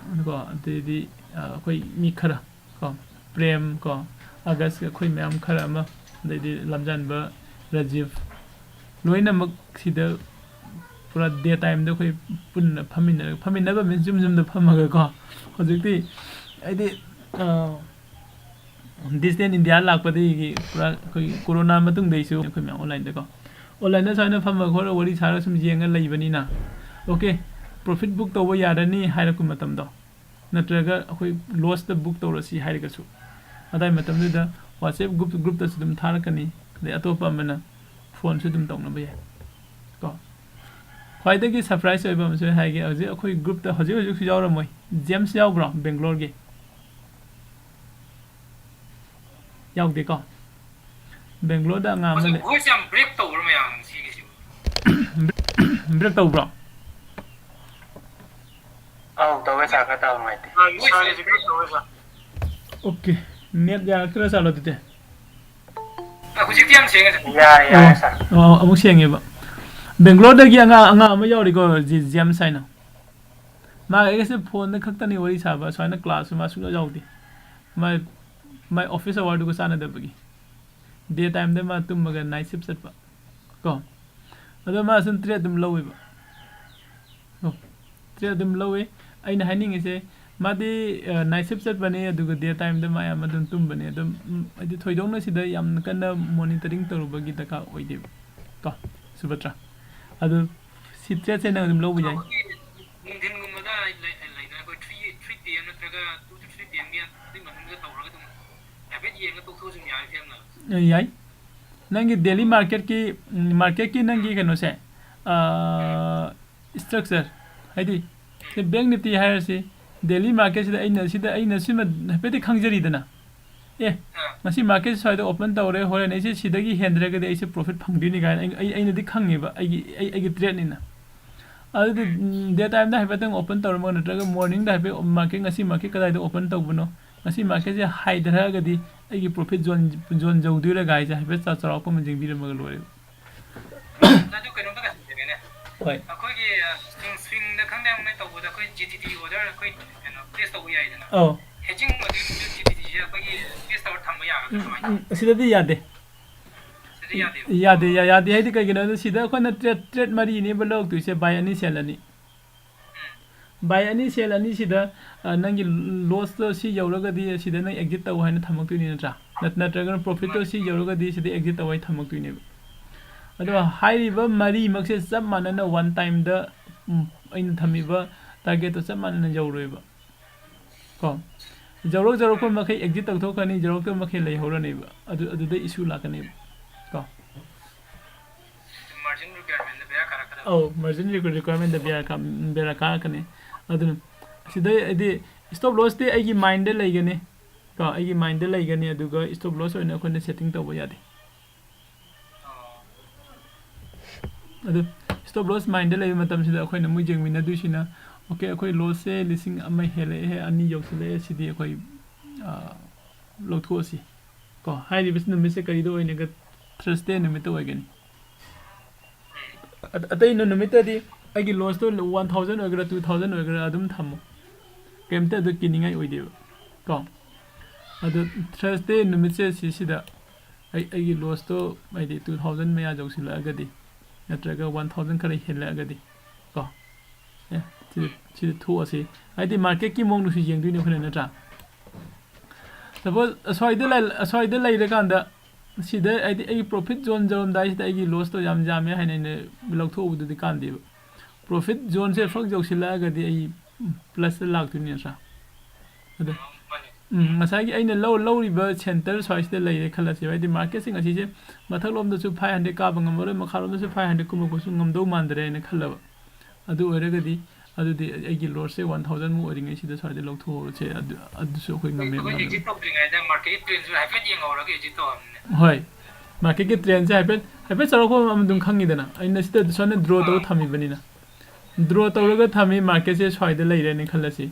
ꯀꯣ, ꯑꯗꯩꯗꯤ, ꯑ, ꯑꯩꯈꯣꯏ ꯃꯤ ꯈꯔ ꯀꯣ, ꯄ꯭ꯔꯦꯝ ꯀꯣ, ꯑꯥꯒꯁ, ꯑꯩꯈꯣꯏ ꯃꯌꯥꯝ ꯈꯔ ꯑꯃ, ꯑꯗꯩꯗꯤ ꯂꯝꯖꯥꯟꯕ, ꯔꯥꯖꯤꯞ, ꯂꯣꯏꯅꯃꯛ ꯁꯤꯗ ꯄꯨꯔꯥ ꯗꯦ ꯇꯥꯏꯝꯗ ꯑꯩꯈꯣꯏ ꯄꯨꯟꯅ ꯐꯝꯃꯤꯟꯅꯔꯒ, ꯐꯝꯃꯤꯟꯅꯕ ꯃꯤꯟꯁ ꯌꯨꯝ ꯌꯨꯝꯗ ꯐꯝꯃꯒꯀꯣ꯫ ꯍꯧꯖꯤꯛꯇꯤ ꯍꯥꯏꯗꯤ, ꯑ, ꯗꯤꯖꯤꯇꯦꯜ ꯏꯟꯗꯤꯌꯥ ꯂꯥꯛꯄꯗꯒꯤ ꯄꯨꯔꯥ ꯑꯩꯈꯣꯏ ꯀꯣꯔꯣꯅꯥ ꯃꯇꯨꯡꯗꯩꯁꯨ ꯑꯩꯈꯣꯏ ꯃꯌꯥꯝ ꯑꯣꯟꯂꯥꯏꯟꯗꯀꯣ, ꯑꯣꯟꯂꯥꯏꯟꯗ ꯁꯨꯃꯥꯏꯅ ꯐꯝꯃꯒ ꯈꯣꯠꯂꯒ ꯋꯥꯔꯤ ꯁꯥꯔꯒ ꯁꯨꯝ ꯌꯦꯡꯉ ꯂꯩꯕꯅꯤꯅ, ꯑꯣꯀꯦ, ꯄ꯭ꯔꯣꯐꯤꯠ ꯕꯨꯛ ꯇꯧꯕ ꯌꯥꯔꯅꯤ ꯍꯥꯏꯔꯛꯄ ꯃꯇꯝꯗꯣ, ꯅꯠꯇ꯭ꯔꯒ ꯑꯩꯈꯣꯏ ꯂꯣꯁꯇ ꯕꯨꯛ ꯇꯧꯔꯁꯤ ꯍꯥꯏꯔꯒꯁꯨ, ꯑꯗꯥꯏ ꯃꯇꯝꯗꯨꯗ ꯋꯥꯆꯦꯞ ꯒ꯭ꯔꯨꯞ, ꯒ꯭ꯔꯨꯞꯇꯁꯨ ꯑꯗꯨꯝ ꯊꯥꯔꯛꯀꯅꯤ, ꯑꯗꯩ ꯑꯇꯣꯞꯄ ꯑꯃꯅ ꯐꯣꯟꯁꯨ ꯑꯗꯨꯝ ꯇꯧꯅꯕ ꯌꯥꯏ ꯀꯣ꯫ ꯈ꯭ꯋꯥꯏꯗꯒꯤ ꯁꯔꯄ꯭ꯔꯥꯏꯁ ꯑꯣꯏꯕ ꯑꯃꯁꯨ ꯑꯩ ꯍꯥꯏꯒꯦ, ꯍꯧꯖꯤꯛ ꯑꯩꯈꯣꯏ ꯒ꯭ꯔꯨꯞꯇ ꯍꯧꯖꯤꯛ ꯍꯧꯖꯤꯛꯁꯨ ꯌꯥꯎꯔꯝꯃꯣꯏ, ꯖꯦꯝꯁ ꯌꯥꯎꯕ꯭ꯔꯣ ꯕꯦꯡꯒ꯭ꯂꯣꯔꯒꯤ? ꯌꯥꯎꯗꯦꯀꯣ꯫ ꯕꯦꯡꯒ꯭ꯂꯣꯔꯗ ꯑꯉꯥꯡ ꯑꯃ ꯂꯩ꯫ ꯚꯣꯏꯁ ꯌꯥꯝ ꯕ꯭ꯔꯦꯛ ꯇꯧꯕ꯭ꯔꯣ ꯃꯌꯥꯝ ꯁꯤꯒꯤꯁꯤꯕꯨ? ꯕ꯭ꯔꯦꯛ ꯇꯧꯕ꯭ꯔꯣ? ꯑꯧ, ꯇꯧꯋꯦ ꯁꯥꯔ, ꯈꯔ ꯇꯥꯕ ꯅꯨꯡꯉꯥꯏꯇꯦ꯫ ꯑꯥ, ꯅꯣꯏ ꯁꯥꯔꯒꯤꯁꯦ ꯈꯔ ꯇꯧꯋꯦ ꯁꯥꯔ꯫ ꯑꯣꯀꯦ, ꯅꯦꯠ ꯌꯥꯔꯛꯇ꯭ꯔ ꯆꯠꯂꯣ ꯑꯗꯨꯗꯤ꯫ ꯑꯥ, ꯍꯧꯖꯤꯛꯇꯤ ꯌꯥꯝ ꯁꯦꯡꯉꯦ ꯁꯥꯔ꯫ ꯌꯥꯔꯦ, ꯌꯥꯔꯦ ꯑꯣ, ꯁꯥꯔ꯫ ꯑꯣ, ꯑꯃꯨꯛ ꯁꯦꯡꯉꯦꯕ꯫ ꯕꯦꯡꯒ꯭ꯂꯣꯔꯗꯒꯤ ꯑꯉꯥꯡ, ꯑꯉꯥꯡ ꯑꯃ ꯌꯥꯎꯔꯤꯀꯣ, ꯖꯤ-, ꯖꯦꯝꯁ ꯍꯥꯏꯅ꯫ ꯃꯥꯒ ꯑꯩꯒꯁꯦ ꯐꯣꯟꯗ ꯈꯛꯇꯅꯤ ꯋꯥꯔꯤ ꯁꯥꯕ, ꯁꯨꯃꯥꯏꯅ ꯀ꯭ꯂꯥꯁꯁꯨ ꯃꯥ ꯁꯨꯡꯌꯥꯎ ꯌꯥꯎꯗꯦ꯫ ꯃꯥꯏ ꯃꯥꯏ ꯑꯣꯐꯤꯁ ꯑꯋꯥꯔꯗꯨꯒ ꯆꯥꯟꯅꯗꯕꯒꯤ꯫ ꯗꯦ ꯇꯥꯏꯝꯗ ꯃꯥ ꯇꯨꯝꯃꯒ ꯅꯥꯏꯠ ꯁꯤꯞ ꯆꯠꯄ ꯀꯣ꯫ ꯑꯗꯣ ꯃꯥ ꯁꯨꯝ ꯇ꯭ꯔꯦꯠ ꯑꯗꯨꯝ ꯂꯧꯋꯦꯕ꯫ ꯇ꯭ꯔꯦꯠ ꯑꯗꯨꯝ ꯂꯧꯋꯦ꯫ ꯑꯩꯅ ꯍꯥꯏꯅꯤꯡꯉꯤꯁꯦ, ꯃꯥꯗꯤ ꯅꯥꯏꯠ ꯁꯤꯞ ꯆꯠꯄꯅꯦ, ꯑꯗꯨꯒ ꯗꯦ ꯇꯥꯏꯝꯗ ꯃꯥ ꯑꯌꯥꯝꯕ ꯑꯗꯨꯝ ꯇꯨꯝꯕꯅꯦ꯫ ꯑꯗꯨꯝ ꯎꯝ, ꯍꯥꯏꯗꯤ ꯊꯣꯏꯗꯣꯛꯅ ꯁꯤꯗ ꯌꯥꯝ ꯀꯟꯅ ꯃꯣꯅꯤꯇꯔꯤꯡ ꯇꯧꯔꯨꯕꯒꯤ ꯗꯔꯀꯥꯔ ꯑꯣꯏꯗꯦꯕ ꯀꯣ, ꯁꯨꯕꯇ꯭ꯔꯥ꯫ ꯑꯗꯨ ꯁꯤ ꯇ꯭ꯔꯦꯠꯁꯦ ꯅꯪ ꯑꯗꯨꯝ ꯂꯧꯕ ꯌꯥꯏ꯫ ꯑꯩꯈꯣꯏꯒꯤ ꯅꯨꯡꯊꯤꯟꯒꯨꯝꯕꯗ ꯂꯩ- ꯂꯩꯗꯅ ꯑꯩꯈꯣꯏ ꯊ꯭ꯔꯤ ꯊ꯭ꯔꯤ ꯄꯤ ꯑꯦꯝ ꯅꯠꯇ꯭ꯔꯒ ꯇꯨ ꯇꯨ ꯊ꯭ꯔꯤ ꯄꯤ ꯑꯦꯝꯒꯤ ꯑꯗꯨꯒꯤ ꯃꯅꯨꯡꯗ ꯇꯧꯔꯒ ꯑꯗꯨꯝ ꯍꯥꯏꯐꯦꯠ ꯌꯦꯡꯉ ꯇꯣꯛꯊꯣꯛꯑꯁꯨ ꯌꯥꯏ ꯐꯤꯂꯝꯅ꯫ ꯑ, ꯌꯥꯏ꯫ ꯅꯪꯒꯤ ꯗꯦꯂꯤ ꯃꯥꯔꯀꯦꯠꯀꯤ, ꯎꯝ, ꯃꯥꯔꯀꯦꯠꯀꯤ ꯅꯪꯒꯤ ꯀꯩꯅꯣꯁꯦ, ꯑ, ꯁ꯭ꯇ꯭ꯔꯛꯆꯔ, ꯍꯥꯏꯗꯤ ꯁꯤ ꯕꯦꯡꯛ ꯅꯤꯐꯇꯤ ꯍꯥꯏꯔꯁꯤ, ꯗꯦꯂꯤ ꯃꯥꯔꯀꯦꯠꯁꯤꯗ ꯑꯩꯅ, ꯁꯤꯗ ꯑꯩꯅ ꯁꯤꯃ ꯍꯥꯏꯐꯦꯠꯇꯤ ꯈꯪꯖꯔꯤꯗꯅ꯫ ꯑꯦ, ꯑꯥ꯫ ꯉꯁꯤ ꯃꯥꯔꯀꯦꯠ ꯁ꯭ꯋꯥꯏꯗ ꯑꯣꯄꯟ ꯇꯧꯔꯦ, ꯍꯣꯔꯦꯟ ꯑꯩꯁꯦ ꯁꯤꯗꯒꯤ ꯍꯦꯟꯗ꯭ꯔꯒꯗꯤ ꯑꯩꯁꯦ ꯄ꯭ꯔꯣꯐꯤꯠ ꯐꯪꯗꯣꯏꯅꯤ ꯀꯥꯏꯅ ꯑꯩ, ꯑꯩ, ꯑꯩꯅꯗꯤ ꯈꯪꯉꯦꯕ, ꯑꯩꯒꯤ, ꯑꯩ, ꯑꯩꯒꯤ ꯇ꯭ꯔꯦꯠꯅꯤꯅ꯫ ꯑꯗꯨꯗꯤ, ꯎꯝ, ꯗꯦ ꯇꯥꯏꯝꯗ ꯍꯥꯏꯐꯦꯠꯇꯪ ꯑꯣꯄꯟ ꯇꯧꯔꯝꯃꯒ ꯅꯠꯇ꯭ꯔꯒ ꯃꯣꯔꯅꯤꯡꯗ ꯍꯥꯏꯐꯦꯠ ꯃꯥꯔꯀꯦꯠ, ꯉꯁꯤ ꯃꯥꯔꯀꯦꯠ ꯀꯗꯥꯏꯗ ꯑꯣꯄꯟ ꯇꯧꯕꯅꯣ, ꯉꯁꯤ ꯃꯥꯔꯀꯦꯠꯁꯦ ꯍꯥꯏꯊꯔꯛꯑꯒꯗꯤ ꯑꯩꯒꯤ ꯄ꯭ꯔꯣꯐꯤꯠ ꯖꯣꯟ, ꯖꯣꯟ ꯌꯧꯗꯣꯏꯔꯥ ꯒꯥꯏꯁꯦ ꯍꯥꯏꯐꯦꯠ ꯆꯥ-, ꯆꯥꯎꯔꯥꯛꯄ ꯑꯃ ꯌꯦꯡꯕꯤꯔꯝꯃꯒ ꯂꯣꯏꯔꯦꯕ꯫ ꯑꯗꯨ ꯀꯩꯅꯣꯝꯇꯒ ꯍꯪꯖꯒꯦꯅꯦ꯫ ꯍꯣꯏ꯫ ꯑꯩꯈꯣꯏꯒꯤ, ꯑ, ꯁ꯭ꯋꯤꯡ, ꯁ꯭ꯋꯤꯡꯗ ꯈꯪꯗꯦ ꯑꯃ ꯇꯧꯕꯗ ꯑꯩꯈꯣꯏ ꯖꯤ ꯇꯤ ꯇꯤ ꯑꯣꯔꯗꯔ ꯑꯩꯈꯣꯏ ꯀꯩꯅꯣ ꯄ꯭ꯂꯦꯁ ꯇꯧꯕ ꯌꯥꯏꯗꯅ꯫ ꯑꯧ꯫ ꯍꯦꯖꯤꯡ ꯑꯣꯏꯗꯣꯏ ꯖꯤ ꯇꯤ ꯇꯤꯁꯦ ꯑꯩꯈꯣꯏꯒꯤ ꯄ꯭ꯂꯦꯁ ꯇꯧꯔ ꯊꯝꯕ ꯌꯥꯒꯗ꯭ꯔꯥ ꯎꯝ, ꯀꯃꯥꯏꯅ ꯎꯝ, ꯇꯧꯕ? ꯁꯤꯗꯗꯤ ꯌꯥꯗꯦ꯫ ꯁꯤꯗ ꯌꯥꯗꯦꯕ? ꯌꯥꯗꯦ, ꯌꯥ-, ꯌꯥꯗꯦ ꯍꯥꯏꯗꯤ ꯀꯩꯒꯤꯅꯣ ꯍꯥꯏꯗ ꯁꯤꯗ ꯑꯩꯈꯣꯏꯅ ꯇ꯭ꯔꯦꯠ, ꯇ꯭ꯔꯦꯠ ꯃꯔꯤꯅꯦꯕ ꯂꯧꯔꯛꯇꯣꯏꯁꯦ, ꯕꯥꯏ ꯑꯅꯤ ꯁꯦꯜ ꯑꯅꯤ꯫ ꯕꯥꯏ ꯑꯅꯤ ꯁꯦꯜ ꯑꯅꯤꯁꯤꯗ, ꯑ, ꯅꯪꯒꯤ ꯂꯣꯁꯇꯣ ꯁꯤ ꯌꯧꯔꯒꯗꯤ ꯁꯤꯗ ꯅꯪ ꯑꯦꯛꯖꯤꯠ ꯇꯧ ꯍꯥꯏꯅ ꯊꯝꯃꯛꯇꯣꯏꯅꯤ ꯅꯠꯇ꯭ꯔꯥ? ꯅꯠ-, ꯅꯠꯇ꯭ꯔꯒꯅ ꯄ꯭ꯔꯣꯐꯤꯠꯇꯣ ꯁꯤ ꯌꯧꯔꯒꯗꯤ ꯁꯤꯗ ꯑꯦꯛꯖꯤꯠ ꯇꯧ ꯍꯥꯏꯅ ꯊꯝꯃꯛꯇꯣꯏꯅꯦꯕ꯫ ꯑꯗꯣ ꯍꯥꯏꯔꯤꯕ ꯃꯔꯤꯃꯛꯁꯦ ꯆꯞ ꯃꯥꯟꯅꯅ ꯋꯥꯟ ꯇꯥꯏꯝꯗ, ꯎꯝ, ꯑꯩꯅ ꯊꯝꯃꯤꯕ ꯇꯥꯔꯒꯦꯠꯇꯣ ꯆꯞ ꯃꯥꯟꯅꯅ ꯌꯧꯔꯣꯏꯕ꯫ ꯀꯣ? ꯌꯧꯔꯛ-, ꯌꯧꯔꯛꯄ ꯃꯈꯩ ꯑꯦꯛꯖꯤꯠ ꯇꯧꯊꯣꯛꯈ꯭ꯔꯅꯤ, ꯌꯧꯔꯛꯇꯕ ꯃꯈꯩ ꯂꯩꯍꯧꯔꯅꯦꯕ꯫ ꯑꯗꯨ, ꯑꯗꯨꯗ ꯏꯁꯨ ꯂꯥꯛꯀꯅꯦꯕ꯫ ꯀꯣ? ꯃꯥꯔꯖꯤꯟ ꯔꯤꯀ꯭ꯋꯥꯌꯔꯃꯦꯟꯗ ꯕꯦꯔꯥ ꯀꯥꯔꯛꯀꯗꯕ꯫ ꯑꯧ, ꯃꯥꯔꯖꯤꯟ ꯔꯤꯀ꯭ꯋꯥ-, ꯔꯤꯀ꯭ꯋꯥꯌꯔꯃꯦꯟꯗ ꯕꯦꯔꯥ ꯀꯥ-, ꯕꯦꯔꯥ ꯀꯥꯔꯛꯀꯅꯤ꯫ ꯑꯗꯨꯅ ꯁꯤꯗꯩ ꯍꯥꯏꯗꯤ ꯁ꯭ꯇꯣꯞ ꯂꯣꯁꯇꯤ ꯑꯩꯒꯤ ꯃꯥꯏꯟꯗ ꯂꯩꯒꯅꯤ꯫ ꯀꯣ, ꯑꯩꯒꯤ ꯃꯥꯏꯟꯗ ꯂꯩꯒꯅꯤ, ꯑꯗꯨꯒ ꯁ꯭ꯇꯣꯞ ꯂꯣꯁ ꯑꯣꯏꯅ ꯑꯩꯈꯣꯏꯅ ꯁꯦꯠꯇꯤꯡ ꯇꯧꯕ ꯌꯥꯗꯦ꯫ ꯑꯣ꯫ ꯑꯗꯨ ꯁ꯭ꯇꯣꯞ ꯂꯣꯁ ꯃꯥꯏꯟꯗ ꯂꯩꯕ ꯃꯇꯝꯁꯤꯗ ꯑꯩꯈꯣꯏꯅ ꯑꯃꯨꯛ ꯌꯦꯡꯃꯤꯟꯅꯗꯣꯏꯁꯤꯅ, ꯑꯣꯀꯦ, ꯑꯩꯈꯣꯏ ꯂꯣꯁꯁꯦ ꯂꯤꯁꯤꯡ ꯑꯃ ꯍꯦꯜꯂꯛꯑꯦ, ꯑꯅꯤ ꯌꯧꯁꯤꯜꯂꯛꯑꯦ, ꯁꯤꯗꯤ ꯑꯩꯈꯣꯏ, ꯑ, ꯂꯧꯊꯣꯛꯑꯁꯤ꯫ ꯀꯣ, ꯍꯥꯏꯔꯤꯕ ꯅꯨꯃꯤꯠꯁꯦ ꯀꯔꯤꯗ ꯑꯣꯏꯅꯒ? ꯊꯔꯁꯗꯦ ꯅꯨꯃꯤꯠꯇ ꯑꯣꯏꯒꯅꯤ꯫ ꯑ-, ꯑꯇꯩ ꯅꯨ-, ꯅꯨꯃꯤꯠꯇꯗꯤ ꯑꯩꯒꯤ ꯂꯣꯁꯇꯣ ꯋꯥꯟ ꯊꯥꯎꯖꯟ ꯑꯣꯏꯒꯦꯔꯥ, ꯇꯨ ꯊꯥꯎꯖꯟ ꯑꯣꯏꯒꯦꯔꯥ, ꯑꯗꯨꯝ ꯊꯝꯃꯣ꯫ ꯀꯩꯝꯇ ꯑꯗꯨ ꯀꯤꯅꯤꯡꯉꯥꯏ ꯑꯣꯏꯗꯦꯕ ꯀꯣ꯫ ꯑꯗꯣ ꯊꯔꯁꯗꯦ ꯅꯨꯃꯤꯠꯁꯦ ꯁꯤꯁꯤꯗ ꯑꯩ, ꯑꯩꯒꯤ ꯂꯣꯁꯇꯣ ꯍꯥꯏꯗꯤ ꯇꯨ ꯊꯥꯎꯖꯟ ꯃꯌꯥ ꯌꯧꯁꯤꯜꯂꯛꯑꯒꯗꯤ, ꯅꯠꯇ꯭ꯔꯒ ꯋꯥꯟ ꯊꯥꯎꯖꯟ ꯈꯔ ꯍꯦꯜꯂꯛꯑꯒꯗꯤ ꯀꯣ, ꯑꯦ, ꯁꯤꯗ, ꯁꯤꯗ ꯊꯣꯛꯑꯁꯤ꯫ ꯍꯥꯏꯗꯤ ꯃꯥꯔꯀꯦꯠꯀꯤ ꯃꯑꯣꯡꯗꯨꯁꯨ ꯌꯦꯡꯗꯣꯏꯅꯦ ꯑꯩꯈꯣꯏꯅ, ꯅꯠꯇ꯭ꯔꯥ? ꯁꯄꯣꯁ ꯑꯁ꯭ꯋꯥꯏꯗ ꯂꯩ-, ꯑꯁ꯭ꯋꯥꯏꯗ ꯂꯩꯔꯀꯥꯟꯗ ꯁꯤꯗ ꯍꯥꯏꯗꯤ ꯑꯩꯒꯤ ꯄ꯭ꯔꯣꯐꯤꯠ ꯖꯣꯟ ꯌꯧꯔꯝꯗꯥꯏꯁꯤꯗ ꯑꯩꯒꯤ ꯂꯣꯁꯇꯣ ꯌꯥꯝ ꯌꯥꯝꯃꯦ ꯍꯥꯏꯅ ꯑꯩꯅ ꯂꯧꯊꯣꯛꯎꯕꯗꯨꯗꯤ ꯀꯥꯟꯗꯦꯕ꯫ ꯄ꯭ꯔꯣꯐꯤꯠ ꯖꯣꯟꯁꯦ ꯐꯛ ꯌꯧꯁꯤꯜꯂꯛꯑꯒꯗꯤ ꯑꯩ ꯄ꯭ꯂꯁꯇ ꯂꯥꯛꯇꯣꯏꯅꯤ, ꯅꯠꯇ꯭ꯔꯥ? ꯑꯗꯣ ꯎꯝ, ꯉꯁꯥꯏꯒꯤ ꯑꯩꯅ ꯂꯧ-, ꯂꯧꯔꯤꯕ ꯁꯦꯟꯇꯔ ꯁ꯭ꯋꯥꯏꯁꯤꯗ ꯂꯩꯔꯦ ꯈꯜꯂꯁꯦꯕ꯫ ꯍꯥꯏꯗꯤ ꯃꯥꯔꯀꯦꯠꯁꯦ ꯉꯁꯤꯁꯦ ꯃꯊꯛꯂꯣꯝꯗꯁꯨ ꯐꯥꯏꯚ ꯍꯟꯗ꯭ꯔꯦꯠ ꯀꯥꯕ ꯉꯝꯃꯔꯣꯏ, ꯃꯈꯥꯔꯣꯝꯗꯁꯨ ꯐꯥꯏꯚ ꯍꯟꯗ꯭ꯔꯦꯠ ꯀꯨꯝꯃꯛꯄꯁꯨ ꯉꯝꯗꯧ ꯃꯥꯟꯗꯔꯦ ꯍꯥꯏꯅ ꯈꯜꯂꯕ꯫ ꯑꯗꯨ ꯑꯣꯏꯔꯒꯗꯤ, ꯑꯗꯨꯗꯤ ꯑꯩꯒꯤ ꯂꯣꯁꯁꯦ ꯋꯥꯟ ꯊꯥꯎꯖꯟꯃꯨꯛ ꯑꯣꯏꯔꯤꯉꯩꯁꯤꯗ ꯁ꯭ꯋꯥꯏꯗ ꯂꯧꯊꯣꯛꯍꯧꯔꯁꯦ꯫ ꯑꯗꯨ, ꯑꯗꯨꯁꯨ ꯑꯩꯈꯣꯏ ꯉꯝꯃꯦꯕ, ꯑꯩꯈꯣꯏ ꯉꯝꯃꯦꯕ꯫ ꯑꯦꯛꯖꯤꯠ ꯇꯧꯗ꯭ꯔꯤꯉꯩꯗ ꯃꯥꯔꯀꯦꯠꯀꯤ ꯇ꯭ꯔꯦꯟꯁꯨ ꯍꯥꯏꯐꯦꯠ ꯌꯦꯡꯍꯧꯔꯒ ꯑꯦꯛꯖꯤꯠ ꯇꯧꯔꯝꯅꯦ꯫ ꯍꯣꯏ, ꯃꯥꯔꯀꯦꯠꯀꯤ ꯇ꯭ꯔꯦꯟꯁꯦ ꯍꯥꯏꯐꯦꯠ, ꯍꯥꯏꯐꯦꯠ ꯆꯥꯎꯔꯥꯛꯄ ꯑꯃ ꯑꯗꯨꯝ ꯈꯪꯉꯤꯗꯅ, ꯑꯩꯅ ꯁꯤꯗ ꯁꯨꯃꯥꯏꯅ ꯗ꯭ꯔꯣ ꯇꯧꯔ ꯑꯥ꯫ ꯊꯝꯃꯤꯕꯅꯤꯅ꯫ ꯗ꯭ꯔꯣ ꯇꯧꯔꯒ ꯊꯝꯃꯤ, ꯃꯥꯔꯀꯦꯠꯁꯦ ꯁ꯭ꯋꯥꯏꯗ ꯂꯩꯔꯦꯅ ꯈꯜꯂꯁꯤ꯫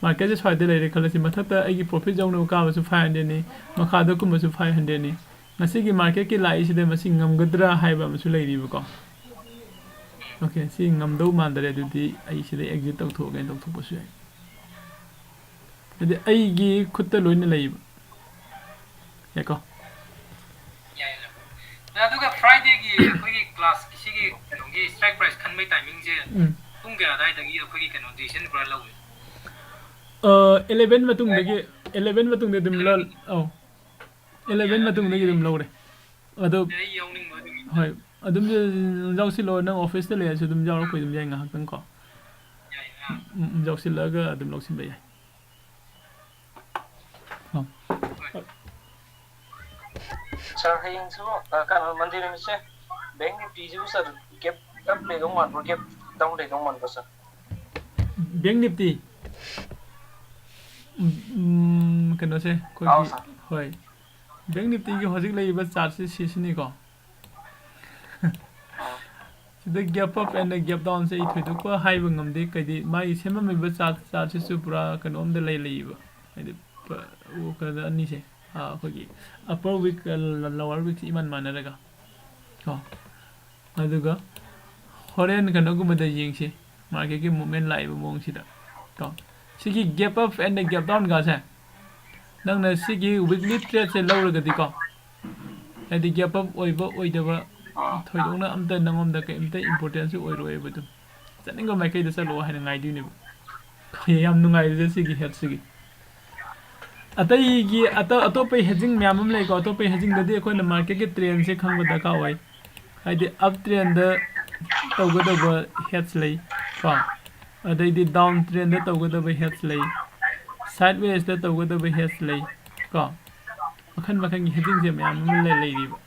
ꯃꯥꯔꯀꯦꯠꯁꯦ ꯁ꯭ꯋꯥꯏꯗ ꯂꯩꯔꯦ ꯈꯜꯂꯁꯤ, ꯃꯊꯛꯇ ꯑꯩꯒꯤ ꯄ꯭ꯔꯣꯐꯤꯠ ꯌꯧꯅꯕ ꯀꯥꯕꯁꯨ ꯐꯥꯏꯚ ꯍꯟꯗ꯭ꯔꯦꯠꯅꯤ, ꯃꯈꯥꯗ ꯀꯨꯝꯕꯁꯨ ꯐꯥꯏꯚ ꯍꯟꯗ꯭ꯔꯦꯠꯅꯤ꯫ ꯉꯁꯤꯒꯤ ꯃꯥꯔꯀꯦꯠꯀꯤ ꯂꯥꯛꯏꯁꯤꯗ ꯃꯁꯤ ꯉꯝꯒꯗ꯭ꯔꯥ ꯍꯥꯏꯕ ꯑꯃꯁꯨ ꯂꯩꯔꯤꯕꯀꯣ꯫ ꯑꯣꯀꯦ, ꯁꯤ ꯉꯝꯗꯧ ꯃꯥꯟꯗꯔꯦ, ꯑꯗꯨꯗꯤ ꯑꯩ ꯁꯤꯗ ꯑꯦꯛꯖꯤꯠ ꯇꯧꯊꯣꯛꯑꯒꯦꯅ ꯇꯧꯊꯣꯛꯄꯁꯨ ꯌꯥꯏ꯫ ꯍꯥꯏꯗꯤ ꯑꯩꯒꯤ ꯈꯨꯠꯇ ꯂꯣꯏꯅ ꯂꯩꯌꯦꯕ꯫ ꯌꯥꯏꯀꯣ? ꯌꯥꯏ, ꯌꯥꯏ꯫ ꯑꯗꯨꯒ ꯐ꯭ꯔꯥꯏꯗꯦꯒꯤ ꯑꯩꯈꯣꯏꯒꯤ ꯀ꯭ꯂꯥꯁ ꯁꯤꯒꯤ ꯀꯩꯅꯣꯒꯤ ꯁ꯭ꯇ꯭ꯔꯥꯏꯛ ꯄ꯭ꯔꯥꯏꯁ ꯈꯟꯕꯩ ꯇꯥꯏꯃꯤꯡꯁꯦ ꯎꯝ꯫ ꯄꯨꯡ ꯀꯌꯥ ꯑꯗꯥꯏꯗꯒꯤ ꯑꯩꯈꯣꯏꯒꯤ ꯀꯩꯅꯣ ꯗꯤꯁꯤꯖꯟ ꯄꯨꯔꯥ ꯂꯧꯏ? ꯑ, ꯑꯦꯂꯦꯚꯦꯟ ꯃꯇꯨꯡꯗꯒꯤ, ꯑꯦꯂꯦꯚꯦꯟ ꯃꯇꯨꯡꯗ ꯑꯗꯨꯝ ꯂꯧ-, ꯑꯧ꯫ ꯑꯦꯂꯦꯚꯦꯟ ꯃꯇꯨꯡꯗꯒꯤ ꯑꯗꯨꯝ ꯂꯧꯔꯦ꯫ ꯑꯗꯣ ꯑꯩ ꯌꯥꯎꯅꯤꯡꯕ ꯑꯗꯨꯒꯤ꯫ ꯍꯣꯏ, ꯑꯗꯨꯝ ꯌꯥꯎꯁꯤꯜꯂꯣ, ꯅꯪ ꯑꯣꯐꯤꯁꯇ ꯂꯩꯔꯁꯨ ꯑꯗꯨꯝ ꯌꯥꯎꯔꯛꯄ ꯑꯗꯨꯝ ꯌꯥꯏ ꯉꯥꯏꯍꯥꯛꯇꯪ ꯀꯣ꯫ ꯌꯥꯏ, ꯑꯥ꯫ ꯎꯝ, ꯎꯝ, ꯌꯥꯎꯁꯤꯜꯂꯒ ꯑꯗꯨꯝ ꯂꯧꯁꯤꯟꯕ ꯌꯥꯏ꯫ ꯑꯣ꯫ ꯍꯣꯏ꯫ ꯁꯥꯔ, ꯍꯌꯦꯡꯁꯨ, ꯑ, ꯀꯩꯅꯣ, ꯃꯟꯗꯦ ꯅꯨꯃꯤꯠꯁꯦ ꯕꯦꯡꯛ ꯅꯤꯐꯇꯤꯁꯤꯕꯨ, ꯁꯥꯔ, ꯒꯦꯞ ꯑꯞ ꯂꯩꯗꯧ ꯃꯥꯟꯕ꯭ꯔꯣ, ꯒꯦꯞ ꯗꯥꯎꯟ ꯂꯩꯗꯧ ꯃꯥꯟꯕ꯭ꯔꯣ, ꯁꯥꯔ? Bank Nifty? ꯎꯝ, ꯎꯝ, ꯀꯩꯅꯣꯁꯦ, ꯑꯩꯈꯣꯏꯒꯤ, ꯑꯥꯎ, ꯁꯥꯔ꯫ ꯍꯣꯏ꯫ ꯕꯦꯡꯛ ꯅꯤꯐꯇꯤꯒꯤ ꯍꯧꯖꯤꯛ ꯂꯩꯔꯤꯕ ꯆꯥꯔꯠꯁꯦ ꯁꯤꯁꯤꯅꯤꯀꯣ꯫ ꯁꯤꯗ gap up and gap downꯁꯦ ꯑꯩ ꯊꯣꯏꯗꯣꯛꯄ ꯍꯥꯏꯕ ꯉꯝꯗꯦ, ꯀꯩꯗꯤ ꯃꯥꯒꯤ ꯁꯦꯝꯃꯝꯃꯤꯕ ꯆꯥꯔꯠ, ꯆꯥꯔꯠꯁꯤꯁꯨ ꯄꯨꯔꯥ ꯀꯩꯅꯣꯝꯗ ꯂꯩ ꯂꯩꯌꯦꯕ, ꯍꯥꯏꯗꯤ ꯄ-, ꯀꯩꯅꯣꯗ ꯑꯅꯤꯁꯦ, ꯑꯥ, ꯑꯩꯈꯣꯏꯒꯤ upper wick, lower wickꯁꯤ ꯏꯃꯥꯟ ꯃꯥꯟꯅꯔꯒ ꯀꯣ, ꯑꯗꯨꯒ ꯍꯣꯔꯦꯟ ꯀꯩꯅꯣꯒꯨꯝꯕꯗ ꯌꯦꯡꯁꯤ, ꯃꯥꯔꯀꯦꯠꯀꯤ ꯃꯨꯞꯃꯦꯟ ꯂꯥꯛꯏꯕ ꯃꯑꯣꯡꯁꯤꯗ ꯀꯣ꯫ ꯁꯤꯒꯤ gap up and gap down ꯒꯥꯁꯦ ꯅꯪꯅ ꯁꯤꯒꯤ weekly trade ꯁꯦ ꯂꯧꯔꯒꯗꯤꯀꯣ, ꯍꯥꯏꯗꯤ gap up ꯑꯣꯏꯕ ꯑꯣꯏꯗꯕ ꯊꯣꯏꯗꯣꯛꯅ ꯑꯝꯇ ꯅꯪꯉꯣꯟꯗ ꯀꯩꯝꯇ importance ꯑꯣꯏꯔꯣꯏꯕ꯫ ꯑꯗꯨꯝ ꯆꯠꯅꯤꯡꯕ ꯃꯥꯏꯀꯩꯗ ꯆꯠꯂꯣ ꯍꯥꯏꯅ ꯉꯥꯏꯗꯣꯏꯅꯦꯕ꯫ ꯌꯥꯝ ꯅꯨꯡꯉꯥꯏꯔꯤꯁꯦ ꯁꯤꯒꯤ ꯍꯦꯠꯁꯤꯒꯤ꯫ ꯑꯇꯩꯒꯤ ꯑꯇꯣꯞꯄ hedging ꯃꯌꯥꯝ ꯑꯃ ꯂꯩꯀꯣ꯫ ꯑꯇꯣꯞꯄ hedging ꯗꯗꯤ ꯑꯩꯈꯣꯏꯅ ꯃꯥꯔꯀꯦꯠꯀꯤ ꯇ꯭ꯔꯦꯟꯁꯦ ꯈꯪꯕ ꯗꯔꯀꯥꯔ ꯑꯣꯏ꯫ ꯍꯥꯏꯗꯤ up trend ꯗ ꯇꯧꯒꯗꯕ ꯍꯦꯠꯁ ꯂꯩ ꯀꯣ, ꯑꯗꯩꯗꯤ down trend ꯗ ꯇꯧꯒꯗꯕ ꯍꯦꯠꯁ ꯂꯩ, sideways ꯇ ꯇꯧꯒꯗꯕ ꯍꯦꯠꯁ ꯂꯩ ꯀꯣ꯫ ꯃꯈꯜ ꯃꯈꯜꯒꯤ hedging ꯁꯦ ꯃꯌꯥꯝ ꯑꯃ ꯂꯩ ꯂꯩꯔꯤꯕ꯫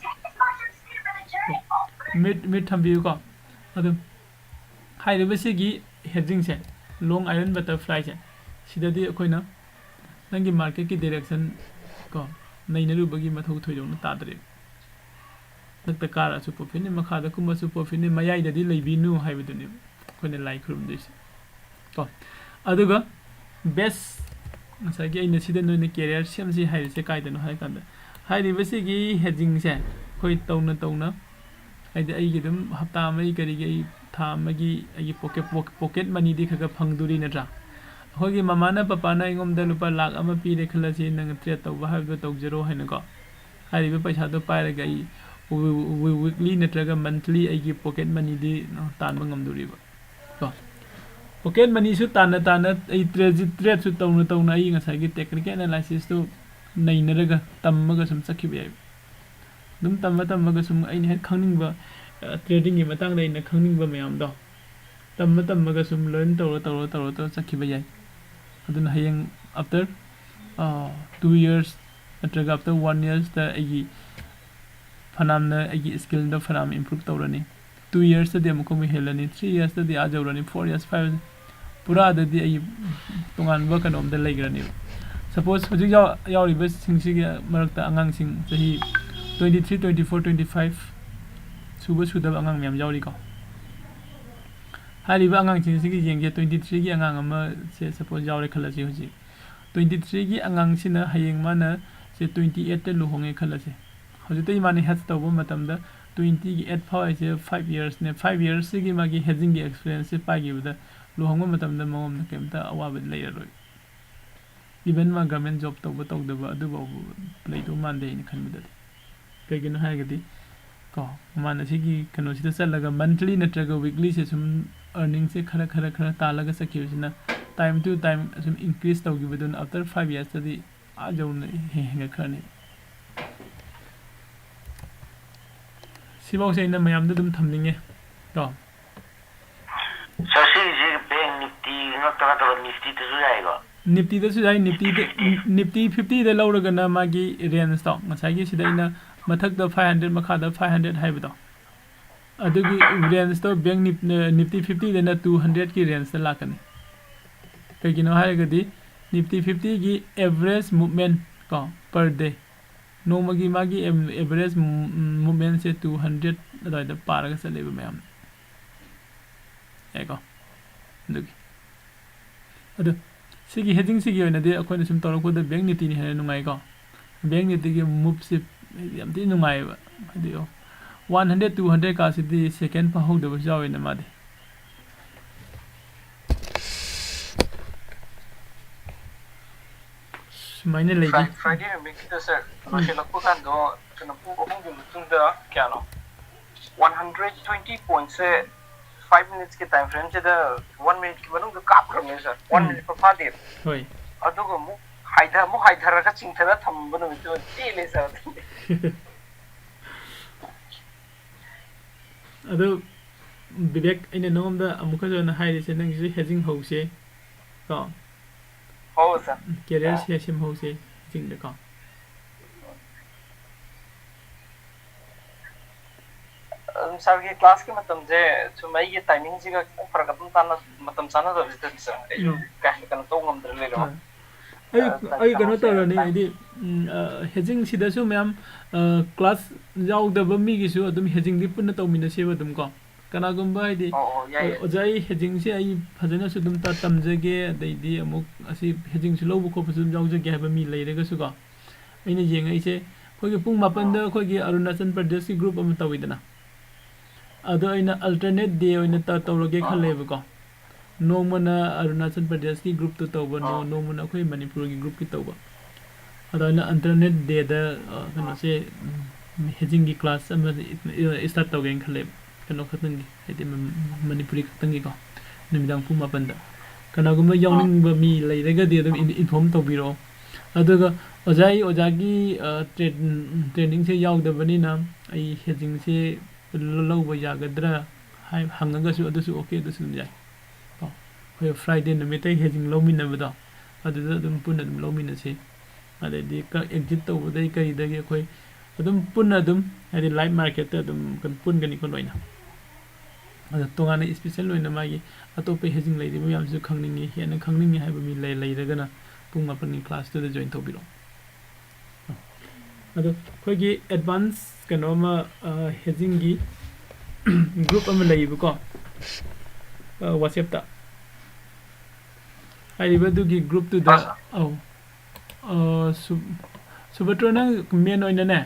ꯃꯤꯠ ꯃꯤꯠ ꯊꯝꯕꯤꯌꯨꯀꯣ꯫ ꯑꯗꯨꯝ ꯍꯥꯏꯔꯤꯕꯁꯤꯒꯤ hedging ꯁꯦ, long iron butterfly ꯁꯦ, ꯁꯤꯗꯗꯤ ꯑꯩꯈꯣꯏꯅ ꯅꯪꯒꯤ ꯃꯥꯔꯀꯦꯠꯀꯤ direction ꯀꯣ ꯅꯩꯅꯔꯨꯕꯒꯤ ꯃꯊꯧ ꯊꯣꯏꯗꯣꯛꯅ ꯇꯥꯗ꯭ꯔꯦꯕ꯫ ꯃꯊꯛꯇ ꯀꯥꯔꯛꯑꯁꯨ profit ꯅꯤ, ꯃꯈꯥꯗ ꯀꯨꯝꯃꯁꯨ profit ꯅꯤ, ꯃꯌꯥꯏꯗꯗꯤ ꯂꯩꯕꯤꯅꯨ ꯍꯥꯏꯕꯗꯨꯅꯦꯕ ꯑꯩꯈꯣꯏꯅ ꯂꯥꯏ ꯈꯨꯔꯨꯝꯗꯣꯏꯁꯦ ꯀꯣ꯫ ꯑꯗꯨꯒ best, ꯉꯁꯥꯏꯒꯤ ꯑꯩꯅ ꯁꯤꯗ ꯅꯣꯏꯅ career ꯁꯦꯝꯁꯤ ꯍꯥꯏꯔꯤꯁꯦ ꯀꯥꯏꯗꯅꯣ ꯍꯥꯏ ꯀꯥꯟꯗ, ꯍꯥꯏꯔꯤꯕꯁꯤꯒꯤ hedging ꯁꯦ ꯑꯩꯈꯣꯏ ꯇꯧꯅ ꯇꯧꯅ, ꯍꯥꯏꯗꯤ ꯑꯩꯒꯤ ꯑꯗꯨꯝ ꯍꯞꯇꯥ ꯑꯃꯒꯤ ꯀꯔꯤꯒꯤ ꯑꯩ ꯊꯥ ꯑꯃꯒꯤ ꯑꯩꯒꯤ pocket, pocket money ꯗꯤ ꯈꯔ ꯈꯔ ꯐꯪꯗꯣꯔꯤ ꯅꯠꯇ꯭ꯔꯥ? ꯑꯩꯈꯣꯏꯒꯤ ꯃꯃꯥꯅ ꯄꯄꯥꯅ ꯑꯩꯉꯣꯟꯗ ꯂꯨꯄꯥ ꯂꯥꯛ ꯑꯃ ꯄꯤꯔꯦ ꯈꯜꯂꯁꯤ, "ꯅꯪ trade ꯇꯧꯕ ꯍꯥꯏꯕꯗꯣ ꯇꯧꯖꯔꯣ" ꯍꯥꯏꯅꯀꯣ꯫ ꯍꯥꯏꯔꯤꯕ ꯄꯩꯁꯥꯗꯣ ꯄꯥꯏꯔꯒ ꯑꯩ wi-, wi-, weekly ꯅꯠꯇ꯭ꯔꯒ monthly ꯑꯩꯒꯤ pocket money ꯗꯤ ꯇꯥꯟꯕ ꯉꯝꯗꯣꯔꯤꯕ ꯀꯣ꯫ Pocket money ꯁꯨ ꯇꯥꯟꯅ ꯇꯥꯟꯅ ꯑꯩ trade, trade ꯁꯨ ꯇꯧꯅ ꯇꯧꯅ ꯑꯩ ꯉꯁꯥꯏꯒꯤ technical analysis ꯇꯨ ꯅꯩꯅꯔꯒ ꯇꯝꯃꯒ ꯁꯨꯝ ꯆꯠꯈꯤꯕ ꯌꯥꯏ꯫ ꯑꯗꯨꯝ ꯇꯝꯃ ꯇꯝꯃꯒ ꯁꯨꯝ ꯑꯩꯅ ꯍꯦꯛ ꯈꯪꯅꯤꯡꯕ, ꯑ, trading ꯒꯤ ꯃꯇꯥꯡꯗ ꯑꯩꯅ ꯈꯪꯅꯤꯡꯕ ꯃꯌꯥꯝꯗꯣ ꯇꯝꯃ ꯇꯝꯃꯒ ꯁꯨꯝ learn ꯇꯧꯔ ꯇꯧꯔ ꯇꯧꯔ ꯇꯧꯔ ꯆꯠꯈꯤꯕ ꯌꯥꯏ꯫ ꯑꯗꯨꯅ ꯍꯌꯦꯡ after, ꯑ, two years ꯅꯠꯇ꯭ꯔꯒ after one years ꯇ ꯑꯩꯒꯤ ꯐꯅꯌꯥꯝꯅ ꯑꯩꯒꯤ skill ꯗꯣ ꯐꯅꯌꯥꯝ improve ꯇꯧꯔꯅꯤ꯫ Two years ꯇꯗꯤ ꯑꯃꯨꯛꯀ ꯑꯃꯨꯛ ꯍꯦꯜꯂꯅꯤ, three years ꯇꯗꯤ ꯑꯥ ꯌꯧꯔꯅꯤ, four years, five years, ꯄꯨꯔꯥꯗꯗꯤ ꯑꯩ ꯇꯣꯉꯥꯟꯕ ꯀꯩꯅꯣꯝꯗ ꯂꯩꯈ꯭ꯔꯅꯦꯕ꯫ Suppose ꯍꯧꯖꯤꯛ ꯌꯥꯎ-, ꯌꯥꯎꯔꯤꯕꯁꯤꯡꯁꯤꯒꯤ ꯃꯔꯛꯇ ꯑꯉꯥꯡꯁꯤꯡ ꯆꯍꯤ twenty three, twenty four, twenty five ꯁꯨꯕ ꯁꯨꯗꯕ ꯑꯉꯥꯡ ꯃꯌꯥꯝ ꯌꯥꯎꯔꯤꯀꯣ꯫ ꯍꯥꯏꯔꯤꯕ ꯑꯉꯥꯡꯁꯤꯡꯁꯤꯒꯤ ꯌꯦꯡꯁꯦ, twenty three ꯒꯤ ꯑꯉꯥꯡ ꯑꯃꯁꯦ suppose ꯌꯥꯎꯔꯦ ꯈꯜꯂꯁꯤ ꯍꯧꯖꯤꯛ꯫ Twenty three ꯒꯤ ꯑꯉꯥꯡꯁꯤꯅ ꯍꯌꯦꯡ ꯃꯥꯅ ꯁꯦ twenty eight ꯇ ꯂꯨꯍꯣꯡꯉꯦ ꯈꯜꯂꯁꯦ꯫ ꯍꯧꯖꯤꯛꯇꯩ ꯃꯥꯅ hedge ꯇꯧꯕ ꯃꯇꯝꯗ ꯇ꯭ꯋꯦꯟꯇꯤꯒꯤ ꯑꯦꯠ ꯐꯥꯎ ꯍꯥꯏꯁꯦ ꯐꯥꯏꯚ ꯌꯔꯁꯅꯦ꯫ ꯐꯥꯏꯚ ꯌꯔꯁꯁꯤꯒꯤ ꯃꯥꯒꯤ ꯍꯦꯖꯤꯡꯒꯤ ꯑꯦꯛꯁꯄꯤꯔꯤꯌꯦꯟꯁꯁꯦ ꯄꯥꯏꯈꯤꯕꯗ ꯂꯨꯍꯣꯡꯕ ꯃꯇꯝꯗ ꯃꯉꯣꯟꯗ ꯀꯩꯝꯇ ꯑꯋꯥꯕꯗꯤ ꯂꯩꯔꯔꯣꯏ꯫ ꯏꯚꯟ ꯃꯥ ꯒꯚꯔꯟꯃꯦꯟ ꯖꯣꯕ ꯇꯧꯕ ꯇꯧꯗꯕ ꯑꯗꯨꯐꯥꯎꯕ ꯂꯩꯗꯧ ꯃꯥꯟꯗꯦ ꯑꯩꯅ ꯈꯟꯕꯗꯗꯤ꯫ ꯀꯩꯒꯤꯅꯣ ꯍꯥꯏꯔꯒꯗꯤ ꯀꯣ, ꯃꯥꯅ ꯁꯤꯒꯤ ꯀꯩꯅꯣꯁꯤꯗ ꯆꯠꯂꯒ ꯃꯟꯊꯂꯤ ꯅꯠꯇ꯭ꯔꯒ ꯋꯤꯛꯂꯤꯁꯦ ꯁꯨꯝ ꯑꯔꯅꯤꯡꯁꯦ ꯈꯔ ꯈꯔ ꯈꯔ ꯇꯥꯜꯂꯒ ꯆꯠꯈꯤꯕꯁꯤꯅ ꯇꯥꯏꯝ ꯇꯨ ꯇꯥꯏꯝ ꯁꯨꯝ ꯏꯟꯀ꯭ꯔꯤꯖ ꯇꯧꯈꯤꯕꯗꯨꯅ ꯑꯥꯐꯇꯔ ꯐꯥꯏꯚ ꯌꯔꯁꯇꯗꯤ ꯑꯥ ꯌꯧꯅ ꯍꯦꯟꯒꯠꯈ꯭ꯔꯅꯤ꯫ ꯁꯤꯐꯧꯁꯦ ꯑꯩꯅ ꯃꯌꯥꯝꯗ ꯑꯗꯨꯝ ꯊꯝꯅꯤꯡꯉꯦ ꯀꯣ꯫ ꯁꯥꯔ, ꯁꯤꯒꯤꯁꯦ ꯕꯦꯡ ꯅꯤꯐꯇꯤ ꯉꯥꯛꯇ ꯅꯠꯇꯕ ꯅꯤꯐꯇꯤꯗꯁꯨ ꯌꯥꯏꯀꯣ? ꯅꯤꯐꯇꯤꯗꯁꯨ ꯌꯥꯏ꯫ ꯅꯤꯐꯇꯤꯗ, ꯅꯤꯐꯇꯤ ꯐꯤꯐꯇꯤꯗ ꯂꯧꯔꯒꯅ ꯃꯥꯒꯤ ꯔꯦꯟꯖꯇꯣ, ꯉꯁꯥꯏꯒꯤ ꯁꯤꯗ ꯑꯩꯅ ꯃꯊꯛꯇ ꯐꯥꯏꯚ ꯍꯟꯗ꯭ꯔꯦꯠ, ꯃꯈꯥꯗ ꯐꯥꯏꯚ ꯍꯟꯗ꯭ꯔꯦꯠ ꯍꯥꯏꯕꯗꯣ, ꯑꯗꯨꯒꯤ ꯔꯦꯟꯖꯇꯣ ꯕꯦꯡ ꯅꯤꯐ-, ꯅꯤꯐꯇꯤ ꯐꯤꯐꯇꯤꯗꯅ ꯇꯨ ꯍꯟꯗ꯭ꯔꯦꯠꯀꯤ ꯔꯦꯟꯖꯇ ꯂꯥꯛꯀꯅꯤ꯫ ꯀꯩꯒꯤꯅꯣ ꯍꯥꯏꯔꯒꯗꯤ ꯅꯤꯐꯇꯤ ꯐꯤꯐꯇꯤꯒꯤ ꯑꯦꯚꯔꯦꯖ ꯃꯨꯞꯃꯦꯟ ꯀꯣ, ꯄꯔ ꯗꯦ, ꯅꯣꯡꯃꯒꯤ ꯃꯥꯒꯤ ꯑꯦꯚꯔꯦꯖ ꯃꯨꯞꯃꯦꯟꯁꯦ ꯇꯨ ꯍꯟꯗ꯭ꯔꯦꯠ ꯑꯗꯨꯋꯥꯏꯗ ꯄꯥꯔꯒ ꯆꯠꯂꯦꯕ ꯃꯌꯥꯝ꯫ ꯌꯥꯏꯀꯣ? ꯑꯗꯨꯒꯤ꯫ ꯑꯗꯨ ꯁꯤꯒꯤ ꯍꯦꯖꯤꯡꯁꯤꯒꯤ ꯑꯣꯏꯅꯗꯤ ꯑꯩꯈꯣꯏꯅ ꯁꯨꯝ ꯇꯧꯔꯛꯄꯗ ꯕꯦꯡ ꯅꯤꯐꯇꯤꯅ ꯍꯦꯟꯅ ꯅꯨꯡꯉꯥꯏꯀꯣ꯫ ꯕꯦꯡ ꯅꯤꯐꯇꯤꯒꯤ ꯃꯨꯞꯁꯦ ꯌꯥꯝ ꯊꯤꯅ ꯅꯨꯡꯉꯥꯏꯌꯦꯕ꯫ ꯍꯥꯏꯗꯤ ꯋꯥꯟ ꯍꯟꯗ꯭ꯔꯦꯠ, ꯇꯨ ꯍꯟꯗ꯭ꯔꯦꯠ ꯀꯥꯁꯤꯗꯤ ꯁꯦꯀꯦꯟ ꯐꯥꯍꯧꯗꯕꯁꯨ ꯌꯥꯎꯋꯦꯅ ꯃꯥꯗꯤ꯫ ꯁꯨꯃꯥꯏꯅ ꯂꯩꯔꯤ꯫ ꯐ꯭ꯔꯥꯏ-, ꯐ꯭ꯔꯥꯏꯗꯦ ꯅꯨꯃꯤꯠꯀꯤꯗ ꯁꯥꯔ, ꯂꯣꯏꯁꯤꯜꯂꯛꯄ ꯀꯥꯟꯗꯣ ꯀꯩꯅꯣ, ꯄꯨꯡ ꯑꯍꯨꯝꯒꯤ ꯃꯇꯨꯡꯗ ꯀꯌꯥꯅꯣ? ꯋꯥꯟ ꯍꯟꯗ꯭ꯔꯦꯠ ꯇ꯭ꯋꯦꯟꯇꯤ ꯄꯣꯏꯟꯠꯁꯦ ꯐꯥꯏꯚ ꯃꯤꯅꯤꯠꯁꯀꯤ ꯇꯥꯏꯝ ꯐ꯭ꯔꯦꯝꯁꯤꯗ ꯋꯥꯟ ꯃꯤꯅꯤꯠꯀꯤ ꯃꯅꯨꯡꯗ ꯀꯥꯞꯈ꯭ꯔꯕꯅꯦ ꯁꯥꯔ꯫ ꯋꯥꯟ ꯎꯝ꯫ ꯃꯤꯅꯤꯠ ꯐꯥꯎ ꯐꯥꯗꯦ꯫ ꯍꯣꯏ꯫ ꯑꯗꯨꯒ ꯑꯃꯨꯛ ꯍꯥꯏꯊ-, ꯑꯃꯨꯛ ꯍꯥꯏꯊꯔꯒ ꯆꯤꯡꯊꯔ ꯊꯝꯕ ꯅꯨꯃꯤꯠꯇꯨ ꯄꯦꯜꯂꯦ ꯁꯥꯔ꯫ ꯑꯗꯨ ꯕꯤꯕꯦꯛ, ꯑꯩꯅ ꯅꯉꯣꯟꯗ ꯑꯃꯨꯛꯀꯁꯨ ꯑꯣꯏꯅ ꯍꯥꯏꯔꯤꯁꯦ, ꯅꯪꯒꯤꯁꯨ ꯍꯦꯖꯤꯡ ꯍꯧꯁꯦ ꯀꯣ꯫ ꯍꯣꯏ ꯁꯥꯔ꯫ ꯀꯦꯔꯤꯌꯔꯁꯦ ꯁꯦꯝꯍꯧꯁꯦ ꯍꯦꯖꯤꯡꯗꯀꯣ꯫ ꯑꯗꯨꯝ ꯁꯥꯔꯒꯤ ꯀ꯭ꯂꯥꯁꯀꯤ ꯃꯇꯝꯁꯦ ꯁꯨꯝ ꯑꯩꯒꯤ ꯇꯥꯏꯃꯤꯡꯁꯤꯒ ꯈꯤꯇꯪ ꯐꯔꯛ ꯑꯗꯨꯝ ꯆꯥꯟꯅ-, ꯃꯇꯝ ꯆꯥꯟꯅꯗꯕꯁꯤꯗ ꯁꯥꯔ ꯑꯩꯁꯨ ꯎꯝ꯫ ꯍꯣꯏ꯫ ꯑꯩ, ꯑ, ꯑꯩ ꯀꯩꯅꯣ ꯀꯩꯅꯣꯁꯦ, ꯇꯧꯔꯅꯤ꯫ ꯇꯥꯏꯝ- ꯍꯥꯏꯗꯤ, ꯎꯝ, ꯑ, ꯍꯦꯖꯤꯡꯁꯤꯗꯁꯨ ꯃꯌꯥꯝ, ꯑ, ꯀ꯭ꯂꯥꯁ ꯌꯥꯎꯗꯕ ꯃꯤꯒꯤꯁꯨ ꯑꯗꯨꯝ ꯍꯦꯖꯤꯡꯗꯤ ꯄꯨꯟꯅ ꯇꯧꯃꯤꯟꯅꯁꯦꯕ ꯑꯗꯨꯝ ꯀꯣ꯫ ꯀꯅꯥꯒꯨꯝꯕ ꯍꯥꯏꯗꯤ, ꯑꯣ, ꯑꯣ, ꯌꯥꯏꯌꯦ꯫ "ꯑꯣꯖꯥ, ꯑꯩ ꯍꯦꯖꯤꯡꯁꯦ ꯑꯩ ꯐꯖꯅꯁꯨ ꯑꯗꯨꯝ ꯇ-, ꯇꯝꯖꯒꯦ, ꯑꯗꯩꯗꯤ ꯑꯃꯨꯛ ꯑꯁꯤ ꯍꯦꯖꯤꯡꯁꯨ ꯂꯧꯕ ꯈꯣꯠꯄꯁꯨ ꯑꯗꯨꯝ ꯌꯥꯎꯖꯒꯦ" ꯍꯥꯏꯕ ꯃꯤ ꯂꯩꯔꯒꯁꯨꯀꯣ, ꯑꯩꯅ ꯌꯦꯡꯉꯛꯏꯁꯦ ꯑꯩꯈꯣꯏꯒꯤ ꯄꯨꯡ ꯃꯥꯄꯟꯗ ꯑꯩꯈꯣꯏꯒꯤ ꯑꯔꯨꯅꯥꯆꯜ ꯄ꯭ꯔꯗꯦꯁꯀꯤ ꯒ꯭ꯔꯨꯞ ꯑꯃ ꯇꯧꯋꯤꯗꯅ, ꯑꯗꯣ ꯑꯩꯅ alternate day ꯑꯣꯏꯅ ꯇ- ꯇꯧꯔꯒꯦ ꯈꯜꯂꯦꯕꯀꯣ꯫ ꯅꯣꯡꯃꯅ ꯑꯔꯨꯅꯥꯆꯜ ꯄ꯭ꯔꯗꯦꯁꯀꯤ ꯒ꯭ꯔꯨꯞꯇꯨ ꯇꯧꯕ, ꯅꯣ- ꯅꯣꯡꯃꯅ ꯑꯩꯈꯣꯏ ꯃꯅꯤꯄꯨꯔꯒꯤ ꯒ꯭ꯔꯨꯞꯀꯤ ꯇꯧꯕ꯫ ꯑꯗꯣ ꯑꯩꯅ alternate dayꯗ, ꯑ, ꯀꯩꯅꯣꯁꯦ, ꯎꯝ, ꯍꯦꯖꯤꯡꯒꯤ ꯀ꯭ꯂꯥꯁ ꯑꯃ start ꯇꯧꯒꯦꯅ ꯈꯜꯂꯦꯕ, ꯀꯩꯅꯣ ꯈꯛꯇꯪꯒꯤ, ꯍꯥꯏꯗꯤ ꯃ- ꯃꯅꯤꯄꯨꯔꯤ ꯈꯛꯇꯪꯒꯤꯀꯣ, ꯅꯨꯃꯤꯗꯥꯡ ꯄꯨꯡ ꯃꯥꯄꯟꯗ꯫ ꯀꯅꯥꯒꯨꯝꯕ ꯌꯥꯎꯅꯤꯡꯕ ꯃꯤ ꯂꯩꯔꯒꯗꯤ ꯑꯗꯨꯝ in- inform ꯇꯧꯕꯤꯔꯛꯑꯣ꯫ ꯑꯗꯨꯒ ꯑꯣꯖꯥ, ꯑꯩ ꯑꯣꯖꯥꯒꯤ, ꯑ, train- trainingꯁꯦ ꯌꯥꯎꯗꯕꯅꯤꯅ ꯑꯩ ꯍꯦꯖꯤꯡꯁꯦ ꯂ- ꯂꯧꯕ ꯌꯥꯒꯗ꯭ꯔꯥ ꯍꯥꯏ ꯍꯪꯉꯒꯁꯨ ꯑꯗꯨꯁꯨ okay, ꯑꯗꯨꯁꯨ ꯑꯗꯨꯝ ꯌꯥꯏ꯫ ꯀꯣ, ꯑꯩꯈꯣꯏ Friday ꯅꯨꯃꯤꯠꯇ ꯍꯦꯖꯤꯡ ꯂꯧꯃꯤꯟꯅꯕꯗꯣ, ꯑꯗꯨꯗ ꯑꯗꯨꯝ ꯄꯨꯟꯅ ꯑꯗꯨꯝ ꯂꯧꯃꯤꯟꯅꯁꯤ꯫ ꯑꯗꯩꯗꯤ ꯀ- exit ꯇꯧꯕꯗꯩ ꯀꯔꯤꯗꯒꯤ ꯑꯩꯈꯣꯏ ꯑꯗꯨꯝ ꯄꯨꯟꯅ ꯑꯗꯨꯝ, ꯍꯥꯏꯗꯤ live marketꯇ ꯑꯗꯨꯝ ꯀ- ꯄꯨꯟꯒꯅꯤꯀꯣ ꯂꯣꯏꯅ꯫ ꯑꯗꯣ ꯇꯣꯉꯥꯟꯅ special ꯑꯣꯏꯅ ꯃꯥꯒꯤ ꯑꯇꯣꯞꯄ ꯍꯦꯖꯤꯡ ꯂꯩꯔꯤꯕ ꯃꯌꯥꯝꯁꯤꯁꯨ ꯈꯪꯅꯤꯡꯉꯤ, ꯍꯦꯟꯅ ꯈꯪꯅꯤꯡꯉꯤ ꯍꯥꯏꯕ ꯃꯤ ꯂꯩ- ꯂꯩꯔꯒꯅ ꯄꯨꯡ ꯃꯥꯄꯟꯒꯤ classꯇꯨꯗ join ꯇꯧꯕꯤꯔꯛꯑꯣ꯫ ꯑꯗꯣ ꯑꯩꯈꯣꯏꯒꯤ advance ꯀꯩꯅꯣ ꯑꯃ, ꯑ, ꯍꯦꯖꯤꯡꯒꯤ group ꯑꯃ ꯂꯩꯌꯦꯕꯀꯣ, ꯑ, WhatsAppꯇ꯫ ꯍꯥꯏꯔꯤꯕ ꯑꯗꯨꯒꯤ groupꯇꯨꯗ, ꯑꯧ, ꯑ, ꯁꯨ- ꯁꯨꯕꯇ꯭ꯔ, ꯅꯪ main ꯑꯣꯏꯅꯅꯦ,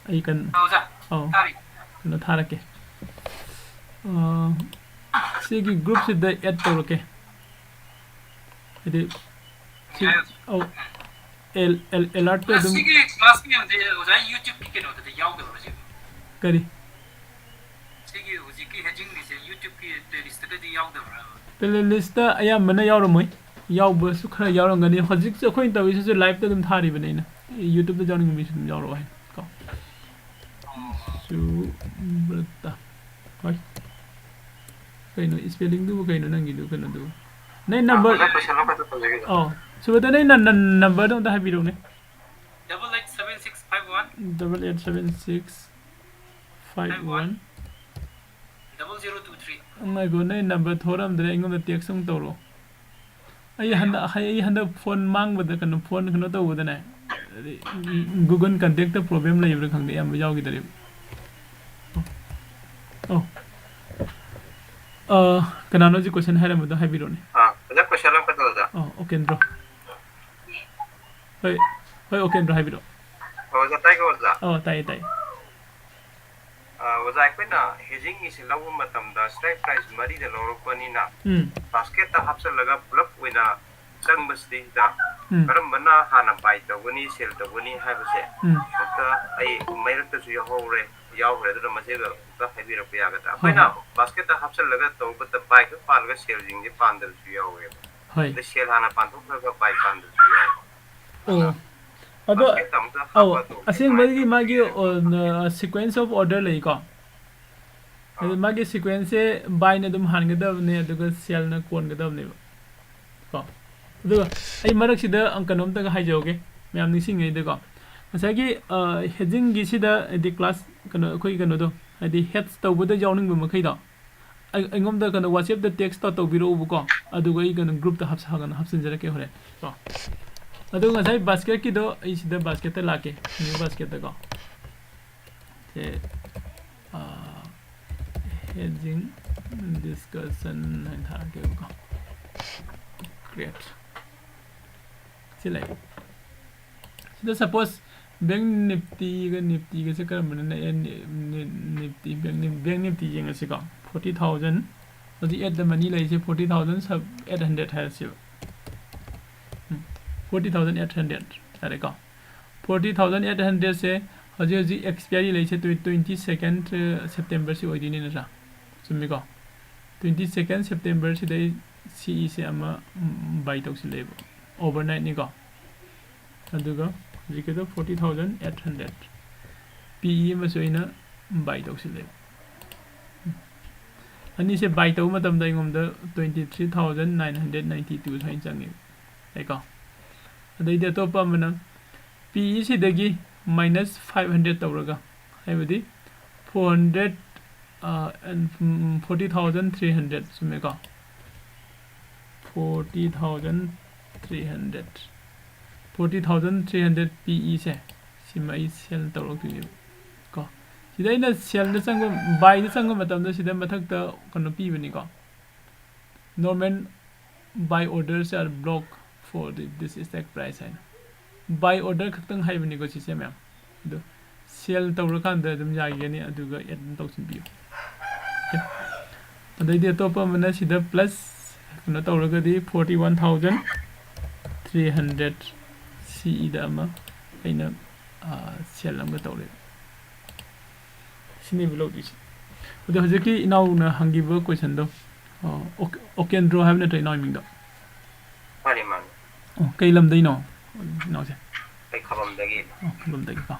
ꯑꯩ ꯀꯟ- ꯑꯧ, ꯑꯣꯖꯥ, ꯑꯧ, ꯇꯥꯔꯤ꯫ ꯀꯩꯅꯣ ꯊꯥꯔꯛꯀꯦ꯫ ꯑ, ꯁꯤꯒꯤ groupꯁꯤꯗ add ꯇꯧꯔꯛꯀꯦ꯫ ꯍꯥꯏꯗꯤ ꯁꯤ, ꯌꯥꯏ꯫ ꯑꯧ, ꯑꯦꯜ- ꯑꯦꯜ- alertꯇꯣ ꯑꯗꯨꯝ ꯁꯤꯒꯤ class ꯃꯌꯥꯝꯁꯦ ꯑꯣꯖꯥ YouTubeꯀꯤ ꯀꯩꯅꯣꯗꯗꯤ ꯌꯥꯎꯗꯕ꯭ꯔꯣ ꯁꯤꯕꯨ? ꯀꯔꯤ? ꯁꯤꯒꯤ ꯍꯧꯖꯤꯛꯀꯤ ꯍꯦꯖꯤꯡꯒꯤꯁꯦ YouTubeꯀꯤ playlistꯇꯒꯗꯤ ꯌꯥꯎꯗꯕ꯭ꯔꯥ? Playlistꯇ ꯑꯌꯥꯝꯕꯅ ꯌꯥꯎꯔꯝꯃꯣꯏ, ꯌꯥꯎꯕꯁꯨ ꯈꯔ ꯌꯥꯎꯔꯝꯒꯅꯤ꯫ ꯍꯧꯖꯤꯛꯁꯨ ꯑꯩꯈꯣꯏꯅ ꯇꯧꯔꯤꯁꯤꯁꯨ liveꯇ ꯑꯗꯨꯝ ꯊꯥꯔꯤꯕꯅꯦ ꯑꯩꯅ, YouTubeꯇ ꯌꯥꯎꯅꯤꯡꯕ ꯃꯤꯁꯨ ꯑꯗꯨꯝ ꯌꯥꯎꯔꯛꯑꯣ ꯍꯥꯏꯅ ꯀꯣ꯫ ꯁꯨꯕ꯭ꯔꯇ꯫ ꯍꯣꯏ꯫ ꯀꯩꯅꯣ spellingꯗꯨꯕꯨ ꯀꯩꯅꯣ ꯅꯪꯒꯤꯗꯨ ꯀꯩꯅꯣꯗꯨꯕꯨ? ꯅꯪ number, ꯑꯣꯖꯥ, question ꯑꯃꯈꯛꯇ ꯇꯧꯖꯒꯦ꯫ ꯑꯧ꯫ ꯁꯨꯕ꯭ꯔꯇ, ꯅꯪ ꯅ- ꯅ- numberꯗꯣ ꯑꯝꯇ ꯍꯥꯏꯕꯤꯔꯛꯎꯅꯦ꯫ Double eight seven six five one. Double eight seven six five one. Double zero two three. ꯉꯥꯏꯈꯣ, ꯅꯪ number ꯊꯣꯔꯝꯗ꯭ꯔꯦ, ꯑꯩꯉꯣꯟꯗ text ꯑꯃꯨꯛ ꯇꯧꯔꯛꯑꯣ꯫ ꯑꯩ ꯍꯟꯗꯛ, ꯑꯩ ꯍꯟꯗꯛ phone ꯃꯥꯡꯕꯗ, ꯀꯩꯅꯣ, phone ꯀꯩꯅꯣ ꯇꯧꯕꯗꯅꯦ, ꯍꯥꯏꯗꯤ, Google Contactꯇ problem ꯂꯩꯕ꯭ꯔꯥ ꯈꯪꯗꯦ, ꯑꯌꯥꯝꯕ ꯌꯥꯎꯈꯤꯗꯔꯦꯕ꯫ ꯑꯧ꯫ ꯑ, ꯀꯅꯥꯅꯣ ꯍꯧꯖꯤꯛ question ꯍꯥꯏꯔꯝꯕꯗꯣ ꯍꯥꯏꯕꯤꯔꯛꯑꯣꯅꯦ꯫ ꯑꯥ, ꯑꯣꯖꯥ, question ꯑꯃꯈꯛꯇ, ꯑꯣꯖꯥ꯫ ꯑꯣ, ꯑꯣꯀꯦꯟꯗ꯭ꯔꯣ꯫ ꯍꯣꯏ꯫ ꯍꯣꯏ, ꯑꯣꯀꯦ, ꯑꯗꯨ ꯍꯥꯏꯕꯤꯔꯛꯑꯣ꯫ ꯑꯣꯖꯥ ꯇꯥꯏꯀꯣ ꯑꯣꯖꯥ? ꯑꯣ, ꯇꯥꯏꯌꯦ, ꯇꯥꯏꯌꯦ꯫ ꯑ, ꯑꯣꯖꯥ, ꯑꯩꯈꯣꯏꯅ ꯍꯦꯖꯤꯡꯒꯤꯁꯦ ꯂꯧꯕ ꯃꯇꯝꯗ strike price ꯃꯔꯤꯗ ꯂꯧꯔꯛꯄꯅꯤꯅ, ꯎꯝ꯫ basket ꯇ ꯍꯥꯞꯆꯜꯂꯒ ꯄꯨꯂꯞ ꯑꯣꯏꯅ ꯆꯪꯕꯁꯤꯗꯩꯗ ꯎꯝ꯫ ꯀꯔꯝꯕꯅ ꯍꯥꯟꯅ buy ꯇꯧꯒꯅꯤ, sell ꯇꯧꯒꯅꯤ ꯍꯥꯏꯕꯁꯦ ꯎꯝ꯫ ꯑꯝꯇ ꯑꯩ ꯃꯔꯛꯇꯁꯨ ꯌꯥꯎꯍꯧꯔꯦ, ꯌꯥꯎꯈ꯭ꯔꯦ, ꯑꯗꯨꯅ ꯃꯁꯤꯒ ꯑꯝꯇ ꯍꯥꯏꯕꯤꯔꯛꯄ ꯌꯥꯒꯗ꯭ꯔꯥ? ꯍꯣꯏ, ꯑꯩꯈꯣꯏꯅ ꯍꯣꯏ꯫ basket ꯇ ꯍꯥꯞꯆꯜꯂꯒ ꯇꯧꯕꯗ buy ꯈꯛ ꯄꯥꯜꯂꯒ sell ꯁꯤꯡꯁꯦ ꯄꯥꯟꯗꯕꯁꯨ ꯌꯥꯎꯋꯦꯕ꯫ ꯍꯣꯏ꯫ ꯑꯗꯩ sell ꯍꯥꯟꯅ ꯄꯥꯟꯊꯣꯛꯈ꯭ꯔꯒ buy ꯄꯥꯟꯗꯕꯁꯨ ꯌꯥꯎꯕ꯫ ꯑꯣ꯫ ꯑꯗꯣ, basket ꯇ ꯑꯃꯨꯛꯇ ꯑꯧ, ꯍꯥꯞꯄ ꯇꯧꯕ ꯑꯁꯦꯡꯕꯒꯤ ꯌꯥꯏ꯫ ꯃꯥꯒꯤ, ꯑ, sequence of order ꯂꯩꯀꯣ꯫ ꯑꯗꯨ ꯑꯥ꯫ ꯃꯥꯒꯤ sequence ꯁꯦ buy ꯅ ꯑꯗꯨꯝ ꯍꯥꯟꯒꯗꯕꯅꯦ, ꯑꯗꯨꯒ sell ꯅ ꯀꯣꯟꯒꯗꯕꯅꯦꯕ꯫ ꯀꯣ꯫ ꯑꯗꯨꯒ ꯑꯩ ꯃꯔꯛꯁꯤꯗ ꯀꯩꯅꯣꯝꯇꯒ ꯍꯥꯏꯖꯍꯧꯒꯦ, ꯃꯌꯥꯝ ꯅꯤꯡꯁꯤꯡꯉꯩꯗꯀꯣ꯫ ꯉꯁꯥꯏꯒꯤ, ꯑ, ꯍꯦꯖꯤꯡꯒꯤꯁꯤꯗ ꯍꯥꯏꯗꯤ class ꯀꯩꯅꯣ, ꯑꯩꯈꯣꯏꯒꯤ ꯀꯩꯅꯣꯗꯣ, ꯍꯥꯏꯗꯤ hedge ꯇꯧꯕꯗ ꯌꯥꯎꯅꯤꯡꯕ ꯃꯈꯩꯗꯣ, ꯑꯩ-, ꯑꯩꯉꯣꯟꯗ ꯀꯩꯅꯣ WhatsApp ꯇ text ꯇꯧ-, ꯇꯧꯕꯤꯔꯛꯎꯕꯀꯣ, ꯑꯗꯨꯒ ꯑꯩ ꯀꯩꯅꯣ group ꯇ ꯍꯥꯞꯆ-, ꯀꯩꯅꯣ ꯍꯥꯞꯆꯤꯟꯖꯔꯛꯀꯦ ꯍꯣꯔꯦꯟ ꯀꯣ꯫ ꯑꯗꯣ ꯉꯁꯥꯏ basket ꯀꯤꯗꯣ ꯑꯩ ꯁꯤꯗ basket ꯇ ꯂꯥꯛꯀꯦ, new basket ꯇꯀꯣ꯫ ꯁꯦ, ꯑ, hedging discussion ꯍꯥꯏꯅ ꯊꯥꯔꯛꯀꯦꯕꯀꯣ꯫ Create꯫ ꯁꯤ ꯂꯩ꯫ ꯁꯤꯗ suppose bank nifty ꯒ nifty ꯒꯁꯦ ꯀꯔꯝꯕꯅ ꯅꯛꯑꯦ? Ni-, Ni-, nifty, bank Ni-, bank nifty ꯌꯦꯡꯉꯁꯤꯀꯣ꯫ Forty thousand, ꯍꯧꯖꯤꯛ at the money ꯂꯩꯔꯤꯁꯦ forty thousand eight hundred ꯍꯥꯏꯔꯁꯦꯕ꯫ ꯎꯝ, forty thousand eight hundred ꯍꯥꯏꯔꯦꯀꯣ꯫ Forty thousand eight hundred ꯁꯦ ꯍꯧꯖꯤꯛ ꯍꯧꯖꯤꯛ expiry ꯂꯩꯔꯤꯁꯦ twe-, twenty second September ꯁꯤ ꯑꯣꯏꯗꯣꯏꯅꯤ ꯅꯠꯇ꯭ꯔꯥ? ꯆꯨꯝꯃꯤꯀꯣ? Twenty second September ꯁꯤꯗ ꯑꯩ ꯁꯤꯏꯁꯦ ꯑꯃ, ꯎꯝ, buy ꯇꯧꯁꯤꯜꯂꯛꯑꯦꯕ꯫ Overnight ꯅꯤꯀꯣ꯫ ꯑꯗꯨꯒ ꯍꯧꯖꯤꯛꯀꯤꯗꯣ forty thousand eight hundred꯫ P E ꯑꯃꯁꯨ ꯑꯩꯅ buy ꯇꯧꯁꯤꯜꯂꯦ꯫ ꯑꯅꯤꯁꯦ buy ꯇꯧꯕ ꯃꯇꯝꯗ ꯑꯩꯉꯣꯟꯗ twenty three thousand nine hundred ninety two ꯁꯨꯃꯥꯏꯅ ꯆꯪꯉꯦꯕ꯫ ꯌꯥꯏꯀꯣ? ꯑꯗꯩꯗꯤ ꯑꯇꯣꯞꯄ ꯑꯃꯅ P E ꯁꯤꯗꯒꯤ minus five hundred ꯇꯧꯔꯒ, ꯍꯥꯏꯕꯗꯤ four hundred, ꯑ, and, um, forty thousand three hundred, ꯆꯨꯝꯃꯦꯀꯣ? Forty thousand three hundred꯫ Forty thousand three hundred P E ꯁꯦ, ꯁꯤꯃ ꯑꯩ sell ꯇꯧꯔꯛꯇꯣꯏꯅꯦꯕ ꯀꯣ꯫ ꯁꯤꯗ ꯑꯩꯅ sell ꯗ ꯆꯪꯕ, buy ꯗ ꯆꯪꯕ ꯃꯇꯝꯗ ꯁꯤꯗ ꯃꯊꯛꯇ ꯀꯩꯅꯣ ꯄꯤꯕꯅꯤꯀꯣ, "Normal buy orders are blocked for the, this strike price" ꯍꯥꯏꯅ꯫ Buy order ꯈꯛꯇꯪ ꯍꯥꯏꯕꯅꯤꯀꯣ ꯁꯤꯁꯦ ꯃꯌꯥꯝ꯫ ꯑꯗꯣ sell ꯇꯧꯔꯀꯥꯟꯗ ꯑꯗꯨꯝ ꯌꯥꯒꯅꯤ, ꯑꯗꯨꯒ add ꯑꯗꯨꯝ ꯇꯧꯁꯤꯟꯕꯤꯌꯨ꯫ Okay꯫ ꯑꯗꯩꯗꯤ ꯑꯇꯣꯞꯄ ꯑꯃꯅ ꯁꯤꯗ plus ꯀꯩꯅꯣ ꯇꯧꯔꯒꯗꯤ forty one thousand three hundred ꯁꯤꯗ ꯑꯃ ꯑꯩꯅ, ꯑꯥ, sell ꯑꯃꯒ ꯇꯧꯔꯦ꯫ ꯁꯤꯅꯦꯕ ꯂꯧꯗꯣꯏꯁꯦ꯫ ꯑꯗꯣ ꯍꯧꯖꯤꯛꯀꯤ ꯏꯅꯥꯎꯅ ꯍꯪꯈꯤꯕ questionꯗꯣ, ꯑꯣ, ꯑꯣꯛ-, ꯑꯣꯀꯦꯟꯗ꯭ꯔꯣ ꯍꯥꯏꯕ ꯅꯠꯇ꯭ꯔꯣ ꯏꯅꯥꯎ ꯃꯤꯡꯗꯣ? ꯃꯥꯅꯤ, ꯃꯥꯅꯤ꯫ ꯑꯣ, ꯀꯩ ꯂꯝꯗꯩꯅꯣ ꯏꯅꯥꯎꯁꯦ? ꯑꯩ ꯈꯕꯝꯗꯒꯤ꯫ ꯑꯣ, ꯈꯕꯝꯗꯒꯤꯀꯣ꯫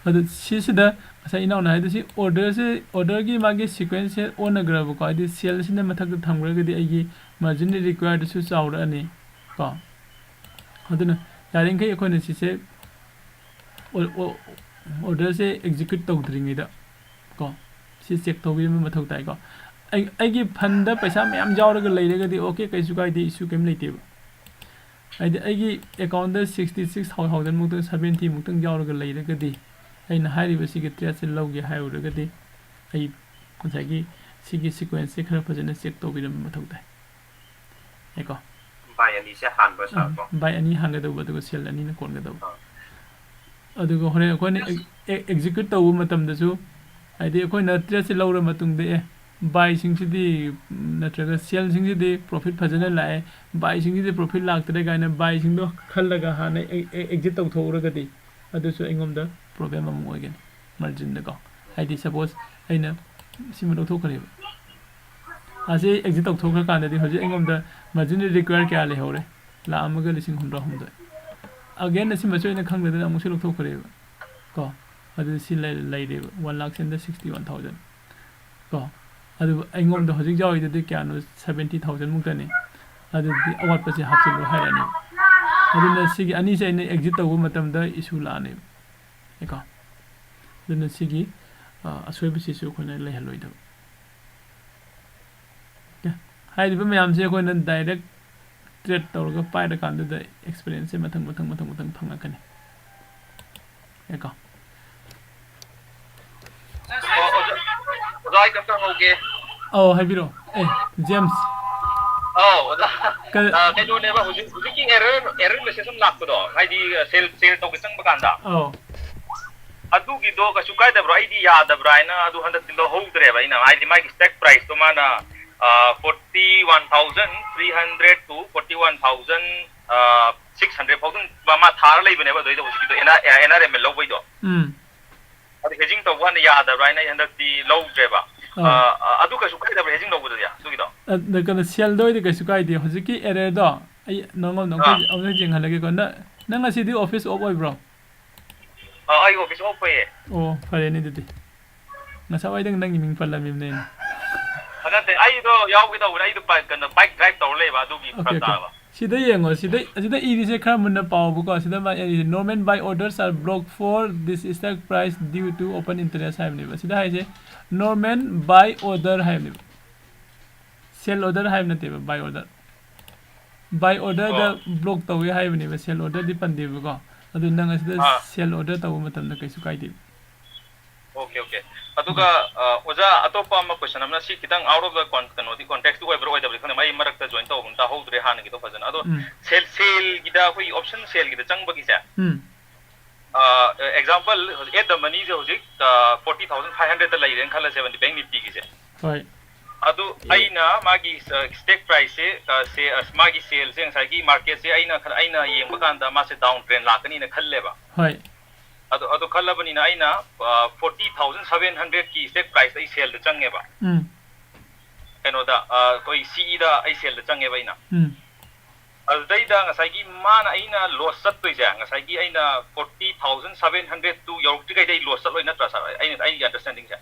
ꯑꯗꯨ ꯁꯤꯁꯤꯗ ꯉꯁꯥꯏ ꯏꯅꯥꯎꯅ ꯍꯥꯏꯗꯣ ꯁꯤ orderꯁꯦ, orderꯒꯤ ꯃꯥꯒꯤ sequenceꯁꯦ ꯑꯣꯟꯅꯈ꯭ꯔꯕꯀꯣ, ꯍꯥꯏꯗꯤ sellꯁꯤꯅ ꯃꯊꯛꯇ ꯊꯝꯈ꯭ꯔꯒꯗꯤ ꯑꯩꯒꯤ margin requiredꯁꯨ ꯆꯥꯎꯔꯛꯑꯅꯤ ꯀꯣ꯫ ꯑꯗꯨꯅ ꯌꯥꯔꯤꯈꯩ ꯑꯩꯈꯣꯏꯅ ꯁꯤꯁꯦ ꯑꯣ-, ꯑꯣ-, orderꯁꯦ execute ꯇꯧꯗ꯭ꯔꯤꯉꯩꯗ ꯀꯣ, ꯁꯤ check ꯇꯧꯕꯤꯕ ꯃꯊꯧ ꯇꯥꯏꯀꯣ꯫ ꯑꯩ, ꯑꯩꯒꯤ fundꯗ ꯄꯩꯁꯥ ꯃꯌꯥꯝ ꯌꯥꯎꯔꯒ ꯂꯩꯔꯒꯗꯤ okay, ꯀꯩꯁꯨ ꯀꯥꯏꯗꯦ, issue ꯀꯩꯝ ꯂꯩꯇꯦꯕ꯫ ꯍꯥꯏꯗꯤ ꯑꯩꯒꯤ accountꯗ sixty six thousand ꯃꯨꯛꯇꯪ, seventy ꯃꯨꯛꯇꯪ ꯌꯥꯎꯔꯒ ꯂꯩꯔꯒꯗꯤ, ꯑꯩꯅ ꯍꯥꯏꯔꯤꯕ ꯁꯤꯒꯤ tradeꯁꯦ ꯂꯧꯒꯦ ꯍꯥꯏꯔꯨꯔꯒꯗꯤ, ꯑꯩ ꯉꯁꯥꯏꯒꯤ ꯁꯤꯒꯤ sequenceꯁꯦ ꯈꯔ ꯐꯖꯅ check ꯇꯧꯕꯤꯔꯝꯕ ꯃꯊꯧ ꯇꯥꯏ꯫ ꯌꯥꯏꯀꯣ? Buy ꯑꯅꯤꯁꯦ ꯍꯥꯟꯕ ꯑꯥ, ꯁꯥꯕꯀꯣ? Buy ꯑꯅꯤ ꯍꯥꯟꯒꯗꯧꯕ, ꯑꯗꯨꯒ sell ꯑꯅꯤꯅ ꯀꯣꯟꯒꯗꯧꯕ꯫ ꯑꯥ꯫ ꯑꯗꯨꯒ ꯍꯣꯔꯦꯟ ꯑꯩꯈꯣꯏꯅ ꯑꯦꯛ-, ꯑꯦꯛ-, execute ꯇꯧꯕ ꯃꯇꯝꯗꯁꯨ, ꯍꯥꯏꯗꯤ ꯑꯩꯈꯣꯏꯅ tradeꯁꯦ ꯂꯧꯔ ꯃꯇꯨꯡꯗ, ꯑꯦ, buyꯁꯤꯡꯁꯤꯗꯤ, ꯎꯝ, ꯅꯠꯇ꯭ꯔꯒ sellꯁꯤꯡꯁꯤꯗꯤ profit ꯐꯖꯅ ꯂꯥꯛꯑꯦ, buyꯁꯤꯡꯁꯤꯗꯤ profit ꯂꯥꯛꯇ꯭ꯔꯦ ꯀꯥꯏꯅ buyꯁꯤꯡꯗꯣ ꯈꯜꯂꯒ ꯍꯥꯟꯅ ꯑꯦ-, ꯑꯦ-, exit ꯇꯧꯊꯣꯛꯎꯔꯒꯗꯤ, ꯑꯗꯨꯁꯨ ꯑꯩꯉꯣꯟꯗ problem ꯑꯃ ꯑꯣꯏꯒꯅꯤ marginꯗꯀꯣ꯫ ꯍꯥꯏꯗꯤ suppose ꯑꯩꯅ ꯁꯤꯃ ꯂꯧꯊꯣꯛꯈ꯭ꯔꯦꯕ, ꯑꯁꯤ exit ꯇꯧꯊꯣꯛꯈ꯭ꯔꯀꯥꯟꯗꯗꯤ ꯍꯧꯖꯤꯛ ꯑꯩꯉꯣꯟꯗ margin require ꯀꯌꯥ ꯂꯩꯍꯧꯔꯦ? ꯂꯥꯛ ꯑꯃꯒ ꯂꯤꯁꯤꯡ ꯍꯨꯝꯗ꯭ꯔꯥ ꯍꯨꯝꯗꯣꯏ꯫ Again ꯁꯤ ꯃꯁꯨ ꯑꯩꯅ ꯈꯪꯗꯗꯅ ꯑꯃꯨꯛꯁꯨ ꯂꯧꯊꯣꯛꯈ꯭ꯔꯦꯕ ꯀꯣ꯫ ꯑꯗꯨ ꯁꯤ ꯂꯩ-, ꯂꯩꯔꯦꯕ, one lakh sixty one thousand ꯀꯣ꯫ ꯑꯗꯨꯕꯨ ꯑꯩꯉꯣꯟꯗ ꯍꯧꯖꯤꯛ ꯌꯥꯎꯔꯤꯗꯨꯗꯤ ꯀꯌꯥꯅꯣ? Seventy thousand ꯃꯨꯛꯇꯅꯤ꯫ ꯑꯗꯨꯗꯤ ꯑꯋꯥꯠꯄꯁꯦ ꯍꯥꯞꯆꯤꯜꯂꯨ ꯍꯥꯏꯔꯅꯤ꯫ ꯑꯗꯨꯅ ꯁꯤꯒꯤ ꯑꯅꯤꯁꯦ ꯑꯩꯅ exit ꯇꯧꯕ ꯃꯇꯝꯗ issue ꯂꯥꯛꯑꯅꯦꯕ꯫ ꯀꯣ꯫ ꯑꯗꯨꯅ ꯁꯤꯒꯤ, ꯑ, ꯑꯁꯣꯏꯕꯁꯤꯁꯨ ꯑꯩꯈꯣꯏꯅ ꯂꯩꯍꯜꯂꯣꯏꯗꯕ꯫ ꯑꯣꯀꯦ꯫ ꯍꯥꯏꯔꯤꯕ ꯃꯌꯥꯝꯁꯦ ꯑꯩꯈꯣꯏꯅ direct trade ꯇꯧꯔꯒ ꯄꯥꯏꯔꯀꯥꯟꯗꯨꯗ experienceꯁꯦ ꯃꯊꯪ, ꯃꯊꯪ, ꯃꯊꯪ, ꯃꯊꯪ ꯐꯪꯉꯛꯀꯅꯤ꯫ ꯌꯥꯏꯀꯣ? ꯑꯣ, ꯑꯣꯖꯥ, ꯑꯣꯖꯥ, ꯑꯩ ꯀꯩꯝꯇ ꯍꯪꯍꯧꯒꯦ꯫ ꯑꯧ, ꯍꯥꯏꯕꯤꯔꯛꯑꯣ꯫ ꯑꯦ, ꯖꯦꯝꯁ꯫ ꯑꯧ ꯑꯣꯖꯥ꯫ ꯀ- ꯑ, ꯀꯩꯅꯣꯅꯦꯕ, ꯍꯧꯖꯤꯛ ꯍꯧꯖꯤꯛꯀꯤ ꯑꯦꯔꯔ ꯑꯦꯔꯔ ꯃꯦꯁꯦꯖ ꯑꯃ ꯂꯥꯛꯄꯗꯣ, ꯍꯥꯏꯗꯤ ꯁꯦꯜ ꯁꯦꯜ ꯇꯧꯒꯦ ꯆꯪꯕ ꯀꯥꯟꯗ ꯑꯧ ꯑꯗꯨꯒꯤꯗꯣ ꯀꯩꯁꯨ ꯀꯥꯏꯗꯕ꯭ꯔꯣ? ꯑꯩꯗꯤ ꯌꯥꯗꯕ꯭ꯔꯥ ꯍꯥꯏꯅ ꯑꯗꯨ ꯍꯟꯗꯛꯇꯤ ꯂꯧꯍꯧꯗ꯭ꯔꯦꯕ꯫ ꯑꯩꯅ ꯍꯥꯏꯗꯤ ꯃꯥꯒꯤ ꯁ꯭ꯇꯦꯛ ꯄ꯭ꯔꯥꯏꯁꯇꯣ ꯃꯥꯅ forty one thousand three hundred two forty one thousand six hundred ꯐꯥꯎꯗꯪ ꯃꯥ ꯊꯥꯔ ꯂꯩꯕꯅꯦꯕ꯫ ꯑꯗꯨꯏꯗꯣ ꯍꯧꯖꯤꯛꯀꯤꯗꯣ ꯑꯦꯟ ꯑꯥꯔ ꯑꯦꯝ ꯑꯦꯜ ꯂꯧꯕꯩꯗꯣ, ꯎꯝ ꯑꯗꯨ ꯍꯦꯖꯤꯡ ꯇꯧꯕ ꯀꯥꯟꯗ ꯌꯥꯗꯕ꯭ꯔꯥ ꯍꯥꯏꯅ ꯑꯩ ꯍꯟꯗꯛꯇꯤ ꯂꯧꯗ꯭ꯔꯦꯕ꯫ ꯑꯥ꯫ ꯑ, ꯑ, ꯑꯗꯨ ꯀꯩꯁꯨ ꯀꯥꯏꯗꯕ꯭ꯔꯥ ꯍꯦꯖꯤꯡ ꯂꯧꯕꯗꯨꯗꯤ ꯑꯗꯨꯒꯤꯗꯣ? ꯑ, ꯀꯩꯅꯣ, ꯁꯦꯜꯗ ꯑꯣꯏꯗꯤ ꯀꯩꯁꯨ ꯀꯥꯏꯗꯦ꯫ ꯍꯧꯖꯤꯛꯀꯤ ꯑꯦꯔꯔꯗꯣ ꯑꯩ ꯅꯉꯣꯟꯗ ꯑꯥ꯫ ꯑꯃꯨꯛꯇ ꯑꯃꯨꯛꯇ ꯌꯦꯡꯍꯜꯂꯒꯦꯀꯣ꯫ ꯅ-, ꯅꯪ ꯉꯁꯤꯗꯤ ꯑꯣꯐꯤꯁ ꯑꯣꯐ ꯑꯣꯏꯕ꯭ꯔꯣ? ꯑ, ꯑꯩ ꯑꯣꯐꯤꯁ ꯑꯣꯐ ꯑꯣꯏꯌꯦ꯫ ꯑꯣ, ꯐꯔꯦꯅꯦ ꯑꯗꯨꯗꯤ꯫ ꯉꯁꯥꯏꯋꯥꯏꯗꯪ ꯅꯪꯒꯤ ꯃꯤꯡ ꯄꯜꯂꯝꯃꯤꯕꯅꯦ ꯑꯩꯅ꯫ ꯑ, ꯅꯠꯇꯦ, ꯑꯩꯗꯣ ꯌꯥꯎꯒꯦ ꯇꯧꯕꯅꯦ, ꯑꯩꯗꯣ ꯕꯥꯏꯛ, ꯀꯩꯅꯣ, ꯕꯥꯏꯛ ꯗ꯭ꯔꯥꯏꯚ ꯇꯧꯔ ꯂꯩꯕ, ꯑꯗꯨꯒꯤ ꯑꯣꯀꯦ, ꯐꯔꯛ ꯑꯣꯀꯦ꯫ ꯇꯥꯔꯕ꯫ ꯁꯤꯗ ꯌꯦꯡꯉꯣ, ꯁꯤꯗ, ꯁꯤꯗ ꯏꯔꯤꯁꯦ ꯈꯔ ꯃꯨꯟꯅ ꯄꯥꯎꯕꯀꯣ꯫ ꯁꯤꯗ ꯃꯥ ꯏꯔꯤꯁꯦ, "Norman buy orders are blocked for this stock price due to open interest" ꯍꯥꯏꯕꯅꯦꯕ꯫ ꯁꯤꯗ ꯍꯥꯏꯁꯦ, "Norman buy order" ꯍꯥꯏꯕꯅꯦꯕ꯫ ꯁꯦꯜ ꯑꯣꯔꯗꯔ ꯍꯥꯏꯕ ꯅꯠꯇꯦꯕ, ꯕꯥꯏ ꯑꯣꯔꯗꯔ꯫ ꯕꯥꯏ ꯑꯣꯔꯗꯔꯗ ꯑꯣ꯫ ꯕ꯭ꯂꯣꯛ ꯇꯧꯋꯦ ꯍꯥꯏꯕꯅꯦꯕ, ꯁꯦꯜ ꯑꯣꯔꯗꯔꯗꯤ ꯄꯟꯗꯦꯕꯀꯣ꯫ ꯑꯗꯨ ꯅꯪ ꯑꯁꯤꯗ ꯑꯥ꯫ ꯁꯦꯜ ꯑꯣꯔꯗꯔ ꯇꯧꯕ ꯃꯇꯝꯗ ꯀꯩꯁꯨ ꯀꯥꯏꯗꯦ꯫ Okay, okay. ꯑꯗꯨꯒ, ꯎꯝ꯫ ꯑ, ꯑꯣꯖꯥ, ꯑꯇꯣꯞꯄ ꯑꯃ ꯀꯣꯏꯁꯟ ꯑꯃꯅ, ꯁꯤ ꯈꯤꯇꯪ ꯑꯥꯎꯠ ꯑꯣꯐ ꯗ ꯀꯣꯟ-, ꯀꯩꯅꯣꯗꯤ, ꯀꯣꯟꯇꯦꯛꯁꯇꯤ ꯑꯣꯏꯕ꯭ꯔꯥ ꯑꯣꯏꯗꯕ꯭ꯔꯥ ꯈꯪꯗꯦ, ꯑꯩ ꯃꯔꯛꯇ ꯖꯣꯏꯟ ꯇꯧꯕꯅꯤ, ꯇꯥꯍꯧꯗ꯭ꯔꯦ ꯍꯥꯟꯅꯒꯤꯗꯣ ꯐꯖꯅ꯫ ꯑꯗꯣ ꯎꯝ꯫ ꯁꯦꯜ, ꯁꯦꯜꯒꯤꯗ, ꯑꯩꯈꯣꯏꯒꯤ ꯑꯣꯞꯁꯟ ꯁꯦꯜꯒꯤꯗ ꯆꯪꯕꯒꯤꯁꯦ, ꯎꯝ꯫ ꯑ, ꯑꯦꯛꯖꯥꯝꯄꯜ, ꯍꯧꯖꯤꯛ ꯑꯦꯠ ꯗ ꯃꯅꯤꯁꯦ ꯍꯧꯖꯤꯛ, ꯑ, ꯐꯣꯔꯇꯤ ꯊꯥꯎꯖꯟ ꯐꯥꯏꯚ ꯍꯟꯗ꯭ꯔꯦꯗꯇ ꯂꯩꯔꯦꯅ ꯈꯜꯂꯁꯦꯕ, ꯕꯦꯡ ꯅꯤꯐꯇꯤꯒꯤꯁꯦ꯫ ꯍꯣꯏ꯫ ꯑꯗꯨ ꯑꯦ꯫ ꯑꯩꯅ ꯃꯥꯒꯤ, ꯑ, ꯁ꯭ꯇꯦꯛ ꯄ꯭ꯔꯥꯏꯁꯁꯦ, ꯑ, ꯁꯦ-, ꯑ, ꯃꯥꯒꯤ ꯁꯦꯜꯁꯦ ꯉꯁꯥꯏꯒꯤ ꯃꯥꯔꯀꯦꯠꯁꯦ ꯑꯩꯅ ꯈꯔ, ꯑꯩꯅ ꯌꯦꯡꯕ ꯀꯥꯟꯗ ꯃꯥꯁꯦ ꯗꯥꯎꯟ ꯇ꯭ꯔꯦꯟ ꯂꯥꯛꯀꯅꯤꯅ ꯈꯜꯂꯦꯕ꯫ ꯍꯣꯏ꯫ ꯑꯗꯨ, ꯑꯗꯨ ꯈꯜꯂꯕꯅꯤꯅ ꯑꯩꯅ, ꯑ, ꯐꯣꯔꯇꯤ ꯊꯥꯎꯖꯟ ꯁꯚꯦꯟ ꯍꯟꯗ꯭ꯔꯦꯗꯀꯤ ꯁ꯭ꯇꯦꯛ ꯄ꯭ꯔꯥꯏꯁꯇ ꯑꯩ ꯁꯦꯜꯗ ꯆꯪꯉꯦꯕ꯫ ꯎꯝ꯫ ꯀꯩꯅꯣꯗ, ꯑ, ꯑꯩꯈꯣꯏ ꯁꯤꯏꯗ ꯑꯩ ꯁꯦꯜꯗ ꯆꯪꯉꯦꯕ ꯑꯩꯅ꯫ ꯎꯝ꯫ ꯑꯗꯨꯗꯩꯗ ꯉꯁꯥꯏꯒꯤ ꯃꯥꯅ ꯑꯩꯅ ꯂꯣꯁ ꯆꯠꯇꯣꯏꯁꯦ, ꯉꯁꯥꯏꯒꯤ ꯑꯩꯅ forty thousand seven hundred two ꯌꯧꯔꯛꯇ꯭ꯔꯤꯉꯩꯗ ꯑꯩ ꯂꯣꯁ ꯆꯠꯂꯣꯏ ꯅꯠꯇ꯭ꯔꯥ, ꯁꯥꯔ? ꯑꯩꯅ, ꯑꯩꯒꯤ ꯑꯟꯗꯔꯁ꯭ꯇꯦꯟꯗꯤꯡꯁꯦ꯫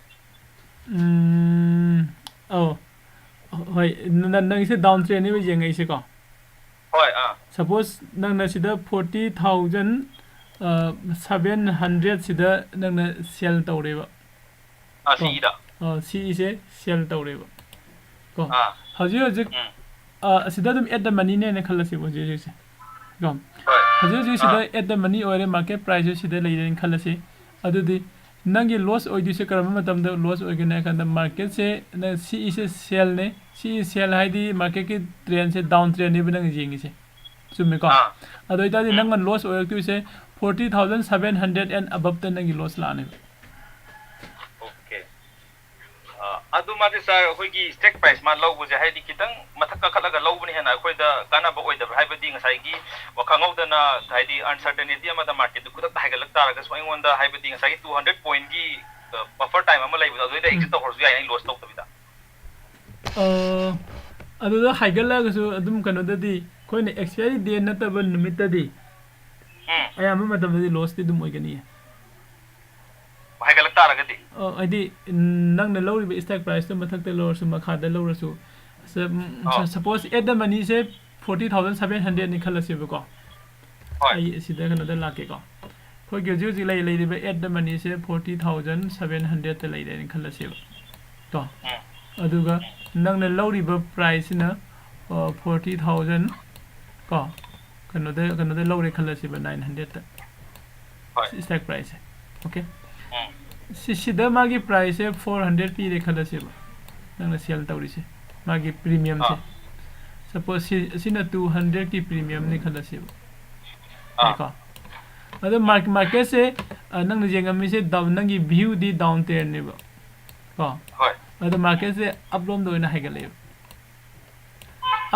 ꯎꯝ, ꯑꯧ꯫ ꯍꯣꯏ, ꯅ-, ꯅ-, ꯅꯪꯒꯤꯁꯦ ꯗꯥꯎꯟ ꯇ꯭ꯔꯦꯟꯅꯦꯕ ꯌꯦꯡꯉꯛꯏꯁꯦꯀꯣ? ꯍꯣꯏ, ꯑꯥ꯫ ꯁꯄꯣꯁ ꯅꯪꯅ ꯁꯤꯗ ꯐꯣꯔꯇꯤ ꯊꯥꯎꯖꯟ, ꯑ, ꯁꯚꯦꯟ ꯍꯟꯗ꯭ꯔꯦꯗ ꯁꯤꯗ ꯅꯪꯅ ꯁꯦꯜ ꯇꯧꯔꯦꯕ꯫ ꯑꯥ, ꯀꯣ? ꯁꯤꯏꯗ꯫ ꯑ, ꯁꯤꯏꯁꯦ ꯁꯦꯜ ꯇꯧꯔꯦꯕ꯫ ꯀꯣ? ꯑꯥ꯫ ꯍꯧꯖꯤꯛ ꯍꯧꯖꯤꯛ, ꯎꯝ꯫ ꯑ, ꯑꯁꯤꯗ ꯑꯗꯨꯝ ꯑꯦꯠ ꯗ ꯃꯅꯤꯅꯦꯅ ꯈꯜꯂꯁꯦꯕ ꯍꯧꯖꯤꯛ ꯍꯧꯖꯤꯛꯁꯦ꯫ ꯀꯣ? ꯍꯣꯏ꯫ ꯍꯧꯖꯤꯛ ꯍꯧꯖꯤꯛ ꯁꯤꯗ ꯑꯥ꯫ ꯑꯦꯠ ꯗ ꯃꯅꯤ ꯑꯣꯏꯔꯦ, ꯃꯥꯔꯀꯦꯠ ꯄ꯭ꯔꯥꯏꯁꯁꯨ ꯁꯤꯗ ꯂꯩꯔꯦꯅ ꯈꯜꯂꯁꯤ꯫ ꯑꯗꯨꯗꯤ ꯅꯪꯒꯤ ꯂꯣꯁ ꯑꯣꯏꯗꯣꯏꯁꯦ ꯀꯔꯝꯕ ꯃꯇꯝꯗ ꯂꯣꯁ ꯑꯣꯏꯒꯅꯤ ꯍꯥꯏ ꯀꯥꯟꯗ, ꯃꯥꯔꯀꯦꯠꯁꯦ ꯅꯪ ꯁꯤꯒꯤꯁꯦ ꯁꯦꯜꯅꯦ, ꯁꯤꯒꯤ ꯁꯦꯜ ꯍꯥꯏꯗꯤ ꯃꯥꯔꯀꯦꯠꯀꯤ ꯇ꯭ꯔꯦꯟꯁꯦ ꯗꯥꯎꯟ ꯇ꯭ꯔꯦꯟꯅꯦꯕ ꯅꯪ ꯌꯦꯡꯉꯤꯁꯦ, ꯆꯨꯝꯃꯦꯀꯣ? ꯑꯥ꯫ ꯑꯗꯨ ꯑꯣꯏꯇꯥꯔꯗꯤ ꯎꯝ꯫ ꯅꯪꯅ ꯂꯣꯁ ꯑꯣꯏꯔꯛꯇꯣꯏꯁꯦ forty thousand seven hundred and aboveꯇ ꯅꯪꯒꯤ ꯂꯣꯁ ꯂꯥꯛꯑꯅꯦꯕ꯫ ꯑꯣꯀꯦ꯫ ꯑ, ꯑꯗꯨ ꯃꯥꯗꯤ ꯁꯥꯔ, ꯑꯩꯈꯣꯏꯒꯤ ꯁ꯭ꯇꯦꯛ ꯄ꯭ꯔꯥꯏꯁ ꯃꯥ ꯂꯧꯕꯁꯦ, ꯍꯥꯏꯗꯤ, ꯈꯤꯇꯪ ꯃꯊꯛ ꯀꯥꯈꯠꯂꯒ ꯂꯧꯕꯅ ꯍꯦꯟꯅ ꯑꯩꯈꯣꯏꯗ ꯀꯥꯟꯅꯕ ꯑꯣꯏꯗꯕ꯭ꯔꯥ? ꯍꯥꯏꯕꯗꯤ, ꯉꯁꯥꯏꯒꯤ ꯋꯥꯈꯜ ꯈꯪꯍꯧꯗꯅ, ꯍꯥꯏꯗꯤ, ꯑꯟꯁꯔꯇꯦꯅꯤꯇꯤ ꯑꯃꯗ ꯃꯥꯔꯀꯦꯠꯇꯨ ꯈꯨꯗꯛꯇ ꯍꯥꯏꯒꯠꯂꯛ ꯇꯥꯔꯒꯁꯨ, ꯑꯩꯉꯣꯟꯗ, ꯍꯥꯏꯕꯗꯤ, ꯉꯁꯥꯏꯒꯤ two hundred ꯄꯣꯏꯟꯠꯀꯤ, ꯑ, ꯕꯐꯔ ꯇꯥꯏꯝ ꯑꯃ ꯂꯩꯕꯗꯣ, ꯑꯗꯨꯗꯩꯗ ꯎꯝ꯫ ꯑꯦꯛꯖꯤꯠ ꯇꯧꯈ꯭ꯔꯁꯨ ꯌꯥꯏ, ꯑꯩ ꯂꯣꯁ ꯇꯧꯗꯕꯤꯗ꯫ ꯑ, ꯑꯗꯨꯗ ꯍꯥꯏꯒꯠꯂꯛꯑꯒꯁꯨ ꯑꯗꯨꯝ ꯀꯩꯅꯣꯗꯗꯤ, ꯑꯩꯈꯣꯏꯅ ꯑꯦꯛꯁꯄꯥꯏꯔꯤ ꯗꯦꯠ ꯅꯠꯇꯕ ꯅꯨꯃꯤꯠꯇꯗꯤ ꯎꯝ꯫ ꯑꯌꯥꯝꯕ ꯃꯇꯝꯗꯗꯤ ꯂꯣꯁꯇꯤ ꯑꯗꯨꯝ ꯑꯣꯏꯒꯅꯤꯌꯦ꯫ ꯍꯥꯏꯒꯠꯂꯛ ꯇꯥꯔꯒꯗꯤ? ꯑ, ꯍꯥꯏꯗꯤ, ꯎꯝ, ꯅꯪꯅ ꯂꯧꯔꯤꯕ ꯁ꯭ꯇꯥꯛ ꯄ꯭ꯔꯥꯏꯁꯇꯨ ꯃꯊꯛꯇ ꯂꯧꯔꯁꯨ, ꯃꯈꯥꯗ ꯂꯧꯔꯁꯨ, ꯁ-, ꯎꯝ, ꯑꯥ꯫ ꯁ-, ꯁꯄꯣꯁ, ꯑꯦꯠ ꯗ ꯃꯅꯤꯁꯦ forty thousand seven hundredꯅꯤ ꯈꯜꯂꯁꯦꯕꯀꯣ꯫ ꯍꯣꯏ꯫ ꯑꯩ ꯁꯤꯗ ꯀꯩꯅꯣꯗ ꯂꯥꯛꯀꯦꯀꯣ꯫ ꯑꯩꯈꯣꯏꯒꯤ ꯍꯧꯖꯤꯛ ꯍꯧꯖꯤꯛ ꯂꯩ-, ꯂꯩꯔꯤꯕ ꯑꯦꯠ ꯗ ꯃꯅꯤꯁꯦ forty thousand seven hundredꯇ ꯂꯩꯔꯦꯅ ꯈꯜꯂꯁꯦꯕ꯫ ꯀꯣ? ꯎꯝ꯫ ꯑꯗꯨꯒ ꯅꯪꯅ ꯂꯧꯔꯤꯕ ꯄ꯭ꯔꯥꯏꯁꯁꯤꯅ, ꯑ, forty thousand ꯀꯣ? ꯀꯩꯅꯣꯗ, ꯀꯩꯅꯣꯗ ꯂꯧꯔꯦ ꯈꯜꯂꯁꯦꯕ, nine hundredꯇ꯫ ꯍꯣꯏ꯫ ꯁꯤ ꯁ꯭ꯇꯥꯛ ꯄ꯭ꯔꯥꯏꯁꯁꯦ꯫ ꯑꯣꯀꯦ? ꯎꯝ꯫ ꯁꯤ-, ꯁꯤꯗ ꯃꯥꯒꯤ ꯄ꯭ꯔꯥꯏꯁꯁꯦ four hundred ꯄꯤꯔꯦ ꯈꯜꯂꯁꯦꯕ꯫ ꯅꯪꯅ ꯁꯦꯜ ꯇꯧꯔꯤꯁꯦ, ꯃꯥꯒꯤ ꯄ꯭ꯔꯤꯃꯤꯌꯝꯁꯦ꯫ ꯑꯥ꯫ ꯁꯄꯣꯁ ꯁꯤ, ꯁꯤꯅ two hundredꯀꯤ ꯄ꯭ꯔꯤꯃꯤꯌꯝꯅꯤ ꯈꯜꯂꯁꯦꯕ꯫ ꯑꯥ꯫ ꯌꯥꯏꯀꯣ? ꯑꯗꯣ ꯃꯥꯔ-, ꯃꯥꯔꯀꯦꯠꯁꯦ, ꯑ, ꯅꯪꯅ ꯌꯦꯡꯉꯝꯃꯤꯁꯦ ꯗꯥꯎꯟ, ꯅꯪꯒꯤ ꯚ꯭ꯌꯨꯗꯤ ꯗꯥꯎꯟ ꯇ꯭ꯔꯦꯟꯅꯦꯕ꯫ ꯀꯣ? ꯍꯣꯏ꯫ ꯑꯗꯣ ꯃꯥꯔꯀꯦꯠꯁꯦ ꯑꯞꯂꯣꯝꯗ ꯑꯣꯏꯅ ꯍꯥꯏꯒꯠꯂꯛꯑꯦꯕ꯫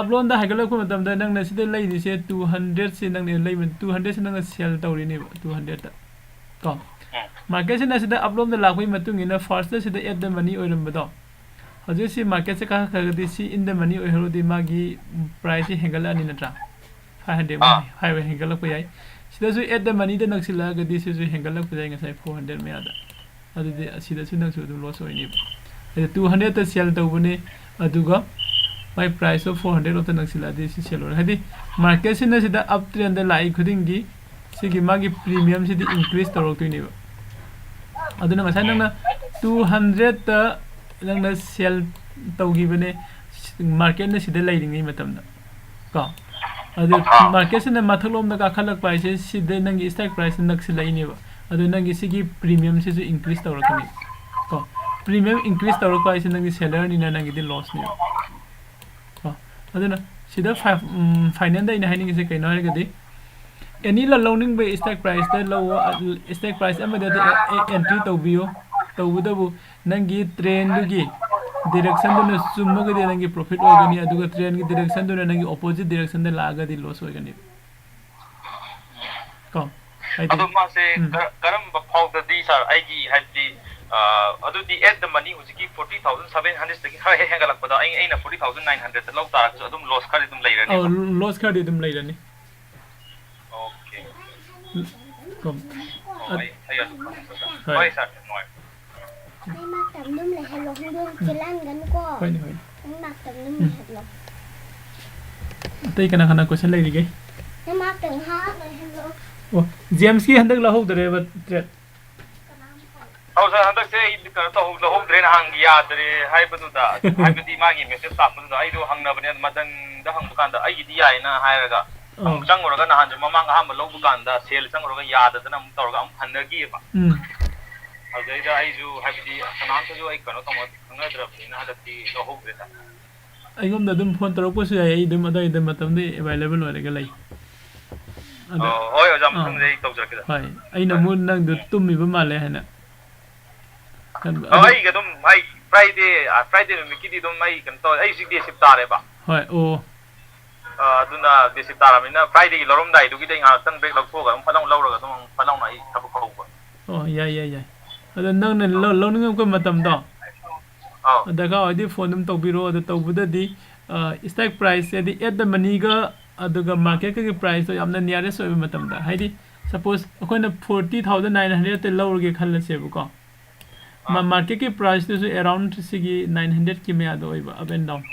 ꯑꯞꯂꯣꯝꯗ ꯍꯥꯏꯒꯠꯂꯛꯄ ꯃꯇꯝꯗ ꯅꯪꯅ ꯁꯤꯗ ꯂꯩꯔꯤꯁꯦ two hundredꯁꯦ ꯅꯪꯅ ꯂꯩꯕ, two hundredꯁꯦ ꯅꯪꯅ ꯁꯦꯜ ꯇꯧꯔꯤꯅꯦꯕ, two hundredꯇ꯫ ꯀꯣ? ꯎꯝ꯫ ꯃꯥꯔꯀꯦꯠꯁꯤꯅ ꯁꯤꯗ ꯑꯞꯂꯣꯝꯗ ꯂꯥꯛꯄꯒꯤ ꯃꯇꯨꯡ ꯏꯟꯅ ꯐꯥꯔꯁꯇ ꯁꯤꯗ ꯑꯦꯠ ꯗ ꯃꯅꯤ ꯑꯣꯏꯔꯝꯕꯗꯣ, ꯍꯧꯖꯤꯛ ꯁꯤ ꯃꯥꯔꯀꯦꯠꯁꯦ ꯀꯥꯈꯠꯈ꯭ꯔꯒꯗꯤ ꯁꯤ ꯏꯟ ꯗ ꯃꯅꯤ ꯑꯣꯏꯍꯧꯔꯗꯤ ꯃꯥꯒꯤ ꯄ꯭ꯔꯥꯏꯁꯁꯤ ꯍꯦꯟꯒꯠꯂꯛꯑꯅꯤ ꯅꯠꯇ꯭ꯔꯥ? Five hundred ꯑꯥ꯫ ꯍꯥꯏꯕ ꯍꯦꯟꯒꯠꯂꯛꯄ ꯌꯥꯏ꯫ ꯁꯤꯗꯁꯨ ꯑꯦꯠ ꯗ ꯃꯅꯤꯗ ꯅꯛꯁꯤꯜꯂꯛꯑꯒꯗꯤ ꯁꯤꯁꯨ ꯍꯦꯟꯒꯠꯂꯛꯄ ꯌꯥꯏ, ꯉꯁꯥꯏ four hundred ꯃꯌꯥꯗ꯫ ꯑꯗꯨꯗꯤ ꯑꯁꯤꯗꯁꯨ ꯅꯪꯁꯨ ꯑꯗꯨꯝ ꯂꯣꯁ ꯑꯣꯏꯅꯦꯕ꯫ ꯍꯥꯏꯗꯤ two hundredꯇ ꯁꯦꯜ ꯇꯧꯕꯅꯦ, ꯑꯗꯨꯒ ꯃꯥꯏ ꯄ꯭ꯔꯥꯏꯁꯇꯣ four hundred ꯑꯣꯐꯇ ꯅꯛꯁꯤꯜꯂꯛꯑꯗꯤ ꯁꯤ ꯁꯦꯜ ꯑꯣꯏꯔꯦ꯫ ꯍꯥꯏꯗꯤ ꯃꯥꯔꯀꯦꯠꯁꯤꯅ ꯁꯤꯗ ꯑꯞ ꯇ꯭ꯔꯦꯟꯗ ꯂꯥꯛꯏ ꯈꯨꯗꯤꯡꯒꯤ ꯁꯤꯒꯤ ꯃꯥꯒꯤ ꯄ꯭ꯔꯤꯃꯤꯌꯝꯁꯤꯗꯤ ꯏꯟꯀ꯭ꯔꯤꯖ ꯇꯧꯔꯛꯇꯣꯏꯅꯦꯕ꯫ ꯑꯗꯨꯅ ꯉꯁꯥꯏ ꯅꯪꯅ two hundredꯇ ꯅꯪꯅ ꯁꯦꯜ ꯇꯧꯈꯤꯕꯅꯦ, ꯃꯥꯔꯀꯦꯠꯅ ꯁꯤꯗ ꯂꯩꯔꯤꯉꯩ ꯃꯇꯝꯗ꯫ ꯀꯣ? ꯑꯗꯨ ꯑꯥ꯫ ꯃꯥꯔꯀꯦꯠꯁꯤꯅ ꯃꯊꯛꯂꯣꯝꯗ ꯀꯥꯈꯠꯂꯛꯄ ꯍꯥꯏꯁꯦ ꯁꯤꯗ ꯅꯪꯒꯤ ꯁ꯭ꯇꯥꯛ ꯄ꯭ꯔꯥꯏꯁꯁꯤ ꯅꯛꯁꯤꯜꯂꯛꯏꯅꯦꯕ꯫ ꯑꯗꯨ ꯅꯪꯒꯤ ꯁꯤꯒꯤ premium ꯁꯤꯁꯨ increase ꯇꯧꯔꯛꯀꯅꯤ꯫ ꯀꯣ, premium increase ꯇꯧꯔꯛꯄ ꯍꯥꯏꯁꯦ ꯅꯪꯒꯤ sellerꯅꯤꯅ ꯅꯪꯒꯤꯗꯤ lossꯅꯦꯕ꯫ ꯀꯣ, ꯑꯗꯨꯅ ꯁꯤꯗ finalꯗ ꯑꯩꯅ ꯍꯥꯏꯅꯤꯡꯉꯤꯁꯦ ꯀꯩꯅꯣ ꯍꯥꯏꯔꯒꯗꯤ, any ꯂꯧꯅꯤꯡꯕ stock priceꯇ ꯂꯧꯑꯣ, stock price ꯑꯃꯗ entry ꯇꯧꯕꯤꯌꯨ꯫ ꯇꯧꯕꯇꯕꯨ ꯅꯪꯒꯤ trendꯗꯨꯒꯤ directionꯗꯨꯅ ꯆꯨꯝꯃꯒꯗꯤ ꯅꯪꯒꯤ profit ꯑꯣꯏꯒꯅꯤ, ꯑꯗꯨꯒ trendꯒꯤ directionꯗꯨꯅ ꯅꯪꯒꯤ opposite directionꯗ ꯂꯥꯛꯑꯒꯗꯤ loss ꯑꯣꯏꯒꯅꯤ꯫ ꯀꯣ, ꯍꯥꯏꯗꯤ, ꯑꯗꯣ ꯃꯥꯁꯦ ꯎꯝ꯫ ꯀ-, ꯀꯔꯝꯕ ꯐꯥꯎꯗꯗꯤ, sir, ꯑꯩꯒꯤ ꯍꯥꯏꯕꯗꯤ, ꯑ, ꯑꯗꯨꯗꯤ at the money ꯍꯧꯖꯤꯛꯀꯤ forty thousand seven hundredꯇꯒꯤ ꯈꯔ ꯍꯦꯛ ꯍꯦꯟꯒꯠꯂꯛꯄꯗ ꯑꯩ, ꯑꯩꯅ forty thousand nine hundredꯇ ꯂꯧ ꯇꯥꯔꯒꯁꯨ ꯑꯗꯨꯝ loss ꯈꯔꯗꯤ ꯑꯗꯨꯝ ꯑꯧ, ꯂꯩꯔꯅꯦꯕ? Loss ꯈꯔꯗꯤ ꯑꯗꯨꯝ ꯂꯩꯔꯅꯤ꯫ Okay꯫ ꯀꯣ, ꯑꯣ, ꯑꯩ, ꯑꯩ ꯑꯗꯨꯝ ꯈꯪꯉꯦ, sir꯫ ꯍꯣꯏ꯫ ꯍꯣꯏ, sir, ꯅꯨꯡꯉꯥꯏ꯫ ꯅꯪ ꯃꯥꯛ ꯇꯝ ꯑꯗꯨꯝ ꯂꯩꯍꯜꯂꯣ, ꯍꯨꯟꯗꯣꯛ ꯆꯦꯜꯍꯟꯒꯅꯨꯀꯣ꯫ ꯍꯣꯏꯅꯦ, ꯍꯣꯏꯅꯦ꯫ ꯅꯪ ꯃꯥꯛ ꯇꯝ ꯑꯗꯨꯝ ꯎꯝ꯫ ꯂꯩꯍꯜꯂꯣ꯫ ꯑꯇꯩ ꯀꯅꯥ ꯀꯅꯥ question ꯂꯩꯔꯤꯒꯦ? ꯅꯪ ꯃꯥꯛꯇ ꯉꯥꯏꯍꯥꯛ ꯂꯩꯍꯜꯂꯣ꯫ ꯑꯣ, ꯖꯦꯝꯁꯀꯤ ꯍꯟꯗꯛ ꯂꯧꯍꯧꯗꯔꯦꯕ trade? ꯑꯧ, sir, ꯍꯟꯗꯛꯁꯦ ꯑꯩ ꯀꯩꯅꯣ ꯇꯧꯍꯧ-, ꯂꯧꯍꯧꯗ꯭ꯔꯦ, ꯅꯍꯥꯟꯒꯤ ꯌꯥꯗ꯭ꯔꯦ ꯍꯥꯏꯕꯗꯨꯗ, ꯍꯥꯏꯕꯗꯤ ꯃꯥꯒꯤ message ꯂꯥꯛꯄꯗꯨꯗ ꯑꯩꯗꯣ ꯍꯪꯅꯕꯅꯦ, ꯃꯊꯪꯗ ꯍꯪꯕ ꯀꯥꯟꯗ ꯑꯩꯒꯤꯗꯤ ꯌꯥꯏꯅ ꯍꯥꯏꯔꯒ, ꯑꯧ꯫ ꯑꯃꯨꯛ ꯆꯪꯉꯨꯔꯒ ꯅꯍꯥꯟꯁꯨ ꯃꯃꯥꯡ ꯑꯍꯥꯟꯕ ꯂꯧꯕ ꯀꯥꯟꯗ sale ꯆꯪꯉꯨꯔꯒ ꯌꯥꯗꯗꯅ ꯑꯃꯨꯛ ꯇꯧꯔꯒ ꯑꯃꯨꯛ ꯍꯟꯅꯈꯤꯑꯕ꯫ ꯎꯝ꯫ ꯑꯗꯨꯗꯩꯗ ꯑꯩꯁꯨ ꯍꯥꯏꯕꯗꯤ ꯀꯅꯥꯝꯇꯁꯨ ꯑꯩ ꯀꯩꯅꯣ ꯇꯧꯕ ꯈꯪꯅꯗ꯭ꯔꯕꯅꯤꯅ ꯍꯟꯗꯛꯇꯤ ꯂꯧꯍꯧꯗ꯭ꯔꯦꯗ꯫ ꯑꯩꯉꯣꯟꯗ ꯑꯗꯨꯝ phone ꯇꯧꯔꯛꯄꯁꯨ ꯌꯥꯏ, ꯑꯩ ꯑꯗꯨꯝ ꯑꯗꯥꯏꯗ ꯃꯇꯝꯗ available ꯑꯣꯏꯔꯒ ꯂꯩ꯫ ꯑꯗ-, ꯑꯣ, ꯍꯣꯏ, ꯑꯣꯖꯥ, ꯑꯥ꯫ ꯃꯊꯪꯗ ꯑꯩ ꯇꯧꯖꯔꯛꯀꯦ, sir꯫ ꯍꯣꯏ, ꯑꯩꯅ ꯍꯣꯏ꯫ ꯑꯃꯨꯛ ꯅꯪꯗꯣ ꯎꯝ꯫ ꯇꯨꯝꯃꯤꯕ ꯃꯥꯜꯂꯦ ꯍꯥꯏꯅ꯫ ꯑꯗꯨ ꯑꯣ, ꯑꯩꯒ ꯑꯗꯨꯝ, ꯑꯩ Friday, ꯑ, Friday ꯅꯨꯃꯤꯠꯀꯤꯗꯤ ꯑꯗꯨꯝ ꯑꯩ ꯀꯩꯅꯣ ꯇꯧꯔꯦ, ꯑꯩ ꯍꯧꯖꯤꯛ day shift ꯇꯥꯔꯦꯕ꯫ ꯍꯣꯏ, ꯑꯣ꯫ ꯑ, ꯑꯗꯨꯅ day shift ꯇꯥꯔꯕꯅꯤꯅ Fridayꯒꯤ ꯂꯧꯔꯝꯗꯥꯏꯗꯨꯒꯤꯗꯤ ꯑꯩ ꯉꯥꯏꯍꯥꯛꯇꯪ break ꯂꯧꯊꯣꯛꯑꯒ ꯑꯗꯨꯝ ꯐꯠ ꯂꯥꯎꯅ ꯂꯧꯔꯒ ꯑꯗꯨꯝ ꯑꯃꯨꯛ ꯐꯠ ꯂꯥꯎꯅ ꯑꯩ ꯊꯕꯛ ꯍꯧꯕ꯫ ꯑꯣ, ꯌꯥꯏ, ꯌꯥꯏ, ꯌꯥꯏ꯫ ꯑꯗꯣ ꯅꯪꯅ ꯂꯧ-, ꯂꯧꯅꯤꯡꯉꯛꯄ ꯃꯇꯝꯗꯣ, ꯑꯧ꯫ ꯗꯔꯀꯥꯔ ꯑꯣꯏꯔꯗꯤ phone ꯑꯗꯨꯝ ꯇꯧꯕꯤꯔꯛꯑꯣ꯫ ꯑꯗꯣ ꯇꯧꯕꯗꯗꯤ, ꯑ, stock price ꯍꯥꯏꯗꯤ at the moneyꯒ ꯑꯗꯨꯒ marketꯀꯒꯤ priceꯇꯣ ꯌꯥꯝꯅ nearest ꯑꯣꯏꯕ ꯃꯇꯝꯗ, ꯍꯥꯏꯗꯤ suppose ꯑꯩꯈꯣꯏꯅ forty thousand nine hundredꯇ ꯂꯧꯔꯒꯦ ꯈꯜꯂꯁꯦꯕꯀꯣ꯫ ꯃꯥ-, ꯑꯥ꯫ Marketꯀꯤ priceꯇꯨꯁꯨ around ꯁꯤꯒꯤ nine hundredꯀꯤ ꯃꯌꯥꯗ ꯑꯣꯏꯕ, up and down꯫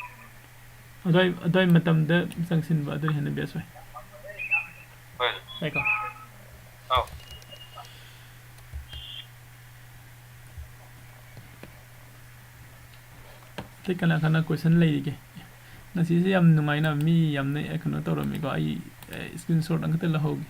ꯑꯗꯨꯋꯥꯏ, ꯑꯗꯨꯋꯥꯏ ꯃꯇꯝꯗ ꯆꯪꯁꯤꯟꯕ ꯑꯗꯨꯅ ꯍꯦꯟꯅ best ꯑꯣꯏ꯫ ꯍꯣꯏ꯫ ꯌꯥꯏꯀꯣ? ꯑꯧ꯫ ꯑꯇꯩ ꯀꯅꯥ ꯀꯅꯥ question ꯂꯩꯔꯤꯒꯦ? ꯉꯁꯤꯁꯦ ꯌꯥꯝ ꯅꯨꯡꯉꯥꯏꯅ ꯃꯤ ꯌꯥꯝꯅ, ꯑꯦ, ꯀꯩꯅꯣ ꯇꯧꯔꯝꯃꯤꯀꯣ꯫ ꯑꯩ, ꯑꯦ, screenshot ꯑꯃꯈꯛꯇ ꯂꯧꯍꯧꯒꯦ꯫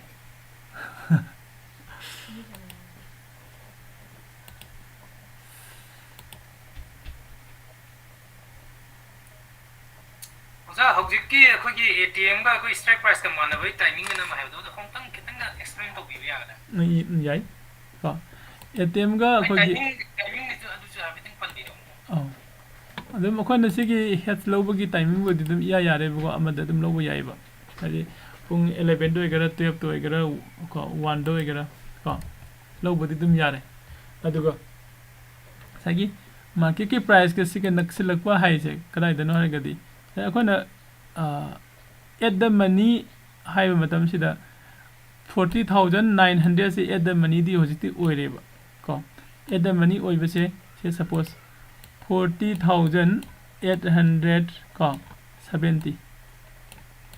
ꯍꯧꯖꯤꯛꯀꯤ ꯑꯩꯈꯣꯏꯒꯤ ꯑꯦ ꯇꯤ ꯑꯦꯝꯒ ꯑꯩꯈꯣꯏ ꯁ꯭ꯇ꯭ꯔꯥꯏꯛ ꯄ꯭ꯔꯥꯏꯁꯀ ꯃꯥꯟꯅꯕꯒꯤ ꯇꯥꯏꯃꯤꯡ ꯑꯃ ꯍꯥꯏꯕꯗꯣ, ꯑꯗꯨ ꯑꯃꯨꯛꯇꯪ ꯈꯤꯇꯪꯒ ꯑꯦꯛꯁꯄ꯭ꯂꯦꯟ ꯇꯧꯕꯤꯕ ꯌꯥꯒꯗ꯭ꯔꯥ? ꯎꯝ, ꯌꯥꯏ꯫ ꯀꯣ, ꯑꯦ ꯇꯤ ꯑꯦꯝꯒ ꯑꯩꯈꯣꯏꯒꯤ ꯇꯥꯏꯃꯤꯡ, ꯇꯥꯏꯃꯤꯡꯒꯤꯁꯨ ꯑꯗꯨꯁꯨ ꯍꯥꯏꯐꯦꯠꯇꯪ ꯄꯟꯕꯤꯔꯛꯎ꯫ ꯑꯧ꯫ ꯑꯗꯨꯝ ꯑꯩꯈꯣꯏꯅ ꯁꯤꯒꯤ ꯍꯦꯠꯁ ꯂꯧꯕꯒꯤ ꯇꯥꯏꯃꯤꯡꯕꯨꯗꯤ ꯑꯗꯨꯝ ꯏꯌꯥ ꯌꯥꯔꯦꯕꯀꯣ, ꯑꯃꯗ ꯑꯗꯨꯝ ꯂꯧꯕ ꯌꯥꯏꯑꯕ꯫ ꯍꯥꯏꯗꯤ ꯄꯨꯡ elevenꯗ ꯑꯣꯏꯒꯦꯔꯥ, twelveꯇ ꯑꯣꯏꯒꯦꯔꯥ, ꯀꯣ, oneꯗ ꯑꯣꯏꯒꯦꯔꯥ, ꯀꯣ, ꯂꯧꯕꯗꯤ ꯑꯗꯨꯝ ꯌꯥꯔꯦ꯫ ꯑꯗꯨꯒ ꯉꯁꯥꯏꯒꯤ ꯃꯥꯔꯀꯦꯠꯀꯤ ꯄ꯭ꯔꯥꯏꯁꯀ ꯁꯤꯒ ꯅꯛꯁꯤꯜꯂꯛꯄ ꯍꯥꯏꯁꯦ ꯀꯗꯥꯏꯗꯅꯣ ꯍꯥꯏꯔꯒꯗꯤ, ꯑꯩꯈꯣꯏꯅ, ꯑ, at the money ꯍꯥꯏꯕ ꯃꯇꯝꯁꯤꯗ forty thousand nine hundredꯁꯦ at the moneyꯗꯤ ꯍꯧꯖꯤꯛꯇꯤ ꯑꯣꯏꯔꯦꯕ, ꯀꯣ꯫ At the money ꯑꯣꯏꯕꯁꯦ, ꯁꯦ suppose forty thousand eight hundred, ꯀꯣ, seventy꯫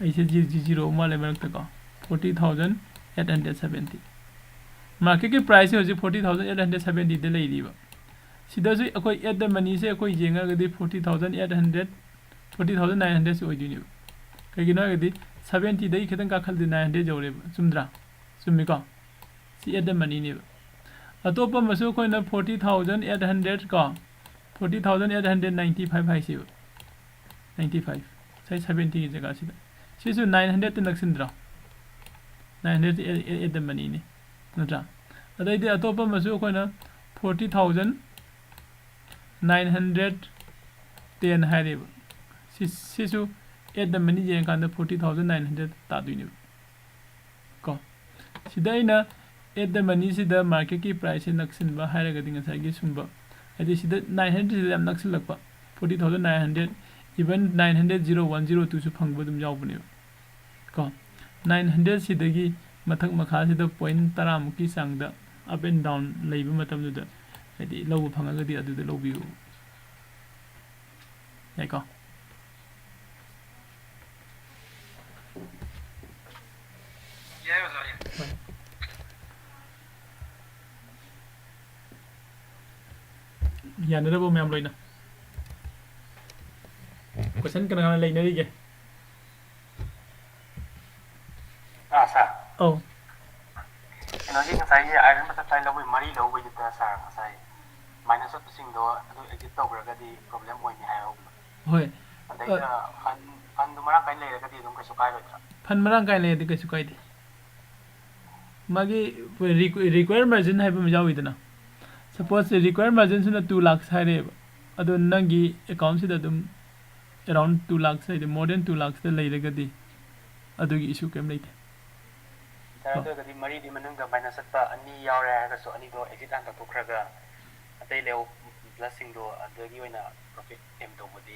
ꯑꯩꯁꯦ ꯖꯤ-, ꯖꯤ-, zero ꯑꯃ ꯋꯥꯠꯂꯦ ꯃꯔꯛꯇ, ꯀꯣ꯫ Forty thousand eight hundred seventy꯫ ꯃꯥꯔꯀꯦꯠꯀꯤ ꯄ꯭ꯔꯥꯏꯁꯁꯦ ꯍꯧꯖꯤꯛ forty thousand eight hundred seventyꯗ ꯂꯩꯔꯤꯕ꯫ ꯁꯤꯗꯁꯨ ꯑꯩꯈꯣꯏ at the moneyꯁꯦ ꯑꯩꯈꯣꯏ ꯌꯦꯡꯉꯒꯗꯤ forty thousand eight hundred, forty thousand nine hundredꯁꯦ ꯑꯣꯏꯗꯣꯏꯅꯦꯕ꯫ ꯀꯩꯒꯤꯅꯣ ꯍꯥꯏꯔꯒꯗꯤ seventyꯗꯒꯤ ꯈꯤꯇꯪ ꯀꯥꯈꯠꯂꯗꯤ nine hundred ꯌꯧꯔꯦꯕ꯫ ꯆꯨꯝꯗ꯭ꯔꯥ? ꯆꯨꯝꯃꯤꯀꯣ? ꯁꯤ at the moneyꯅꯦꯕ꯫ ꯑꯇꯣꯞꯄ ꯑꯃꯁꯨ ꯑꯩꯈꯣꯏꯅ forty thousand eight hundred, ꯀꯣ, forty thousand eight hundred ninety five ꯍꯥꯏꯁꯦꯕ꯫ Ninety five꯫ ꯉꯁꯥꯏ seventyꯒꯤ ꯖꯒꯥꯁꯤꯗ꯫ ꯁꯤꯁꯨ nine hundredꯇ ꯅꯛꯁꯤꯟꯗ꯭ꯔꯣ? Nine hundred at, at, at the moneyꯅꯤ꯫ ꯅꯠꯇ꯭ꯔꯥ? ꯑꯗꯩꯗꯤ ꯑꯇꯣꯞꯄ ꯑꯃꯁꯨ ꯑꯩꯈꯣꯏꯅ forty thousand nine hundred ten ꯍꯥꯏꯔꯦꯕ꯫ ꯁꯤ, ꯁꯤꯁꯨ at the money ꯌꯦꯡꯉꯀꯥꯟꯗ forty thousand nine hundred ꯇꯥꯗꯣꯏꯅꯦꯕ꯫ ꯀꯣ꯫ ꯁꯤꯗ ꯑꯩꯅ at the moneyꯁꯤꯗ ꯃꯥꯔꯀꯦꯠꯀꯤ ꯄ꯭ꯔꯥꯏꯁꯁꯦ ꯅꯛꯁꯤꯟꯕ ꯍꯥꯏꯔꯒꯗꯤ ꯉꯁꯥꯏꯒꯤ ꯁꯨꯝꯕ, ꯍꯥꯏꯗꯤ ꯁꯤꯗ nine hundredꯁꯤꯗ ꯌꯥꯝ ꯅꯛꯁꯤꯜꯂꯛꯄ, forty thousand nine hundred, even nine hundred zero one zero twoꯁꯨ ꯐꯪꯕ ꯑꯗꯨꯝ ꯌꯥꯎꯕꯅꯦꯕ꯫ ꯀꯣ꯫ Nine hundredꯁꯤꯗꯒꯤ ꯃꯊꯛ ꯃꯈꯥꯁꯤꯗ point ꯇꯔꯥꯃꯨꯛꯀꯤ ꯆꯥꯡꯗ up and down ꯂꯩꯕ ꯃꯇꯝꯗꯨꯗ, ꯍꯥꯏꯗꯤ ꯂꯧꯕ ꯐꯪꯉꯒꯗꯤ ꯑꯗꯨꯗ ꯂꯧꯕꯤꯌꯨ꯫ ꯌꯥꯏꯀꯣ? ꯌꯥꯏ, ꯑꯣꯖꯥ, ꯌꯥꯏ꯫ ꯍꯣꯏ꯫ ꯌꯥꯅꯔꯕꯣ ꯃꯌꯥꯝ ꯂꯣꯏꯅ? Question ꯀꯅꯥ ꯀꯅꯥ ꯂꯩꯅꯔꯤꯒꯦ? ꯑꯥ, ꯁꯥꯔ꯫ ꯑꯧ꯫ ꯀꯩꯅꯣꯒꯤ ꯉꯁꯥꯏꯒꯤ iron butterfly ꯂꯧꯕꯩ ꯃꯔꯤ ꯂꯧꯕꯩꯗꯨꯗ, ꯁꯥꯔ, ꯉꯁꯥꯏ minus ꯆꯠꯄꯁꯤꯡꯗꯣ ꯑꯗꯨ exit ꯇꯧꯈ꯭ꯔꯒꯗꯤ problem ꯑꯣꯏꯅꯤ ꯍꯥꯏꯍꯧꯕꯗꯣ꯫ ꯍꯣꯏ꯫ ꯑꯗꯩꯗ ꯑ, fund ꯐꯟꯗꯨ ꯃꯔꯥꯡ ꯀꯥꯏꯅ ꯂꯩꯔꯒꯗꯤ ꯑꯗꯨꯝ ꯀꯩꯁꯨ ꯀꯥꯏꯔꯣꯏꯗ꯭ꯔꯥ? ꯐꯟ ꯃꯔꯥꯡ ꯀꯥꯏꯅ ꯂꯩꯔꯗꯤ ꯀꯩꯁꯨ ꯀꯥꯏꯗꯦ꯫ ꯃꯥꯒꯤ required margin ꯍꯥꯏꯕ ꯑꯃ ꯌꯥꯎꯋꯤꯗꯅ, suppose required margin ꯁꯤꯅ two lakhs ꯍꯥꯏꯔꯦꯕ, ꯑꯗꯣ ꯅꯪꯒꯤ account ꯁꯤꯗ ꯑꯗꯨꯝ around two lakhs ꯍꯥꯏꯗꯤ more than two lakhs ꯇ ꯂꯩꯔꯒꯗꯤ ꯑꯗꯨꯒꯤ issue ꯀꯩꯝ ꯂꯩꯇꯦ꯫ ꯁꯥꯔ, ꯑꯗꯨ ꯑꯣꯏꯔꯒꯗꯤ ꯃꯔꯤꯗꯤ ꯃꯅꯨꯡꯗ minus ꯆꯠꯄ ꯑꯅꯤ ꯌꯥꯎꯔꯦ ꯍꯥꯏꯔꯒꯁꯨ ꯑꯅꯤꯗꯣ exit ꯍꯥꯟꯅ ꯇꯧꯊꯣꯛꯈ꯭ꯔꯒ ꯑꯇꯩ ꯂꯩꯍꯧ plus ꯁꯤꯡꯗꯣ ꯑꯗꯨꯗꯒꯤ ꯑꯣꯏꯅ profit aim ꯇꯧꯕꯗꯤ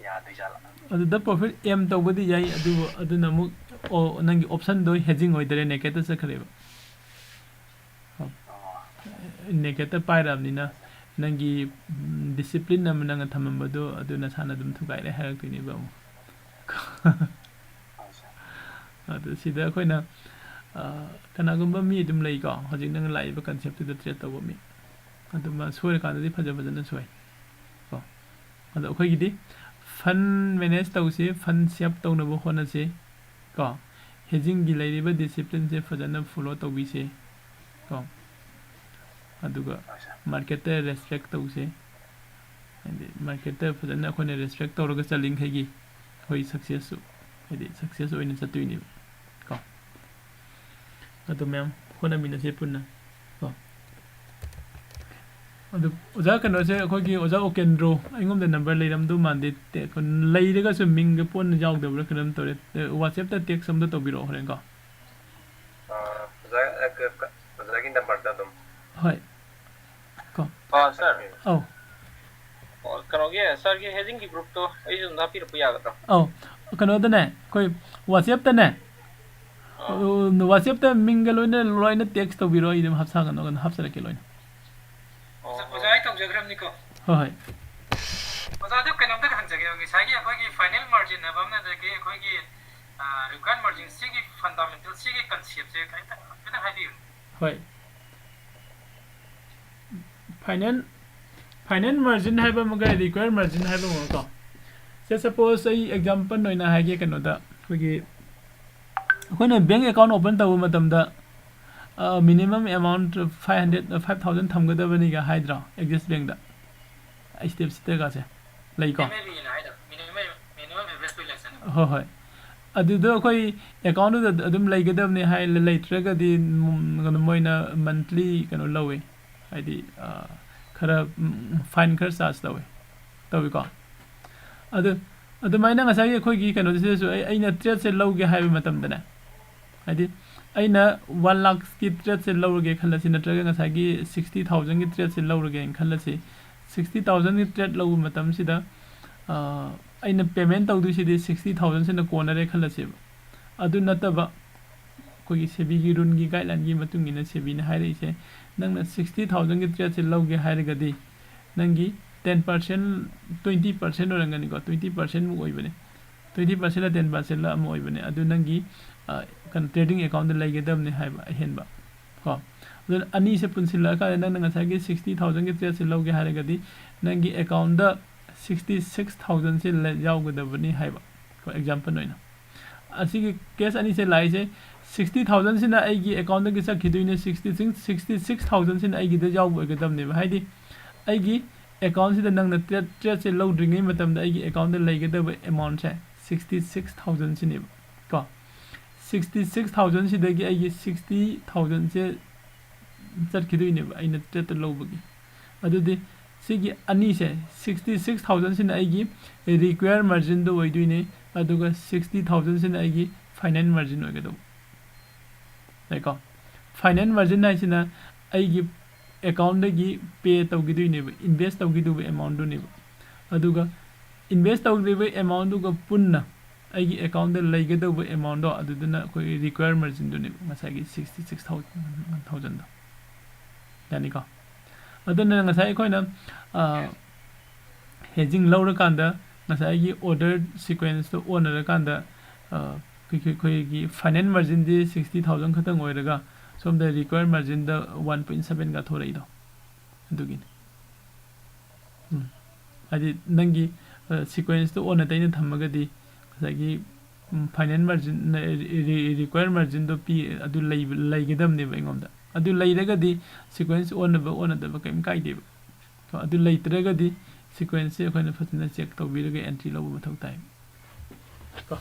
ꯌꯥꯗꯣꯏꯖꯥꯠꯂ? ꯑꯗꯨꯗ profit aim ꯇꯧꯕꯗꯤ ꯌꯥꯏ, ꯑꯗꯨꯕꯨ ꯑꯗꯨꯅ ꯑꯃꯨꯛ ꯑꯣ, ꯅꯪꯒꯤ option ꯗꯣ hedging ꯑꯣꯏꯗꯔꯦ, naked ꯇ ꯆꯠꯈ꯭ꯔꯦꯕ꯫ ꯑꯣ꯫ Naked ꯇ ꯄꯥꯏꯔꯕꯅꯤꯅ ꯅꯪꯒꯤ, ꯎꯝ, discipline ꯑꯃ ꯅꯪꯅ ꯊꯝꯃꯝꯕꯗꯣ ꯑꯗꯨ ꯅꯁꯥꯅ ꯑꯗꯨꯝ ꯊꯨꯒꯥꯏꯔꯦ ꯍꯥꯏꯔꯛꯇꯣꯏꯅꯦꯕ ꯑꯃꯨꯛ꯫ ꯑꯗꯨ ꯁꯤꯗ ꯑꯩꯈꯣꯏꯅ, ꯑ, ꯀꯅꯥꯒꯨꯝꯕ ꯃꯤ ꯑꯗꯨꯝ ꯂꯩꯀꯣ, ꯍꯧꯖꯤꯛ ꯅꯪꯅ ꯂꯥꯛꯏꯕ concept ꯇꯨꯗ trade ꯇꯧꯕ ꯃꯤ꯫ ꯑꯗꯨꯃ ꯁꯣꯏꯔꯀꯥꯟꯗꯗꯤ ꯐꯖ ꯐꯖꯅ ꯁꯣꯏ꯫ ꯀꯣ꯫ ꯑꯗꯣ ꯑꯩꯈꯣꯏꯒꯤꯗꯤ fund manage ꯇꯧꯁꯤ, fund save ꯇꯧꯅꯕ ꯍꯣꯠꯅꯁꯤ꯫ ꯀꯣ꯫ Hedging ꯒꯤ ꯂꯩꯔꯤꯕ discipline ꯁꯦ ꯐꯖꯅ follow ꯇꯧꯕꯤꯁꯤ꯫ ꯀꯣ꯫ ꯑꯗꯨꯒ market ꯇ respect ꯇꯧꯁꯤ꯫ ꯍꯥꯏꯗꯤ market ꯇ ꯐꯖꯅ ꯑꯩꯈꯣꯏꯅ respect ꯇꯧꯔꯒ ꯆꯠꯂꯤꯡꯈꯩꯒꯤ ꯑꯩꯈꯣꯏ success ꯁꯨ, ꯍꯥꯏꯗꯤ success ꯑꯣꯏꯅ ꯆꯠꯇꯣꯏꯅꯦꯕ꯫ ꯀꯣ꯫ ꯑꯗꯨ ꯃꯌꯥꯝ ꯍꯣꯠꯅꯃꯤꯟꯅꯁꯤ ꯄꯨꯟꯅ꯫ ꯀꯣ꯫ ꯑꯗꯨ ꯑꯣꯖꯥ ꯀꯩꯅꯣꯁꯦ ꯑꯩꯈꯣꯏꯒꯤ ꯑꯣꯖꯥ ꯑꯣꯀꯦꯟꯗ꯭ꯔꯣ ꯑꯩꯉꯣꯟꯗ number ꯂꯩꯔꯝꯗꯧ ꯃꯥꯟꯗꯦ꯫ ꯇꯦ-, ꯂꯩꯔꯒꯁꯨ ꯃꯤꯡꯒ ꯄꯨꯟꯅ ꯌꯥꯎꯗꯕ꯭ꯔꯥ ꯀꯩꯅꯣꯝ ꯇꯧꯔꯦ꯫ ꯇꯦ-, WhatsApp ꯇ text ꯑꯝꯇ ꯇꯧꯕꯤꯔꯛꯑꯣ ꯍꯣꯔꯦꯟ ꯀꯣ꯫ ꯑ, ꯑꯣꯖꯥ, ꯑ, ꯀ-, ꯀ-, ꯑꯣꯖꯥꯒꯤ number ꯗ ꯑꯗꯨꯝ꯫ ꯍꯣꯏ꯫ ꯀꯣ꯫ ꯑ, sir꯫ ꯑꯧ꯫ ꯑꯣ, ꯀꯩꯅꯣꯒꯤ, sir ꯒꯤ hedging ꯒꯤ group ꯇꯣ ꯑꯩꯁꯨ ꯑꯗꯨꯝ ꯍꯥꯞꯄꯤꯔꯛꯄ ꯌꯥꯒꯗ꯭ꯔꯣ? ꯑꯧ, ꯀꯩꯅꯣꯗꯅꯦ, ꯑꯩꯈꯣꯏ WhatsApp ꯇꯅꯦ, ꯑꯥ꯫ ꯑ, WhatsApp ꯇ ꯃꯤꯡꯒ ꯂꯣꯏꯅ, ꯂꯣꯏꯅ text ꯇꯧꯕꯤꯔꯣ, ꯑꯩ ꯑꯗꯨꯝ ꯍꯥꯞꯆꯔꯛꯀꯦ ꯂꯣꯏꯅ꯫ ꯑꯣ꯫ ꯑꯣꯖꯥ, ꯑꯩ ꯇꯧꯖꯈ꯭ꯔꯕꯅꯤꯀꯣ꯫ ꯍꯣꯏ, ꯍꯣꯏ꯫ ꯑꯣꯖꯥ, ꯑꯗꯨ ꯀꯩꯅꯣꯝꯇ ꯍꯪꯖꯒꯦ, ꯉꯁꯥꯏꯒꯤ ꯑꯩꯈꯣꯏꯒꯤ final margin ꯍꯥꯏꯕ ꯑꯃ, ꯑꯗꯒꯤ ꯑꯩꯈꯣꯏꯒꯤ, ꯑ, required margin, ꯁꯤꯒꯤ fundamental, ꯁꯤꯒꯤ concept ꯁꯦ ꯈꯤꯇꯪ, ꯈꯤꯇꯪ ꯍꯥꯏꯕꯤꯌꯨ꯫ ꯍꯣꯏ꯫ Final, final margin ꯍꯥꯏꯕ ꯑꯃꯒ required margin ꯍꯥꯏꯕ ꯑꯃꯒ ꯀꯣ꯫ ꯁꯦ, suppose ꯑꯩ example ꯑꯣꯏꯅ ꯍꯥꯏꯒꯦ, ꯀꯩꯅꯣꯗ ꯑꯩꯈꯣꯏꯒꯤ, ꯑꯩꯈꯣꯏꯅ bank account open ꯇꯧꯕ ꯃꯇꯝꯗ, ꯑ, minimum amount five hundred, five thousand ꯊꯝꯒꯗꯕꯅꯤꯒ ꯍꯥꯏꯗ꯭ꯔꯣ Axis Bank ꯗ? Step ꯁꯤꯗꯒꯁꯦ ꯂꯩꯀꯣ? Minimum, minimum, minimum average balance ꯍꯣꯏ, ꯍꯣꯏ꯫ ꯑꯗꯨꯗꯣ ꯑꯩꯈꯣꯏ ꯑꯦꯀꯥꯎꯟꯗꯨꯗ ꯑꯗꯨꯝ ꯂꯩꯒꯗꯕꯅꯤ ꯍꯥꯏ, ꯂꯩꯇ꯭ꯔꯒꯗꯤ, ꯎꯝ, ꯀꯩꯅꯣ, ꯃꯣꯏꯅ ꯃꯟꯊꯂꯤ ꯀꯩꯅꯣ ꯂꯧꯋꯤ, ꯍꯥꯏꯗꯤ, ꯑ, ꯈꯔ, ꯎꯝ, ꯐꯥꯏꯟ ꯈꯔ ꯆꯥꯔꯖ ꯇꯧꯋꯤ, ꯇꯧꯋꯤꯀꯣ꯫ ꯑꯗꯨ, ꯑꯗꯨꯃꯥꯏꯅ ꯉꯁꯥꯏꯒꯤ ꯑꯩꯈꯣꯏꯒꯤ ꯀꯩꯅꯣꯁꯤꯗꯁꯨ ꯑꯩ, ꯑꯩꯅ ꯇ꯭ꯔꯦꯠꯁꯦ ꯂꯧꯒꯦ ꯍꯥꯏꯕ ꯃꯇꯝꯗꯅꯦ, ꯍꯥꯏꯗꯤ ꯑꯩꯅ ꯋꯥꯟ ꯂꯥꯈꯀꯤ ꯇ꯭ꯔꯦꯠꯁꯦ ꯂꯧꯔꯒꯦ ꯈꯜꯂꯁꯤ, ꯅꯠꯇ꯭ꯔꯒ ꯉꯁꯥꯏꯒꯤ ꯁꯤꯛꯁꯇꯤ ꯊꯥꯎꯖꯟꯒꯤ ꯇ꯭ꯔꯦꯠꯁꯦ ꯂꯧꯔꯒꯦꯅ ꯈꯜꯂꯁꯤ꯫ ꯁꯤꯛꯁꯇꯤ ꯊꯥꯎꯖꯟꯒꯤ ꯇ꯭ꯔꯦꯠ ꯂꯧꯕ ꯃꯇꯝꯁꯤꯗ, ꯑ, ꯑꯩꯅ ꯄꯦꯃꯦꯟ ꯇꯧꯗꯣꯏꯁꯤꯗꯤ ꯁꯤꯛꯁꯇꯤ ꯊꯥꯎꯖꯟꯁꯤꯅ ꯀꯣꯟꯅꯔꯦ ꯈꯜꯂꯁꯦꯕ꯫ ꯑꯗꯨ ꯅꯠꯇꯕ, ꯑꯩꯈꯣꯏꯒꯤ ꯁꯦꯕꯤꯒꯤ ꯔꯨꯜꯒꯤ ꯒꯥꯏꯗꯂꯥꯏꯟꯒꯤ ꯃꯇꯨꯡ ꯏꯟꯅ ꯁꯦꯕꯤꯅ ꯍꯥꯏꯔꯛꯏꯁꯦ, ꯅꯪꯅ ꯁꯤꯛꯁꯇꯤ ꯊꯥꯎꯖꯟꯒꯤ ꯇ꯭ꯔꯦꯠꯁꯦ ꯂꯧꯒꯦ ꯍꯥꯏꯔꯒꯗꯤ, ꯅꯪꯒꯤ ꯇꯦꯟ ꯄꯥꯔꯁꯦꯟ, ꯇ꯭ꯋꯦꯟꯇꯤ ꯄꯥꯔꯁꯦꯟ ꯑꯣꯏꯔꯝꯒꯅꯤꯀꯣ, ꯇ꯭ꯋꯦꯟꯇꯤ ꯄꯥꯔꯁꯦꯟꯃꯨꯛ ꯑꯣꯏꯕꯅꯦ, ꯇ꯭ꯋꯦꯟꯇꯤ ꯄꯥꯔꯁꯦꯟꯂ ꯇꯦꯟ ꯄꯥꯔꯁꯦꯟꯂ ꯑꯃ ꯑꯣꯏꯕꯅꯦ, ꯑꯗꯨ ꯅꯪꯒꯤ, ꯑ, ꯀꯩꯅꯣ, ꯇ꯭ꯔꯦꯗꯤꯡ ꯑꯦꯀꯥꯎꯟꯗ ꯂꯩꯒꯗꯕꯅꯦ ꯍꯥꯏꯕ ꯑꯍꯦꯟꯕ꯫ ꯀꯣ, ꯑꯗꯨꯅ ꯑꯅꯤꯁꯦ ꯄꯨꯟꯁꯤꯜꯂꯛꯑꯀꯥꯟꯗ ꯅꯪꯅ ꯉꯁꯥꯏꯒꯤ ꯁꯤꯛꯁꯇꯤ ꯊꯥꯎꯖꯟꯒꯤ ꯇ꯭ꯔꯦꯠꯁꯦ ꯂꯧꯒꯦ ꯍꯥꯏꯔꯒꯗꯤ, ꯅꯪꯒꯤ ꯑꯦꯀꯥꯎꯟꯗ ꯁꯤꯛꯁꯇꯤ ꯁꯤꯛꯁ ꯊꯥꯎꯖꯟꯁꯦ ꯂꯩ-, ꯌꯥꯎꯒꯗꯕꯅꯤ ꯍꯥꯏꯕ꯫ ꯀꯣ, ꯑꯦꯛꯖꯥꯝꯄꯜ ꯑꯣꯏꯅ꯫ ꯑꯁꯤꯒꯤ ꯀꯦꯁ ꯑꯅꯤꯁꯦ ꯂꯥꯛꯏꯁꯦ, ꯁꯤꯛꯁꯇꯤ ꯊꯥꯎꯖꯟꯁꯤꯅ ꯑꯩꯒꯤ ꯑꯦꯀꯥꯎꯟꯗꯒꯤ ꯆꯠꯈꯤꯗꯣꯏꯅꯦ, ꯁꯤꯛꯁꯇꯤ ꯁꯤꯛꯁ, ꯁꯤꯛꯁꯇꯤ ꯁꯤꯛꯁ ꯊꯥꯎꯖꯟꯁꯤꯅ ꯑꯩꯒꯤꯗ ꯌꯥꯎꯕ ꯑꯣꯏꯒꯗꯕꯅꯦꯕ꯫ ꯍꯥꯏꯗꯤ, ꯑꯩꯒꯤ ꯑꯦꯀꯥꯎꯟꯁꯤꯗ ꯅꯪꯅ ꯇ꯭ꯔꯦꯠ, ꯇ꯭ꯔꯦꯠꯁꯦ ꯂꯧꯗ꯭ꯔꯤꯉꯩ ꯃꯇꯝꯗ ꯑꯩꯒꯤ ꯑꯦꯀꯥꯎꯟꯗ ꯂꯩꯒꯗꯕ ꯑꯦꯃꯥꯎꯟꯁꯦ ꯁꯤꯛꯁꯇꯤ ꯁꯤꯛꯁ ꯊꯥꯎꯖꯟꯁꯤꯅꯦꯕ꯫ ꯀꯣ, ꯁꯤꯛꯁꯇꯤ ꯁꯤꯛꯁ ꯊꯥꯎꯖꯟꯁꯤꯗꯒꯤ ꯑꯩꯒꯤ ꯁꯤꯛꯁꯇꯤ ꯊꯥꯎꯖꯟꯁꯦ ꯆꯠꯈꯤꯗꯣꯏꯅꯦꯕ ꯑꯩꯅ ꯇ꯭ꯔꯦꯠꯇ ꯂꯧꯕꯒꯤ꯫ ꯑꯗꯨꯗꯤ ꯁꯤꯒꯤ ꯑꯅꯤꯁꯦ, ꯁꯤꯛꯁꯇꯤ ꯁꯤꯛꯁ ꯊꯥꯎꯖꯟꯁꯤꯅ ꯑꯩꯒꯤ ꯔꯤꯀ꯭ꯋꯦꯌꯔ ꯃꯥꯔꯖꯤꯟꯗꯣ ꯑꯣꯏꯗꯣꯏꯅꯦ, ꯑꯗꯨꯒ ꯁꯤꯛꯁꯇꯤ ꯊꯥꯎꯖꯟꯁꯤꯅ ꯑꯩꯒꯤ ꯐꯥꯏꯅꯦꯜ ꯃꯥꯔꯖꯤꯟ ꯑꯣꯏꯒꯗꯧꯕ꯫ ꯌꯥꯏꯀꯣ? ꯐꯥꯏꯅꯦꯜ ꯃꯥꯔꯖꯤꯟ ꯍꯥꯏꯁꯤꯅ ꯑꯩꯒꯤ ꯑꯦꯀꯥꯎꯟꯗꯒꯤ ꯄꯦ ꯇꯧꯈꯤꯗꯣꯏꯅꯦꯕ, ꯏꯟꯚꯦꯁ ꯇꯧꯈꯤꯗꯧꯕ ꯑꯦꯃꯥꯎꯟꯗꯨꯅꯦꯕ꯫ ꯑꯗꯨꯒ ꯏꯟꯚꯦꯁ ꯇꯧꯈꯤꯕ ꯑꯦꯃꯥꯎꯟꯗꯨꯒ ꯄꯨꯟꯅ ꯑꯩꯒꯤ ꯑꯦꯀꯥꯎꯟꯗ ꯂꯩꯒꯗꯧꯕ ꯑꯦꯃꯥꯎꯟꯗꯣ, ꯑꯗꯨꯗꯨꯅ ꯑꯩꯈꯣꯏꯒꯤ ꯔꯤꯀ꯭ꯋꯦꯌꯔ ꯃꯥꯔꯖꯤꯟꯗꯨꯅꯦꯕ, ꯉꯁꯥꯏꯒꯤ ꯁꯤꯛꯁꯇꯤ ꯁꯤꯛꯁ ꯊꯥꯎꯖꯟꯗꯣ꯫ ꯌꯥꯅꯤꯀꯣ? ꯑꯗꯨꯅ ꯉꯁꯥꯏ ꯑꯩꯈꯣꯏꯅ, ꯑ, ꯍꯦꯖꯤꯡ ꯂꯧꯔꯀꯥꯟꯗ ꯉꯁꯥꯏꯒꯤ ꯑꯣꯔꯗꯔ ꯁꯤꯀ꯭ꯋꯦꯟꯁꯇꯣ ꯑꯣꯟꯅꯔꯀꯥꯟꯗ, ꯑ, ꯑꯩꯈꯣꯏꯒꯤ, ꯑꯩꯈꯣꯏꯒꯤ ꯐꯥꯏꯅꯦꯜ ꯃꯥꯔꯖꯤꯟꯗꯤ ꯁꯤꯛꯁꯇꯤ ꯊꯥꯎꯖꯟ ꯈꯛꯇꯪ ꯑꯣꯏꯔꯒ, ꯁꯣꯝꯗ ꯔꯤꯀ꯭ꯋꯦꯌꯔ ꯃꯥꯔꯖꯤꯟꯗ ꯋꯥꯟ ꯄꯣꯏꯟ ꯁꯕꯦꯟꯒ ꯊꯣꯔꯛꯏꯗꯣ, ꯑꯗꯨꯒꯤꯅꯤ꯫ ꯎꯝ꯫ ꯍꯥꯏꯗꯤ ꯅꯪꯒꯤ, ꯑ, ꯁꯤꯀ꯭ꯋꯦꯟꯁꯇꯣ ꯑꯣꯟꯅ ꯇꯩꯅ ꯊꯝꯃꯒꯗꯤ ꯉꯁꯥꯏꯒꯤ, ꯎꯝ, ꯐꯥꯏꯅꯦꯜ ꯃꯥꯔꯖꯤꯟ, ꯔꯤ-, ꯔꯤ-, ꯔꯤꯀ꯭ꯋꯦꯌꯔ ꯃꯥꯔꯖꯤꯟꯗꯣ ꯄꯤ, ꯑꯗꯨ ꯂꯩꯕ, ꯂꯩꯒꯗꯕꯅꯦꯕ ꯑꯩꯉꯣꯟꯗ꯫ ꯑꯗꯨ ꯂꯩꯔꯒꯗꯤ ꯁꯤꯀ꯭ꯋꯦꯟꯁ ꯑꯣꯟꯅꯕ ꯑꯣꯟꯅꯗꯕ ꯀꯔꯤꯝ ꯀꯥꯏꯗꯦꯕ꯫ ꯀꯣ, ꯑꯗꯨ ꯂꯩꯇ꯭ꯔꯒꯗꯤ ꯁꯤꯀ꯭ꯋꯦꯟꯁꯁꯦ ꯑꯩꯈꯣꯏꯅ ꯐꯖꯅ ꯆꯦꯛ ꯇꯧꯕꯤꯔꯒ ꯑꯦꯟꯇ꯭ꯔꯤ ꯂꯧꯕ ꯃꯊꯧ ꯇꯥꯏ꯫ ꯀꯣ꯫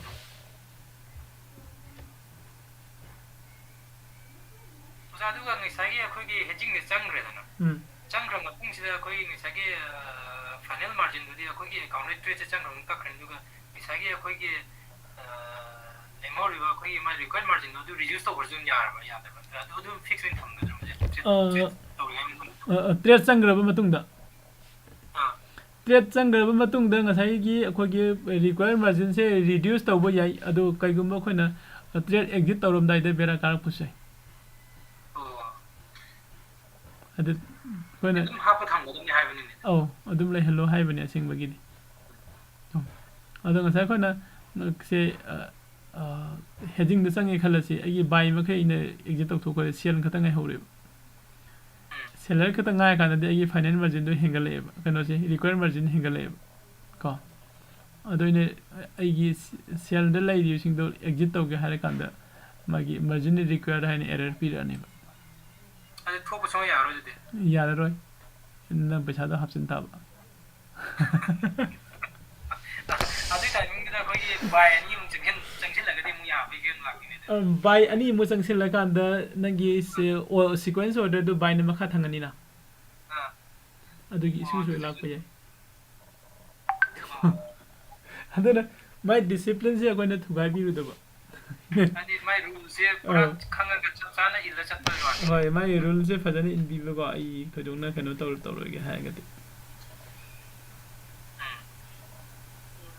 ꯑꯣꯖꯥ, ꯑꯗꯨꯒ ꯉꯁꯥꯏꯒꯤ ꯑꯩꯈꯣꯏꯒꯤ hedgingꯁꯦ ꯆꯪꯈ꯭ꯔꯦꯗꯅ, ꯎꯝ꯫ ꯆꯪꯈ꯭ꯔ ꯃꯇꯨꯡꯁꯤꯗ ꯑꯩꯈꯣꯏꯒꯤ ꯉꯁꯥꯏꯒꯤ, ꯑ, final marginꯗꯨꯗꯤ ꯑꯩꯈꯣꯏꯒꯤ account rate tradeꯁꯦ ꯆꯪꯈ꯭ꯔ ꯃꯇꯨꯡ ꯀꯛꯈ꯭ꯔꯅꯤ, ꯑꯗꯨꯒ ꯉꯁꯥꯏꯒꯤ ꯑꯩꯈꯣꯏꯒꯤ, ꯑ, ꯂꯦꯝꯍꯧꯔꯤꯕ ꯑꯩꯈꯣꯏꯒꯤ ꯃꯥꯒꯤ required marginꯗꯣ ꯑꯗꯨ reduce ꯇꯧꯕꯁꯨ ꯑꯗꯨꯝ ꯌꯥꯔꯕ, ꯌꯥꯗꯕ꯭ꯔꯥ? ꯑꯗꯨ ꯑꯗꯨꯝ fix ꯑꯣꯏꯅ ꯊꯝꯒꯗ꯭ꯔꯥ ꯃꯣꯏꯁꯦ? Trade, ꯑ, trade ꯇꯧꯔꯤꯉꯩ ꯃꯇꯝꯗ? ꯑ, ꯑ, trade ꯆꯪꯈ꯭ꯔꯕ ꯃꯇꯨꯡꯗ꯫ ꯑꯥ꯫ Trade ꯆꯪꯈ꯭ꯔꯕ ꯃꯇꯨꯡꯗ ꯉꯁꯥꯏꯒꯤ ꯑꯩꯈꯣꯏꯒꯤ required marginꯁꯦ reduce ꯇꯧꯕ ꯌꯥꯏ, ꯑꯗꯣ ꯀꯩꯒꯨꯝꯕ ꯑꯩꯈꯣꯏꯅ trade exit ꯇꯧꯔꯝꯗꯥꯏꯗ ꯕꯦꯔꯥ ꯀꯥꯔꯛꯄꯁꯨ ꯌꯥꯏ꯫ ꯑꯣ꯫ ꯑꯗꯨ ꯑꯩꯈꯣꯏꯅ ꯑꯗꯨꯝ ꯍꯥꯞꯄ ꯊꯝꯒꯗꯕꯅꯤ ꯍꯥꯏꯕꯅꯤꯅꯦ꯫ ꯑꯧ, ꯑꯗꯨꯝ ꯂꯩꯍꯜꯂꯣ ꯍꯥꯏꯕꯅꯦ ꯑꯁꯦꯡꯕꯒꯤꯗꯤ꯫ ꯑꯗꯣ ꯉꯁꯥꯏ ꯑꯩꯈꯣꯏꯅ ꯁꯦ, ꯑ, ꯑ, hedgingꯗ ꯆꯪꯉꯦ ꯈꯜꯂꯁꯤ, ꯑꯩꯒꯤ buy ꯃꯈꯩ ꯑꯩꯅ exit ꯇꯧꯊꯣꯛꯈ꯭ꯔꯦ, sell ꯈꯛꯇ ꯉꯥꯏꯍꯧꯔꯦꯕ꯫ Seller ꯈꯛꯇ ꯉꯥꯏꯔꯀꯥꯟꯗꯗꯤ ꯑꯩꯒꯤ final marginꯗꯣ ꯍꯦꯟꯒꯠꯂꯛꯑꯦꯕ, ꯀꯩꯅꯣꯁꯦ, required margin ꯍꯦꯟꯒꯠꯂꯛꯑꯦꯕ ꯀꯣ꯫ ꯑꯗꯨ ꯑꯩꯅ ꯑꯩꯒꯤ sellꯗ ꯂꯩꯔꯤꯕꯁꯤꯡꯗꯣ exit ꯇꯧꯒꯦ ꯍꯥꯏꯔꯀꯥꯟꯗ ꯃꯥꯒꯤ margin required ꯍꯥꯏꯅ error ꯄꯤꯔꯛꯑꯅꯦꯕ꯫ ꯑꯗꯨ ꯊꯣꯛꯄ ꯁꯨꯡꯌꯥ ꯌꯥꯔꯣꯏ ꯑꯗꯨꯗꯤ? ꯌꯥꯔꯔꯣꯏ꯫ ꯅꯪ ꯄꯩꯁꯥꯗꯣ ꯍꯥꯞꯆꯤꯟ ꯇꯥꯕ꯫ ꯑꯗꯨꯒꯤ timingꯗꯨꯗ ꯑꯩꯈꯣꯏꯒꯤ buy ꯑꯅꯤꯃꯨꯛ ꯆꯪꯁꯤꯜ-, ꯆꯪꯁꯤꯜꯂꯒꯗꯤ ꯑꯃꯨꯛ ꯌꯥꯕꯒꯤ ꯐꯤꯕꯝ ꯂꯥꯛꯇꯣꯏꯅꯦ ꯑꯗꯨꯗꯤ꯫ ꯑ, buy ꯑꯅꯤꯃꯨꯛ ꯆꯪꯁꯤꯜꯂꯀꯥꯟꯗ ꯅꯪꯒꯤ ꯁꯦ-, ꯑꯣ, sequence orderꯗꯨ buyꯅ ꯃꯈꯥ ꯊꯪꯉꯅꯤꯅ꯫ ꯑꯥ꯫ ꯑꯗꯨꯒꯤ issue ꯑꯣ, ꯁꯣꯏ ꯑꯗꯨꯗꯤ ꯂꯥꯛꯄ ꯌꯥꯏ꯫ ꯑꯗꯨꯅ ꯃꯥꯏ disciplineꯁꯦ ꯑꯩꯈꯣꯏꯅ ꯊꯨꯒꯥꯏꯕꯤꯔꯨꯗꯕ꯫ ꯍꯥꯏꯗꯤ ꯃꯥꯏ ruleꯁꯦ ꯄꯨꯔꯥ ꯑꯥ꯫ ꯈꯪꯉꯒ ꯆꯞ ꯆꯥꯅ ꯏꯜꯂ ꯆꯠꯄꯒꯤ ꯋꯥꯅꯤ꯫ ꯍꯣꯏ, ꯃꯥꯏ ruleꯁꯦ ꯐꯖꯅ ꯏꯟꯕꯤꯕꯀꯣ, ꯑꯩ ꯊꯣꯏꯗꯣꯛꯅ ꯀꯩꯅꯣ ꯇꯧꯔ-, ꯇꯧꯔꯣꯏꯒꯦ ꯍꯥꯏꯔꯒꯗꯤ꯫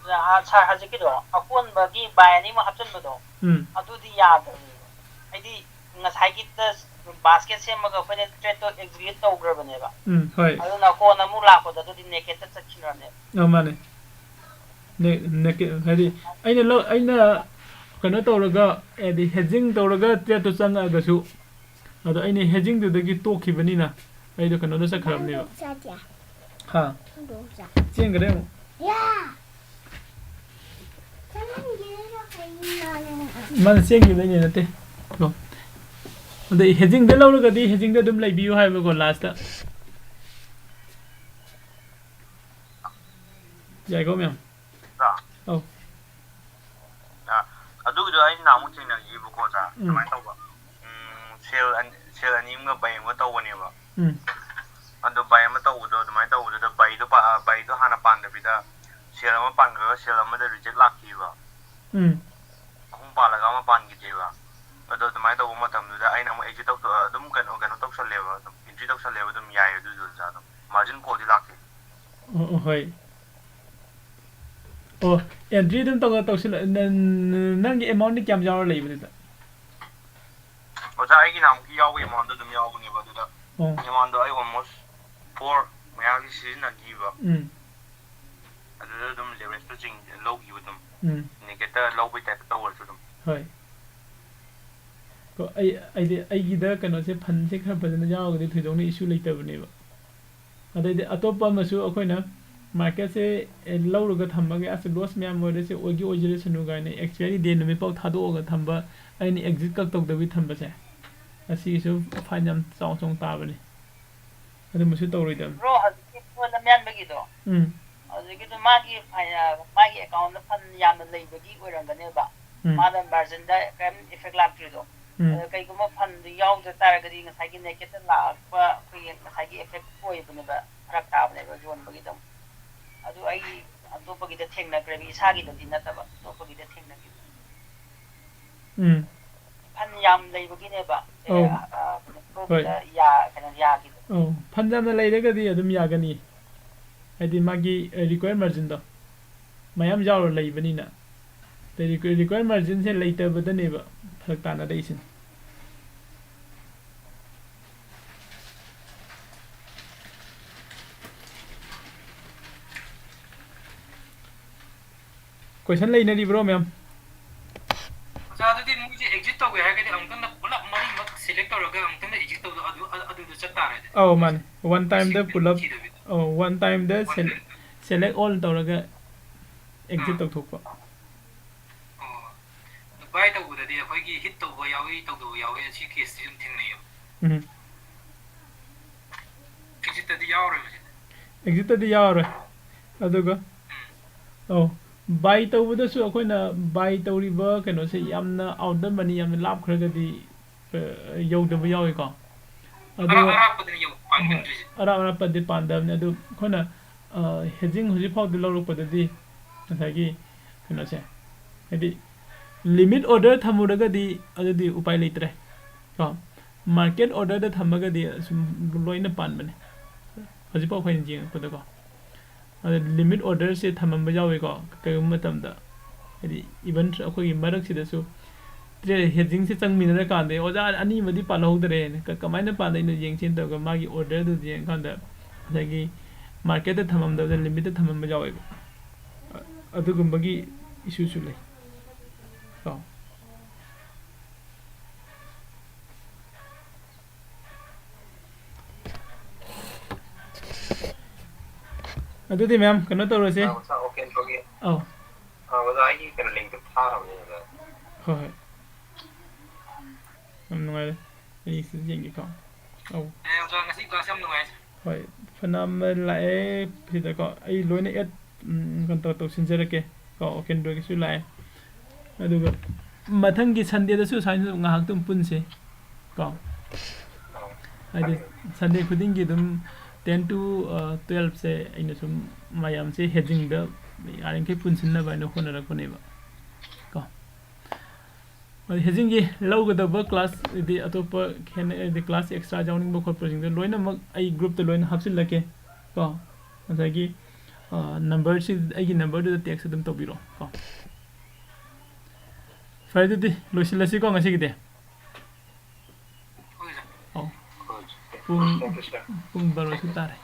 ꯎꯝ꯫ ꯑꯥ, sir, ꯍꯧꯖꯤꯛꯀꯤꯗꯣ, ꯑꯀꯣꯟꯕꯒꯤ buy ꯑꯅꯤꯃꯨꯛ ꯍꯥꯞꯆꯤꯟꯕꯗꯣ, ꯎꯝ꯫ ꯑꯗꯨꯗꯤ ꯌꯥꯗꯕꯅꯦꯕ꯫ ꯍꯥꯏꯗꯤ, ꯉꯁꯥꯏꯒꯤꯗ basket ꯁꯦꯝꯃꯒ ꯑꯩꯈꯣꯏꯅ tradeꯇꯣ execute ꯇꯧꯈ꯭ꯔꯕꯅꯦꯕ꯫ ꯎꯝ, ꯍꯣꯏ꯫ ꯑꯗꯨꯅ ꯀꯣꯟꯅ ꯑꯃꯨꯛ ꯂꯥꯛꯄꯗ ꯑꯗꯨꯗꯤ nakedꯇ ꯆꯠꯈꯤꯅꯦꯕ꯫ ꯑ, ꯃꯥꯅꯦ꯫ ꯅꯦ-, naked ꯍꯥꯏꯗꯤ, ꯑꯩꯅ ꯂꯧ-, ꯑꯩꯅ ꯀꯩꯅꯣ ꯇꯧꯔꯒ, ꯍꯥꯏꯗꯤ, hedging ꯇꯧꯔꯒ tradeꯇꯣ ꯆꯪꯉꯛꯑꯒꯁꯨ, ꯑꯗꯣ ꯑꯩꯅ hedgingꯗꯨꯗꯒꯤ ꯇꯣꯛꯈꯤꯕꯅꯤꯅ, ꯑꯩꯗꯣ ꯀꯩꯅꯣꯗ ꯆꯠꯈ꯭ꯔꯕꯅꯦꯕ꯫ ꯆꯥꯗꯦ꯫ ꯍꯥ? ꯆꯥ꯫ ꯆꯦꯟꯈ꯭ꯔꯦ ꯑꯃꯨꯛ꯫ ꯌꯥ! ꯃꯥꯅ ꯆꯦꯟꯈꯤꯕꯩꯅꯦ, ꯅꯠꯇꯦ꯫ ꯀꯣ꯫ ꯑꯗꯩ hedgingꯗ ꯂꯧꯔꯒꯗꯤ hedgingꯗ ꯑꯗꯨꯝ ꯂꯩꯕꯤꯌꯨ ꯍꯥꯏꯕꯀꯣ, lastꯇ꯫ ꯌꯥꯏꯀꯣ, ꯃꯌꯥꯝ? ꯑꯧ꯫ ꯑꯗꯨꯒꯤꯗꯣ ꯑꯩ ꯅꯍꯥꯟꯃꯨꯛ ꯊꯦꯡꯅꯈꯤꯕꯀꯣ ꯑꯣꯖꯥ꯫ ꯎꯝ꯫ ꯁꯨꯃꯥꯏꯅ ꯇꯧꯕ, ꯎꯝ, ꯁꯦꯜ ꯑꯅꯤ, ꯁꯦꯜ ꯑꯅꯤ ꯑꯃꯒ ꯕꯥꯏ ꯑꯃꯒ ꯇꯧꯕꯅꯦꯕ꯫ ꯎꯝ꯫ ꯑꯗꯣ ꯕꯥꯏ ꯑꯃ ꯇꯧꯕꯗꯣ, ꯑꯗꯨꯃꯥꯏꯅ ꯇꯧꯕꯗꯨꯗ ꯕꯥꯏꯗꯣ ꯄꯥ-, ꯑ, ꯕꯥꯏꯗꯣ ꯍꯥꯟꯅ ꯄꯥꯟꯗꯕꯤꯗ ꯁꯦꯜ ꯑꯃ ꯄꯥꯟꯈ꯭ꯔꯒ ꯁꯦꯜ ꯑꯃꯗ ꯔꯤꯖꯦꯛ ꯂꯥꯛꯈꯤꯕ꯫ ꯎꯝ꯫ ꯑꯍꯨꯝ ꯄꯥꯜꯂꯒ ꯑꯃ ꯄꯥꯟꯈꯤꯗꯦꯕ꯫ ꯑꯗꯣ ꯑꯗꯨꯃꯥꯏꯅ ꯇꯧꯕ ꯃꯇꯝꯗꯨꯗ ꯑꯩꯅ ꯑꯃꯨꯛ ꯑꯦꯛꯖꯤꯠ ꯇꯧꯊꯣꯛ-, ꯑꯗꯨꯝ ꯀꯩꯅꯣ, ꯀꯩꯅꯣ ꯇꯧꯁꯜꯂꯦꯕ, ꯑꯗꯨꯝ ꯑꯦꯟꯇ꯭ꯔꯤ ꯇꯧꯁꯜꯂꯦꯕ, ꯑꯗꯨꯝ ꯌꯥꯏ ꯑꯗꯨꯗꯣ ꯑꯣꯖꯥ, ꯑꯗꯨꯝ ꯃꯥꯔꯖꯤꯟ ꯀꯣꯜꯗꯤ ꯂꯥꯛꯇꯦ꯫ ꯑꯣ, ꯑꯣ, ꯍꯣꯏ꯫ ꯑꯣ, ꯑꯦꯟꯇ꯭ꯔꯤ ꯑꯗꯨꯝ ꯇꯧꯅ ꯇꯧꯁꯤꯜꯂ-, ꯅ-, ꯅ-, ꯅꯪꯒꯤ ꯑꯦꯃꯥꯎꯟꯗꯤ ꯀꯌꯥꯝ ꯌꯥꯎꯔ ꯂꯩꯕꯅꯤꯗ? ꯑꯣꯖꯥ, ꯑꯩꯒꯤ ꯅꯍꯥꯟꯃꯨꯛꯀꯤ ꯌꯥꯎꯕ ꯑꯦꯃꯥꯎꯟꯗꯣ ꯑꯗꯨꯝ ꯌꯥꯎꯕꯅꯦꯕ, ꯑꯗꯨꯗ ꯑꯣ꯫ ꯑꯦꯃꯥꯎꯟꯗꯣ ꯑꯩ almost four ꯃꯌꯥꯒꯤ ꯁꯤꯖꯤꯟꯅꯈꯤꯕ꯫ ꯎꯝ꯫ ꯑꯗꯨꯗ ꯑꯗꯨꯝ ꯂꯦꯕꯔꯦꯖꯇꯣ ꯆꯤꯡ-, ꯂꯧꯈꯤꯕ ꯑꯗꯨꯝ꯫ ꯎꯝ꯫ ꯅꯦꯀꯦꯠꯇ ꯂꯧꯕꯩ ꯇꯥꯏꯞꯇ ꯇꯧꯔꯁꯨ ꯑꯗꯨꯝ꯫ ꯍꯣꯏ꯫ ꯀꯣ, ꯑꯩ, ꯑꯩꯗꯤ ꯑꯩꯒꯤꯗ ꯀꯩꯅꯣꯁꯦ, ꯐꯟꯁꯦ ꯈꯔ ꯐꯖꯅ ꯌꯥꯎꯔꯒꯗꯤ ꯊꯣꯏꯗꯣꯛꯅ ꯏꯁꯨ ꯂꯩꯇꯕꯅꯦꯕ꯫ ꯑꯗꯩꯗꯤ ꯑꯇꯣꯞꯄ ꯑꯃꯁꯨ ꯑꯩꯈꯣꯏꯅ ꯃꯥꯔꯀꯦꯠꯁꯦ, ꯑꯦ, ꯂꯧꯔꯒ ꯊꯝꯃꯒꯦ, ꯑꯁ, ꯂꯣꯁ ꯃꯌꯥꯝ ꯑꯣꯏꯔꯁꯦ, ꯑꯣꯏꯒꯦ ꯑꯣꯏꯖꯔꯁꯅꯨ ꯀꯥꯏꯅ ꯑꯦꯛꯁꯄꯤꯌꯔꯤ ꯗꯦꯠ ꯅꯨꯃꯤꯠ ꯐꯥꯎ ꯊꯥꯗꯣꯛꯑꯒ ꯊꯝꯕ, ꯑꯩꯅ ꯑꯦꯛꯖꯤꯠ ꯀꯛ ꯇꯧꯗꯕꯤ ꯊꯝꯕꯁꯦ, ꯑꯁꯤꯒꯤꯁꯨ ꯐꯥꯏꯟ ꯌꯥꯝ ꯆꯥꯎ ꯆꯥꯎꯅ ꯇꯥꯕꯅꯤ꯫ ꯑꯗꯨꯝꯕꯁꯨ ꯇꯧꯔꯣꯏꯗꯕꯅꯤ꯫ ꯕ꯭ꯔꯣ, ꯍꯧꯖꯤꯛꯀꯤ ꯄꯣꯠ ꯂꯝꯌꯥꯟꯕꯒꯤꯗꯣ, ꯎꯝ꯫ ꯍꯧꯖꯤꯛꯀꯤꯗꯣ ꯃꯥꯒꯤ ꯐꯥꯏ-, ꯃꯥꯒꯤ ꯑꯦꯀꯥꯎꯟꯗ ꯐꯟ ꯌꯥꯝꯅ ꯂꯩꯕꯒꯤ ꯑꯣꯏꯔꯝꯒꯅꯦꯕ꯫ ꯎꯝ꯫ ꯃꯥꯅ ꯃꯥꯔꯖꯤꯟꯗ ꯀꯔꯤꯝ ꯏꯐꯦꯛ ꯂꯥꯛꯇ꯭ꯔꯤꯗꯣ꯫ ꯎꯝ꯫ ꯑꯗꯣ ꯀꯩꯒꯨꯝꯕ ꯐꯟꯗꯨ ꯌꯥꯎꯗ ꯇꯥꯔꯒꯗꯤ ꯉꯁꯥꯏꯒꯤ ꯅꯦꯀꯦꯠꯇ ꯂꯥꯛꯄ ꯑꯩꯈꯣꯏꯒꯤ ꯉꯁꯥꯏꯒꯤ ꯏꯐꯦꯛ ꯑꯣꯏꯕꯅꯦꯕ, ꯐꯔꯛ ꯇꯥꯕꯅꯦꯕ ꯌꯣꯟꯕꯒꯤꯗꯣ꯫ ꯑꯗꯨ ꯑꯩ ꯑꯇꯣꯞꯄꯒꯤꯗ ꯊꯦꯡꯅꯈ꯭ꯔꯦꯕ, ꯏꯁꯥꯒꯤꯗꯗꯤ ꯅꯠꯇꯕ, ꯑꯇꯣꯞꯄꯒꯤꯗ ꯊꯦꯡꯅꯈꯤꯕ꯫ ꯎꯝ꯫ ꯐꯟ ꯌꯥꯝ ꯂꯩꯕꯒꯤꯅꯦꯕ꯫ ꯑꯧ꯫ ꯑ, ꯑ, ꯍꯣꯏ꯫ ꯌꯥ-, ꯀꯩꯅꯣ, ꯌꯥꯈꯤꯕ꯫ ꯑꯧ, ꯐꯟ ꯌꯥꯝꯅ ꯂꯩꯔꯒꯗꯤ ꯑꯗꯨꯝ ꯌꯥꯒꯅꯤ꯫ ꯍꯥꯏꯗꯤ ꯃꯥꯒꯤ, ꯑ, ꯔꯤꯀ꯭ꯋꯥꯌꯔ ꯃꯥꯔꯖꯤꯟꯗꯣ ꯃꯌꯥꯝ ꯌꯥꯎꯔ ꯂꯩꯕꯅꯤꯅ꯫ ꯑꯗꯩ ꯔꯤꯀ꯭ꯋꯥ-, ꯔꯤꯀ꯭ꯋꯥꯌꯔ ꯃꯥꯔꯖꯤꯟꯁꯦ ꯂꯩꯇꯕꯗꯅꯦꯕ ꯐꯔꯛ ꯇꯥꯅꯔꯛꯏꯁꯤꯅ꯫ ꯀꯣꯏꯁꯟ ꯂꯩꯅꯔꯤꯕ꯭ꯔꯣ, ꯃꯦꯝ? ꯑꯣꯖꯥ, ꯑꯗꯨꯗꯤ ꯃꯣꯏꯁꯦ ꯑꯦꯛꯖꯤꯠ ꯇꯧꯒꯦ ꯍꯥꯏꯔꯒꯗꯤ ꯑꯃꯨꯛꯇꯪꯗ ꯄꯨꯂꯞ ꯃꯔꯤꯃꯛ ꯁꯦꯂꯦꯛ ꯇꯧꯔꯒ ꯑꯃꯨꯛꯇꯪꯗ ꯑꯦꯛꯖꯤꯠ ꯇꯧꯗꯣ ꯑꯗꯨ, ꯑ-, ꯑꯗꯨꯗ ꯆꯠ ꯇꯥꯔꯦ ꯑꯗꯨꯗꯤ꯫ ꯑꯧ, ꯃꯥꯅꯦ꯫ ꯋꯥꯟ ꯇꯥꯏꯝꯗ ꯁꯦꯂꯦꯛ ꯄꯨꯂꯞ, ꯊꯤꯗꯕꯤꯗ꯫ ꯑꯧ, ꯋꯥꯟ ꯇꯥꯏꯝꯗ one select, time. Select all ꯇꯧꯔꯒ ꯑꯦꯛꯖꯤꯠ ꯑꯥ꯫ ꯇꯧꯊꯣꯛꯄ꯫ ꯑꯣ꯫ ꯕꯥꯏ ꯇꯧꯕꯗꯗꯤ ꯑꯩꯈꯣꯏꯒꯤ ꯍꯤꯠ ꯇꯧꯕ ꯌꯥꯎꯏ, ꯇꯧꯗꯕ ꯌꯥꯎꯏ, ꯑꯁꯤ ꯀꯦꯁꯇꯤ ꯑꯗꯨꯝ ꯊꯦꯡꯅꯩꯌꯦꯕ꯫ ꯎꯝ꯫ ꯑꯦꯛꯖꯤꯠꯇꯗꯤ ꯌꯥꯎꯔꯣꯏꯕ ꯁꯤꯗꯤ꯫ ꯑꯦꯛꯖꯤꯠꯇꯗꯤ ꯌꯥꯎꯔꯣꯏ꯫ ꯑꯗꯨꯒ, ꯎꯝ꯫ ꯑꯧ, ꯕꯥꯏ ꯇꯧꯕꯗꯁꯨ ꯑꯩꯈꯣꯏꯅ ꯕꯥꯏ ꯇꯧꯔꯤꯕ ꯀꯩꯅꯣꯁꯦ ꯌꯥꯝꯅ ꯑꯥꯎꯠ ꯑꯣꯐ ꯃꯅꯤ ꯌꯥꯝꯅ ꯂꯥꯞꯈ꯭ꯔꯒꯗꯤ ꯑ, ꯌꯧꯗꯕ ꯌꯥꯎꯏꯀꯣ꯫ ꯑꯗꯨꯒ ꯑꯔꯥꯞ ꯑꯔꯥꯞꯄꯗꯅ ꯌꯧ ꯈ꯭ꯋꯥꯏ ꯍꯣꯏ, ꯀꯟꯗ꯭ꯔꯤꯁꯦ꯫ ꯑꯔꯥꯞ ꯑꯔꯥꯞꯄꯗꯤ ꯄꯥꯟꯗꯕꯅꯤ꯫ ꯑꯗꯨ ꯑꯩꯈꯣꯏꯅ ꯍꯦꯖꯤꯡ ꯍꯧꯖꯤꯛ ꯐꯥꯎꯗꯤ ꯂꯧꯔꯛꯄꯗꯗꯤ ꯉꯁꯥꯏꯒꯤ ꯀꯩꯅꯣꯁꯦ, ꯍꯥꯏꯗꯤ ꯂꯤꯃꯤꯠ ꯑꯣꯔꯗꯔ ꯊꯝꯃꯨꯔꯒꯗꯤ ꯑꯗꯨꯗꯤ ꯎꯄꯥꯏ ꯂꯩꯇ꯭ꯔꯦ ꯀꯣ꯫ ꯃꯥꯔꯀꯦꯠ ꯑꯣꯔꯗꯔꯗ ꯊꯝꯃꯒꯗꯤ ꯑꯁꯨꯝ ꯂꯣꯏꯅ ꯄꯥꯟꯕꯅꯦ ꯍꯧꯖꯤꯛꯐꯥꯎ ꯑꯩꯈꯣꯏꯅ ꯌꯦꯡꯉꯛꯄꯗꯀꯣ꯫ ꯑꯗ ꯂꯤꯃꯤꯠ ꯑꯣꯔꯗꯔꯁꯦ ꯊꯝꯃꯝꯕ ꯌꯥꯎꯋꯤꯀꯣ ꯀꯔꯤꯒꯨꯝꯕ ꯃꯇꯝꯗ, ꯍꯥꯏꯗꯤ ꯏꯚꯟ ꯑꯩꯈꯣꯏꯒꯤ ꯃꯔꯛꯁꯤꯗꯁꯨ ꯇ꯭ꯔꯦ ꯍꯦꯖꯤꯡꯁꯦ ꯆꯪꯃꯤꯟꯅꯔꯀꯥꯟꯗ ꯑꯣꯖꯥ ꯑꯅꯤꯃꯗꯤ ꯄꯥꯜꯍꯧꯗ꯭ꯔꯦꯅ ꯀ- ꯀꯃꯥꯏꯅ ꯄꯥꯜꯂꯛꯏꯅꯣ ꯌꯦꯡꯁꯦꯅ ꯇꯧꯔꯒ ꯃꯥꯒꯤ ꯑꯣꯔꯗꯔꯗꯨ ꯌꯦꯡꯉꯀꯥꯟꯗ ꯉꯁꯥꯏꯒꯤ ꯃꯥꯔꯀꯦꯠꯇ ꯊꯝꯃꯝꯗꯕꯗ ꯂꯤꯃꯤꯠꯇ ꯊꯝꯃꯝꯕ ꯌꯥꯎꯋꯦꯕ꯫ ꯑ- ꯑꯗꯨꯒꯨꯝꯕꯒꯤ ꯏꯁꯨꯁꯨ ꯂꯩ ꯀꯣ꯫ ꯑꯗꯨꯗꯤ ꯃꯦꯝ ꯀꯩꯅꯣ ꯇꯧꯔꯁꯦ꯫ ꯑꯥ, ꯑꯣꯖꯥ, ꯑꯣꯀꯦ, ꯑꯣꯀꯦ꯫ ꯑꯧ꯫ ꯑꯥ, ꯑꯣꯖꯥ, ꯑꯩꯒꯤ ꯀꯩꯅꯣ ꯂꯤꯡꯇꯣ ꯊꯥꯈ꯭ꯔꯕꯅꯦ, ꯑꯣꯖꯥ꯫ ꯍꯣꯏ, ꯍꯣꯏ꯫ ꯌꯥꯝ ꯅꯨꯡꯉꯥꯏꯔꯦ꯫ ꯑꯩ ꯁꯤꯗ ꯌꯦꯡꯒꯦꯀꯣ꯫ ꯑꯧ꯫ ꯑꯦ, ꯑꯣꯖꯥ, ꯉꯁꯤ ꯀ꯭ꯂꯥꯁ ꯌꯥꯝ ꯅꯨꯡꯉꯥꯏ꯫ ꯍꯣꯏ, ꯐꯅꯌꯥꯝ ꯂꯥꯛꯑꯦ ꯁꯤꯗꯀꯣ꯫ ꯑꯩ ꯂꯣꯏꯅ ꯑꯦꯗ, ꯎꯝ, ꯀꯩꯅꯣ ꯇꯧ-, ꯇꯧꯁꯤꯟꯖꯔꯛꯀꯦ ꯀꯣ꯫ ꯑꯣꯀꯦꯟꯗ꯭ꯔꯣꯒꯤꯁꯨ ꯂꯥꯛꯑꯦ꯫ ꯑꯗꯨꯒ ꯃꯊꯪꯒꯤ ꯁꯟꯗꯦꯗꯁꯨ ꯁꯨꯃꯥꯏꯅ ꯉꯥꯏꯍꯥꯛꯇꯪ ꯄꯨꯟꯁꯦ ꯀꯣ꯫ ꯍꯥꯏꯗꯤ ꯁꯟꯗꯦ ꯈꯨꯗꯤꯡꯒꯤ ꯑꯗꯨꯝ ten to, ꯑ, twelve ꯁꯦ ꯑꯩꯅ ꯁꯨꯝ ꯃꯌꯥꯝꯁꯦ ꯍꯦꯖꯤꯡꯗ ꯌꯥꯔꯤꯃꯈꯩ ꯄꯨꯟꯁꯤꯟꯅꯕ ꯍꯥꯏꯅ ꯍꯣꯠꯅꯔꯛꯄꯅꯦꯕ ꯀꯣ꯫ ꯑꯗꯨ ꯍꯦꯖꯤꯡꯒꯤ ꯂꯧꯒꯗꯕ ꯀ꯭ꯂꯥꯁ, ꯍꯥꯏꯗꯤ ꯑꯇꯣꯞꯄ ꯈꯦꯠꯅ-, ꯍꯥꯏꯗꯤ ꯀ꯭ꯂꯥꯁ ꯑꯦꯛꯁꯇ꯭ꯔꯥ ꯌꯥꯎꯅꯤꯡꯕ ꯈꯣꯠꯄꯁꯤꯡꯗꯣ ꯂꯣꯏꯅꯃꯛ ꯑꯩ ꯒ꯭ꯔꯨꯞꯇ ꯂꯣꯏꯅ ꯍꯥꯞꯆꯤꯜꯂꯛꯀꯦ ꯀꯣ꯫ ꯉꯁꯥꯏꯒꯤ, ꯑ, ꯅꯝꯕꯔꯁꯤ, ꯑꯩꯒꯤ ꯅꯝꯕꯔꯗꯨꯗ ꯇꯦꯛꯁ ꯑꯗꯨꯝ ꯇꯧꯕꯤꯔꯛꯑꯣ ꯀꯣ꯫ ꯐꯔꯦ, ꯑꯗꯨꯗꯤ ꯂꯣꯏꯁꯤꯜꯂꯁꯤꯀꯣ ꯉꯁꯤꯒꯤꯗꯤ꯫ ꯍꯣꯏ, ꯁꯥꯔ꯫ ꯑꯧ꯫ ꯍꯣꯏ, ꯁꯥꯔ꯫ ꯄꯨꯡ, ꯊꯦꯡꯀ꯭ꯌꯨ, ꯁꯥꯔ꯫ ꯄꯨꯡ ꯕꯥꯔꯣꯁꯨ ꯇꯥꯔꯦ꯫